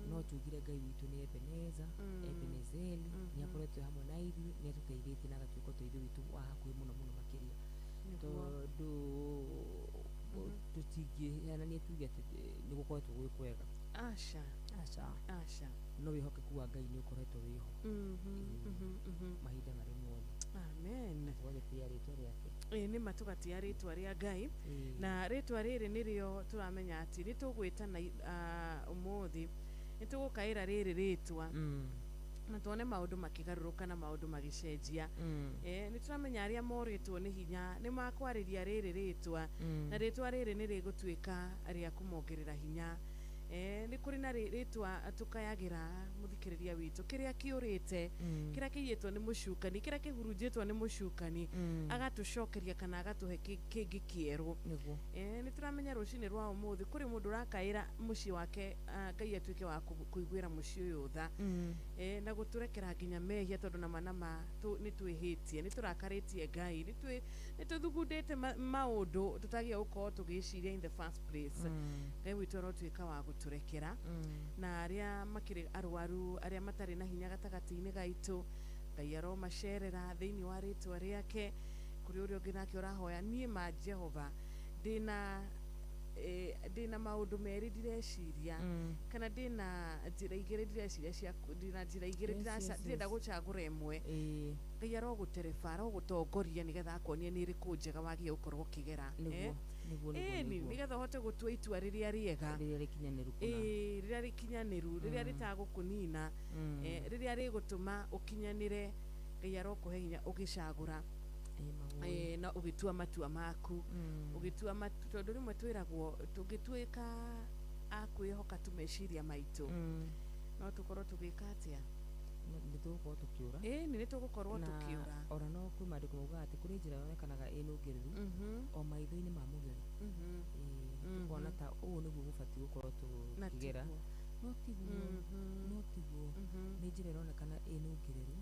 No tugire Ngai witũ nĩ Ebeneza, Ebenezeli, nĩ akoretwo hamwe na ithuĩ, nĩ atũteithĩtie na agatuĩka ũteithio witũ wa hakuhĩ mũno mũno makĩria, tondũ tũtingĩheanania tuge atĩ nĩ gũkoretwo gwĩ kwega. Aca. Aca. Aca. No wĩhokeku wa Ngai nĩ ũkoretwo wĩho mahinda marĩ mothe. Amen. Tũgagĩtĩa rĩtwa rĩake. Ĩĩ nĩ ma tũgatĩa rĩtwa rĩa Ngai, na rĩtwa rĩrĩ nĩrĩo tũramenya atĩ nĩ tũgwĩtana ũmũthĩ, nĩ tũgũkaĩra rĩrĩ rĩtwa na tuone maũndũ makĩgarũrũka na maũndũ magĩcenjia. Nĩ tũramenya arĩa morĩtwo nĩ hinya nĩ makwarĩria rĩrĩ rĩtwa, na rĩtwa rĩrĩ nĩ rĩgũtuĩka rĩa kũmongerera hinya. Nĩ kũrĩ na rĩtwa tũkayagĩra mũthikĩrĩria witũ kĩrĩa kĩũrĩte, kĩrĩa kĩiyĩtwo nĩ mũcukani, kĩrĩa kĩhurunjĩtwo nĩ mũcukani, agatũcokeria kana agatũhe kĩngĩ kĩerũ. Nĩ tũramenya rũcinĩ rwa ũmũthĩ kũrĩ mũndũ ũrakaĩra mũciĩ wake, Ngai atuĩke wa kũiguĩra mũciĩ ũyũ tha, na gũtũrekera nginya mehia, tondũ nama nama nĩ twĩhĩtie, nĩ tũrakarĩtie Ngai, nĩ tũthugundĩte maũndũ tũtagĩa gũkorwo tũgĩciria in the first place. Ngai witũ arotuĩka wa gũtũrekera, na arĩa makĩrĩ arwaru, arĩa matarĩ na hinya gatagatĩ-inĩ gaitũ, Ngai aromacerera thĩinĩ wa rĩtwa rĩake. Kũrĩ ũrĩa ũngĩ nake ũrahoya, niĩ ma Jehova ndĩna maũndũ merĩ ndireciria, kana ndĩna njĩra igĩrĩ ndireciria cia ndĩna njĩra igĩrĩ ndĩrenda gũcagũra ĩmwe. Ngai arogũtereba, arogũtongoria nĩgetha akuonie nĩ ĩrĩkũ njega wagĩrĩire gũkorwo ũkĩgera, nĩgetha ũhote gũtua itua rĩrĩa rĩega, rĩrĩa rĩkinyanĩru, rĩrĩa rĩkinyanĩru, rĩrĩa rĩtagũkũnina, rĩrĩa rĩgũtũma ũkinyanĩre. Ngai arokũhe hinya ũgĩcagũra na ũgĩtua matua maku, ũgĩtua matua, tondũ rĩmwe twĩragwo tũngĩtuĩka a kwĩhoka tu meciria maitũ, no tũkorwo tũgĩka atĩa? Nĩ tũgũkorwo tũkĩũra. Ĩĩ nĩ tũgũkorwo tũkĩũra. Ona no kwĩ maandĩko maugaga atĩ kũrĩ njĩra yonekanaga ĩ nũngĩrĩru o maitho-inĩ ma mũgeri, tũkona ta ũũ nĩguo gũbatiĩ gũkorwo tũkĩgera, no tiguo, nĩ njĩra ĩronekana ĩ nũngĩrĩru,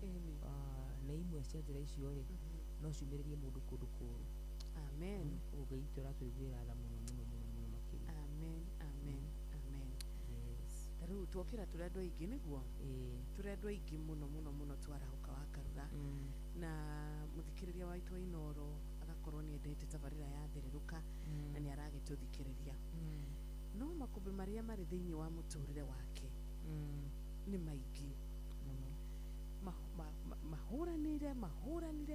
na imwe cia njĩra icio rĩ no ciumĩrĩrie mũndũ kũndũ kũũru. Amen. Koguo Ngai witũ aratũiguĩra tha mũno mũno mũno mũno makĩria. Amen, amen, amen. Yes. Ta rĩu tuokĩra tũrĩ andũ aingĩ nĩguo, tũrĩ andũ aingĩ mũno mũno mũno twarahũka wa Karura, na mũthikĩrĩria wa itũ wa Inooro agakorwo nĩ endete tabarĩra ya thererũka na nĩ aragĩtũthikĩrĩria, no makũmbĩ marĩa marĩ thĩinĩ wa mũtũrĩre wake nĩ maingĩ mũno.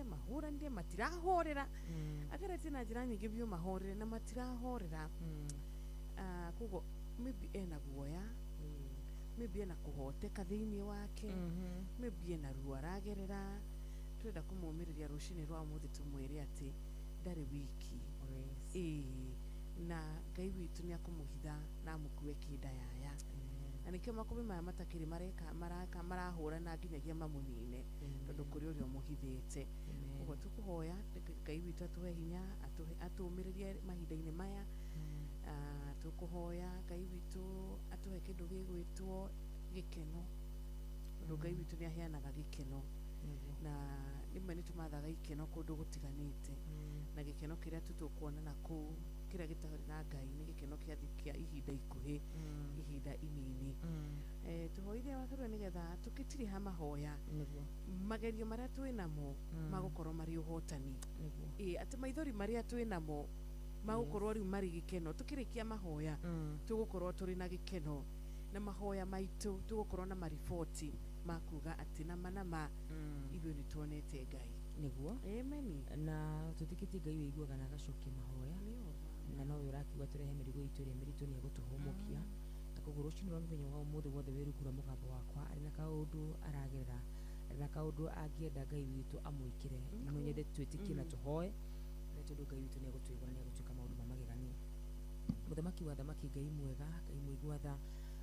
Mahũranire matirahorera, ageretie na njĩra nyingĩ biũ mahorere na matirahorera. Koguo maybe ena guoya, maybe ena kũhoteka thĩinĩ wake, maybe ena ruo aragerera. Tũrenda kũmũmĩrĩria rũcinĩ rwa ũmũthĩ tũmwĩre atĩ ndarĩ wiki, na Ngai witũ nĩ akũmũhitha na amũkue kĩnda yaya, na nĩkĩo makũmbĩ maya matakĩrĩ mareka marahũrana nginyagia mamũnine, tondũ kũrĩ ũrĩa ũmũhithĩte. Ũguo tũkũhoya Ngai witũ atũhe hinya, atũũmĩrĩrie mahinda-inĩ maya. Tũkũhoya Ngai witũ atũhe kĩndũ gĩgwĩtwo gĩkeno, tondũ Ngai witũ nĩ aheanaga gĩkeno, na rĩmwe nĩ tũmathaga ikeno kũndũ gũtiganĩte, na gĩkeno kĩrĩa tu tũkuona na kũu kĩrĩa gĩtarĩ na Ngai nĩ gĩkeno kĩa ihinda ikuhĩ, ihinda inini. Tũhoithie wa Karura nĩgetha tũkĩtiriha mahoya magerio marĩa twĩ namo magũkorwo marĩ ũhotani, atĩ maithori marĩa twĩ namo Magũkorwo rĩu marĩ gĩkeno. Tũkĩrĩkia mahoya tũgũkorwo tũrĩ na gĩkeno na mahoya maitũ tũgũkorwo na mariboti makuga atĩ nama nama ithuĩ nĩ tuonete Ngai. Nĩguo. Amen. Na tũtĩkĩtie Ngai wĩiguaga na agacokia mahoya na nowe ũrakiuga tũrehe mĩrigo itũ ĩrĩa mĩritũ nĩ egũtũhũmũkia. Na koguo rũcinĩ rwa mũthenya wa ũmũthĩ wothe wĩ rungu rwa mũgambo wakwa arĩ na kaũndũ aragerera, arĩ na kaũndũ angĩenda Ngai witũ amwĩkĩre, no nyende twĩtĩkie na tũhoe nĩ tondũ Ngai witũ nĩ egũtũigua na nĩ egũtuĩka maũndũ ma magegania. Mũthamaki wa thamaki, Ngai mwega, Ngai mũigua tha,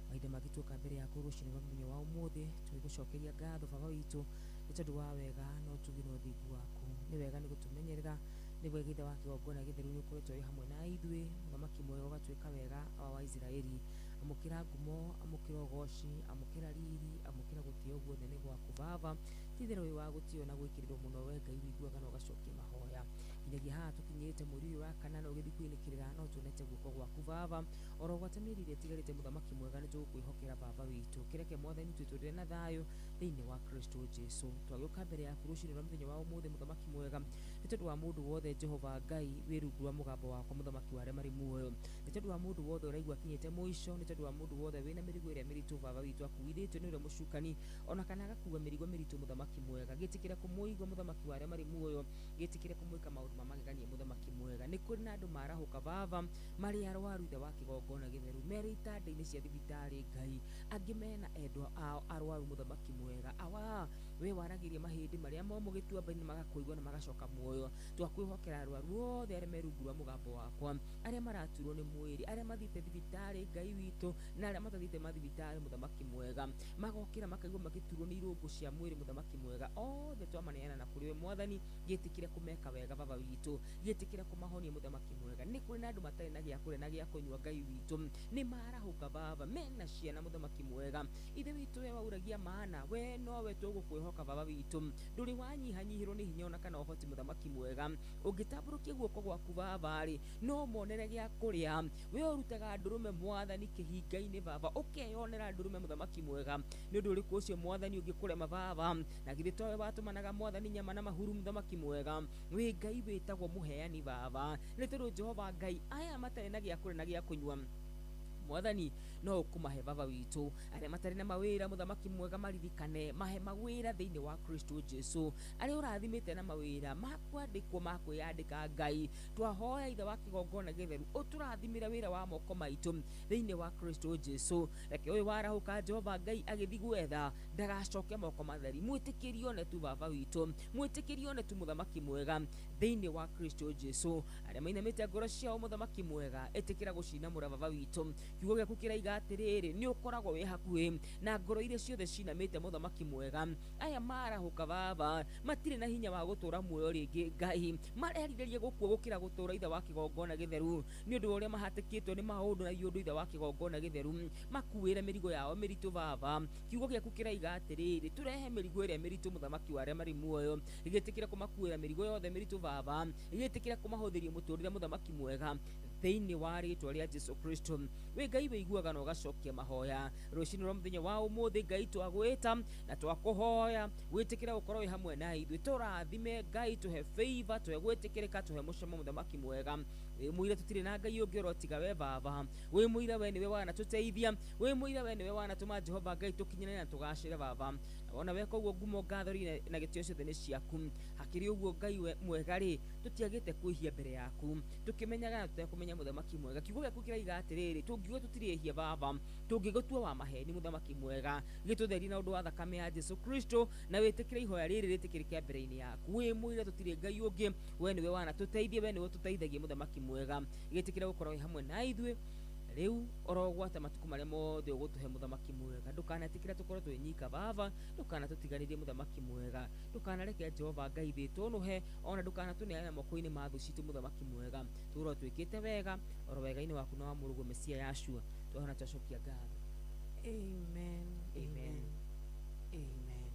mahinda mangĩ tuoka mbere yaku rũcinĩ rwa mũthenya wa ũmũthĩ tũgĩgũcokeria ngatho Baba witũ nĩ tondũ wa wega na ũtugi na ũthingu waku. Nĩ wega nĩ gũtũmenyerera, nĩ wega Ithe wa kĩgongona gĩtheru nĩ ũkoretwo wĩ hamwe na ithuĩ, mũthamaki mwega ũgatuĩka wega Awa wa Isiraeli. Amũkĩra ngumo, amũkĩra ũgoci, amũkĩra riri, amũkĩra gũtĩo guothe nĩ gwaku Baba. Ti itherũ wĩ wa gũtĩo na gwĩkĩrĩrwo mũno we Ngai wĩiguaga na ũgacokia mahoya. Nginyagia haha tũkinyĩte mweri ũyũ wa kanana ũgĩthiĩ kwĩnĩkĩrĩra no tuonete guoko gwaku Baba. Oro gwata mĩeri ĩrĩa ĩtigarĩte mũthamaki mwega nĩ tũgũkwĩhokera Baba witũ. Kĩreke Mwathani twĩtũrĩre na thayũ thĩinĩ wa Kristo Jesu. Twagĩũka mbere yaku rũcinĩ rwa mũthenya wa ũmũthĩ mũthamaki mwega nĩ tondũ wa mũndũ wothe Jehova Ngai wĩ rungu rwa mũgambo wakwa mũthamaki wa arĩa marĩ muoyo, nĩ tondũ wa mũndũ wothe ũraigua akinyĩte mũico, nĩ tondũ wa mũndũ wothe wĩna mĩrigo ĩrĩa mĩritũ Baba witũ akuithĩtio nĩ ũrĩa mũcukani ona kana agakua mĩrigo mĩritũ mũthamaki mwega. Gĩtĩkĩre kũmũigua mũthamaki wa arĩa marĩ muoyo, gĩtĩkĩre kũmwĩka maũndũ ma magegania mũthamaki mwega. Nĩ kũrĩ na andũ marahũka Baba marĩ arwaru Ithe wa kĩgongona gĩtheru, merĩ itanda-inĩ cia thibitarĩ Ngai, angĩ mena endwa ao arwaru mũthamaki mwega. Awa we waragĩria mahĩndĩ marĩa momũ gĩtuamba-inĩ magakũigua na magacoka muoyo. Twakwĩhokera arwaru othe arĩa me rungu rwa mũgambo wakwa, arĩa maraturwo nĩ mwĩrĩ, arĩa mathiĩte thibitarĩ Ngai witũ na arĩa matathiĩte mathibitarĩ mũthamaki mwega, magokĩra makaigua magĩturwo nĩ irũngũ cia mwĩrĩ mũthamaki mwega. Othe twamaneana na kũrĩ we Mwathani, gĩtĩkĩre kũmeka wega Baba witũ, gĩtĩkĩre kũmahonia mũthamaki mwega. Nĩ kũrĩ na andũ matarĩ na gĩa kũrĩa na gĩa kũnyua Ngai witũ, nĩ marahũka Baba mena ciana mũthamaki mwega. Ithe witũ we wauragia maana, we nowe tũgũkwĩhoka Baba witũ, ndũrĩ wanyihanyihĩrwo nĩ hinya ona kana ũhoti mũthamaki mwega. Ũngĩtambũrũkia guoko gwaku Baba rĩ, no monere gĩa kũrĩa. We ũrutaga ndũrũme Mwathani kĩhinga-inĩ Baba, ũkeyonera ndũrũme mũthamaki mwega. Nĩ ũndũ ũrĩkũ ũcio Mwathani ũngĩkũrema Baba? Na githĩ towe watũmanaga Mwathani nyama na mahuru mũthamaki mwega? Wĩ Ngai wĩtagwo mũheani Baba, nĩ tondũ Jehova Ngai aya matarĩ na gĩa kũrĩa na gĩa kũnyua Mwathani no ũkũmahe Baba witũ. Arĩa matarĩ na mawĩra mũthamaki mwega maririkane, mahe mawĩra thĩinĩ wa Kristo Jesu. Arĩa ũrathimĩte na mawĩra makwandĩkwo makwĩyandĩka Ngai, twahoya Ithe wa kĩgongona gĩtheru ũtũrathimĩre wĩra wa moko maitũ thĩinĩ wa Kristo Jesu. Reke ũyũ warahũka Jehova Ngai agĩthiĩ gwetha ndagacoke moko matheri. Mwĩtĩkĩrie one tu Baba witũ, mwĩtĩkĩrie one tu mũthamaki mwega thĩinĩ wa Kristo Jesu. Arĩa mainamĩte ngoro ciao mũthamaki mwega, ĩtĩkĩra gũcinamũra Baba witũ. Kiugo gĩaku kĩraiga atĩrĩrĩ, nĩ ũkoragwo wĩ hakuhĩ na ngoro iria ciothe cinamĩte mũthamaki mwega. Aya marahũka Baba matirĩ na hinya wa gũtũra muoyo rĩngĩ Ngai, marerirĩria gũkua gũkĩra gũtũra Ithe wa kĩgongona gĩtheru nĩ ũndũ wa ũrĩa mahatĩkĩtwo nĩ maũndũ na iũndũ Ithe wa kĩgongona gĩtheru, makuĩre mĩrigo yao mĩritũ Baba. Kiugo gĩaku kĩraiga atĩrĩrĩ, tũrehe mĩrigo ĩrĩa mĩritũ mũthamaki wa arĩa marĩ muoyo, gĩtĩkĩre kũmakuĩra mĩrigo yothe mĩritũ Baba, gĩtĩkĩre kũmahũthĩria mũtũrĩre mũthamaki mwega thĩinĩ wa rĩtwa rĩa Jesu Kristo. Wĩ Ngai wĩiguaga na ũgacokia mahoya. Rũcinĩ rwa mũthenya wa ũmũthĩ Ngai twagwĩta na twakũhoya wĩtĩkĩre gũkorwo wĩ hamwe na ithuĩ. Tũrathime Ngai, tũhe favor, tũhe gwĩtĩkĩrĩka, tũhe mũcamo mũthamaki mwega. Wĩ mũira tũtirĩ na Ngai ũngĩ ũrotiga we Baba. Wĩ mũira we nĩwe wanatũteithia, wĩ mũira we nĩwe wanatũma Jehova Ngai tũkinyane na tũgacĩre Baba. Na wona weka ũguo ngumo ngatho na gĩtĩo ciothe nĩ ciaku. Hakĩrĩ ũguo Ngai we mwega rĩ, tũtiagĩte kwĩhia mbere yaku, tũkĩmenyaga na tũtekũmenya mũthamaki mwega. Kiugo gĩaku kĩraiga atĩrĩrĩ, tũngiuga tũtirĩ ehia Baba, tũngĩgũtua wa maheni mũthamaki mwega, gĩtũtherie na ũndũ wa thakame ya Jesu Kristo, na wĩtĩkĩre ihoya rĩrĩ rĩtĩkĩrĩke mbere-inĩ yaku. Wĩ mũira tũtirĩ Ngai ũngĩ, we nĩwe wanatũteithia, we nĩwe ũtũteithagia mũthamaki mwega. Gĩtĩkĩre gũkorwo wĩ hamwe na ithuĩ rĩu orogwata matukũ marĩa mothe ũgũtũhe mũthamaki mwega. Ndũkanetĩkĩre tũkorwo twĩ nyika Baba, ndũkanatũtiganĩrie mũthamaki mwega, ndũkanareke Jehova Ngai thĩ tũnũhe, ona ndũkanatũneane moko-inĩ ma thũ citũ mũthamaki mwega. Tũrwo twĩkĩte wega oro wega-inĩ waku na wa mũrũguo Mesia Yashua, twahona twacokia ngatho. Amen. Amen. Amen.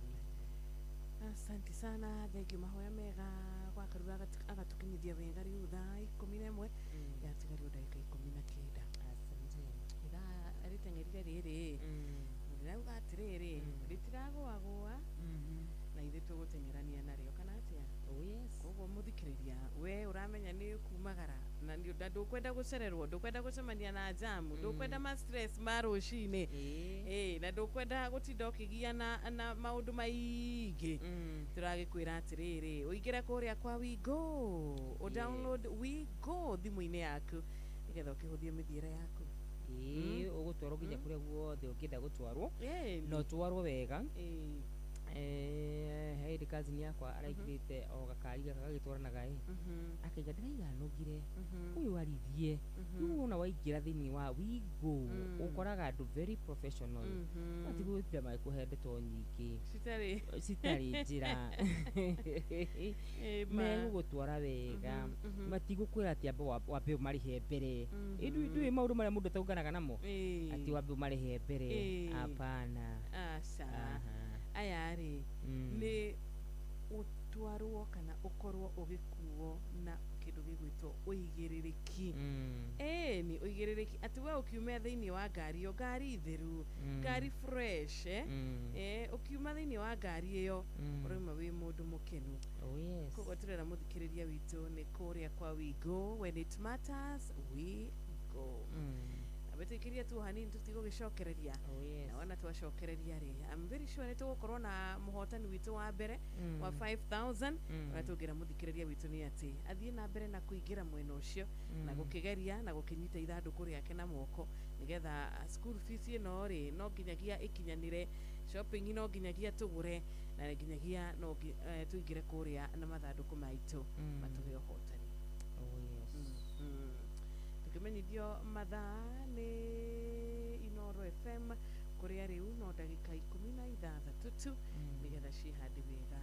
Asante sana, thank you mahoya mega gwakaruga agatukinyithia wega riu thaa 11 yatigario ndagĩka 19. Asante. Ithaa rĩteng'erire rĩrĩ ndĩrauga atĩrĩrĩ rĩtiragũagũa na ithuĩ tũgũteng'erania narĩo kana atĩa? Oh yes. Koguo mũthikĩrĩria we ũramenya nĩ kumagara na gũcererwo, ndũkwenda gũcemania na jamu, ndũkwenda ma stress ma rũcinĩ, na ndũkwenda gũtinda ũkĩgia na maũndũ maingĩ, tũragĩkwĩra atĩrĩrĩ, ũingĩre kũrĩa kwa WeGo, ũ download WeGo thimũ-inĩ yaku nĩgetha ũkĩhũthie mĩthiĩre yaku. Ũgũtwarwo nginya kũrĩa guothe ũngĩenda gũtwarwo, na ũtwarwo wega. He cousin yakwa araingĩrĩte o gakari gaka gagĩtwaranaga ĩ, akaiga ndĩraiga nogire ũyũ arithie. Rĩu wona waingĩra thĩinĩ wa WeGo ũkoraga andũ very professional, matigũtinda magĩkũhe ndeto nyingĩ citarĩ njĩra, megũgũtwara wega, matigũkwĩra atĩ wambe ũmarĩhe mbere. Ndũĩ maũndũ marĩa mũndũ ataunganaga namo, atĩ wambe ũmarĩhe mbere, hapana. Aca, aya rĩ nĩ ũtwarwo kana ũkorwo ũgĩkuo na kĩndũ gĩgwĩtwo ũigĩrĩrĩki. Nĩ ũigĩrĩrĩki atĩ we ũkiuma thĩinĩ wa ngari ĩyo, ngari theru, ngari fresh, ũkiuma thĩinĩ wa ngari ĩyo ũrauma wĩ mũndũ mũkenu. Koguo tũrera mũthikĩrĩria witũ nĩ kũrĩa kwa WeGo, when it matters we go. Abetekiria tu hanini tutigũgĩcokereria, na wona twacokereria rĩ, I'm very sure nĩ tũgũkorwo na mũhotani witũ wa mbere wa 5000. Ũrĩa tũngĩra mũthikĩrĩria witũ nĩ atĩ athiĩ na mbere na kũingĩra mwena ũcio na gũkĩgeria na gũkĩnyita ithandũkũ rĩake na moko, nĩgetha school fees ĩno rĩ no nginyagia ĩkinyanĩre, shopping no nginyagia tũgũre, na nginyagia no tũingĩre kũrĩa na mathandũkũ maitũ matũhe ũhotani. Tukimenyithio mathaa nĩ Inoro FM kũrĩa rĩu no ndagĩka 16 tu nĩgetha cihande wega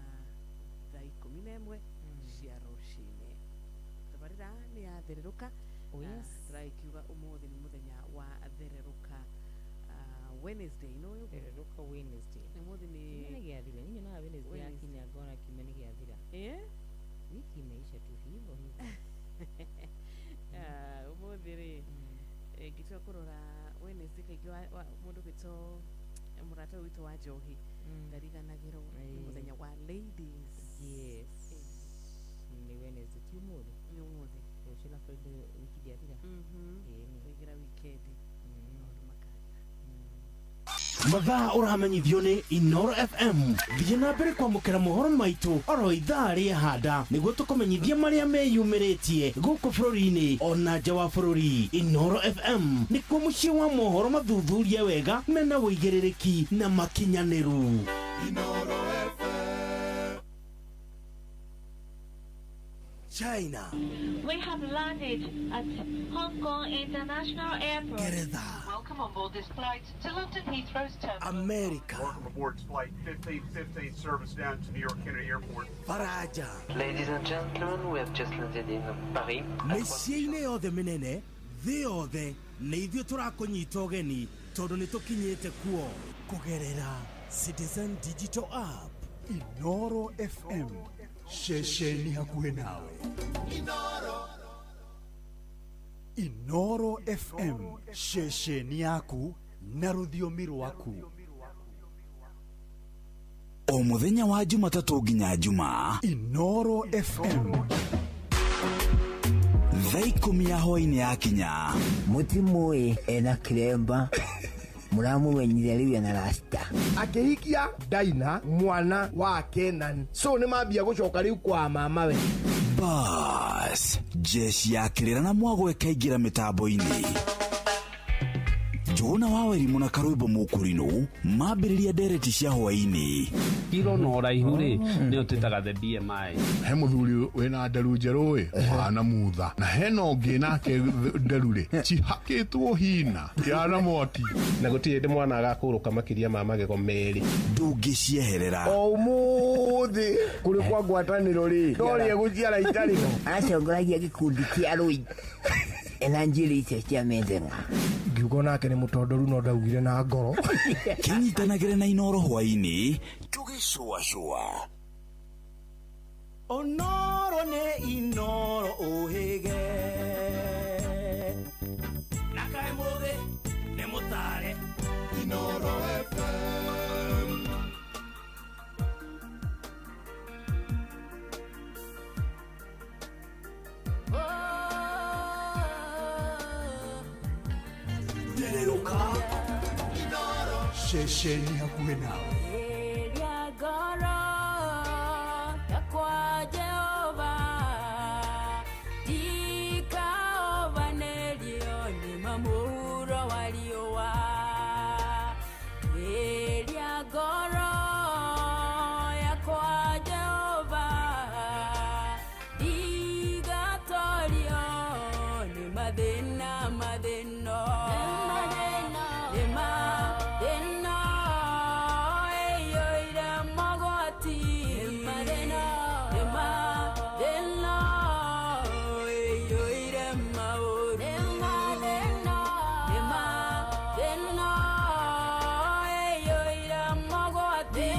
thaa 11 cia rũcinĩ. Tabarĩra nĩ ya thererũka. Tũragĩkiuga ũmũthĩ nĩ mũthenya wa thererũka, Wednesday. No thererũka Wednesday ũmũthĩ nĩ gĩathira. Niĩ nyonaga Wednesday yakinya ngona kiumia nĩ gĩathira. Wiki imeisha tu hivyo hivyo. Ũmũthĩ rĩ ngĩtua kũrora Wednesday kaingĩ mũndũ gwĩtwo mũrata witũ wa njohi ndariganagĩrwo nĩ mũthenya wa ladies. Yes, nĩ Wednesday ti ũmũthĩ, nĩ ũmũthĩ, rũciũ na Friday wiki ndĩathira. Tũingĩra wikendi maũndũ makagĩra. Mathaa ũramenyithio nĩ Inoro FM. Thiĩ na mbere kwamũkĩra mohoro maitũ oro ithaa rĩa handa nĩguo tũkũmenyithie marĩa meyumĩrĩtie gũkũ bũrũri-inĩ ona nja wa bũrũri. Inoro FM nĩkuo mũciĩ wa mohoro mathuthurie wega mena ũigĩrĩrĩki na makinyanĩru. Inoro FM. China. We have landed at Hong Kong International Airport. Geretha. Welcome on board this flight to London Heathrow's terminal. America. Welcome aboard flight 1515 service down to New York Kennedy Airport. Faraja. Ladies and gentlemen, we have just landed in Paris. Mĩciĩ-inĩ yothe mĩnene thĩ yothe nĩ ithuĩ tũrakũnyita ũgeni tondũ nĩ tũkinyĩte kuo kũgerera Citizen Digital App. Inoro FM, ceceni hakuhĩ nawe. Inoro. Inoro FM, ceceni yaku na rũthiomi rwaku. O mũthenya wa Jumatatũ nginya Jumaa, Inoro FM thaa 10 ya hwaĩ-inĩ yakinya, mũtimũĩ ena kĩremba mũramũmenyire rĩu ena rasta akĩhikia Daina mwana wa Kenan, so nĩ mambia gũcoka rĩu kwa mama we. Bas, jeshi ya kĩrĩra na mwago ĩkaingĩra mĩtambo-inĩ. Njũgũna wa Wairimu na Karwĩmbo Mũkũrinũ mambĩrĩria ndereti cia hwaĩ-inĩ. Kiro na ũraihu rĩ nĩyo twĩtaga the BMI. He mũthuri wĩna nderu njerũ ĩ ũhana mutha, na hena ũngĩ nake nderu rĩ cihakĩtwo hina ihana mwaki, na gũtirĩ hĩndĩ mwana agakũrũka makĩria ma magego merĩ. Ndũngĩcieherera. O ũmũthĩ kũrĩ kwa ngwatanĩro rĩ no gũciara itarĩ ho. Acongoragia gĩkundi kĩa rũi ena njĩrĩ icio cia methema. Ngiuga nake nĩ mũtondoru no ndaugire na ngoro. Kĩnyitanagĩre na Inoro hwaĩ-inĩ tũgĩcũacũa. Onoro nĩ Inoro ũhĩge na kaĩ mũthĩ nĩ mũtare. Inoro FM. Oh, Ceceni hakuhĩ nawe. Ĩria ngoro yakwa Jehova, ndikaobanĩrio nĩ mamũhuro wa riũa. Ĩria ngoro yakwa Jehova, ndigatorio nĩ mathĩna mathĩna. Nĩ mathĩna ĩiyũire mogwati. Nĩ mathĩna ĩiyũire maũru. Nĩ mathĩna ĩiyũire mogwati.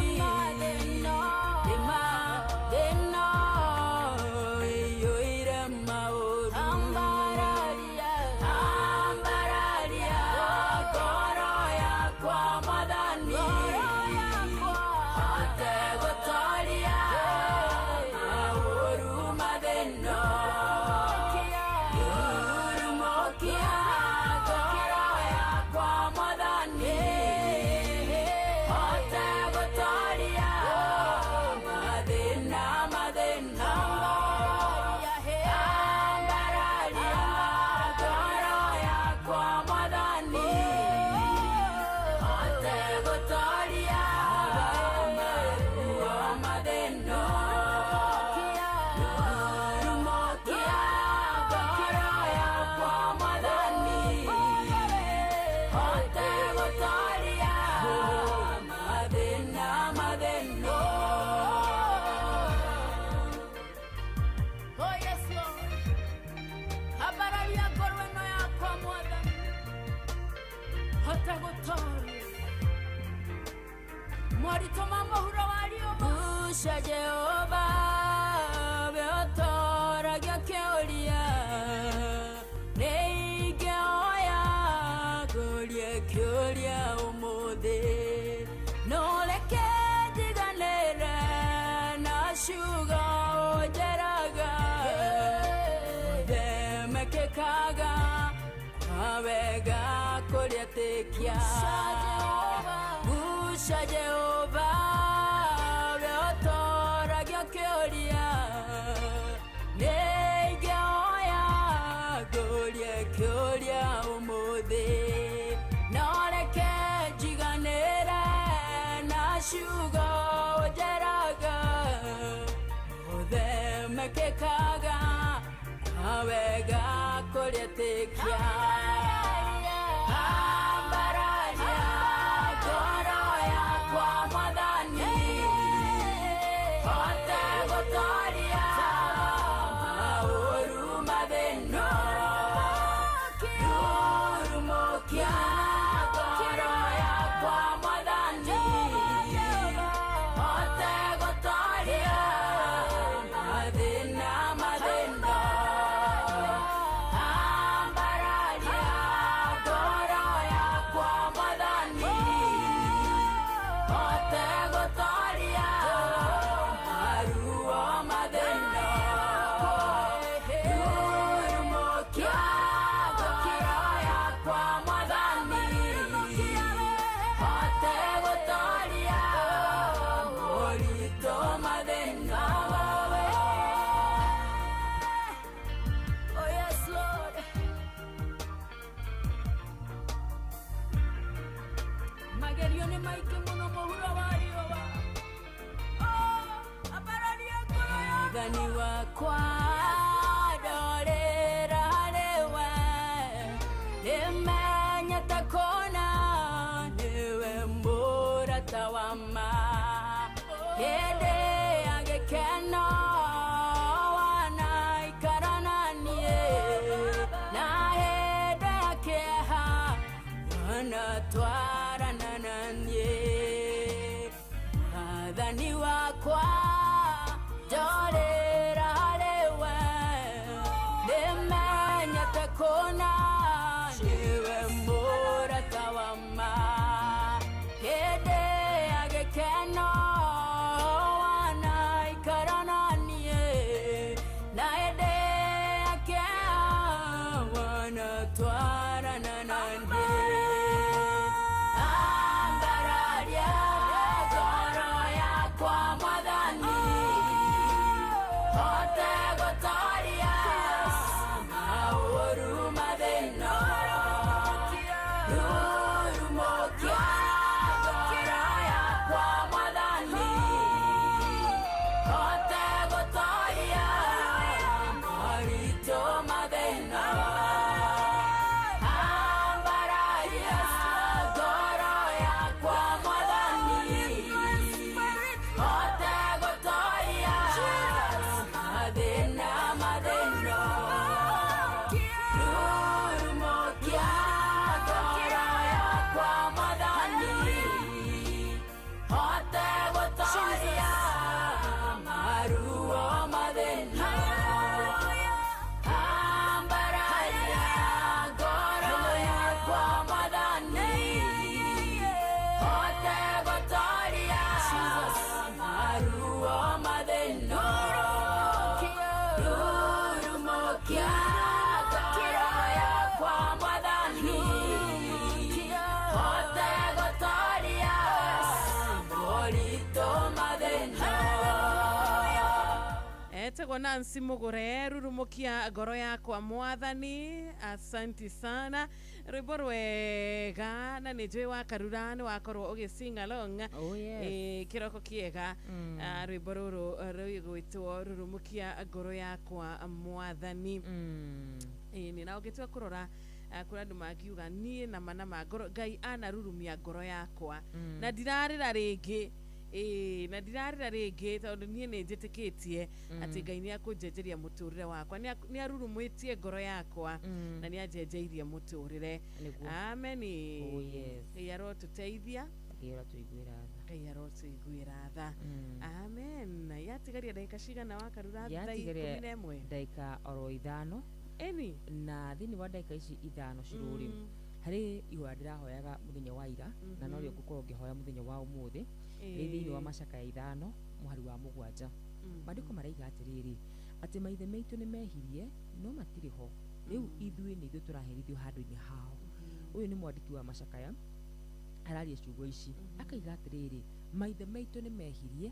Nĩ mathĩna ĩiyũire maũru. Ambararia, ambararia ngoro yakwa Mwathani, hote gũtoria maũru mathĩna. Rurumũkia ngoro yakwa Mwathani, hote gũtoria mathĩna mathĩna. Ambararia ngoro yakwa Mwathani, hote gũtoria maruo mathĩna. Rurumũkia ngoro yakwa Mwathani, hote gũtoria mathĩna mathĩna. Oh yes, Lord. Ambararia ngoro ĩno yakwa Mwathani, hote gũtoria moritũ ma mũhuro wa riũa. Guca Jehova we ũtoragia kĩũria, nĩ ingĩhoya ngũrie kĩũria ũmũthĩ, no reke njiganĩre na ciugo ũnjĩraga, themekĩkaga kwa wega kũrĩa tĩkia. Guca Jehova we ũtoragia kĩũria, nĩ ingĩhoya ngũrie kĩũria ũmũthĩ, no reke njiganĩre na ciugo ũnjĩraga, ũthemekĩkaga kwa wega kũrĩa tĩkia. Ambararia ngoro yakwa Mwathani, hote gũtoria maũru mathĩna. Rurumũkia ngoro yakwa Mwathani, hote gũtoria mathĩna mathĩna. Ambararia ngoro yakwa Mwathani, hote gũtoria maruo mathĩna. Rurumũkia ngoro yakwa Mwathani, hote gũtoria moritũ mathĩna. Oh yes, Lord. Magerio nĩ maingĩ mũno mũhuro wa riũa. Oh, ambararia ngoro yakwa. Mwathani wakwa ndorĩra harĩ we, nĩmenyete kũna nĩwe mũrata wa ma. Hĩndĩ ya gĩkeno wanaikara na niĩ, na hĩndĩ ya kĩeha wanatwarana na niĩ. Mwathani wakwa ndorĩra harĩ we, nĩmenyete kũna nĩwe mũrata wa ma. Hĩndĩ ya gĩkeno wanaikara na niĩ, na hĩndĩ ya kĩeha wanatwarana na niĩ. Ambararia Etagwo Nancy Mugure, rurumukia ngoro yakwa mwathani. Asanti sana, rwimbo rwega na nĩ njũĩ wa Karura nĩ wakorwo ũgĩ sing along. Oh, yes. Kĩroko kĩega. Rwimbo rũrũ rũgwĩtwo rurumukia ngoro yakwa mwathani. Ĩĩ, na ũngĩtua kũrora, kũrĩ andũ mangiuga niĩ nama nama ngoro Ngai anarurumia ngoro yakwa na ndirarĩra rĩngĩ. Ĩĩ, na ndirarĩra rĩngĩ tondũ niĩ nĩ njĩtĩkĩtie atĩ Ngai nĩ akũnjenjeria mũtũrĩre wakwa, nĩ arurumĩtie ngoro yakwa na nĩ anjenjeirie mũtũrĩre. Nĩguo. Ameni. Oh, yes. Ngai arotũteithia. Ngai arotũiguĩra tha. Ngai arotũiguĩra tha. Amen. Yatigaria ndagĩka cigana, wa Karura? Thaa Yatigaria 11. Ndagĩka oro 5. Ĩni. Na thĩinĩ wa ndagĩka ici 5 cirũrĩ, harĩ ihoya ndĩrahoyaga mũthenya wa ira na norĩo ngũkorwo ngĩhoya mũthenya wa ũmũthĩ. Nĩ thĩinĩ wa Macakaya 5 mũhari wa 7. Maandĩko maraiga atĩrĩrĩ, atĩ maithe maitũ nĩ mehirie no matirĩ ho rĩu, ithuĩ nĩ ithuĩ tũraherithio handũ-inĩ hao. Ũyũ nĩ mwandĩki wa Macakaya araria ciugo ici, akaiga atĩrĩrĩ, maithe maitũ nĩ mehirie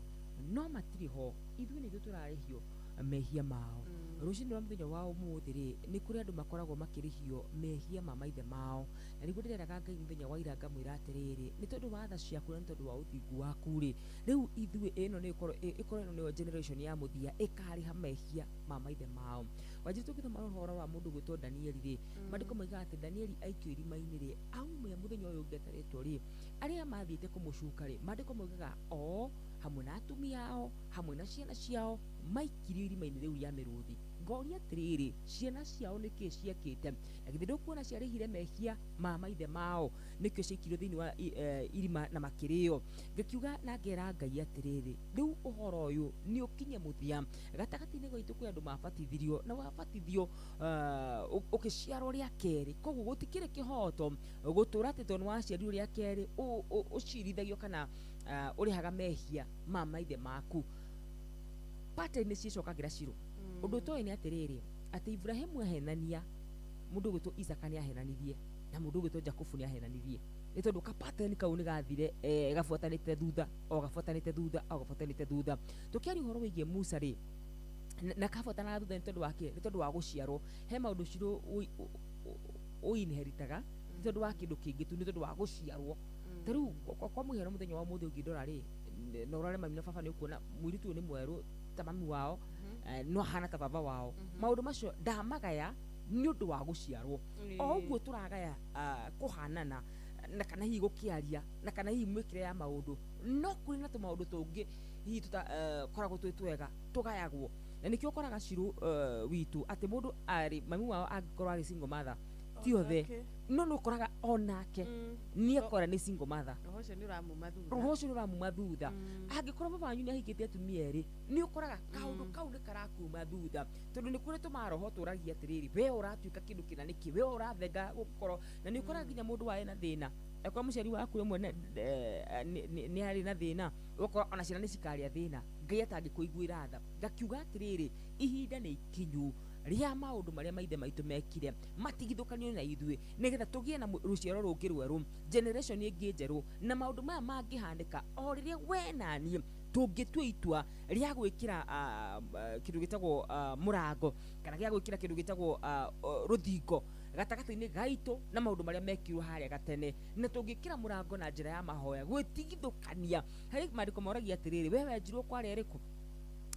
no matirĩ ho, ithuĩ nĩ ithuĩ tũrarĩhio mehia mao. Rũcinĩ rwa mũthenya wa ũmũthĩ rĩ, nĩ kũrĩ andũ makoragwo makĩrĩhio mehia ma maithe mao, na nĩguo ndĩreraga Ngai mũthenya wa ira ngamwĩra atĩrĩrĩ, nĩ tondũ wa tha ciaku na nĩ tondũ wa ũthingu waku rĩ, rĩu ithuĩ ĩno nĩ ĩkorwo ĩkorwo ĩno nĩyo generation ya mũthia ĩkarĩha mehia ma maithe mao. Wanjiri, tũngĩthoma ũhoro wa mũndũ gwĩtwo Danieli rĩ, maandĩko moigaga atĩ Danieli aikio irima-inĩ rĩ, aumĩra mũthenya ũyũ ũngĩ atarĩtwo rĩ, arĩa mathiĩte kũmũcuka rĩ, maandĩko moigaga o hamwe na atumia ao hamwe na ciana ciao maikirio irima-inĩ rĩu rĩa mĩrũthi. Ngoria atĩrĩrĩ, ciana ciao nĩkĩ ciekĩte? Na githĩ ndũkuona ciarĩhire mehia ma maithe mao, nĩkĩo ciaikirio thĩinĩ wa irima na makĩrĩo? Ngĩkiuga na ngera Ngai atĩrĩrĩ, rĩu ũhoro ũyũ nĩ ũkinye mũthia. Gatagatĩ-inĩ gaitũ kwĩ andũ mabatithirio, na wabatithio ũkĩciarwo rĩa kerĩ, koguo gũtikĩrĩ kĩhoto gũtũra atĩ tondũ nĩ waciarirwo rĩa kerĩ ũcirithagio kana ũrĩhaga mehia ma maithe maku. Pattern nĩ ciĩcokagĩra cirũ. Ũndũ ũtoĩ nĩ atĩrĩrĩ, atĩ Ibrahimu ahenania, mũndũ ũgwĩtwo Isaka nĩ ahenanirie, na mũndũ ũgwĩtwo Jakubu nĩ ahenanirie, nĩ tondũ ka pattern kau nĩ gathire gabuatanĩte thutha o gabuatanĩte thutha o gabuatanĩte thutha. Tũkĩaria ũhoro wĩgiĩ Musa rĩ, na kabuatanaga thutha nĩ tondũ wa kĩ? Nĩ tondũ wa gũciarwo. He maũndũ cirũ ũinheritaga nĩ tondũ wa kĩndũ kĩngĩ tu, nĩ tondũ wa gũciarwo. Ta rĩu kwa mũhiano, mũthenya wa ũmũthĩ ũngĩndora rĩ, na ũrore mami na baba, nĩ ũkuona mũirĩtu ũyũ nĩ mwerũ ta mami wao, no ahana ta baba wao. Maũndũ macio ndamagaya nĩ ũndũ wa gũciarwo. O ũguo tũragaya kũhanana na kana hihi gũkĩaria na kana hihi mwĩkĩre ya maũndũ, no kũrĩ na tũmaũndũ tũngĩ hihi tũtakoragwo twĩ twega tũgayagwo, na nĩkĩo ũkoraga cirũ witũ atĩ mũndũ arĩ mami wao angĩkorwo arĩ single mother, ti othe, Onake. no nĩ ũkoraga onake nĩ akora nĩ single mother. Roho ũcio nĩ ũramuma thutha. Roho ũcio nĩ ũramuma thutha. Angĩkorwo baba wanyu nĩ ahikĩtie atumia erĩ, nĩ ũkoraga kaũndũ kau nĩ karakuma thutha, tondũ nĩ kũrĩ tũmaroho tũragia atĩrĩrĩ, we ũratuĩka kĩndũ kĩna nĩkĩ, we ũrathenga gũkorwo, na nĩ ũkoraga nginya mũndũ warĩ na thĩna, akorwo mũciari waku rĩmwe nĩ arĩ na thĩna, ũgakora ona ciana nĩ cikarĩa thĩna Ngai atangĩkũiguĩra tha. Ngakiuga atĩrĩrĩ, ihinda nĩ ikinyu rĩa maũndũ marĩa maithe maitũ mekire matigithũkanio na ithuĩ, nĩgetha tũgĩe na rũciaro rũngĩ rwerũ, generation ĩngĩ njerũ, na maũndũ maya mangĩhanĩka o rĩrĩa we na niĩ tũngĩtua itua rĩa gwĩkĩra kĩndũ gĩtagwo mũrango, kana gĩa gwĩkĩra kĩndũ gĩtagwo rũthingo gatagatĩ-inĩ gaitũ na maũndũ marĩa mekirwo harĩa gatene, na tũngĩkĩra mũrango na njĩra ya mahoya gwĩtigithũkania. Harĩ maandĩko moragia atĩrĩrĩ, we wenjirwo kwarĩa ĩrĩkũ?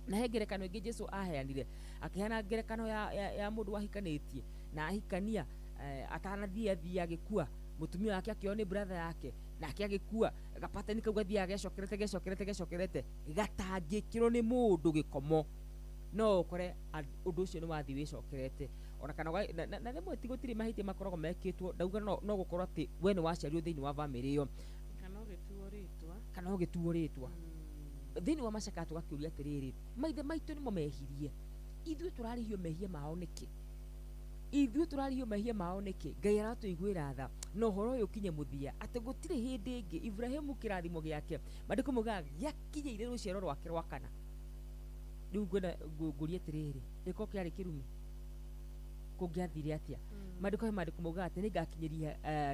Na he ngerekano ĩngĩ Jesu aheanire, akĩheana ngerekano ya mũndũ wahikanĩtie na ahikania, atanathiĩ athiĩ agĩkua, mũtumia wake akĩoywo nĩ brother yake, nake agĩkua. Gapateni kau gathiaga gecokerete gecokerete gecokerete, gatangĩkĩrwo nĩ mũndũ gĩkomo. No ũkore ũndũ ũcio nĩ wathiĩ wĩcokerete, ona kana na rĩmwe ti gũtirĩ mahĩtia makoragwo mekĩtwo, ndauga no gũkorwo atĩ we nĩ waciarirwo thĩinĩ wa bamĩrĩ ĩyo, kana ũgĩtuo rĩtwa, kana ũgĩtuo rĩtwa. Thĩinĩ wa macaka tũgakĩũria atĩrĩrĩ, maithe maitũ nĩmo mehirie, ithuĩ tũrarĩhio mehia mao nĩkĩ? Ithuĩ tũrarĩhio mehia mao nĩkĩ? Ngai aratũiguĩra tha na ũhoro ũyũ ũkinye mũthia, atĩ gũtirĩ hĩndĩ ĩngĩ Ibrahimu kĩrathimo gĩake, maandĩko maugaga gĩakinyĩire rũciaro rwake rwa kana. Rĩu ngwenda ngũrie atĩrĩrĩ, gĩkorwo kĩarĩ kĩrumi kũngĩathire atĩa? Maandĩko he maandĩko maugaga atĩ nĩngakinyĩria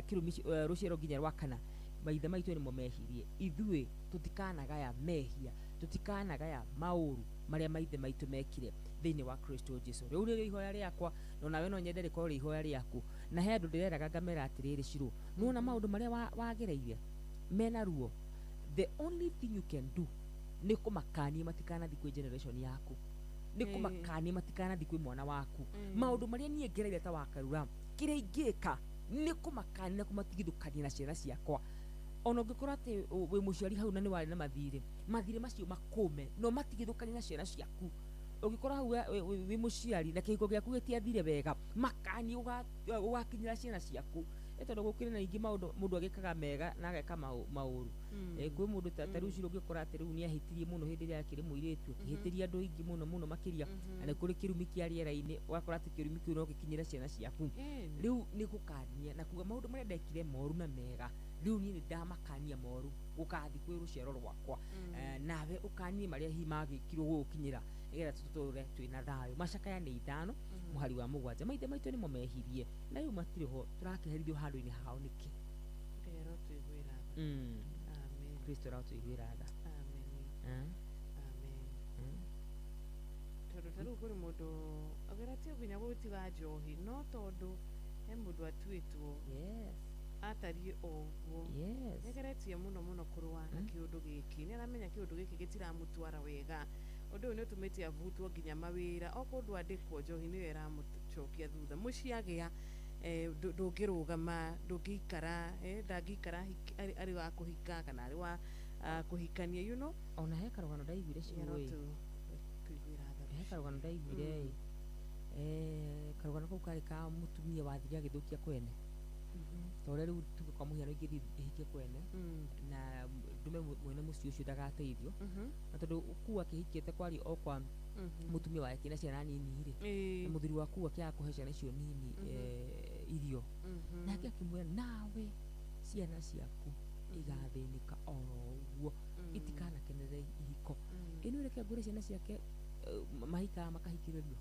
kĩrumi rũciaro nginya rwa kana. Maithe maitũ nĩmo mehirie, ithuĩ tũtikanagaya mehia Tũtikanagaya maũru marĩa maithe maitũ mekire thĩinĩ wa Kristo Jesu. Rĩu nĩrĩo ihoya rĩakwa, na onawe no nyende rĩkorwo rĩ ihoya rĩaku. Na he andũ ndĩreraga ngamera atĩrĩrĩ, Shiro, nĩwona maũndũ marĩa wagereire mena ruo, the only thing you can do nĩ kũmakania matikanathiĩ kwĩ generation yaku, nĩ kũmakania matikanathiĩ kwĩ mwana waku. Maũndũ marĩa niĩ ngereire ta wakarura, kĩrĩa ingĩka nĩ kũmakania na kũmatigithũkania na ciana ciakwa. Ona ũngĩkorwo atĩ wĩ mũciari hau na nĩ warĩ na mathirĩ, mathirĩ macio makũme no matigithũkanie na ciana ciaku. Ũngĩkorwo hau wĩ mũciari na kĩhiko gĩaku gĩtiathire wega, makanie ũgakinyĩra ciana ciaku. Ĩ tondũ gũkĩrĩ na ingĩ maũndũ mũndũ agĩkaga mega na ageka maũru. Kwĩ mũndũ ta rĩu Shiro ũngĩkora atĩ rĩu nĩahĩtirie mũno hĩndĩ ĩrĩa akĩrĩ mũirĩtu, akĩhĩtĩria andũ aingĩ mũno mũno makĩria, na nĩ kũrĩ kĩrumi kĩa rĩera-inĩ, ũgakora atĩ kĩrumi kĩu no gĩkinyĩre ciana ciaku. Rĩu nĩ gũkania na kuga maũndũ marĩa ndekire moru na mega, rĩu niĩ nĩ ndamakania moru gũgathiĩ kwĩ rũciaro rwakwa. Nawe ũkanie marĩa hihi magĩkirwo gũgũkinyĩra, nĩgetha tũtũre twĩna thayũ. Macakaya nĩ 5 mũhari wa 7. Maithe maitũ nĩmo mehirie na rĩu matirĩ ho, tũrakĩherithio handũ-inĩ hao nĩkĩ? Ngai arotũiguĩra tha. Amen. Kristo arotũiguĩra tha. Amen. Amen. Tondũ ta rĩu kũrĩ mũndũ ageretie nginya gũtiga njohi, no tondũ he mũndũ atuĩtwo atariĩ o ũguo. Nĩageretie mũno mũno kũrũa na kĩũndũ gĩkĩ, nĩaramenya kĩũndũ gĩkĩ gĩtiramũtwara wega. Ũndũ ũyũ nĩũtũmĩte avutwo nginya mawĩra, o kũndũ andĩkwo njohi nĩyo ĩramũcokia thutha. Mũciĩ agĩa, ndũngĩrũgama, ndũngĩikara, ndangĩikara arĩ wa kũhika kana arĩ wa kũhikania, you know. Ona he karũgano ndaiguire Shiro ĩ. Tũiguĩra tha. He karũgano ndaiguire ĩ. Karũgano kau karĩ ka mũtumia wathire agĩthũkia kwene. Ta ũrĩa rĩu tuge kwa mũhiano ingĩthiĩ hikie kwene, na ndume mwene mũciĩ ũcio ndagateithio. Na tondũ kuu akĩhikĩte kwarĩ o kwa mũtumia wake na ciana nini rĩ, na mũthuri waku akĩaga kũhe ciana icio nini, irio. Nake akĩmwĩra, nawe ciana ciaku igathĩnĩka oro ũguo, itikanakenerere ihiko. Ĩno reke ngwĩre ciana ciake, mahikaga makahikĩrĩrio.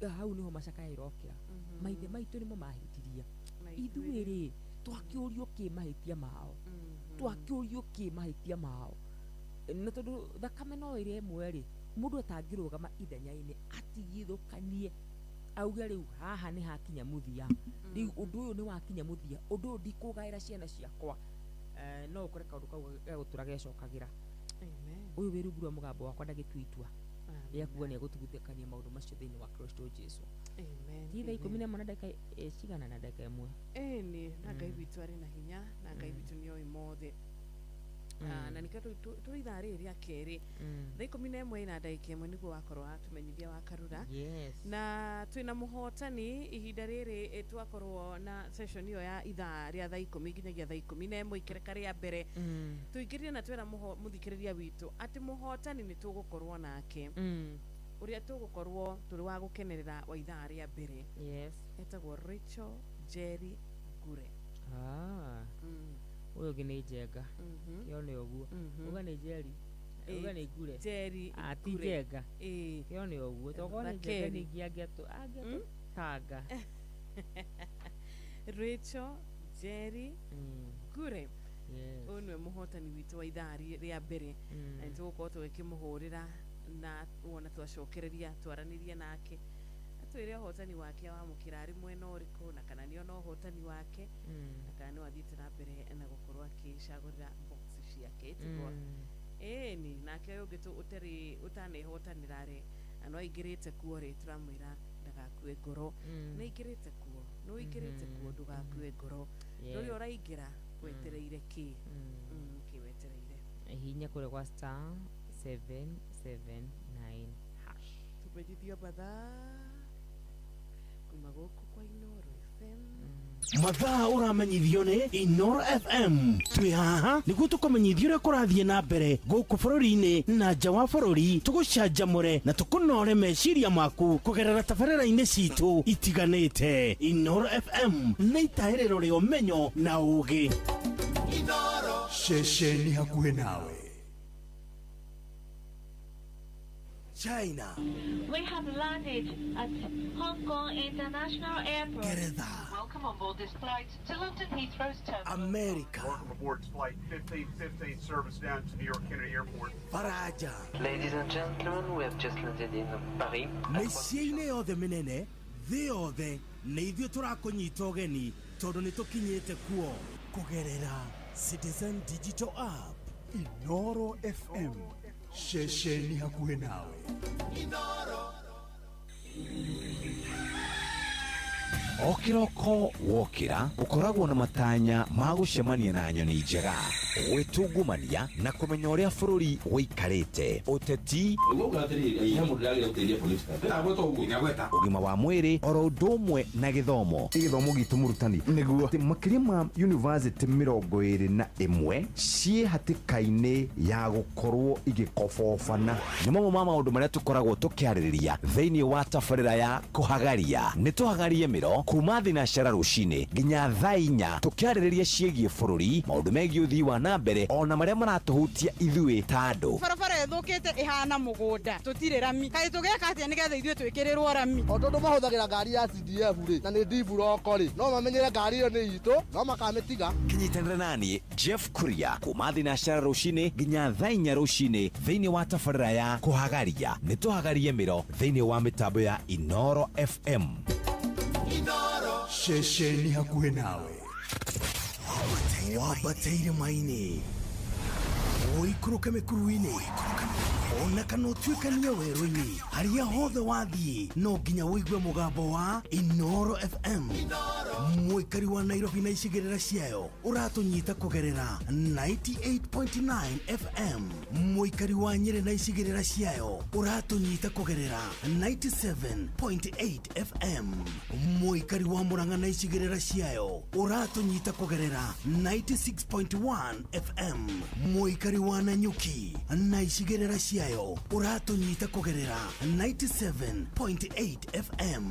Hau nĩho macakaya irokĩra. Maithe maitũ nĩmo mahĩtirie. Ithuĩ rĩ, twakĩũrio kĩ mahĩtia mao. Twakĩũrio kĩ mahĩtia mao. Na tondũ thakame no ĩrĩ ĩmwe rĩ, mũndũ atangĩrũgama ithenya-inĩ atigithũkanie, auge rĩu haha nĩ hakinya mũthia. Rĩu ũndũ ũyũ nĩ wakinya mũthia, ũndũ ũyũ ndikũgaĩra ciana ciakwa. No ũkore kaũndũ kau gegũtũra gecokagĩra. Ũyũ wĩ rungu rwa mũgambo wakwa ndagĩtua itua rĩa kuga nĩegũtigithũkania maũndũ macio thĩinĩ wa Kristo Jesu. Ti thaa 11 na ndagĩka cigana na ndagĩka 1. Ĩni, na Ngai witũ arĩ na hinya, na Ngai witũ nĩoĩ mothe. Na nĩkĩo tũrĩ ithaa rĩrĩ rĩa kerĩ. Thaa 11 na ndagĩka 1 nĩguo wakorwo watũmenyithia wa Karura. Na twĩna mũhotani ihinda rĩrĩ, twakorwo na session ĩyo ya ithaa rĩa thaa 10 nginyagia thaa 11 ikereka rĩa mbere. Tũingĩrire na twĩra mũthikĩrĩria witũ atĩ mũhotani nĩ tũgũkorwo nake. Ũrĩa tũgũkorwo tũrĩ wa gũkenerera wa ithaa rĩa mbere. Etagwo Rachel Jerry Ngure. Ũyũ ũngĩ nĩ Njenga. Kĩone ũguo. Uga nĩ Jerry. Uga nĩ Ngure. Jerry Ti Ngure. Njenga. Kĩone ũguo. Tokorwo nĩ Njenga Rakeli. ningĩ angĩatũtanga. Rachel Jerry Ngure. Ũyũ nĩwe mũhotani witũ wa ithaa rĩa mbere. Na nĩtũgũkorwo tũgĩkĩmũhũrĩra na wona twacokereria twaranĩrie nake, atwĩre ũhotani wake wamũkĩra arĩ mwena ũrĩkũ, na kana nĩona ũhotani wake, na kana no athiĩte na mbere na gũkorwo akĩcagũrĩra box ciake. Ĩtiguo? Ĩni, nake ũyũ ũngĩ ũtarĩ ũtanehotanĩra rĩ, na no aingĩrĩte kuo rĩ, tũramwĩra ndagakue ngoro. Nĩ aingĩrĩte kuo, nĩ ũingĩrĩte kuo, ndũgakue ngoro. Ndũrĩ ũraingĩra, wetereire kĩ? Kĩ wetereire? Hihinya kũrĩa kwa star 779 hash. Tũmenyithio mathaa kuma gũkũ kwa Inooro FM. Mathaa ũramenyithio nĩ Inooro FM. Twĩ haha nĩguo tũkũmenyithie ũrĩa kũrathiĩ na mbere gũkũ bũrũri-inĩ na nja wa bũrũri, tũgũcanjamũre na tũkũnore meciria maku kũgerera tabarĩra-inĩ citũ itiganĩte. Inooro FM nĩ itahĩrĩro rĩa ũmenyo na ũũgĩ. Ceceni hakuhĩ nawe. China, We have landed at Hong Kong International Airport. Ngeretha, Welcome on board this flight to London Heathrow's terminal. America, Welcome aboard flight 1515 service down to New York Kennedy Airport. Faraja, Ladies and gentlemen, we have just landed in Paris. Mĩciĩ-inĩ yothe mĩnene thĩ yothe nĩ ithuĩ tũrakũnyita ũgeni tondũ nĩ tũkinyĩte kuo kũgerera Citizen Digital App. Inoro FM, ceceni hakuhĩ nawe. O kĩroko wokĩra ũkoragwo na matanya ma gũcemania na nyoni njega, gwĩtungumania na kũmenya ũrĩa bũrũri ũikarĩte, ũteti, ũgima wa mwĩrĩ, oro ũndũ ũmwe na gĩthomo. Gĩthomo gitũ mũrutani nĩguo atĩ makĩria ma university 21 ciĩ hatĩka-inĩ ya gũkorwo igĩkobobana. Nĩ mamwe ma maũndũ marĩa tũkoragwo tũkĩarĩrĩria thĩinĩ wa tabarĩra ya kũhagaria. Nĩ tũhagarie mĩro kuma thinacara rũcinĩ nginya thaa 4 tũkĩarĩrĩria ciĩgiĩ bũrũri, maũndũ megiĩ ũthii wa na mbere ona marĩa maratũhutia ithuĩ ta andũ. Barabara ĩthũkĩte ĩhana mũgũnda, tũtirĩ rami. Kaĩ tũgeka atĩa nĩgetha ithuĩ twĩkĩrĩrwo rami? O tondũ mahũthagĩra ngari ya CDF rĩ, na nĩ ndimburoko rĩ, no mamenyere ngari ĩyo nĩ itũ, no makamĩtiga. Kĩnyitanĩre naniĩ Jeff Kuria kuma thinacara rũcinĩ nginya thaa 4 rũcinĩ thĩinĩ wa tabarĩra ya kũhagaria. Nĩ tũhagarie mĩro thĩinĩ wa mĩtambo ya Inoro FM. Ceceni hakuhĩ nawe. Wambate irĩma-inĩ, ũikũrũke mĩkuru-inĩ, ona kana ũtuĩkanie werũ-inĩ, harĩa hothe wathiĩ no nginya ũigue mũgambo wa Inoro FM. Mũikari wa Nairobi na icigĩrĩra ciayo ũratũnyita kũgerera 98.9 FM. Mũikari wa Nyĩrĩ na icigĩrĩra ciayo ũratũnyita kũgerera 97.8 FM. Mũikari wa Murang'a na icigĩrĩra ciayo ũratũnyita kũgerera 96.1 FM. Mũikari wa Nanyuki na icigĩrĩra ciayo ũratũnyita kũgerera 97.8 FM.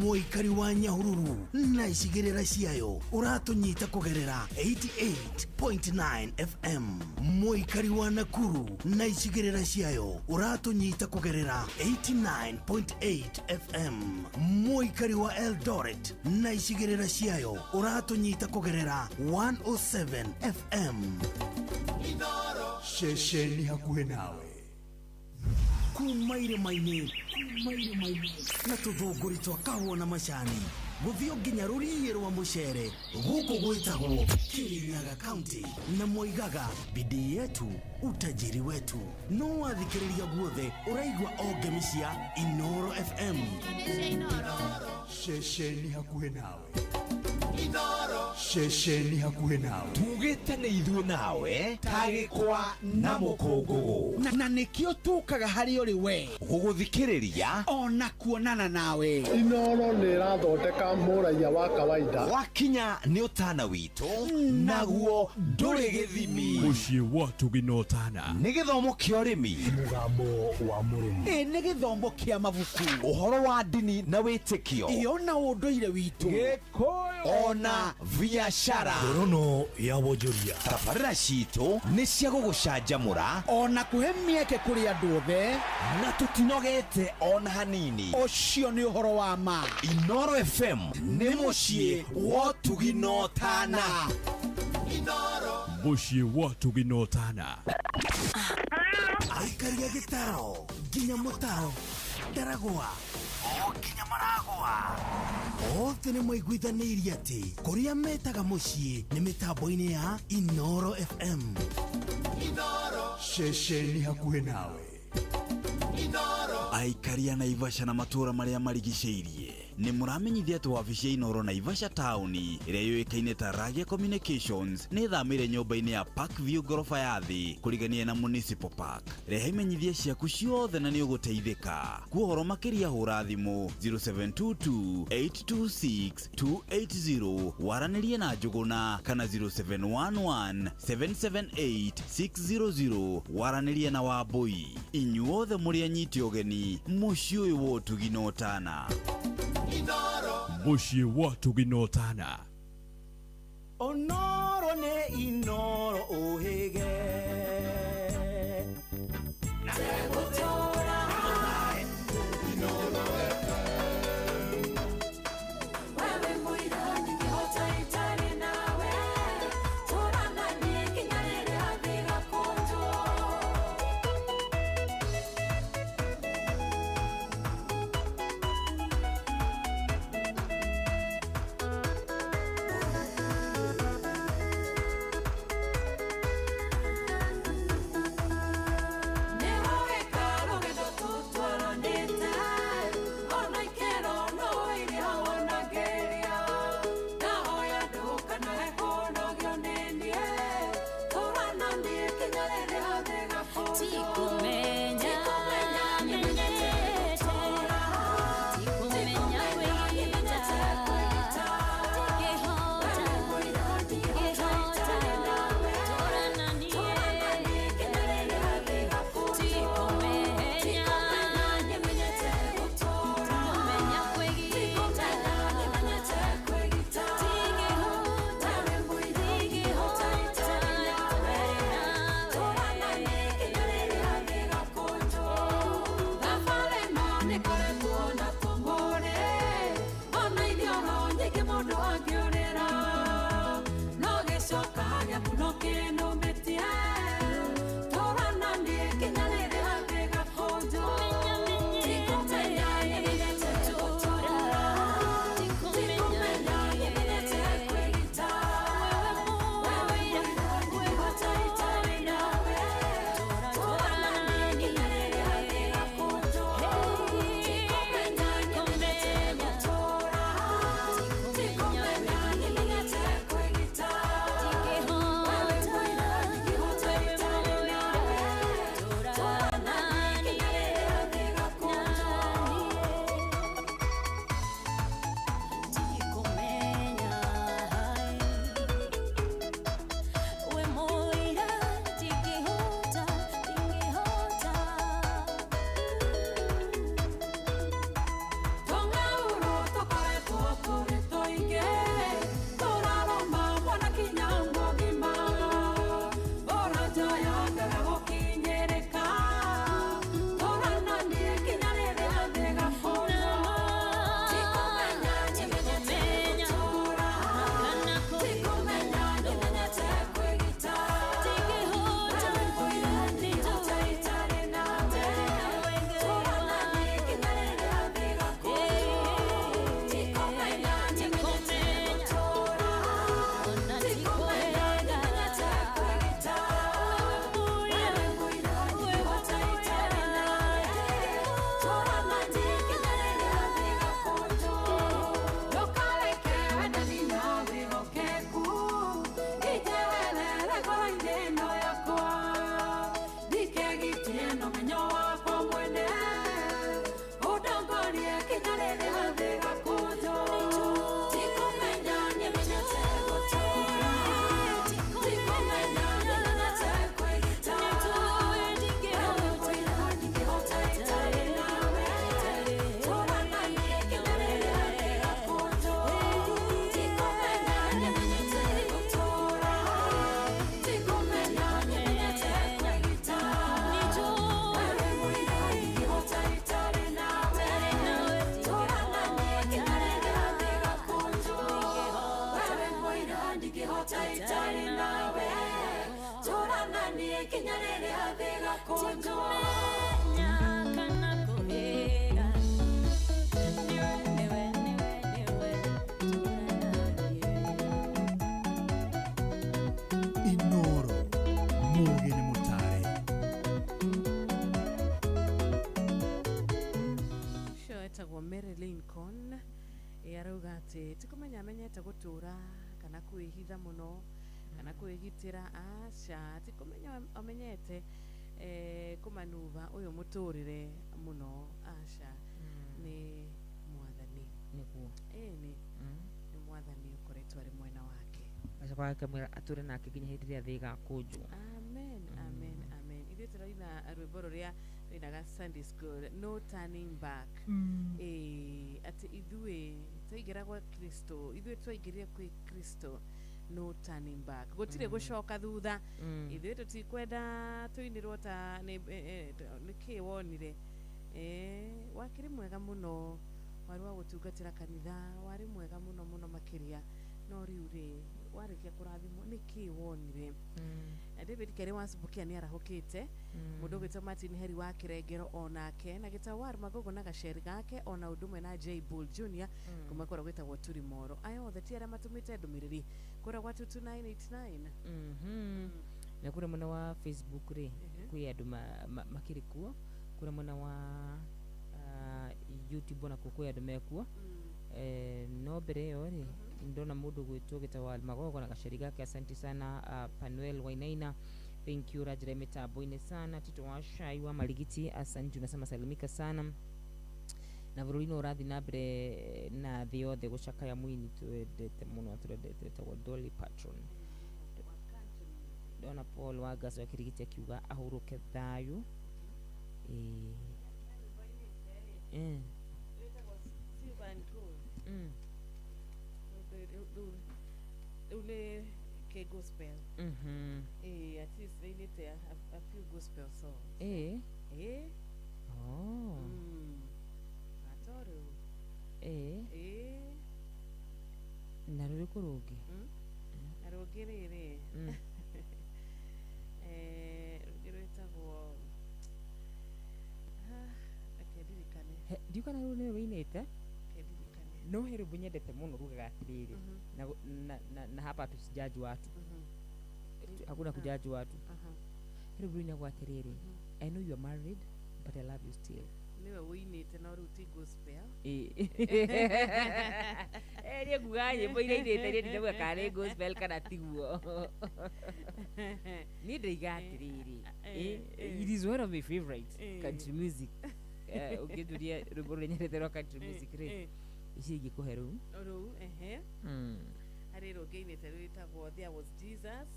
Mũikari wa Nyahururu na icigĩrĩra ciayo ũratũnyita kũgerera 88.9 FM. Mũikari wa Nakuru na icigĩrĩra ciayo ũratũnyita kũgerera 89.8 FM. Mũikari wa Eldoret na icigĩrĩra ciayo ũratũnyita kũgerera 107 FM. Ceceni hakuhĩ nawe. Kuma irĩma-inĩ na tũthũngũri twa kahũa na macani gũthiĩ nginya rũriĩ rwa mũcere gũkũ gwĩtagwo Kirinyaga County, na moigaga bidii yetu utajiri wetu. No wathikĩrĩria guothe ũraigua o ngemi cia Inoro FM. Ceceni hakuhĩ nawe. Ceceni hakuhĩ nawe. Tugĩte nĩ ithuĩ nawe tagĩkwa na mũkũngũgũ, na nĩkĩo tũkaga harĩ ũrĩ we gũgũthikĩrĩria ona kuonana nawe. Inoro nĩ ĩrathondeka mũraiya wa kawaida. Wakinya nĩ ũtana witũ naguo ndũrĩ gĩthimi. Mũciĩ wa ũtugi na ũtana. Nĩ gĩthomo kĩa ũrĩmi, mũgambo wa mũrĩmi, ĩ nĩ gĩthomo kĩa mabuku, ũhoro wa ndini na wĩtĩkio, ĩ ona ũndũire witũ, Gĩkũyũ, ona biacara. Ngorono ya wonjoria. Tabarĩra citũ nĩ cia gũgũcanjamũra ona kũhe mĩeke kũrĩ andũ othe, na tũtinogete ona hanini. Ũcio nĩ ũhoro wa ma. Inoro FM nĩ mũciĩ wa ũtugi na ũtana. Mũciĩ wa ũtugi na ũtana. Aikaria gĩtaro nginya mũtaro Ndaragwa o nginya Maragwa othe nĩ maiguithanĩirie atĩ kũrĩa metaga mũciĩ nĩ mĩtambo-inĩ ya Inoro FM. Ceceni hakuhĩ nawe. Aikaria Naivasha na matũũra marĩa marigicĩirie nĩ mũramenyithia atĩ wabici ya Inoro Naivasha taũni ĩrĩa yũĩkaine ta Ragia Communications nĩ ĩthamĩire nyũmba-inĩ ya Park View ngoroba ya thĩ kũrigania na Municipal Park. Rehe imenyithia ciaku ciothe na nĩ ũgũteithĩka. Kwa ũhoro makĩria hũra thimũ 0722 826 280 waranĩrie na Njũgũna kana 0711 778 600 waranĩrie na Wambui. Inyuothe mũrĩ anyiti ũgeni mũciĩ ũyũ wa ũtugi na ũtana. Mũciĩ wa ũtugi na ũtana. Onoro nĩ Inoro ũhĩge. Ndingĩhota itarĩ nawe Tũra na niĩ nginya rĩrĩa thĩ ĩgakũnjwo. Tikumenya kana kũhĩga Nĩwe, nĩwe, nĩwe, nĩwe Tũra na niĩ. Inoro Mũgĩ nĩ mũtare. Ũcio etagwo Mary Lincoln. Arauga atĩ ti kũmenya amenyete gũtũra kana kwĩhitha mũno kana kwĩgitĩra, aca, ti kũmenya amenyete kũmanuba ũyũ mũtũrĩre mũno, aca, nĩ mwathani. Nĩguo. Ĩni nĩ mwathani ũkoretwo arĩ mwena wake. Acoka akamwĩra atũre nake nginya hĩndĩ ĩrĩa thĩ ĩgakũnjwo. Amen, amen, amen. Ithuĩ tũraina rwĩmbo rũrĩa rũinaga Sunday school, no turning back. Atĩ ithuĩ twaingĩra gwa Kristo, ithuĩ twaingĩrire kwĩ Kristo, no turning back, gũtirĩ gũcoka thutha. Ithuĩ tũtikwenda tũinĩrwo ta nĩkĩ wonire. Wakĩrĩ mwega mũno, warĩ wa gũtungatĩra kanitha, warĩ mwega mũno mũno makĩria, no rĩu rĩ warĩkia kũrathimwo nĩkĩ wonire. Na David Kerĩ wa Subukia nĩ arahũkĩte, mũndũ ũgwĩtwo Martin Heri wa Kĩrengero onake, na Gĩtawar Magogo na gaceri gake, ona ũndũ ũmwe na J Bull Junior kuma kũrĩa gwĩtagwo Turimoro. Aya othe ti arĩa matũmĩte ndũmĩrĩri kũrĩa gwa 22989. Na kũrĩa mwena wa Facebook rĩ, kwĩ andũ makĩrĩ kuo, kũrĩa mwena wa YouTube onakuo kwĩ andũ mekuo. No mbere ĩyo rĩ, ndona mũndũ gwĩtwo Gĩtawal Magogo na gaceri gake, asante sana. Panuel Wainaina, thank you. Rajira mitambo-inĩ sana. Tito wa Shai wa Marigiti, asante, unasema salimika sana. Na bũrũri-inĩ ũrathiĩ na mbere na thĩ yothe gũcakaya mũini twendete mũno, twendete, etagwo Dolly Parton. Ndona Paul Wangas wa Kĩrigiti akiuga ahurũke thayũ. Wĩtagwo Silver and Gold. Rĩu nĩ kĩ gospel. At least nĩinĩte a few gospel songs. Oh. Ato rĩu. Na rũrĩkũ rũngĩ? Na rũngĩ rĩrĩ, rũngĩ rwĩtagwo, reke ndirikane. Ndiũ kana rũu nĩwe wĩinĩte, Reke ndirikane. no he rwĩmbo nyendete mũno rugaga atĩrĩrĩ, na hapa tusijaji watu, hakuna kujaji watu. He rwĩmbo rũinagwo atĩrĩrĩ, I know you are married but I love you still. Nĩwe wĩinĩte no rĩu ti gospel. Niĩ nguga nyĩmbo iria inĩte niĩ ndinauga kana nĩ gospel kana tiguo. Niĩ ndĩiga atĩrĩrĩ, it is one of my favorite country music. Ũngĩnjũria rwĩmbo rũrĩa nyendete rwa country music rĩ, ici ingĩkũhe rũu. Rũu, ehe. Harĩ rũngĩ inĩte rwĩtagwo There Was Jesus.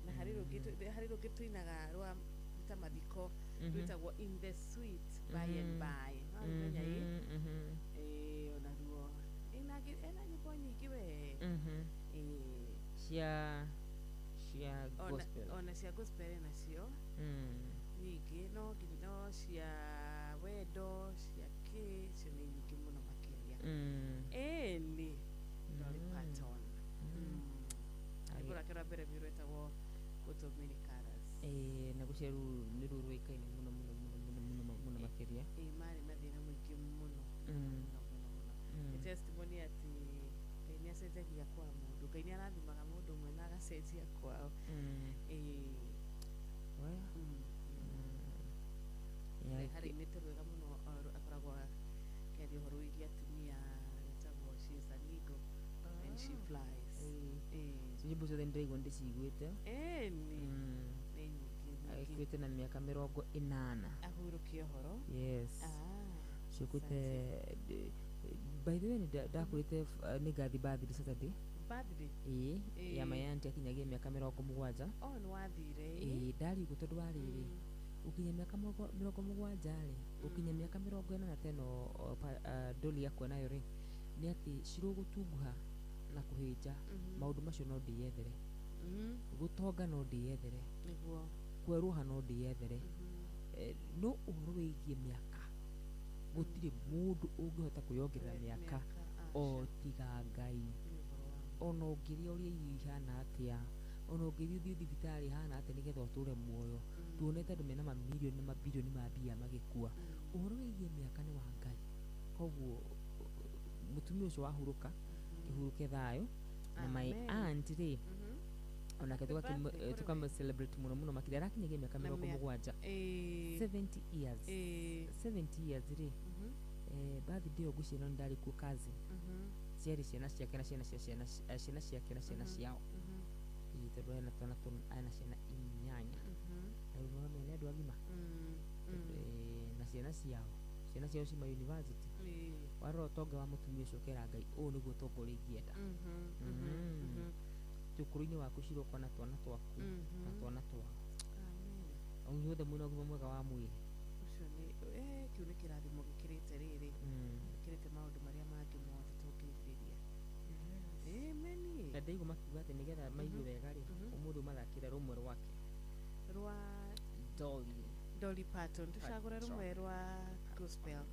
Na harĩ rũngĩ harĩ rũngĩ tũinaga rwa ta mathiko rwĩtagwo In the Sweet By and By. Warũmenya ĩ? Onaruo ena nyĩmbo nyingĩ we. Cia gospel. Ona cia gospel nacio nyingĩ, no no cia wendo cia kĩ, cio nĩ nyingĩ mũno makĩria. Ĩni Dolly Parton. Rwĩmbo rwake rwa mbere biũ rwĩtagwo Coat of Many Colours. Na gũcio rũu nĩ ruo rũĩkaine mũno mũno mũno mũno mũno mũno makĩria. Marĩ na thĩna mũingĩ mũno mũno mũno mũno. Nĩ testimony atĩ Ngai nĩ acenjagia kwa mũndũ, Ngai nĩ arathimaga mũndũ ũmwe na agacenjia kwao. Harĩ inĩte rwega mũno, akoragwo akĩaria ũhoro wĩgiĩ atumia, rwĩtagwo She is an Eagle and She Flies. Nyĩmbo ciothe nĩndĩraigua nĩndĩciguĩte. Ĩni nĩ nyingĩ nyingĩ. Agĩkuĩte na mĩaka 80. Ahurũkie ũhoro. Yes. Ciũkĩte by the way, ndakũrĩte nĩ ngathi birthday Saturday. Birthday? Ĩĩ, ya my auntie akinyagia mĩaka 70. Oh, nĩ wathire? Ĩĩ, ndariũngũ tondũ wa rĩrĩ, gũkinya mĩaka 70 rĩ, gũkinya mĩaka 80 ta ĩno Dolly akua nayo rĩ, nĩ atĩ cirũgũtunguha na kũhĩnja, maũndũ macio no ndĩyethere. Gũtonga no ndĩyethere. Nĩguo. Kwerũha no ndĩyethere. No ũhoro wĩgiĩ mĩaka, gũtirĩ mũndũ ũngĩhota kwĩyongerera mĩaka o tiga Ngai. Ona ũngĩrĩa ũrĩa irio ihana atĩa, ona ũngĩthiĩ ũthiĩ thibitarĩ ihana atĩa nĩgetha ũtũre muoyo, tuonete andũ mena mamirioni na mabirioni ma mbia magĩkua. Ũhoro wĩgiĩ mĩaka nĩ wa Ngai. Koguo mũtumia ũcio wahurũka, kĩhurũke thayũ. Na my Amen. aunt rĩ, onake Happy birthday kũrĩ tũkamũ celebrate mũno mũno makĩria, arakinyagia mĩaka Na mĩrongo mĩaka- mũgwanja, 70 years. 70 years rĩ, birthday ĩyo ngwĩciria no nĩ ndarĩ kuo cousin, ciarĩ ciana ciake na ciana cia ciana ciana ciake na ciana ciao. Ĩĩ, tondũ ena twana ena ciana 8, na rĩu nĩwona nĩ andũ agima. Na ciana ciao cima university. Warora ũtonga wa mũtumia ũcio ũkera Ngai, ũũ nĩguo ũtonga ũrĩa ingĩenda. Ti ũkũrũ-inĩ waku ciroka na twana twaku na twana twao. Amen. O inyuothe mwĩna ũgima mwega wa mwĩrĩ. Ũcio nĩ kĩu nĩ kĩrathimo gĩkĩrĩte rĩrĩ, gĩkĩrĩte maũndũ marĩa mangĩ mothe tũngĩrirĩria. Amen. Na ndaigua makiuga atĩ nĩgetha maigue wega rĩ, ũmũthĩ ũmathakĩre rũmwe rwake. Rwa Dolly. Dolly Parton. Tũcagũre rũmwe rwa gospel.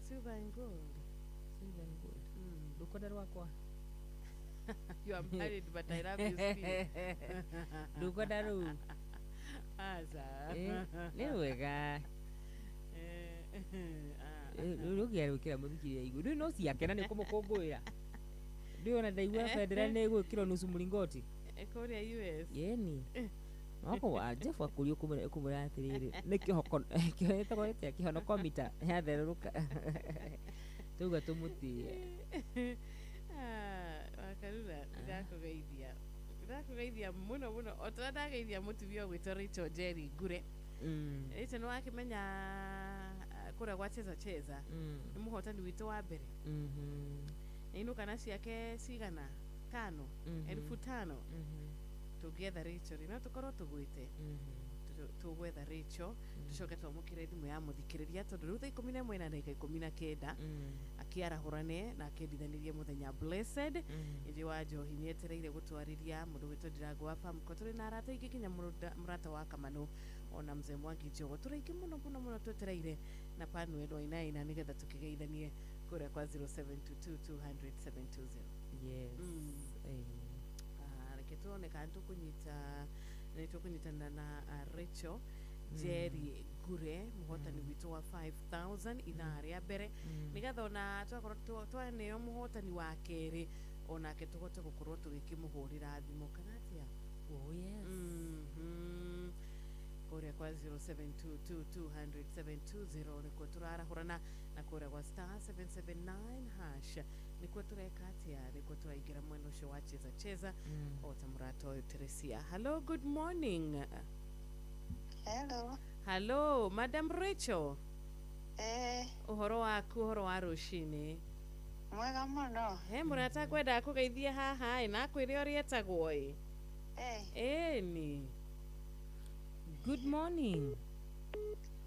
Silver and gold. Silver and gold. Ndũkwenda rwakwa? You are married, but I love you still. Ndũkwenda rũu? Aca. Nĩ rwega. Rũu rũngĩarwĩkĩra mũthikĩrĩria igũrũ rĩu no ciake na nĩ kũmũkũngũĩra. Ndũĩ ona ndaigua bendera nĩ ĩgwĩkĩrwo nusu mlingoti. Kũrĩa US. Yeni wako wa Jeff akũrio kũmwĩra atĩrĩrĩ, nĩ kĩhoko kĩhetagwo atĩa, kĩhonokomita yatherũrũka, tauga tũmũtĩe. Ah, Wakarura, ndakũgeithia, ndakũgeithia mũno mũno, o ta ũrĩa ndageithia mũtumia ũgwĩtwo Rachel Njeri Ngure. Rachel nĩ wakĩmenya, kũrĩa gwa Cheza Cheza nĩ mũhotani witũ wa mbere. Nĩinũka na ciake cigana tano, 5,000. Tũngĩetha Rachel rĩ, no tũkorwo tũgwĩte, tũgwetha Rachel, tũcoke twamũkĩre thimũ ya mũthikĩrĩria, tondũ rĩu thaa 11 na ndagĩka 19, akĩarahũrane na akĩendithanĩrie mũthenya blessed. Ĩndĩ wa njohi nĩ etereire gũtwarĩria mũndũ gwĩtwo Ndirango wa Famco. Tũrĩ na arata aingĩ, nginya mũrata wa Kamanũ, ona mzee Mwangi Njogo, tũrĩ aingĩ mũno mũno mũno twetereire na Panuel Wainaina nĩgetha tũkĩgeithanie kũrĩa kwa 0722 200 720. Yes. Ah, reke tuone kana tũkũnyita, nĩ tũkũnyitana na Rachel Njeri Ngure, mũhotani witũ wa 5000 ithaa rĩa mbere, nĩgetha ona twakorwo twaneo mũhotani wa kerĩ, onake tũhote gũkorwo tũgĩkĩmũhũrĩra thimũ kana atĩa. Oh yes. Kũrĩa kwa 0722 200 720 nĩkuo tũrarahũrana, na kũrĩa gwa star 779 hash nĩkuo tũreka atĩa, nĩkuo tũraingĩra mwena ũcio wa Cheza Cheza. O ta mũrata ũyũ Teresia. Hello, good morning. Hello. Hello, Madam Rachel. Eh, ũhoro waku, ũhoro wa rũcinĩ? Mwega mũno. He mũrata ngwendaga kũgeithia haha ĩ, na akwĩre ũrĩa etagwo ĩ. Eh, ĩni. Good morning.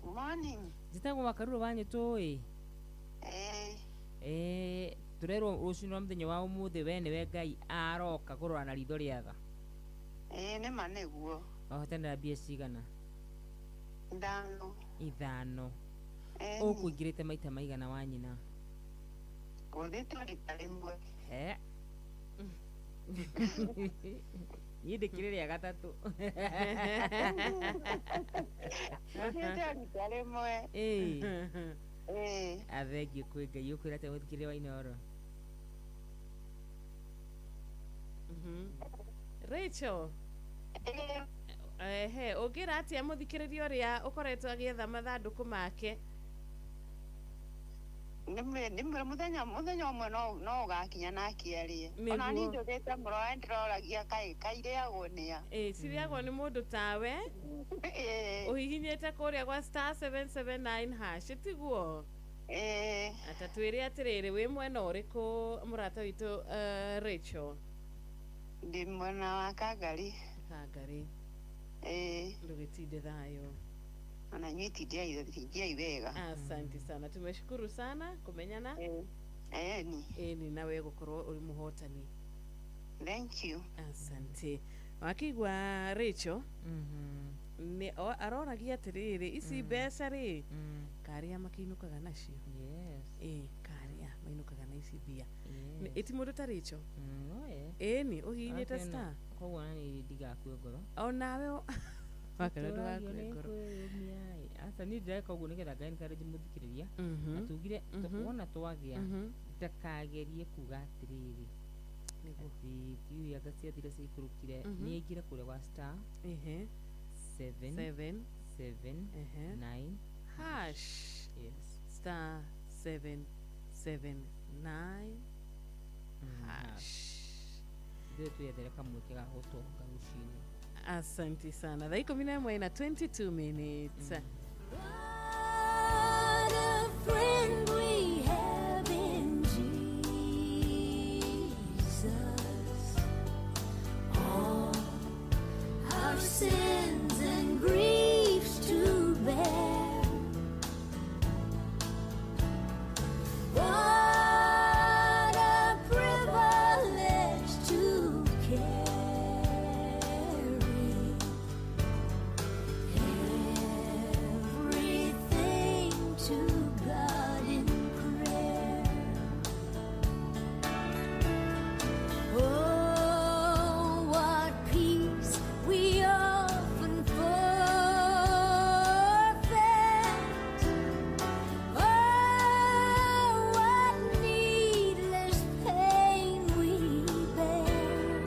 Morning. Njĩtagwo Wakaruro wa Nyũtũ ĩ. Eh, Tũrerwo rũcinĩ rwa mũthenya wa ũmũthĩ we nĩwe Ngai aroka kũrora na ritho rĩa tha. Eh, nĩ ma nĩguo. Wahotanĩra mbia cigana? 5. 5. Eh, Ũkũingĩrĩte maita maigana wa nyina? Gũthĩtwo rita rĩmwe. He. Niĩ ndĩkĩrĩ rĩa gatatũ. Gũthĩtwo rita rĩmwe. Ĩĩ. Eh, Athengiũ kwĩ Ngai. Ũkwĩra atĩa mũthikĩrĩria wa Inooro? Rachel. Ehe, ũngĩra atĩa mũthikĩrĩria ũrĩa ũkoretwo agĩetha mathandũkũ make? Nĩ mũthenya ũmwe no ũgakinya na akĩarie. Ona niĩ Nĩguo. njũkĩte mũno na ndĩroragia kaĩ kairĩagwo nĩa. Ĩ, cirĩagwo nĩ mũndũ tawe ũhihinyĩte kũrĩa gwa star 779 hash, tiguo? Ĩĩ. Ata twĩre atĩrĩrĩ, wĩ mwena ũrĩkũ mũrata witũ, Rachel? Ndĩ mwena wa Kangari. Kangari. Ĩĩ. Ndũgĩtinde thayũ. Ona inyuĩ tindiai wega. Asante sana, tumeshukuru sana kumenyana. Eni. Ĩni, nawe gũkorwo ũrĩ mũhotani. Thank you. Asante. Wakĩigua Rachel nĩ aroragia atĩrĩrĩ, ici mbeca rĩ, karĩa makĩinũkaga nacio? Yes. Ĩ, karĩa Mainũkaga na ici mbia. Ĩti mũndũ ta Rachel. Ĩni ũhihinyĩte star. Koguo na nĩ ndigakue ngoro. Onawe wakana ndũgakue ngoro. Aca niĩ ndĩreka ũguo nĩgetha Ngai encourage mũthikĩrĩria. Na tugire wona twagĩa ndakagerie kuga atĩrĩrĩ atĩ ndiũĩ anga ciathire ciikũrũkire, nĩ aingĩre kũrĩa gwa star 7 7 7 9 hash. Yes. Star 7 7 9 hash. Ithuĩ twĩethere kamweke ga gũtonga rũcinĩ. Asante sana. Thaa 11 na 22 minutes. What a friend we have in Jesus. All our sins and griefs to bear. What a privilege to carry everything to God in prayer. Oh, what peace we often forfeit. Oh, what needless pain we bear.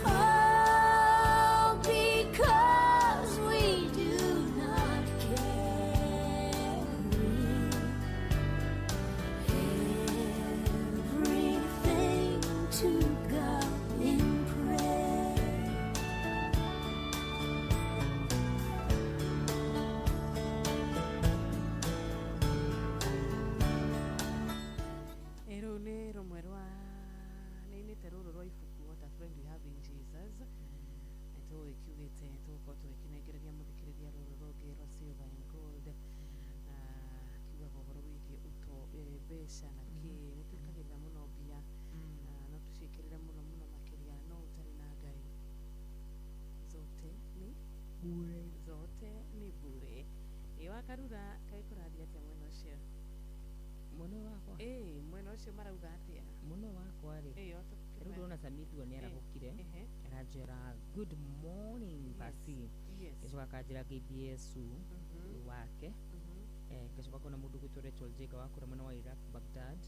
Oh, because we do not carry everything to God in prayer. Rũu nĩ rũmwe rwa nĩinĩte rũrũ rwa ibuku What a Friend We Have in Jesus. Tũgĩkiugĩte tũgũkorwo tũgĩkĩnengereria mũthikĩrĩria rũrũ rũngĩ rwa Silver and Gold. Kiugaga ũhoro wĩgiĩ mbeca na kĩ. Nĩ twĩkagĩrĩra mũno mbia, no tũciĩkĩrĩre mũno mũno makĩria, no ũtarĩ na Ngai zote ni bure. Zote ni bure. Ĩ wakarura kaĩ kũrathiĩ atĩa mwena ũcio? Mwena wakwa? Ĩ mwena ũcio marauga atĩa? Mwena wakwa rĩ, Ĩ, rĩu ndĩrona Samithua nĩ arahũkire, aranjĩra good morning basi. Gĩcoka akanjĩra KBS wake. Gĩcoka kuna mũndũ gwĩtwo Rachel Jenga wa kũrĩa mwena wa Iraq Baghdad,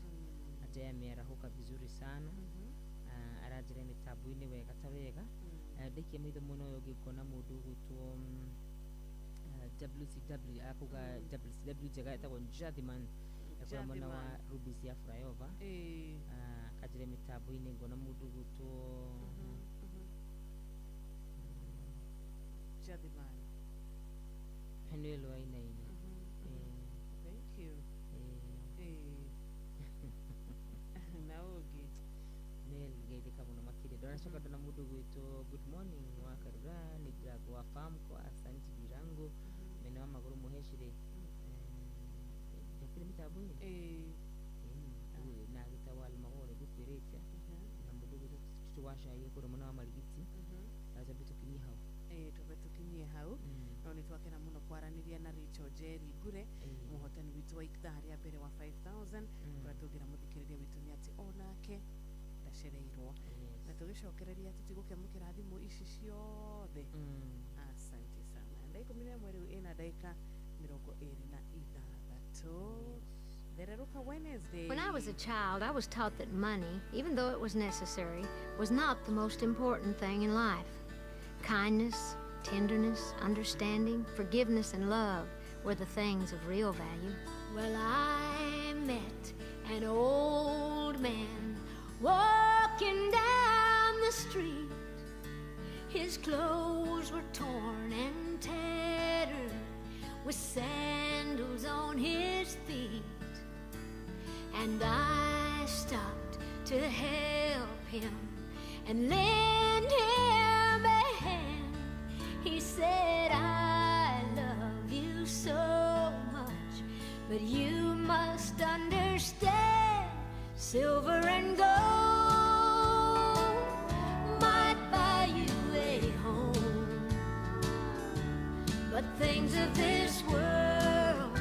atĩ amearahũka vizuri sana. Aranjĩra mĩtambo-inĩ wega ta wega. Ndaikia maitho mwena ũyũ ũngĩ ngona mũndũ ũgwĩtwo WCW, akuga WCW njega etagwo Jathiman kũrĩa mwena wa Rubis ya Flyover. Akanjĩra mĩtambo-inĩ ngona mũndũ ũgwĩtwo Jathiman Penuel Wainaina. Thank you. Na ũngĩ Nel geithĩka mũno makĩria. Ndanacoka ndona mũndũ ũgwĩtwo good morning wa Karura nĩ Ndirango wa Famco, Asante Ndirango mena wa magũrũ mũhecire ndakĩrĩ mĩtambo-inĩ na agĩtagwo Almagore ngũkwĩrĩte, na mũndũ ũgwĩtwo Tito wa Cai kũrĩa mwena wa Marigiti. Twambe tũkinyie hau. Twambe tũkinyie hau. No nĩ twakena mũno kwaranĩria na Rachel Njeri Ngure, mũhotani witũ wa ithaa rĩa mbere wa 5000. Ũrĩa tũngĩra mũthikĩrĩria witũ nĩ atĩ onake ndacereirwo. Na tũgĩcokereria tũtigũkĩamũkĩra thimũ ici ciothe. Asante sana. Thaa 11 rĩu ĩna ndagĩka 26. Thererũka Wednesday. When I was a child, I was taught that money, even though it was necessary, was not the most important thing in life. Kindness, tenderness, understanding, forgiveness, and love were the things of real value. Well, I met an old man walking down the street. His clothes were torn and tattered, with sandals on his feet. And I stopped to help him and lend him a hand. He said, I love you so much, but you must understand, silver and gold might buy you a home, but things of this world,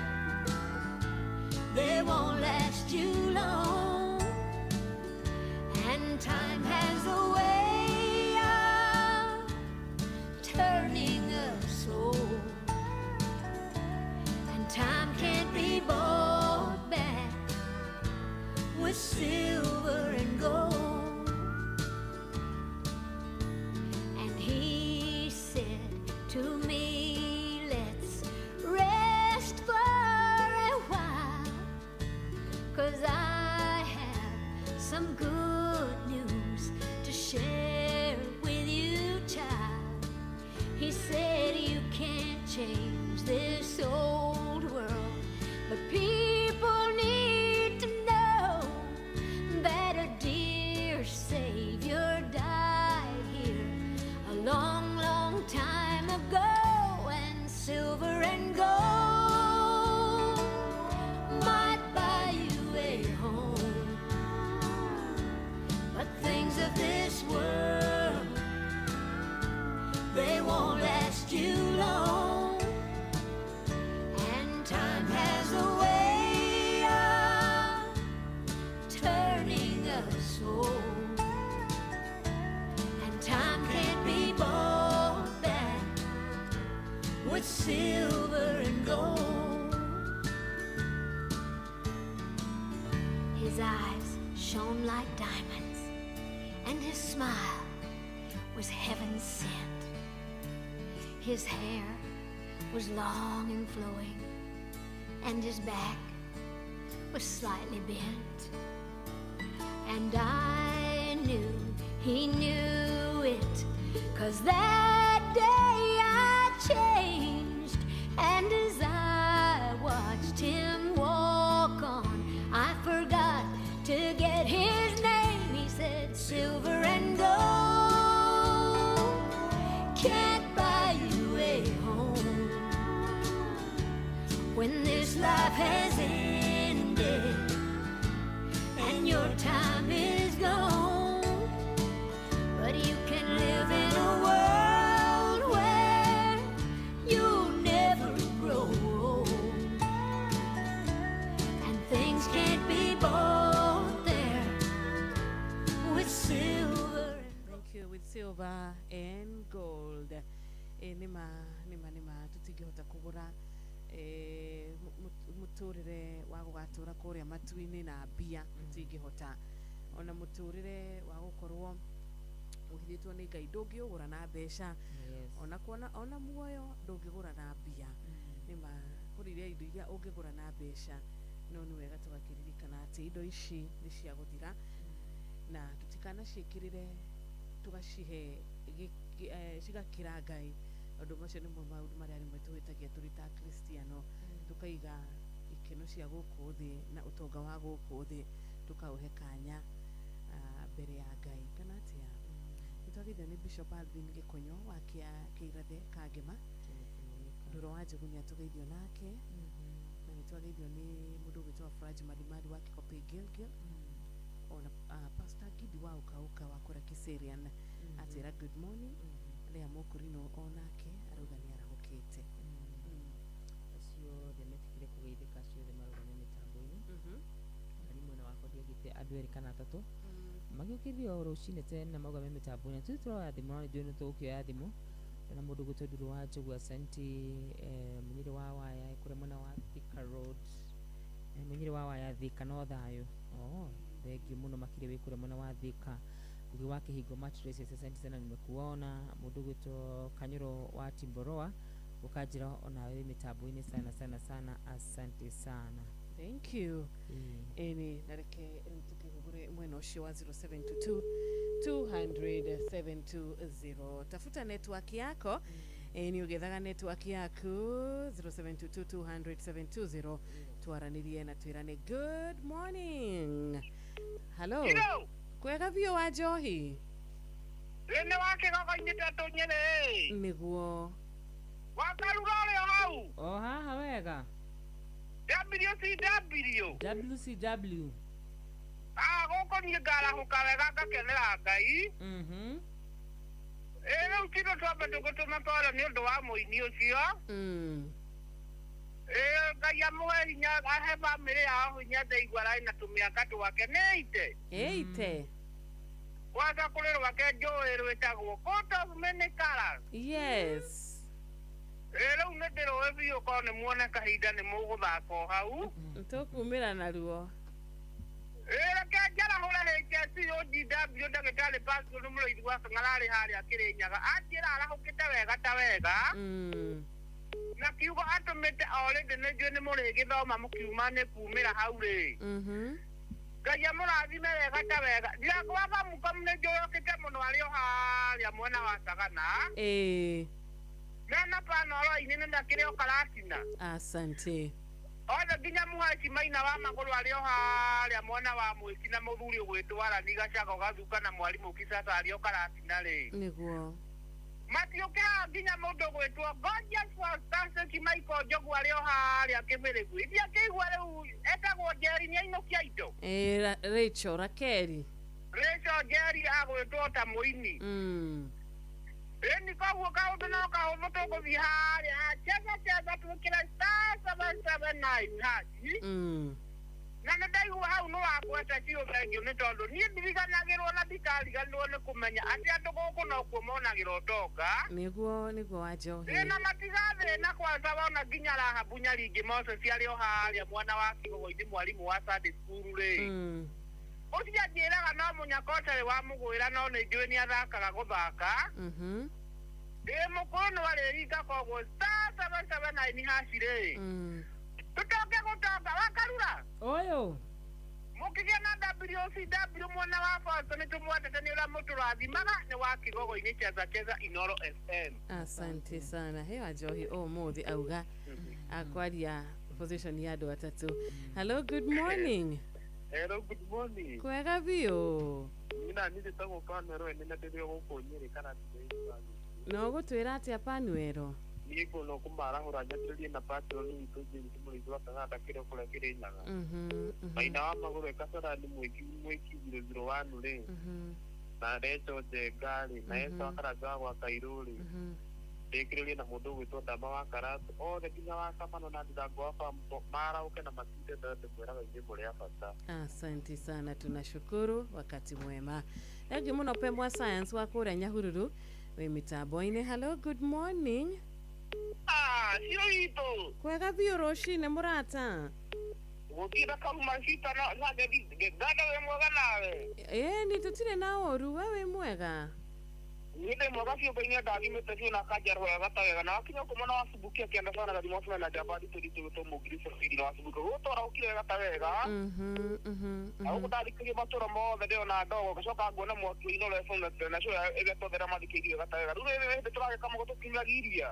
And time has a way of turning us old. And time can't be bought back with silver and gold. And he said to me, let's rest for a while, 'cause I have some good news to share with you, child. He said you can't change this old world, but people need to know that a dear Savior died here a long, long time ago, and silver and gold might buy you a home, but things of this world, they won't last you long. And time has a way of turning us old, and time can't be bought back with silver and gold. His eyes shone like diamonds, and his smile was heaven sent. His hair was long and flowing, and his back was slightly bent. And I knew he knew it, 'cause that day I changed. And as I watched him walk on, I forgot to get his name. He said, silver and gold can't buy you a home. When this life has ended and your time is gone, but you can live in a world where you'll never grow old, and things can't be bought there with silver. Thank you, with silver and gold. Nima nima nima tutingihota kugura muturire wa gugatura kuria matu-inĩ na mbia, tutingihota ona muturire wa gukorwo uhithĩtwo nĩ Ngai ndũngĩũgũra na mbeca, ona kuona ona muoyo ndũngĩgũra na mbia. Nĩma kũrĩ iria indo iria ũngĩgũra na mbeca, no nĩ wega tũgakĩririkana atĩ indo ici nĩ cia gũthira, na tũtikanaciĩkĩrĩre tũgacihe cigakĩra Ngai. Ũndũ macio nĩmo maũndũ marĩa rĩmwe tũhĩtagia tũrĩ ta Akristiano, tũkaiga ikeno cia gũkũ thĩ na ũtonga wa gũkũ thĩ tũkaũhe kanya mbere ya Ngai, kana atĩa? Nĩtwagĩthio nĩ Bishop Alvin Gĩkonyo wa Kĩirathe Kangema, Ndũrũ wa Njogu nĩatũgeithio nake, na nĩtwageithio nĩ mũndũ ũgwĩtwo Faraji Malimali wa Kĩkopĩ Gilgil, ona Pastor Gidi wa Ũkauka wa kũrĩa Kiserian atwĩra good morning. Lea Mũkũrinũ onake arauga nĩ arahũkĩte. Acio othe metikire kũgeithĩka, acio othe marauga me mĩtambo-inĩ. Na nĩ mwena wakwa ndiagĩte andũ erĩ kana atatũ magĩũkĩrio o rũcinĩ tene na mauga me mĩtambo-inĩ. Tũthiĩ tũroya thimũ, no nĩnjũĩ nĩ tũgũkĩoya thimũ na mũndũ ũgwĩtwo Ndũrũ wa Njogu, asanti. Mũnyĩrĩ wa Waya kũrĩa mwena wa Thika Road, mũnyĩrĩ wa Waya Thika no thayũ. Thengiũ mũno makĩria wĩ kũrĩa mwena wa Thika. Ngugi wa Kĩhingo Mattress, asante sana, nimekuona. Mũndũ ũgwĩtwo Kanyũro wa Timboroa ũkanjĩra onawe wĩ mĩtambo-inĩ sana sana sana, asante sana. Thank you. Ĩni na reke rĩu tũkĩhũgũre mwena ũcio wa 0722 200 720. Tafuta network yako. Ĩni ũgĩethaga network yaku 0722 200 720, twaranĩrie na twĩrane good morning. Hello. Kwega biũ wa Njohi. Nĩ wa kĩgogo-inĩ tetũ Nyĩrĩ. Nĩguo. Wakaruga ũrĩ o hau. O haha wega. WCW. WCW. Gũkũ niĩ ngarahũka wega ngakenera Ngai. Ĩ rĩu tino twambe tũgũtũma pole nĩ ũndũ wa mũini ũcio. Ĩ Ngai amũhe hinya, ahe bamĩrĩ yao hinya, ndaigua ararĩ na tũmĩaka twake nĩ ite. Ĩite. Kwanza kũrĩ rwake njũĩ rwĩtagwo Coat of Many Colors. Yes. Ĩ rĩu nĩ ndĩrũĩ biũ korwo nĩ muone kahinda nĩ mũgũthaka o hau. Tũkumĩra naruo. Ĩ reke njarahũre HSC OGW ndagĩtarĩ Pascal nĩ mũrĩithi wa Kang'ara arĩ harĩa Kĩrĩnyaga. Anjĩra arahũkĩte wega ta wega. Na kiugo atũmĩte already nĩ njũĩ nĩ mũrĩgĩthoma mũkiuma nĩ kumĩra hau rĩ. Ngai amũrathime wega ta wega. Ndirakwaga mũkamu nĩ njũĩ okĩte mũno arĩ o harĩa mwena wa Sagana. Ĩĩ. Mena panoro-inĩ nĩ ndakĩrĩ o Karatina. Asante. Othe nginya mũhaici maina wa magũrũ arĩ o harĩa mwena wa Mwĩki na mũthuri ũgwĩtwo Arani Gacago Gathuka na mwarimũ Kisasa arĩ o Karatina rĩ. Nĩguo. Matiũkĩraga nginya mũndũ ũgwĩtwo Gorgeous Fantastic Michael Njogu arĩ o harĩa Kĩmĩrĩgu. Ithiĩ akĩigua rĩu etagwo Njeri nĩainũkia indo. Ĩĩ Rachel Rakeri. Rachel Njeri agwĩtwo ta mũini. Ĩni koguo kaũndũ no kahũthũ tũgũthiĩ harĩa ha cheza cheza twĩkĩre *779 hashi. Na nĩ ndaigua hau nĩ wakweta biũ thengio nĩ tondũ niĩ ndiriganagĩrwo na ndikariganĩrwo nĩ kũmenya atĩ andũ gũkũ nokuo monagĩra ũtonga. Nĩguo nĩguo wa Njohi. Ĩ na matigathĩna kwanza wona nginya Rahabu Nyaringĩ Moses arĩ o harĩa mwana wa Kĩgogo-inĩ mwarimũ wa Sunday school rĩ. Ũcio anjĩraga no mũnyaka ũtarĩ wa mũgwĩra no nĩ njũĩ nĩ athakaga gũthaka. Ĩ mũkũyũ nĩ warĩringa koguo *779 hashi rĩ. Tũtonge gũtonga wakarura. Ũyũ. Mũkĩgĩa na WCW mwena wa Boston nĩ tũmwendete nĩ ũrĩa mũtũrathimaga nĩ wa Kĩgogo-inĩ cheza cheza Inoro FM. Asante sana. He wa Njohi ũmũthĩ auga akwaria position ya andũ atatũ. Hello, good morning. Hello, good morning. Kwega biũ. Nina niĩ njĩtagwo Panuero ene na ndĩrĩ o gũkũ Nyĩrĩ Karatina. Na ũgũtwĩra atĩa Panuero? Niĩ nguona kũmarahũra nyambĩrĩrie na patron witũ James Mũrĩithi wa Kang'anda kĩrĩa kũrĩa Kĩrĩnyaga. Maina wa magũrũ e Kasarani Mwĩki Mwĩki 001 rĩ. Na Rachel Njenga rĩ, na Esther wa Karanja wa gwa Kairũ rĩ. Ndĩkĩrĩrie na mũndũ ũgwĩtwo Ndama wa Karatu othe nginya wa Kamano na Ndirango wa Fambo marauke na matinde ndĩmwĩraga inyuĩ mũrĩ a bata. Asante sana, tunashukuru. Wakati mwema. Thengiũ mũno Pemwa Science wa kũrĩa Nyahururu wĩ mĩtambo-inĩ. Hello, good morning. Cio itũ. Kwega biũ rũcinĩ mũrata. Gũthiĩ na karuma cita na ngada wĩ mwega nawe. Ĩĩ nĩ tũtirĩ na ũru, we wĩ mwega. Niĩ ndĩ mwega biũ Ngai nĩandathimĩte biũ na akanjarũra wega ta wega na wakinya gũkũ mwena wa Subukia kĩanda sana gathimwo sana na njamba nditũ nditũ gwĩtwo Mũngiri Bũrũri na wa Subukia gũkũ twarahũkire wega ta wega. Na gũkũ ndathikĩria matũra mothe ndĩrona ndogo ngacoka nguona mwaki wa Inoro FM na cio ĩgatothera mathikĩirie wega ta wega. Rĩu rĩrĩ hĩndĩ tũragĩka mũgo tũkinyiragia iria.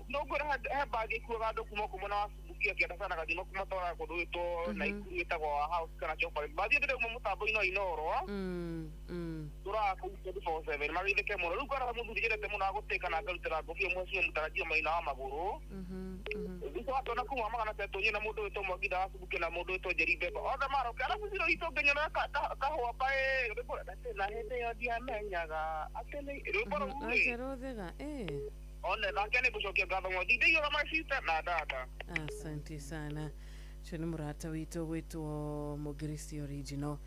No ngwĩra he mbagi ĩkuaga andũ kuma kũ mwena wa Subukia kĩanda sana gathimwo kuma twaraga kũndũ gwĩtwo Naikuru ĩtagwo House kana Chocolate. Mbathiĩ ndĩrauma mũtambo-inĩ wa Inoro. Tũraga kũu 24/7 magĩthĩke mũno. Rĩu ngoragwo mũthuri nyendete mũno agũtĩka na ngarutĩra ngũbia mũciĩ mũtarajio maina wa magũrũ. Thutha wa twana kuma magana tetũ nyina mũndũ wĩtwo Mwangitha wa Subukia na mũndũ wĩtwo Njeri Mbemba othe maroke. Arabu ciro itũ ngĩnyona kahũa baĩ rwĩmbo na hĩndĩ ĩyo ndiamenyaga atĩ nĩ rwĩmbo rũu rĩ. Acha rũthega. One nake nĩ ngũcokia ngatho mũno. Ndindaigua my sister na dada. Asante sana. Ũcio nĩ mũrata witũ gwĩtwo Mũngirisi Original.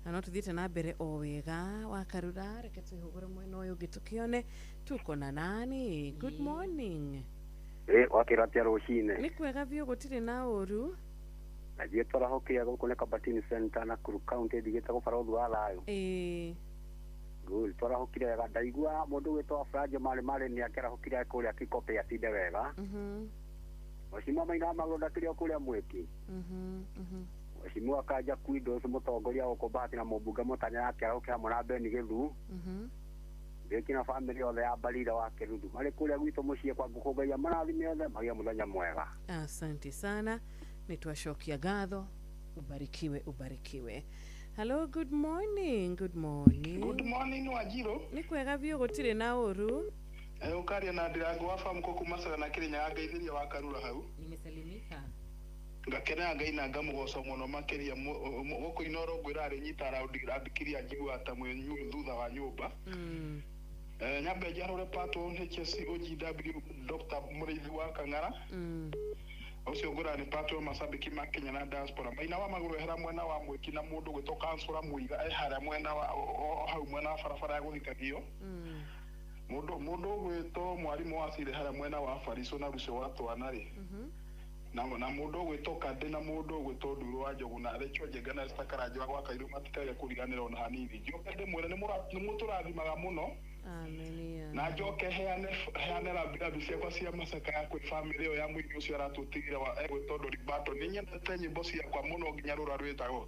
Na no tũthiĩte na mbere o wega wa Karura, reke twĩhũgũre mwena ũyũ ũngĩ tũkĩone tuko na nani. Good morning. Ĩ wakĩra atĩa rũcinĩ? Nĩ kwega biũ gũtirĩ na ũru. Na ithuĩ twarahũkire gũkũ nĩ Kabatini Center Nakuru County ndigĩte barũthi wa thayũ. Ĩĩ. Good, twarahũkire wega. Ndaigua mũndũ ũgwĩtwo Franjo Marĩ Marĩ nĩ akĩarahũkire kũrĩa Kikope atinde wega. Mheshimiwa Maina wa Magũrũ ndakĩrĩ o kũrĩa Mwĩki. Mheshimiwa Kanja Kwindos mũtongoria gũkũ Bahati na mũmbunge Mũtanya akĩarahũkire hamwe na Beni Gĩthu. Ndĩki na bamĩrĩ yothe ya Barira wa Kĩruthu marĩ kũrĩa gwitũ mũciĩ kwa ngũkũ Ngai amarathime othe magĩe mũthenya mwega. Asante sana. Nĩ twacokia ngatho. Ubarikiwe, ubarikiwe. Hello, good morning, good morning. Good morning Wanjiru. Nĩ kwega biũ gũtirĩ na ũru. Ũkaria na Ndirango wa Famco kuma Sagana Kĩrĩnyaga ngaithĩria wa Karura hau. Nimesalimika. Ngakenera Ngai na ngamũgoca mũno makĩria gũkũ Inoro ngwĩra arĩnyita raundi kiria njiguaga ta mwĩ thutha wa nyũmba. Nyambe njarũre patron HSC OGW Dr. Mũrĩithi wa Kang'ara. Ũcio ngũra nĩ patro macambĩki ma Kenya na diaspora. Maina wa magũrũ ehera mwena wa Mwĩki na mũndũ gwĩtwo kansũra Mũiga e harĩa mwena wa hau mwena wa barabara ya gũthikagio. Mũndũ ũgwĩtwo mwarimũ wa Cire harĩa mwena wa Barico na Rucio wa Twana rĩ. Na mũndũ ũgwĩtwo Kandĩ na mũndũ ũgwĩtwo Nduru wa Njogu na Rachel Njenga na Esther Karanja wa gwa Kairũ matikage kũriganĩra ona hanini. Njoke ndĩmwĩre nĩ mũtũrathimaga mũno. Amen. Na njoke heane rambirambi ciakwa cia macakaya kwĩ bamĩrĩ ĩyo ya mũini ũcio aratũtigire wa egwĩtwo Dolly Parton. Nĩ nyendete nyĩmbo ciakwa mũno nginya rũra rwĩtagwo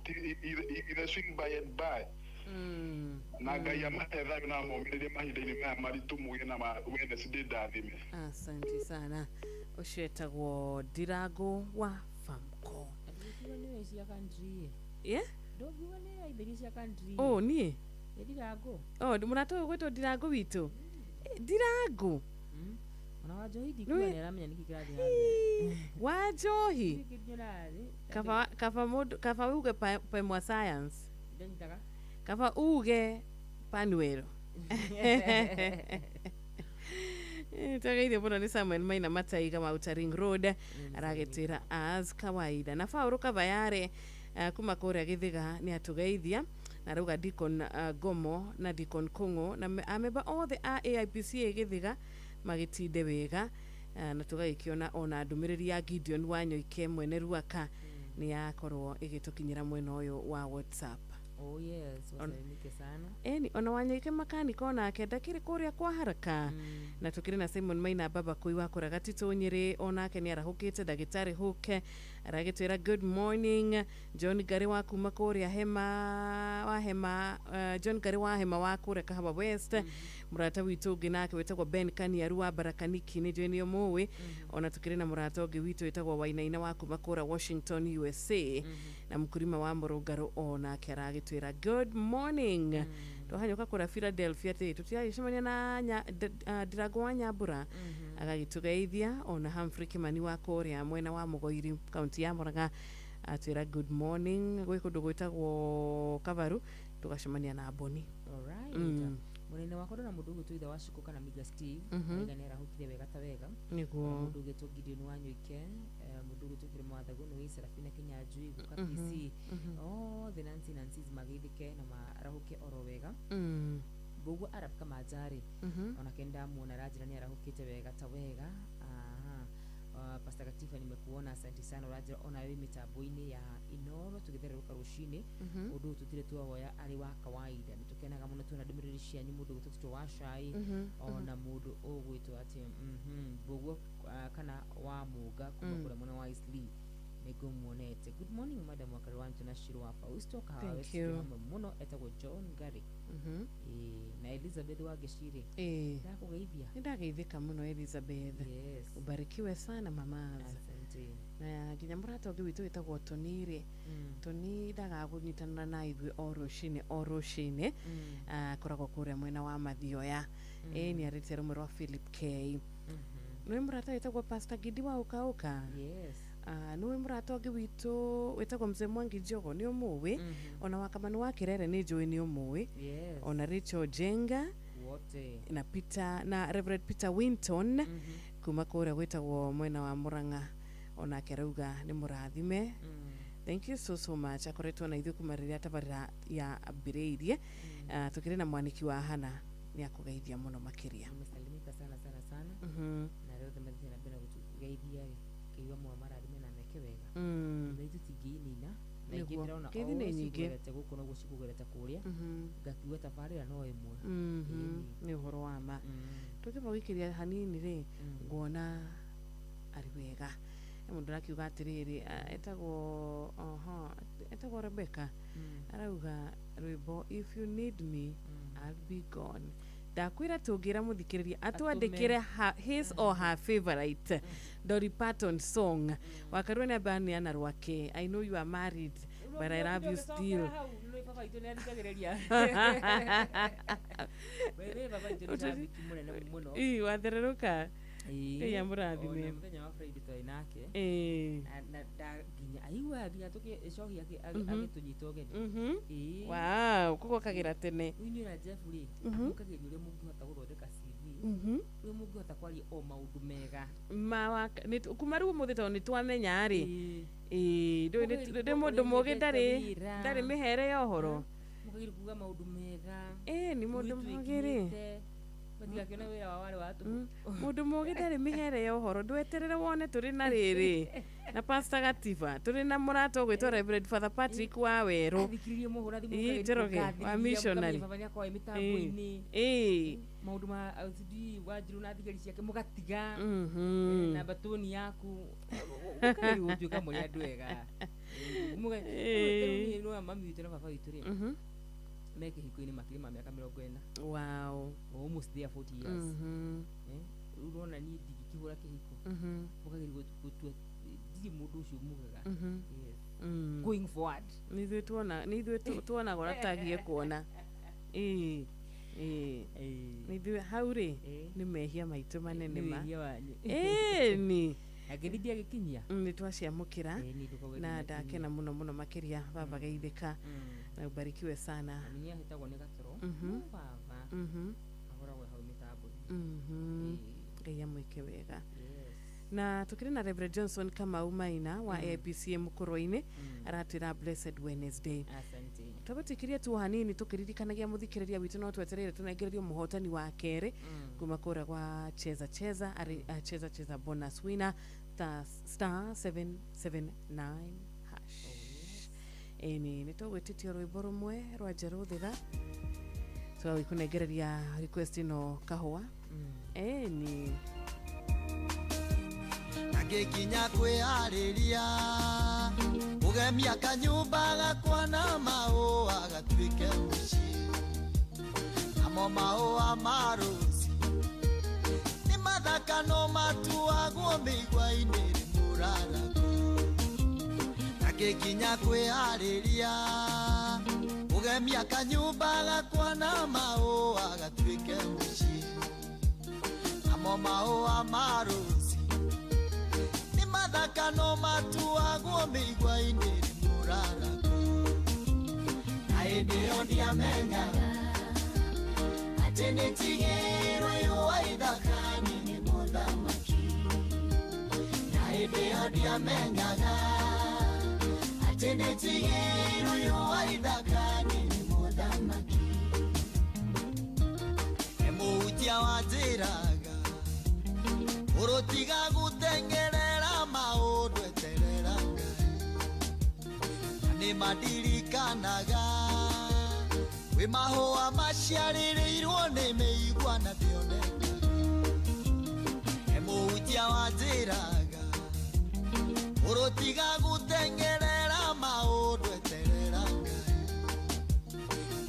The Swing By and By. Na Ngai amahe thayũ na amomĩrĩrie mahinda-inĩ maya maritũ mũgĩe na Wednesday ndathime. Asante sana. Ũcio etagwo Ndirango wa Famco. Yeah? Oh, niĩ? Ndirango. Oh, mũrata ũyũ gwĩtwo Ndirango witũ. Ndirango. Ona wa Njohi ndikuwa nĩ aramenya nĩkĩ kĩrathiĩ na mbere. Wa Njohi. Kaba mũndũ kaba uge pemwa science. Ndanyitaga. Kaba uge panuero. Tagaithio mũno nĩ Samuel Maina Mataiga wa Outer Ring Road aragĩtwĩra as kawaida. Na Paul Kavayare kuma kũrĩa Gĩthĩga nĩ atũgeithia na rauga Deacon Gomo na Deacon Kung'u na amemba othe a AIPCA Gĩthĩga magĩtinde wega na tũgagĩkĩona ona ndũmĩrĩri ya Gideon Wanyoike mwene Ruaka nĩ yakorwo ĩgĩtũkinyĩra mwena ũyũ wa WhatsApp. Oh yes, wasalimike sana. Eni ona Wanyoike makanika onake ndakĩrĩ kũrĩa kwa haraka. Na tukĩrĩ na Simon Maina baba kũi wa kũraga Tito Nyĩrĩ onake nĩ arahũkĩte. Ndagĩtarĩ Huke aragĩtwĩra good morning. John Gari wa kuma kũrĩa hema wa hema John Gari wa hema wa kũrĩa Kahawa West. Mũrata witũ ũngĩ nake wĩtagwo Ben Kaniaru wa Barakaniki nĩ njũĩ nĩ ũmũĩ. Ona tukĩrĩ na mũrata ũngĩ witũ wĩtagwo Wainaina wa kuma kũrĩa Washington USA. Na mũkũrima wa Mũrũngarũ onake aragĩtwĩra good morning. Twahanyũka kũrĩa Philadelphia tĩ tũtiragĩcemania na Ndirango wa Nyambura agagĩtũgeithia. Ona Humphrey Kimani wa kũrĩa mwena wa Mũgoiri kaunti ya Murang'a atwĩra good morning. Gwĩ kũndũ gwĩtagwo Kavaru tũgacemania na Boni. Alright. Mũnene wakwa ndona mũndũ ũgwĩtwo ithe wa Shiko kana Miga Steve aiga nĩ arahũkire wega ta wega. Nĩguo. Mũndũ ũgwĩtwo Gideon Wanyoike, mũndũ ũgwĩtwo Kirimo wa Thagũ nĩ Serafina Kinyanjui guka PC othe Nancy mageithĩke na marahũke oro wega. Mbũguo Arab Kamanjarĩ onake ndamuona aranjĩra nĩ arahũkĩte wega ta wega. Aha. Pastor Katifa nimekuona, asante sana. Ũranjĩra ona wĩ mĩtambo-inĩ ya Inoro tũgĩthererũka rũcinĩ. Ũndũ ũyũ tũtirĩ twawoya arĩ wa kawaida. Nĩ tũkenaga mũno tuona ndũmĩrĩri cianyu mũndũ ũgwĩtwo Tito wa Cai ona mũndũ ũgwĩtwo atĩ Mbũguo kana wa Mũnga kuma kũrĩa mwena wa Eastleigh nĩngũmuonete. Good morning madam wa Karwanto na Shiro wa Fausto Kahawa West hamwe mũno etagwo John Gary. Na Elizabeth wa Gĩcirĩ. Ndakũgeithia. Nĩ ndageithĩka mũno Elizabeth. Yes. Ubarikiwe sana mama. Asante. Na nginya mũrata ũngĩ witũ wĩtagwo Tony rĩ. Tony ndagaga kũnyitanĩra na ithuĩ o rũcinĩ o rũcinĩ. Akoragwo kũrĩa mwena wa Mathioya. Nĩ arĩte rũmwe rwa Philip K. Nĩ mũrata wĩtagwo Pastor Gidi wa Ũka. Yes. Nĩwe mũrata ũngĩ witũ wĩtagwo Mzee Mwangi Njogo nĩ ũmũĩ. Ona Wakamanu wa Kĩrere nĩ njũĩ nĩ ũmũĩ. Ona Rachel Jenga wote na Peter na Reverend Peter Winton kuma kũrĩa gwĩtagwo mwena wa Murang'a onake arauga nĩ mũrathime. Thank you so so much. Akoretwo na ithuĩ kuma rĩrĩa tabarĩra ya ambĩrĩirie. Tũkĩrĩ na mwaniki wa Hana nĩ akũgeithia mũno makĩria. Nimesalimika sana sana sana. Na rĩothe mathiĩ na mbere na gũtũgeithia rĩ kĩigua mwa marathime na meke wega. Na ithuĩ tingĩinina na ingĩ ndĩrona Ngeithi nĩ nyingĩ. cikũgerete gũkũ noguo cikũgerete kũrĩa ngakiuga tabarĩra no ĩmwe. Nĩ ũhoro wa ma. Tũkĩamba gũikĩria hanini rĩ nguona arĩ wega. Mũndũ arakiuga atĩrĩrĩ etagwo etagwo Rebecca arauga rwĩmbo if you need me I'll be gone. Ndakwĩra tũngĩra mũthikĩrĩria atwandĩkĩre his or her favorite Dolly Parton song. Wakarua nĩ ambaneana rwake. I know you are married but I love you still. Ii wathererũka. Ngai amũrathime. Mũthenya wa Friday twarĩ nake na nginya aiguaga nginya tũgĩcohi agĩtũnyita ũgeni. Wow, koguo kagĩra tene. Inyuĩ na Jeff rĩ mũkageria ũrĩa mũngĩhota gũthondeka CV Rĩu mũngĩhota kwaria o maũndũ mega ma kuma rĩu ũmũthĩ tondũ nĩtwamenya rĩ ĩĩ ndĩ mũndũ mũgĩ ndarĩ mĩhere ya ũhoro mũkagĩrĩ kuga maũndũ mega ĩĩ nĩ mũndũ mũgĩ rĩ matigakĩona wĩra wa warĩ wa tũhũ mũndũ mũgĩ ndarĩ mĩhere ya ũhoro ndweterere wone tũrĩ na rĩrĩ na Pastor Gatiba tũrĩ na mũrata ũgwĩtwo Reverend Father Patrick wa Werũ athikĩrĩrie mũhũra thimũ Njoroge wa missionary baba nĩakorwo mĩtambo-inĩ ĩĩ maũndũ ma sijui Wanjirũ na thigari ciake mũgatiga na batoni yaku mũkagĩrĩ gũtuĩka mũrĩ andũ ega mũgatiga mami witũ na baba witũ rĩ me kĩhiko-inĩ makĩria ma mĩaka 40. Wow. Almost there 40 years. Rĩu ũrona niĩ ndingĩkĩhũra kĩhiko mũkagĩrĩ gũtua ndirĩ mũndũ ũcio mugaga. Yes. Going forward nĩ ithuĩ tuonaga ũrĩa tutagiĩ kuona. Ĩĩ nĩ ithuĩ hau rĩ nĩ mehia maitũ manene ma ĩĩ ni angĩthi ndiagĩkinyia nĩ twaciamũkĩra na ndakena mũno mũno makĩria baba geithĩka na ubarikiwe sana. Mami nĩahĩtagwo nĩ gatoro baba ahoragwo hau mĩtambo-inĩ. Ngai amwĩke wega. Na tukiri na Reverend Johnson Kamau Maina wa ABCA Mukurwe-inĩ aratwĩra Blessed Wednesday. Asante. Twaba tu hanini tukiririkanagia muthikiriria witu no twetereire tunengererio muhotani wa keri kuma kura gwa cheza cheza ari cheza cheza bonus winner ta star 779 hash. Eni nitugwititie rwimbo rumwe rwa Njerũ Thitha twagwikunengereria request ino kahũa. Eni ngĩkinya kwĩharĩria kũgemia kanyũmba gakwa na maũa gatuĩke mũciĩ namo maũa ma rũci nĩ mathaka no matuagwo mĩigua-inĩ rĩ mũrarako na ngĩkinya kwĩharĩria kũgemia kanyũmba gakwa na maũa gatuĩke mũciĩ namo maũa ma rũci mathaka no matuagwo mĩigua-inĩ rĩ mũrarako na hĩndĩ ĩyo ndiamenyaga atĩ nĩtigĩirwo yũa ithaka-inĩ nĩ mũthamaki na hĩndĩ ĩyo ndiamenyaga atĩ nĩtigĩirwo yũa ithaka-inĩ nĩ mũthamaki nĩ mũhutia wanjĩraga ũrũtiga gũteng'erera maũndũ eterera Ngai na nĩ madirikanaga kwĩ mahũa maciarĩrĩirwo nĩ mĩigua na ndĩonekaga nĩ mũhutia wanjĩraga ũrũtiga gũteng'erera maũndũ eterera Ngai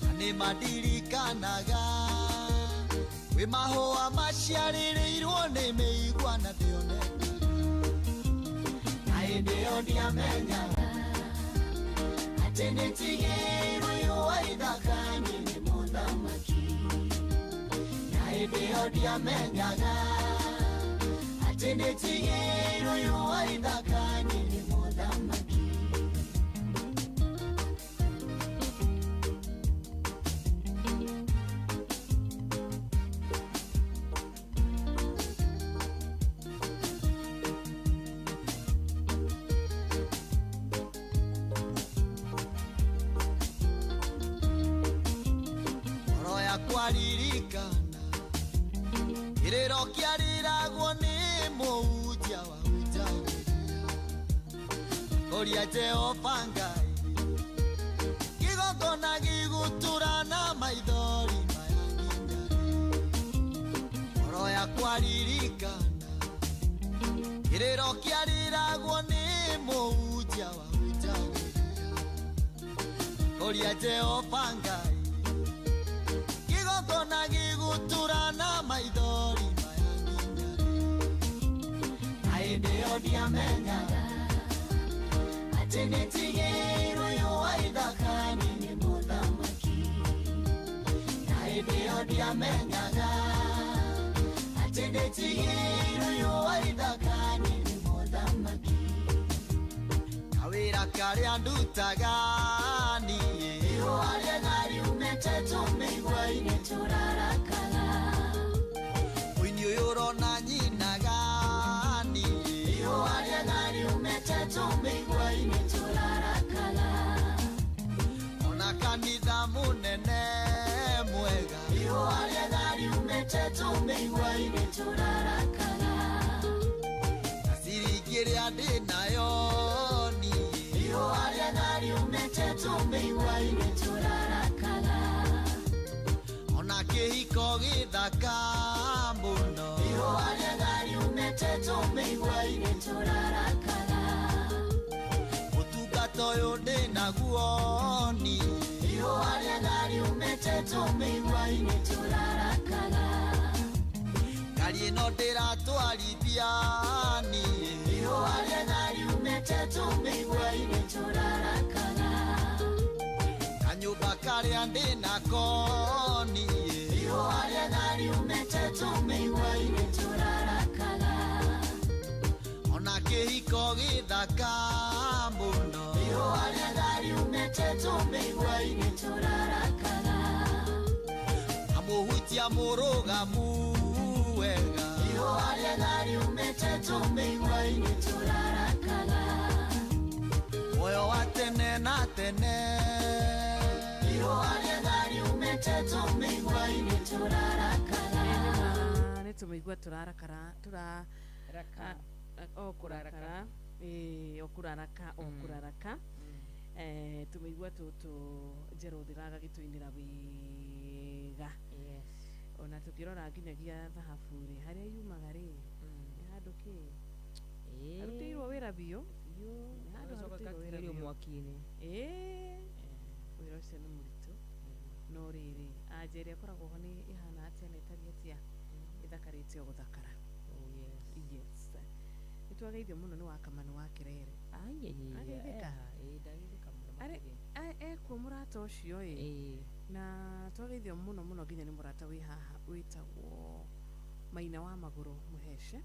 na nĩ madirikanaga kwĩ mahũa maciarĩrĩirwo nĩ mĩigua na ndĩonekaga na hĩndĩ ĩyo ndiamenyaga atĩ nĩtigĩirwo yũa ithaka-inĩ nĩ mũthamaki na hĩndĩ ĩyo ndiamenyaga atĩ nĩtigĩirwo yũa ithaka-inĩ nĩ mũthamaki. Kwaririkana kĩrĩro kĩarĩragwo nĩ mũhunjia wahunjagĩria kũria Jehova Ngai kĩgongona gĩgũtũra na maithori maya nginya rĩ ngoro yakwa ririkana kĩrĩro kĩarĩragwo nĩ mũhunjia wahunjagĩria kũria Jehova Ngai kĩgongona gĩgũtũra na maithori maya nginya rĩ na hĩndĩ ĩyo ndiamenyaga atĩ nĩtigĩirwo yũa ithaka-inĩ nĩ mũthamaki na hĩndĩ ĩyo ndiamenyaga atĩ nĩtigĩirwo yũa ithaka-inĩ nĩ mũthamaki kawĩra karĩa ndutaga niĩ ihũa rĩega riumĩte tũmĩigua-inĩ tũrarakaga ndĩ nayo niĩ. Ihũa rĩega riumĩte tũmĩigua-inĩ tũrarakaga. Ona kĩhiko gĩthaka mũno. Ihũa rĩega riumĩte tũmĩigua-inĩ tũrarakaga. Ũtungata ũyũ ndĩ naguo niĩ. Ihũa rĩega riumĩte tũmĩigua-inĩ tũrarakaga. Ngari ĩno ndĩratwarithia niĩ. Ihũa rĩega riumĩte tũmĩigua-inĩ tũrarakaga. Kanyũmba karĩa ndĩ nako niĩ. Ihũa rĩega riumĩte tũmĩigua-inĩ tũrarakaga. Ona kĩhiko gĩthaka mũno. Ihũa rĩega riumĩte tũmĩigua-inĩ tũrarakaga. Amũhutia mũrũgamu wega. Ihũa rĩega riumĩte tũmĩigua-inĩ tũrarakaga. Muoyo wa tene na tene. Ihũa rĩega riumĩte tũmĩigua-inĩ tũrarakaga. Nĩ tũmĩigua tũrarakara tura Raka. O kũrakara, ĩĩ, o kũraraka, o kũraraka. Tũmĩigua tũtũ njerũ thiraga gĩtũinĩra wega. Ona tũkĩrora nginyagia thahabu rĩ, harĩa yumaga rĩ, nĩ handũ kĩ harutĩirwo wĩra biũ. Nĩ handũ Agacoka harutĩirwo wĩra gakĩgerio biũ. Mwaki-inĩ. Ĩĩ, wĩra ũcio nĩ mũritũ, no rĩrĩ, anja ĩrĩa ĩkoragwo ho nĩ ĩhana atĩa na ĩtariĩ atĩa, ĩthakarĩte o gũthakara. Oh, yes. Yes, nĩ twageithio mũno nĩ wakamano wa Kerere. Ageithĩka? Ndageithĩka mũno Arĩ makĩria. Ekuo mũrata ũcio ĩ, na twageithio mũno mũno nginya nĩ mũrata wĩ haha wĩtagwo Maina wa Magũrũ Mũhece,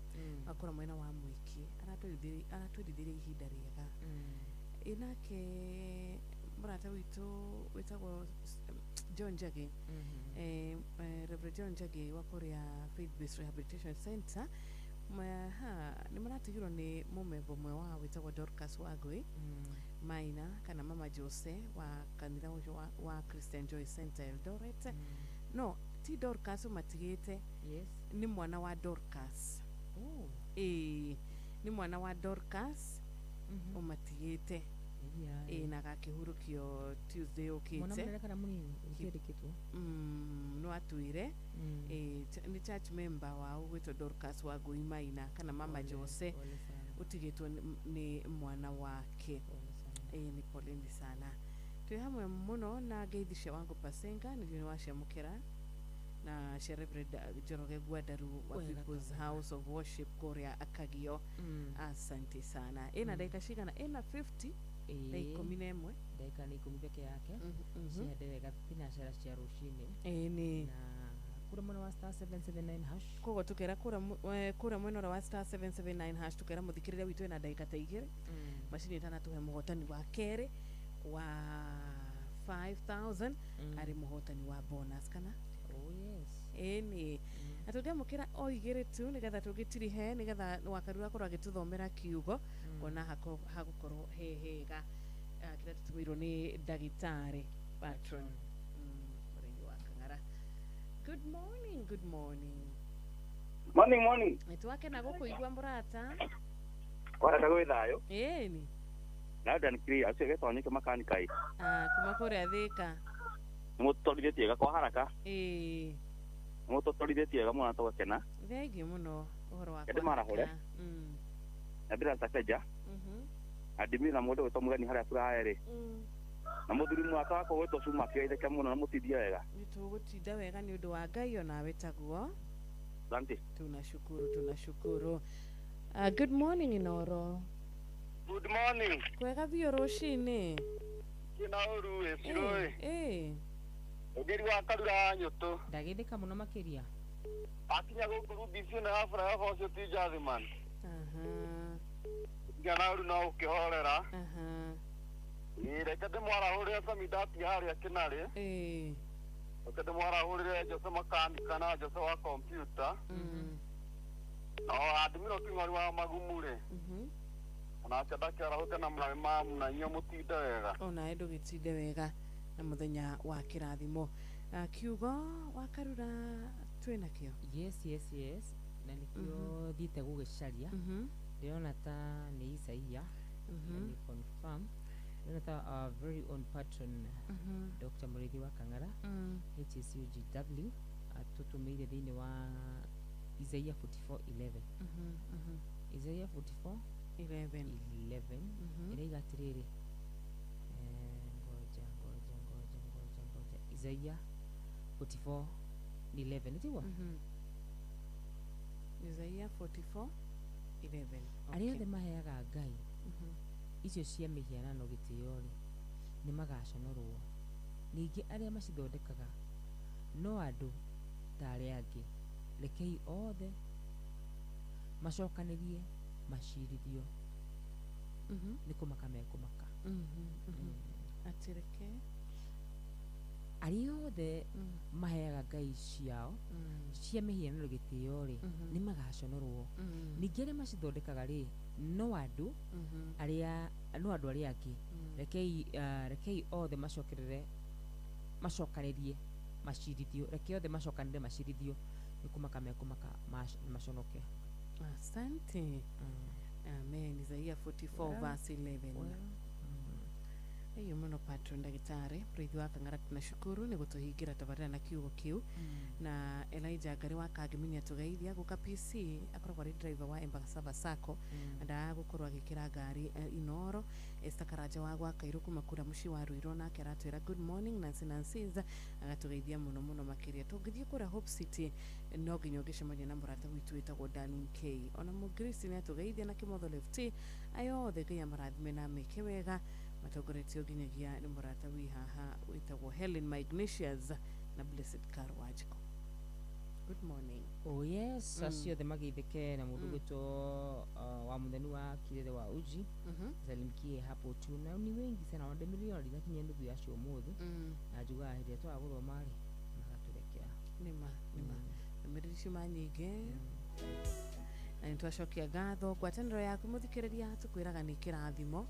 akora mwena wa Mwĩki, aratwendithirie ihinda rĩega. Ĩ nake mũrata witũ wĩtagwo John Njagi, Reverend John Njagi wa kũrĩa Faith Based Rehabilitation Center, nĩ maratigirwo nĩ mũmemba ũmwe wao wĩtagwo Dorcas Wangui Maina, kana Mama Jose wa kanitha ũcio wa Christian Joy Center Eldoret. No ti Dorcas ũmatigĩte, nĩ mwana wa Dorcas. Oh. Ĩĩ, nĩ mwana wa Dorcas ũmatigĩte. Ĩĩ, na agakĩhurũkio Tuesday Mwana ũkĩte. mũnene kana mũnini ũtiandĩkĩtwo? No atwĩre. Nĩ church member wao gwĩtwo Dorcas Wangui Maina, kana Mama Pole, Jose, pole sana. ũtigĩtwo nĩ mwana wake. Ĩĩ, nĩ poleni sana, twĩ hamwe mũno na ngeithi cia Wangu Pasenga nĩguo nĩ waciamũkĩra, na cia Reverend Njoroge Gwandaru wa Wega People's kabisa. House of Worship kũrĩa Akagio. Asante sana. Ĩna ndagĩka cigana? Ĩna 50 na 11. Ndagĩka nĩ 10 peke yake. Cihande wega thinacara cia rũcinĩ. Ĩĩ, nĩ na kũrĩa mwena wa *779#. Koguo tukera kũrĩa mwena ũrĩa wa *779#, tukera mũthikĩrĩria witũ ĩna ndagĩka ta 2, macini ĩtanatũhe mũhotani wa kerĩ wa 5000, arĩ mũhotani wa bonus kana. Oh yes. Ĩni na tũngĩamũkĩra o 2 tu, nĩgetha tũgĩtirihe, nĩgetha Wakarura akorwo agĩtũthomera kiugo, kuona hagũkorwo he hega. Kĩrĩa tũtũmĩirwo nĩ ndagĩtarĩ patron, mũrĩmi wa Kang'ara. Good morning, good morning. Morning, morning. Nĩ twakena gũkũigua, mũrata. Kwaraka gwĩ thayũ. Ĩni. Na clear acio getonyeke makanika ĩ. Ah, kuma kũrĩa Thĩka. Nĩ mũtũtwarithĩtie wega kwa haraka. Ĩĩ. Nĩ mũtũtwarithĩtie wega mũno na tũgakena. Thengiũ mũno ũhoro wa Ende marahũre. kwaraka. Na ndĩrata Kenja. Andimira na mũndũ gwĩtwo mũgeni harĩa tũrae rĩ. Na mũthuri mwaka wakwa gwĩtwo Cuma akĩgeithĩke mũno na mũtindie wega. Nĩ tũgũtinda wega nĩ ũndũ wa Ngai, onawe taguo. Asante. Tunashukuru, tunashukuru. Good morning, Inoro. Good morning. Kwega biũ rũcinĩ. Kina ũru ĩ biũ ĩ. Ĩĩ. Ũgĩri wa Karura Nyũtũ. Ndageithĩka mũno makĩria. Akinya gũkũ Rubisi ĩno ya bara ya ũcio ti Jasmine. Tiga na ũru no ũkĩhorera. Ĩ, reke ndĩmwarahũrĩre Samidati harĩa Kĩnarĩ. Ĩĩ. Reke ndĩmwarahũrĩre Jose makanika na Jose wa kompyuta. No adimiro kĩng'ori wa magumu rĩ. Onake ndakĩarahũke na maĩ mamu na inyuĩ mũtinde wega. Onawe ndũgĩtinde wega na mũthenya wa kĩrathimo. Kiugo wa Karura twĩ nakĩo? Yes, na nĩkĩo thiĩte gũgĩcaria. Ndĩrona ta nĩ Isaia. Let me confirm. Ndĩrona ta our very own patron, Dr. Mũrĩithi wa Kang'ara, HSUGW, atũtũmĩire thĩinĩ wa Isaia 44:11. Isaia 44 11. 11 ĩraiga atĩrĩrĩ, ngoja ngoja ngoja ngoja ngoja, Isaia 44:11 nĩtiguo? Isaia 44:11. Arĩa othe maheaga ngai icio cia mĩhianano gĩtĩo-rĩ, nĩ magaconorwo, ningĩ arĩa macithondekaga no andũ ta arĩa angĩ. Rekei othe macokanĩrie macirithio, nĩ kũmaka mekũmaka. Atĩ reke Arĩa othe maheaga ngai ciao cia mĩhianano gĩtĩo-rĩ, nĩ magaconorwo, ningĩ arĩa macithondekaga rĩ, no andũ arĩa no andũ arĩa angĩ. Rekei othe macokerere macokanĩrie macirithio, reke othe macokanĩre macirithio, nĩ kũmaka mekũmaka maconoke. Asante. Amen. Isaia 44 verse 11. Well, Iyo muno, patron ndagĩtarĩ Mũrĩithi wa Kang'ara, tunashukuru nĩ gũtũhingĩra tabarĩra na kiugo kĩu. Na Elijah Ngari wa Kangemi atũgeithia guka PC akoragwo arĩ driver wa Embasava Sacco, na gũkorwo agĩkĩra ngari Inoro. Esther Karanja wa gwa Kairũ kuma kũrĩa mũciĩ wa Ruiru nake aratwĩra good morning. Nancy Nancy's agatũgeithia mũno mũno makĩria. Tũngĩthiĩ kũrĩa Hope City no nginya ũngĩcemania na mũrata witũ wĩtagwo Darlene K. Ona Mũngrisi nĩ atũgeithia na Kĩmotho Left. Ayo othe Ngai amarathime na ameke wega, matongoretio nginyagia nĩ mũrata wi haha wĩtagwo Helen Magnesius na Blessed Caro Wanjiko. Good morning. Oh yes, acio othe mageithĩke na mũndũ gwĩtwo wa mũtheni wa Kirere wa Uji. Salimkie hapo tu, na ni wengi sana wandemilioni ndinakinyia nuthu yacio ũmũthĩ. Na njugaga hĩndĩ ĩrĩa twaga gũthoma rĩ, magatũrekera. Nĩma nĩma ndũmĩrĩri ciuma nyingĩ na nĩ twacokia ngatho ngwatanĩro yaku mũthikĩrĩria, tũkwĩraga nĩ kĩrathimo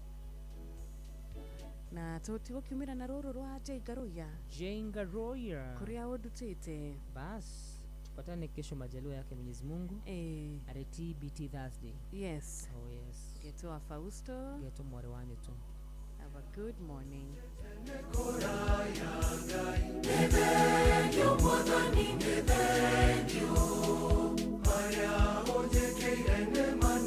na tũtigũkiumĩra na rũrũ rwa Jenga Roya. Jenga Roya. Kũrĩa ũndutĩte. Bas, tupatane kesho majaliwa yake Mwenyezi Mungu. At TBT Thursday. Yes. Oh yes. Geto wa Fausto. Geto mware wanyu tu. Have a good morning. Nĩ thengiũ Mwathani, nĩ thengiũ marĩa ũnjĩkĩire nĩ.